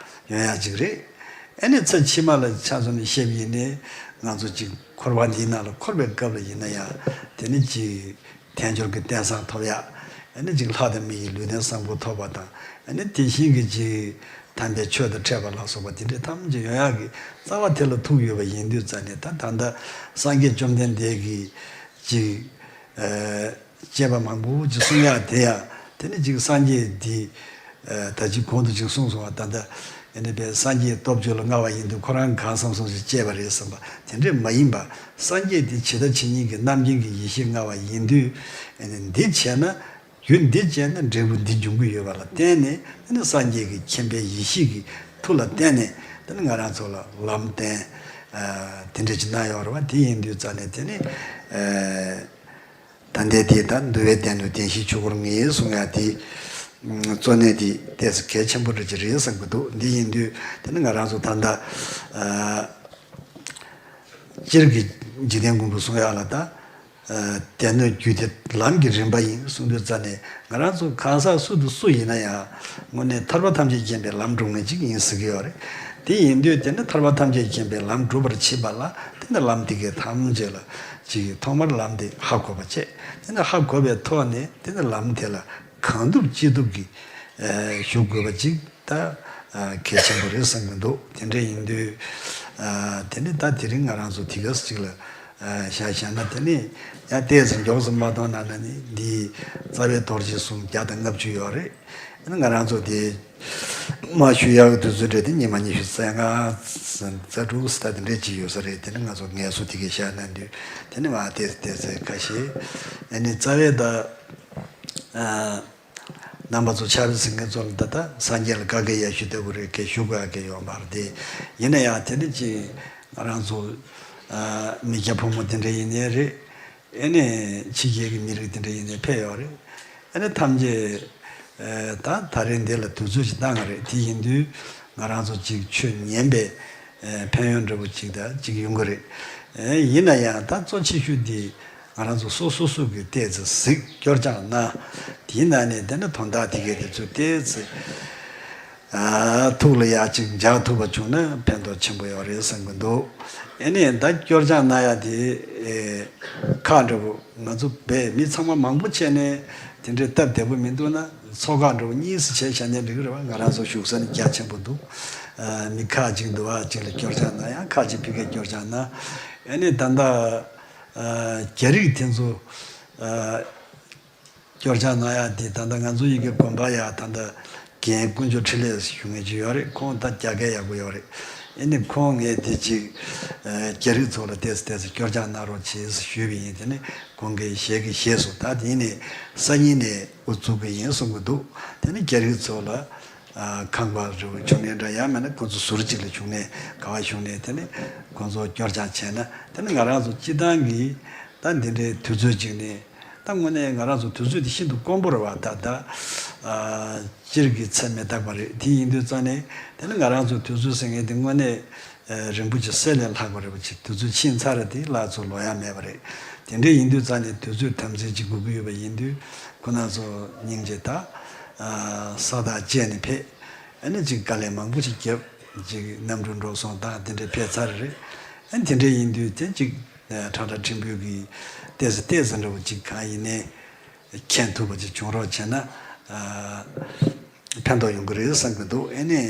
ཡོང་ཡ་ཅིག་རེད། ཨ་ནི་ཚེ་ཕྱི་མ་ལ་ཆ་མཚོན་ནས་བཤད་པ་ཡིན་ནའི། ང་ཚོ་ཅིག་འཁོར་བ་འདིའི་ནང་ལ་འཁོར་བའི་སྐབས་ལ་ཡིན་ན་ཡང་། དེ་ནི་ཅིག་དལ་འབྱོར་གྱི་རྟེན་བཟང་ཐོབ་ཡ། ཨ་ནི་ཅིག་ལྷ་དང་མི་ཡི་ལུས་རྟེན་བཟང་པོ་ཐོབ་པ་དང་། ཨ་ནི་དེ་བཞིན་གྱི་ཅིག་དམ་པའི་ཆོས་དང་འཕྲད་པ་ལ་སོགས་པ་དེ་འདྲའི་ཐམས་ཅད་ཡོང་ཡག་གི་རྩ་བ་དེ་ལ་ཐུག་ཡོད་པ་ཡིན་དུས་ཙང་ནས། ད་ད་ལྟ་སངས་རྒྱས་བཅོམ་ལྡན་འདས་ཀྱིས་ཅིག་ཨ་བཅས་པ་མང་པོ་ཅིག་གསུང་ཡག་དེ་ཡང་། དེ་ནི་ཅིག་སངས་རྒྱས་འདི་ཨ་ད་ཅིག་གོང་དུ་ཅིག་གསུངས་སོང་བ། ད་ལྟ་ཨ་ནི་པའི་སངས་རྒྱས་སྟོབས་བཅུ་ལ་མངའ་བ་ཡིན་དུས། ཁོ་རང་གང་བསམ་བསམ་ཞིག་སྐྱེས་པ་རེད་བསམ་པ་དེ་འདྲས་མ་ཡིན་པ། སངས་རྒྱས་དེ་ཇི་ལྟ་ཇི་སྙེད་ཀྱི་རྣམ་མཁྱེན་གྱི་ཡེ་ཤེས་མངའ་བ་ཡིན་དུས། ཨ་ནི་འདི་བྱས་ན། རྒྱུ་འདི་བྱས་ན་འབྲས་བུ་འདི་འབྱུང་གི་ཡོད་པ་ལ་བརྟེན་ནས། ཨ་ནི་སངས་རྒྱས་ཀྱི་མཁྱེན་པའི་ཡེ་ཤེས་ཀྱི་མཐུ་ལ་བརྟེན་ནས། དེ་ནི་ང་རང་ཚོ་ལ་ལམ་སྟོན་ཨ་དེ་འདྲས་ཅིག་གནང་ཡོད་རེད་བ། དེ་ཡིན་དུས་ཙང་ནས་དེ་ནི་ཨ། ད་ལྟའི་དེ་ད་འདུལ་བའི་སྟེང་དུ་བདེན་བཞིའི་ཆོས་སྐོར་ངེས་གསུང་ཡ་དེ། ཨ་གཙོ་གནད་དེ་ཏོག་ཙམ་གལ་ཆེན་པོ་འདྲ་ཅིག་རེད་བསམ་གྱི་འདུག་འདི་ཡིན་དུས་དེ་ནི་ང་རང་ཚོ་ད་ལྟ་ཨ་སྤྱིར་གྱི་འཇིག་རྟེན་མགོན་པོ་གསུང་ཡ་ལ། ད་ཨ་སྡེ་སྣོད་རྒྱུད་སྡེ་ལམ་གྱི་རིམ་པ་ཡིན་གསུང་དུས་ཙང་ནས། ང་རང་ཚོ་གང་ཟག་སུ་དང་སུ་ཡིན་ན་ཡང་དངོས་གནས་ཐར་པ་ཐམས་ཅད་མཁྱེན་པའི་ལམ་སྒྲུབ་མཁན་ཅིག་ཡིན་ཟེར་གྱི་ཡོད་རེད། དེ་ཡིན་དུས་དེ་ནི་ཐར་པ་ཐམས་ཅད་མཁྱེན་པའི་ལམ་སྒྲུབ་པར་བྱེད་པ་ལ། དེ་ནི་ལམ་དེ་གའི་ཐམས་ཅད་ལ་ཅིག་ཐོག་མར་ལམ་དེ་ཧ་གོ་བ་བྱས། དེ་ནི་ཧ་གོ་བའི་ཐོག་ནས་དེ་ནི་ལམ་དེ་ལ་གང་ཐུབ་ཅི་ཐུབ་ཀྱིས་ཨ་ཞུགས་དགོས་པ་ཅིག་ད་ཨ་གལ་ཆེན་པོ་རེད་བསམ་གྱི་འདུག་དེ་འདྲ་ཡིན་དུས་ཨ་དེ་ནི་ད་དེ་རིང་ང་རང་ཚོ་དེ་ག་ཅིག་ལ་ཨ་བཞག་བཞག་ན། དེ་ནི་ཡང་ཏོག་ཙམ་མགྱོགས་སུ་མ་གཏོང་ན་ན་ནི། འདི་རྩ་བའི་རྡོ་རྗེ་གསུམ་བརྒྱ་དང་ལྔ་བཅུ་ཡོད་རེད། ང་རང་ཚོ་དེ་མ་ཞུ་ཡག་གི་དུས་ཚོད་རེད་དེ། ཉི་མ་ཉི་ཤུ་རྩ་ལྔ་རྩ་དྲུག་ཟེར་ད་དེ་འདྲས་ཅིག་ཡོད་ས་རེད། དེ་ནི་ང་ཚོ་ངལ་གསོ་དེ་གའི་བཞག་གནང་དུས། དེ་ནི་མ་ཏོག་ཙམ་ཏོག་ཙམ་ཁ་ཤས། ཨ་ནི་རྩ་བའི་ད་ཨ་རྣམ་པ་ཚོ་ཆབ་སྲིད་ཟིན་མཁན་ཚོ་ལ་ད་ལྟ་སངས་རྒྱས་ལ་བཀའ་བཀའ་ཡ་ཞུ་ལྟ་བུ་རེད། གས་ཞུ་དགོས་ཡ་གས་ཡོད་མ་རེད་དེ། ཡིན་ན་ཡང་དེ་ནི་ཅིག་ང་རང་ཚོ་ཨ་མི་སྐྱ་ཕོ་མོ་དེ་འདྲ་ཡིན་ནའི་རེད། ཨེ་ནས་ཕྱི་རྒྱལ་གྱི་མི་རིགས་དེ་འདྲ་ཡིན་ནའི་ཕེབས་ཡོད་རེད། ཨེ་ནས་ཐམས་ཅད་ཨེ་ད་ད་རེས་འདི་ལ་དུས་ཚོད་ཅིག་བཏང་བ་རེད། དེ་ཡིན་དུས་ང་རང་ཚོ་ཅིག་ཆོས་ཉན་པའི་ཨེ་ཕན་ཡོན་འདྲ་བོ་ཅིག་ད་ཅིག་ཡོང་གི་རེད། ཨེ་ཡིན་ན་ཡང་ད་གཙོ་ཆེ་ཤོས་འདི་ང་རང་ཚོ་སོ་སོ་སོ་གི་ཏོག་ཙམ་གཟིགས་སྐྱོར་སྦྱང་གནང་། དེའི་ནང་ནས་དེ་ནས་དོན་དག་དེ་གའི་དེ་ཚོ་ཏོག་ཙམ། ཨ་ཐུགས་ལ་ཡག་ཅིག་འཇགས་ཐུབ་པ་བྱུང་ན་ཕན་ཐོགས་ཆེན་པོ་ཡོད་རེད་བསམ་གྱི་འདུག་ཨེ་ནས་ད་སྐྱོར་སྦྱང་གནང་ཡ་དེ་ཨེ་ཁག་འདྲ་བོ། ང་ཚོ་བས་མི་ཚང་མ་མང་པོ་བྱས་ནས་དེ་འདྲའི་སྟབས་བདེ་པོ་མི་འདུག་ན། ཚོགས་ཁག་འདྲ་བོ་གཉིས་སུ་བྱས་བཞག་ན་འགྲིག་གི་རེད་བ། ང་རང་ཚོ་བཞུགས་ས་ནི་རྒྱ་ཆེན་པོ་འདུག་ཨ་མི་ཁག་ཅིག་འདུག་ཨ་ཅིག་ལ་སྐྱོར་སྦྱང་གནང་ཡ། ཁག་ཅིག་ཕ་གིར་སྐྱོར་སྦྱང་གནང་། ཨེ་ནས་ད་ལྟ་ཨ་རྒྱ་རིགས་དེ་ཚོ་ཨ། སྐྱོར་སྦྱང་གནང་ཡག་དེ་ད་ལྟ་ང་ཚོ་ཡི་གེ་དགོན་པ་ཡ་ད་ལྟ་ རྒན་དཀོན་མཆོག་འཕྲིན་ལས་ཞུ་མཁན་ཅིག་ཡོད་རེད། ཁོང་ད་རྒྱ་སྐད་ཡག་པོ་ཡོད་རེད། ཨེ་ནི་ཁོང་ངས་དེ་ཅིག་ཨ་རྒྱ་རིགས་ཚོ་ལ་ཏོག་ཙམ་ཏོག་ཙམ་སྐྱོར་སྐྱོར་གནང་རོགས་བྱེད་ཞུས་པ་ཡིན། དེ་ནི་ཁོང་གིས་ཞལ་གྱིས་བཞེས་སོང་། ད་དེ་ནས་སང་ཉིན་ནས་འགོ་འཛུགས་ཀྱི་ཡིན་གསུང་གི་འདུག་དེ་ནི་རྒྱ་རིགས་ཚོ་ལ་ཨ་ཁང་པ་རེ་བྱུང་ནས་འདྲ། ཡང་མིན་ན་ཁོང་ཚོ་ཟུར་གཅིག་ལ་བྱུང་ནས་ག་བ་བྱུང་ནས་དེ་ནི་ཁོང་ཚོ་སྐྱོར་སྐྱོར་བྱས་ན། དེ་ནི་ང་རང་ཚོ་སྤྱི་བཏང་གི་ད་འདི་འདྲའི་དུས་ཚོད་ཅིག་ནས། ད་དངོས་གནས་ང་རང་ཚོ་དུས་ཚོད་དེ་ཤིན་ཏུ་དཀོན་པོ་རེད་བ། ད་ད་ཨ་སྤྱིར་གྱི་ཚེ་མི་རྟག་པ་རེད། དེ་ཡིན་དུས་ཙང་ནས་དེ་ནི་ང་རང་ཚོ་དུས་ཚོད་ཟེར་མཁན་དེ་དངོས་གནས་ཨ་རིང་པོ་ཅིག་གསེར་ལས་ལྷག་པ་རེད་པ་ཅིག་དུས་ཚོད་ཕྱིན་ཚར་རེད། དེ་ལ་ཚོ་ལོ་ཡང་མེད་པ་རེད། དེ་འདྲ་ཡིན་དུས་ཙང་ནས་དུས་ཚོད་དམ་འཛིན་ཅིག་དགོས་ཀྱི་ཡོད་པ་ཡིན་དུས། ཁོ་ན་ཚོ་སྙིང་རྗེ། ད་ཨ་ས་ཐག་བཅད་ནས་ཕེབས། ཨ་ནི་ཅིག་དཀའ་ལས་མང་པོ་ཅིག་བརྒྱབ། ཅིག་གནམ་གྲུ་འགྲོ་སོང་དང་དེ་འདྲ་ཕེབས་ཚར་རེད། ཨ་ནི་དེ་འདྲ་ཡིན་དུས་དེ་ཅིག་ཁྲ་ཁྲ་ཕྲན་བུ་གི་ཏོག་ཙམ་ཏོག་ཙམ་འདྲ་བོ་ཅིག་གང་ཡིན་ནའི་མཁྱེན་ཐུབ་པ་ཅིག་བྱུང་རོགས་བྱས་ན་ཨ་ཕན་ཐོགས་ཡོང་གི་རེད་བསམ་གྱི་འདུག་ཨེ་ནི་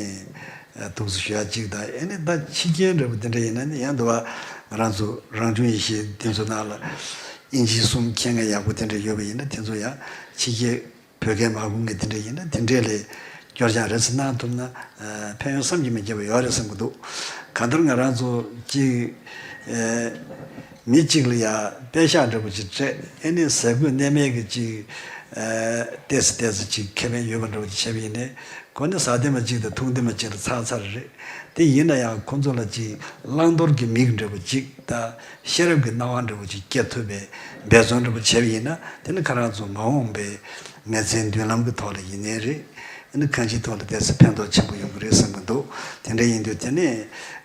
ཐུགས་སུ་ཞུ་ཡ་གཅིག་དང་། ཨེ་ནི་ད་ཕྱི་རྒྱལ་འདྲ་བོ་དེ་འདྲ་ཡིན་ན་ནི་ཡང་འདུག་བ། ང་རང་ཚོ་རང་བྱུང་ཡེ་ཤེས་དེ་ཚོ་ནང་ལ་ཨིན་ཇི་གསུམ་མཁྱེན་མཁན་ཡག་པོ་དེ་འདྲ་ཡོད་པ་ཡིན་ན། དེ་ཚོ་ཡང་ཕྱི་རྒྱལ་བོད་སྐད་མ་གོ་མཁན་དེ་འདྲ་ཡིན་ན་དེ་འདྲས་ལ་སྐྱོར་སྐྱོར་རེ་ཟིག་གནང་ཐུབ་ན་ཨ་ཕན་ཡོན་བསམ་གྱིས་མི་ཁྱབ་པ་ཡོད་རེད་བསམ་གྱི་འདུག་གང་ལྟར་ང་རང་ཚོ་གཅིག་ཨ་མི་གཅིག་ལ་ཡ་པད་ཤག་འདྲ་པོ་ཅིག་སྤྲད། ཨེ་ནི་ཟས་གོས་གནས་མལ་གྱི་གཅིག་ཨ་ཏོག་ཙམ་ཏོག་ཙམ་ཅིག་ཁེ་ཕན་ཡོད་པ་འདྲ་པོ་ཅིག་བྱས་པ་ཡིན་ནའི། ཁོ་ནི་ཟ་དེ་མ་གཅིག་དང་འཐུང་དེ་མ་གཅིག་ལ་ཚར་ཚར་རེད། དེ་ཡིན་ན་ཡང་ཁོ་ཚོ་ལ་ཅིག་བླང་དོར་གྱི་མིག་འདྲ་པོ་ཅིག་དང་ཤེས་རབ་ཀྱི་སྣང་བ་འདྲ་པོ་ཅིག་སྐྱེ་ཐུབ་པའི་འབད་བརྩོན་འདྲ་པོ་བྱས་པ་ཡིན་ན། དེ་ནི་ཁོ་རང་ཚོ་མ་འོངས་པའི་མི་ཚེའི་མདུན་ལམ་གྱི་ཐོག་ལ་ཡིན་ནའི་རེད། ཨ་ནི་གང་ཅིའི་ཐོག་ལ་ཏོག་ཙམ་ཕན་ཐོགས་ཆེན་པོ་ཡོང་གི་རེད་བསམ་གྱི་འདུག་དེ་འདྲ་ཡིན་དུས་དེ་ནི་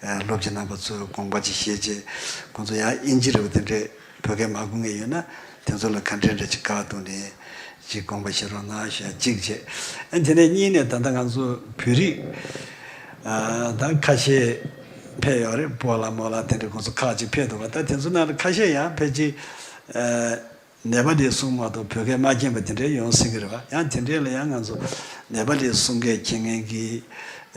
ཨ་སློབ་སྤྱི་རྣམ་པ་ཚོས་དགོངས་པ་ཅིག་བཞེས་བྱས། ཁོང་ཚོ་ཡང་ཨིན་ཇི་འདྲ་པོ་དེ་འདྲས་བོད་སྐད་མ་གོ་མཁན་ཡོད་ན་དེ་ཚོ་ལ་ག་འདྲས་འདྲ་ཅིག་བཀག་གཏོང་ནས་ཅིག་དགོངས་པ་བཞེས་རོགས་གནང་ཞུ་ཡ་གཅིག་བྱས། ཨ་དེ་ནས་གཉིས་ནས་ད་ལྟ་ང་ཚོ་བོད་རིགས་ཨ་ད་ཁ་ཤས་ཕེབས་ཡོད་རེད། སྤོ་ལགས་རྨོ་ལགས་དེ་འདྲས་ཁོང་ཚོ་ཁག་ཅིག་ཕེབས་འདུག་བ། ད་དེ་ཚོ་ནང་ལ་ཁ་ཤས་ཡང་ཕལ་ཆེར་ཨ་ནེ་པ་ལི་གསུང་མ་གཏོགས་བོད་སྐད་མ་མཁྱེན་པ་དེ་འདྲས་ཡོང་སྲིད་ཀྱི་རེད་བ། ཡང་དེ་འདྲས་ལ་ཡང་ང་ཚོ་ནེ་པ་ལི་གསུང་སྐད་མཁྱེན་མཁན་གྱི་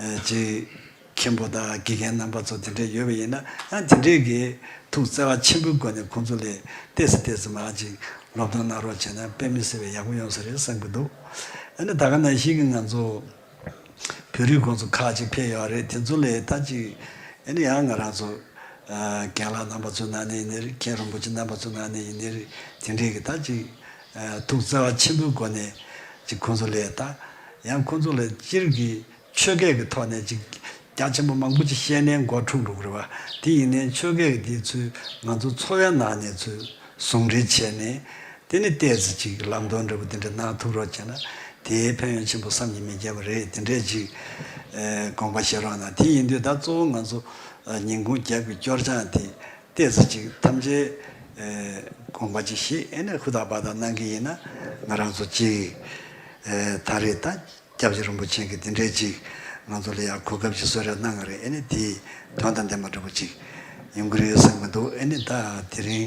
ཨ་ཅིག་མཁན་པོ་དང་དགེ་རྒན་རྣམ་པ་ཚོ་དེ་འདྲས་ཡོད་པ་ཡིན་ན། ཡང་དེ་འདྲས་ཀྱི་ཐུགས་བརྩེ་བ་ཆེན་པོའི་སྒོ་ནས་ཁོང་ཚོ་ལ་ཏོག་ཙམ་ཏོག་ཙམ་མར་ཅིག་སློབ་སྟོན་གནང་རོགས་བྱས་ན་དཔེ་མི་སྲིད་པའི་ཡག་པོ་ཡོང་ས་རེད་བསམ་གྱི་འདུག་ཨ་ནི་ད་ག་ནང་བཞིན་གྱི་ང་ཚོ་བོད་རིགས་ཁོང་ཚོ་ཁག་ཅིག་ཕེབས་ཡོད་རེད། དེ་ཚོ་ལ་ད་ཅིག་ཨ་ནི་ཡང་ང་རང་ཚོ་ཨ་རྒན་ལགས་རྣམ་པ་ཚོའི་ནང་ནས་ཡིན་ནའི་རེད། མཁན་རིན་པོ་ཆེ་རྣམ་པ་ཚོའི་ནང་ནས་ཡིན་ནའི་རེད། དེ་འདྲས་ཀྱི་ད་ཅིག་ཨ་ཐུགས་བརྩེ་བ་ཆེན་པོའི་སྒོ་ནས་ཅིག་ཁོང་ཚོ་ལ་ད་ཡང་ཁོང་ཚོ་ལ་སྤྱིར་གྱི་ཆོས་སྐད་ཀྱི་ཐོག་ནས་ཅིག་རྒྱ་ཆེན་པོ་མང་པོ་ཅིག་བཤད་ནའི་མགོ་འཁྲུག་འགྲོ་གི་རེད་བ། དེ་ཡིན་ནའི་ཆོས་སྐད་ཀྱི་དེ་ཚོས་ང་ཚོ་འཚོ་བའི་ནང་ནས་ཚུར་ཟུང་འབྲེལ་བྱས་ནས། དེ་ནི་ཏོག་ཙམ་ཅིག་ལམ་སྟོན་འདྲ་པོ་དེ་འདྲ་གནང་ཐུབ་རོགས་བྱས་ན་དེའི་ཕན་ཡོན་ཆེན་པོ་བསམ་གྱིས་མི་ཁྱབ་པ་རེད། དེ་འདྲས་ཅིག་ཨེ་དགོངས་པ་བཞེས་རོགས་གནང་། དེ་ཡིན་དུས་ད་གཙོ་བོ་ང་ཚོ་ཨ་ཉིན་གུང་རྒྱབ་ཀྱི་སྐྱོར་སྦྱང་དེ་ཏོག་ཙམ་ཅིག་ཐམས་ཅད་ཨེ་དགོངས་པ་ཅིག་བཞེས། ཨེ་ནས་ཧུར་ཐག་འབད་ཐག་གནང་གི་ཡིན་ན། ང་རང་ཚོ་ཅིག་ཨེ་ད་རེས་ད་སྐྱབས་རྗེ་རིན་པོ་ཆེ་གིས་དེ་འདྲས་ཅིག་ང་ཚོ་ལ་ཡང་གོ་སྐབས་ཅིག་གསོལ་རས་གནང་གི་རེད། ཨེ་ནས་དེ་དོན་དང་ལྡན་པ་འདྲ་པོ་ཅིག་ཡོང་གི་རེད་བསམ་གྱི་འདུག་ཨེ་ནས་ད་དེ་རིང་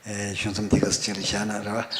ཨེ་ཞུ་མཚམས་འདི་ག་ས་ཅིག་ལ་བཞག་ན་རེད་བ།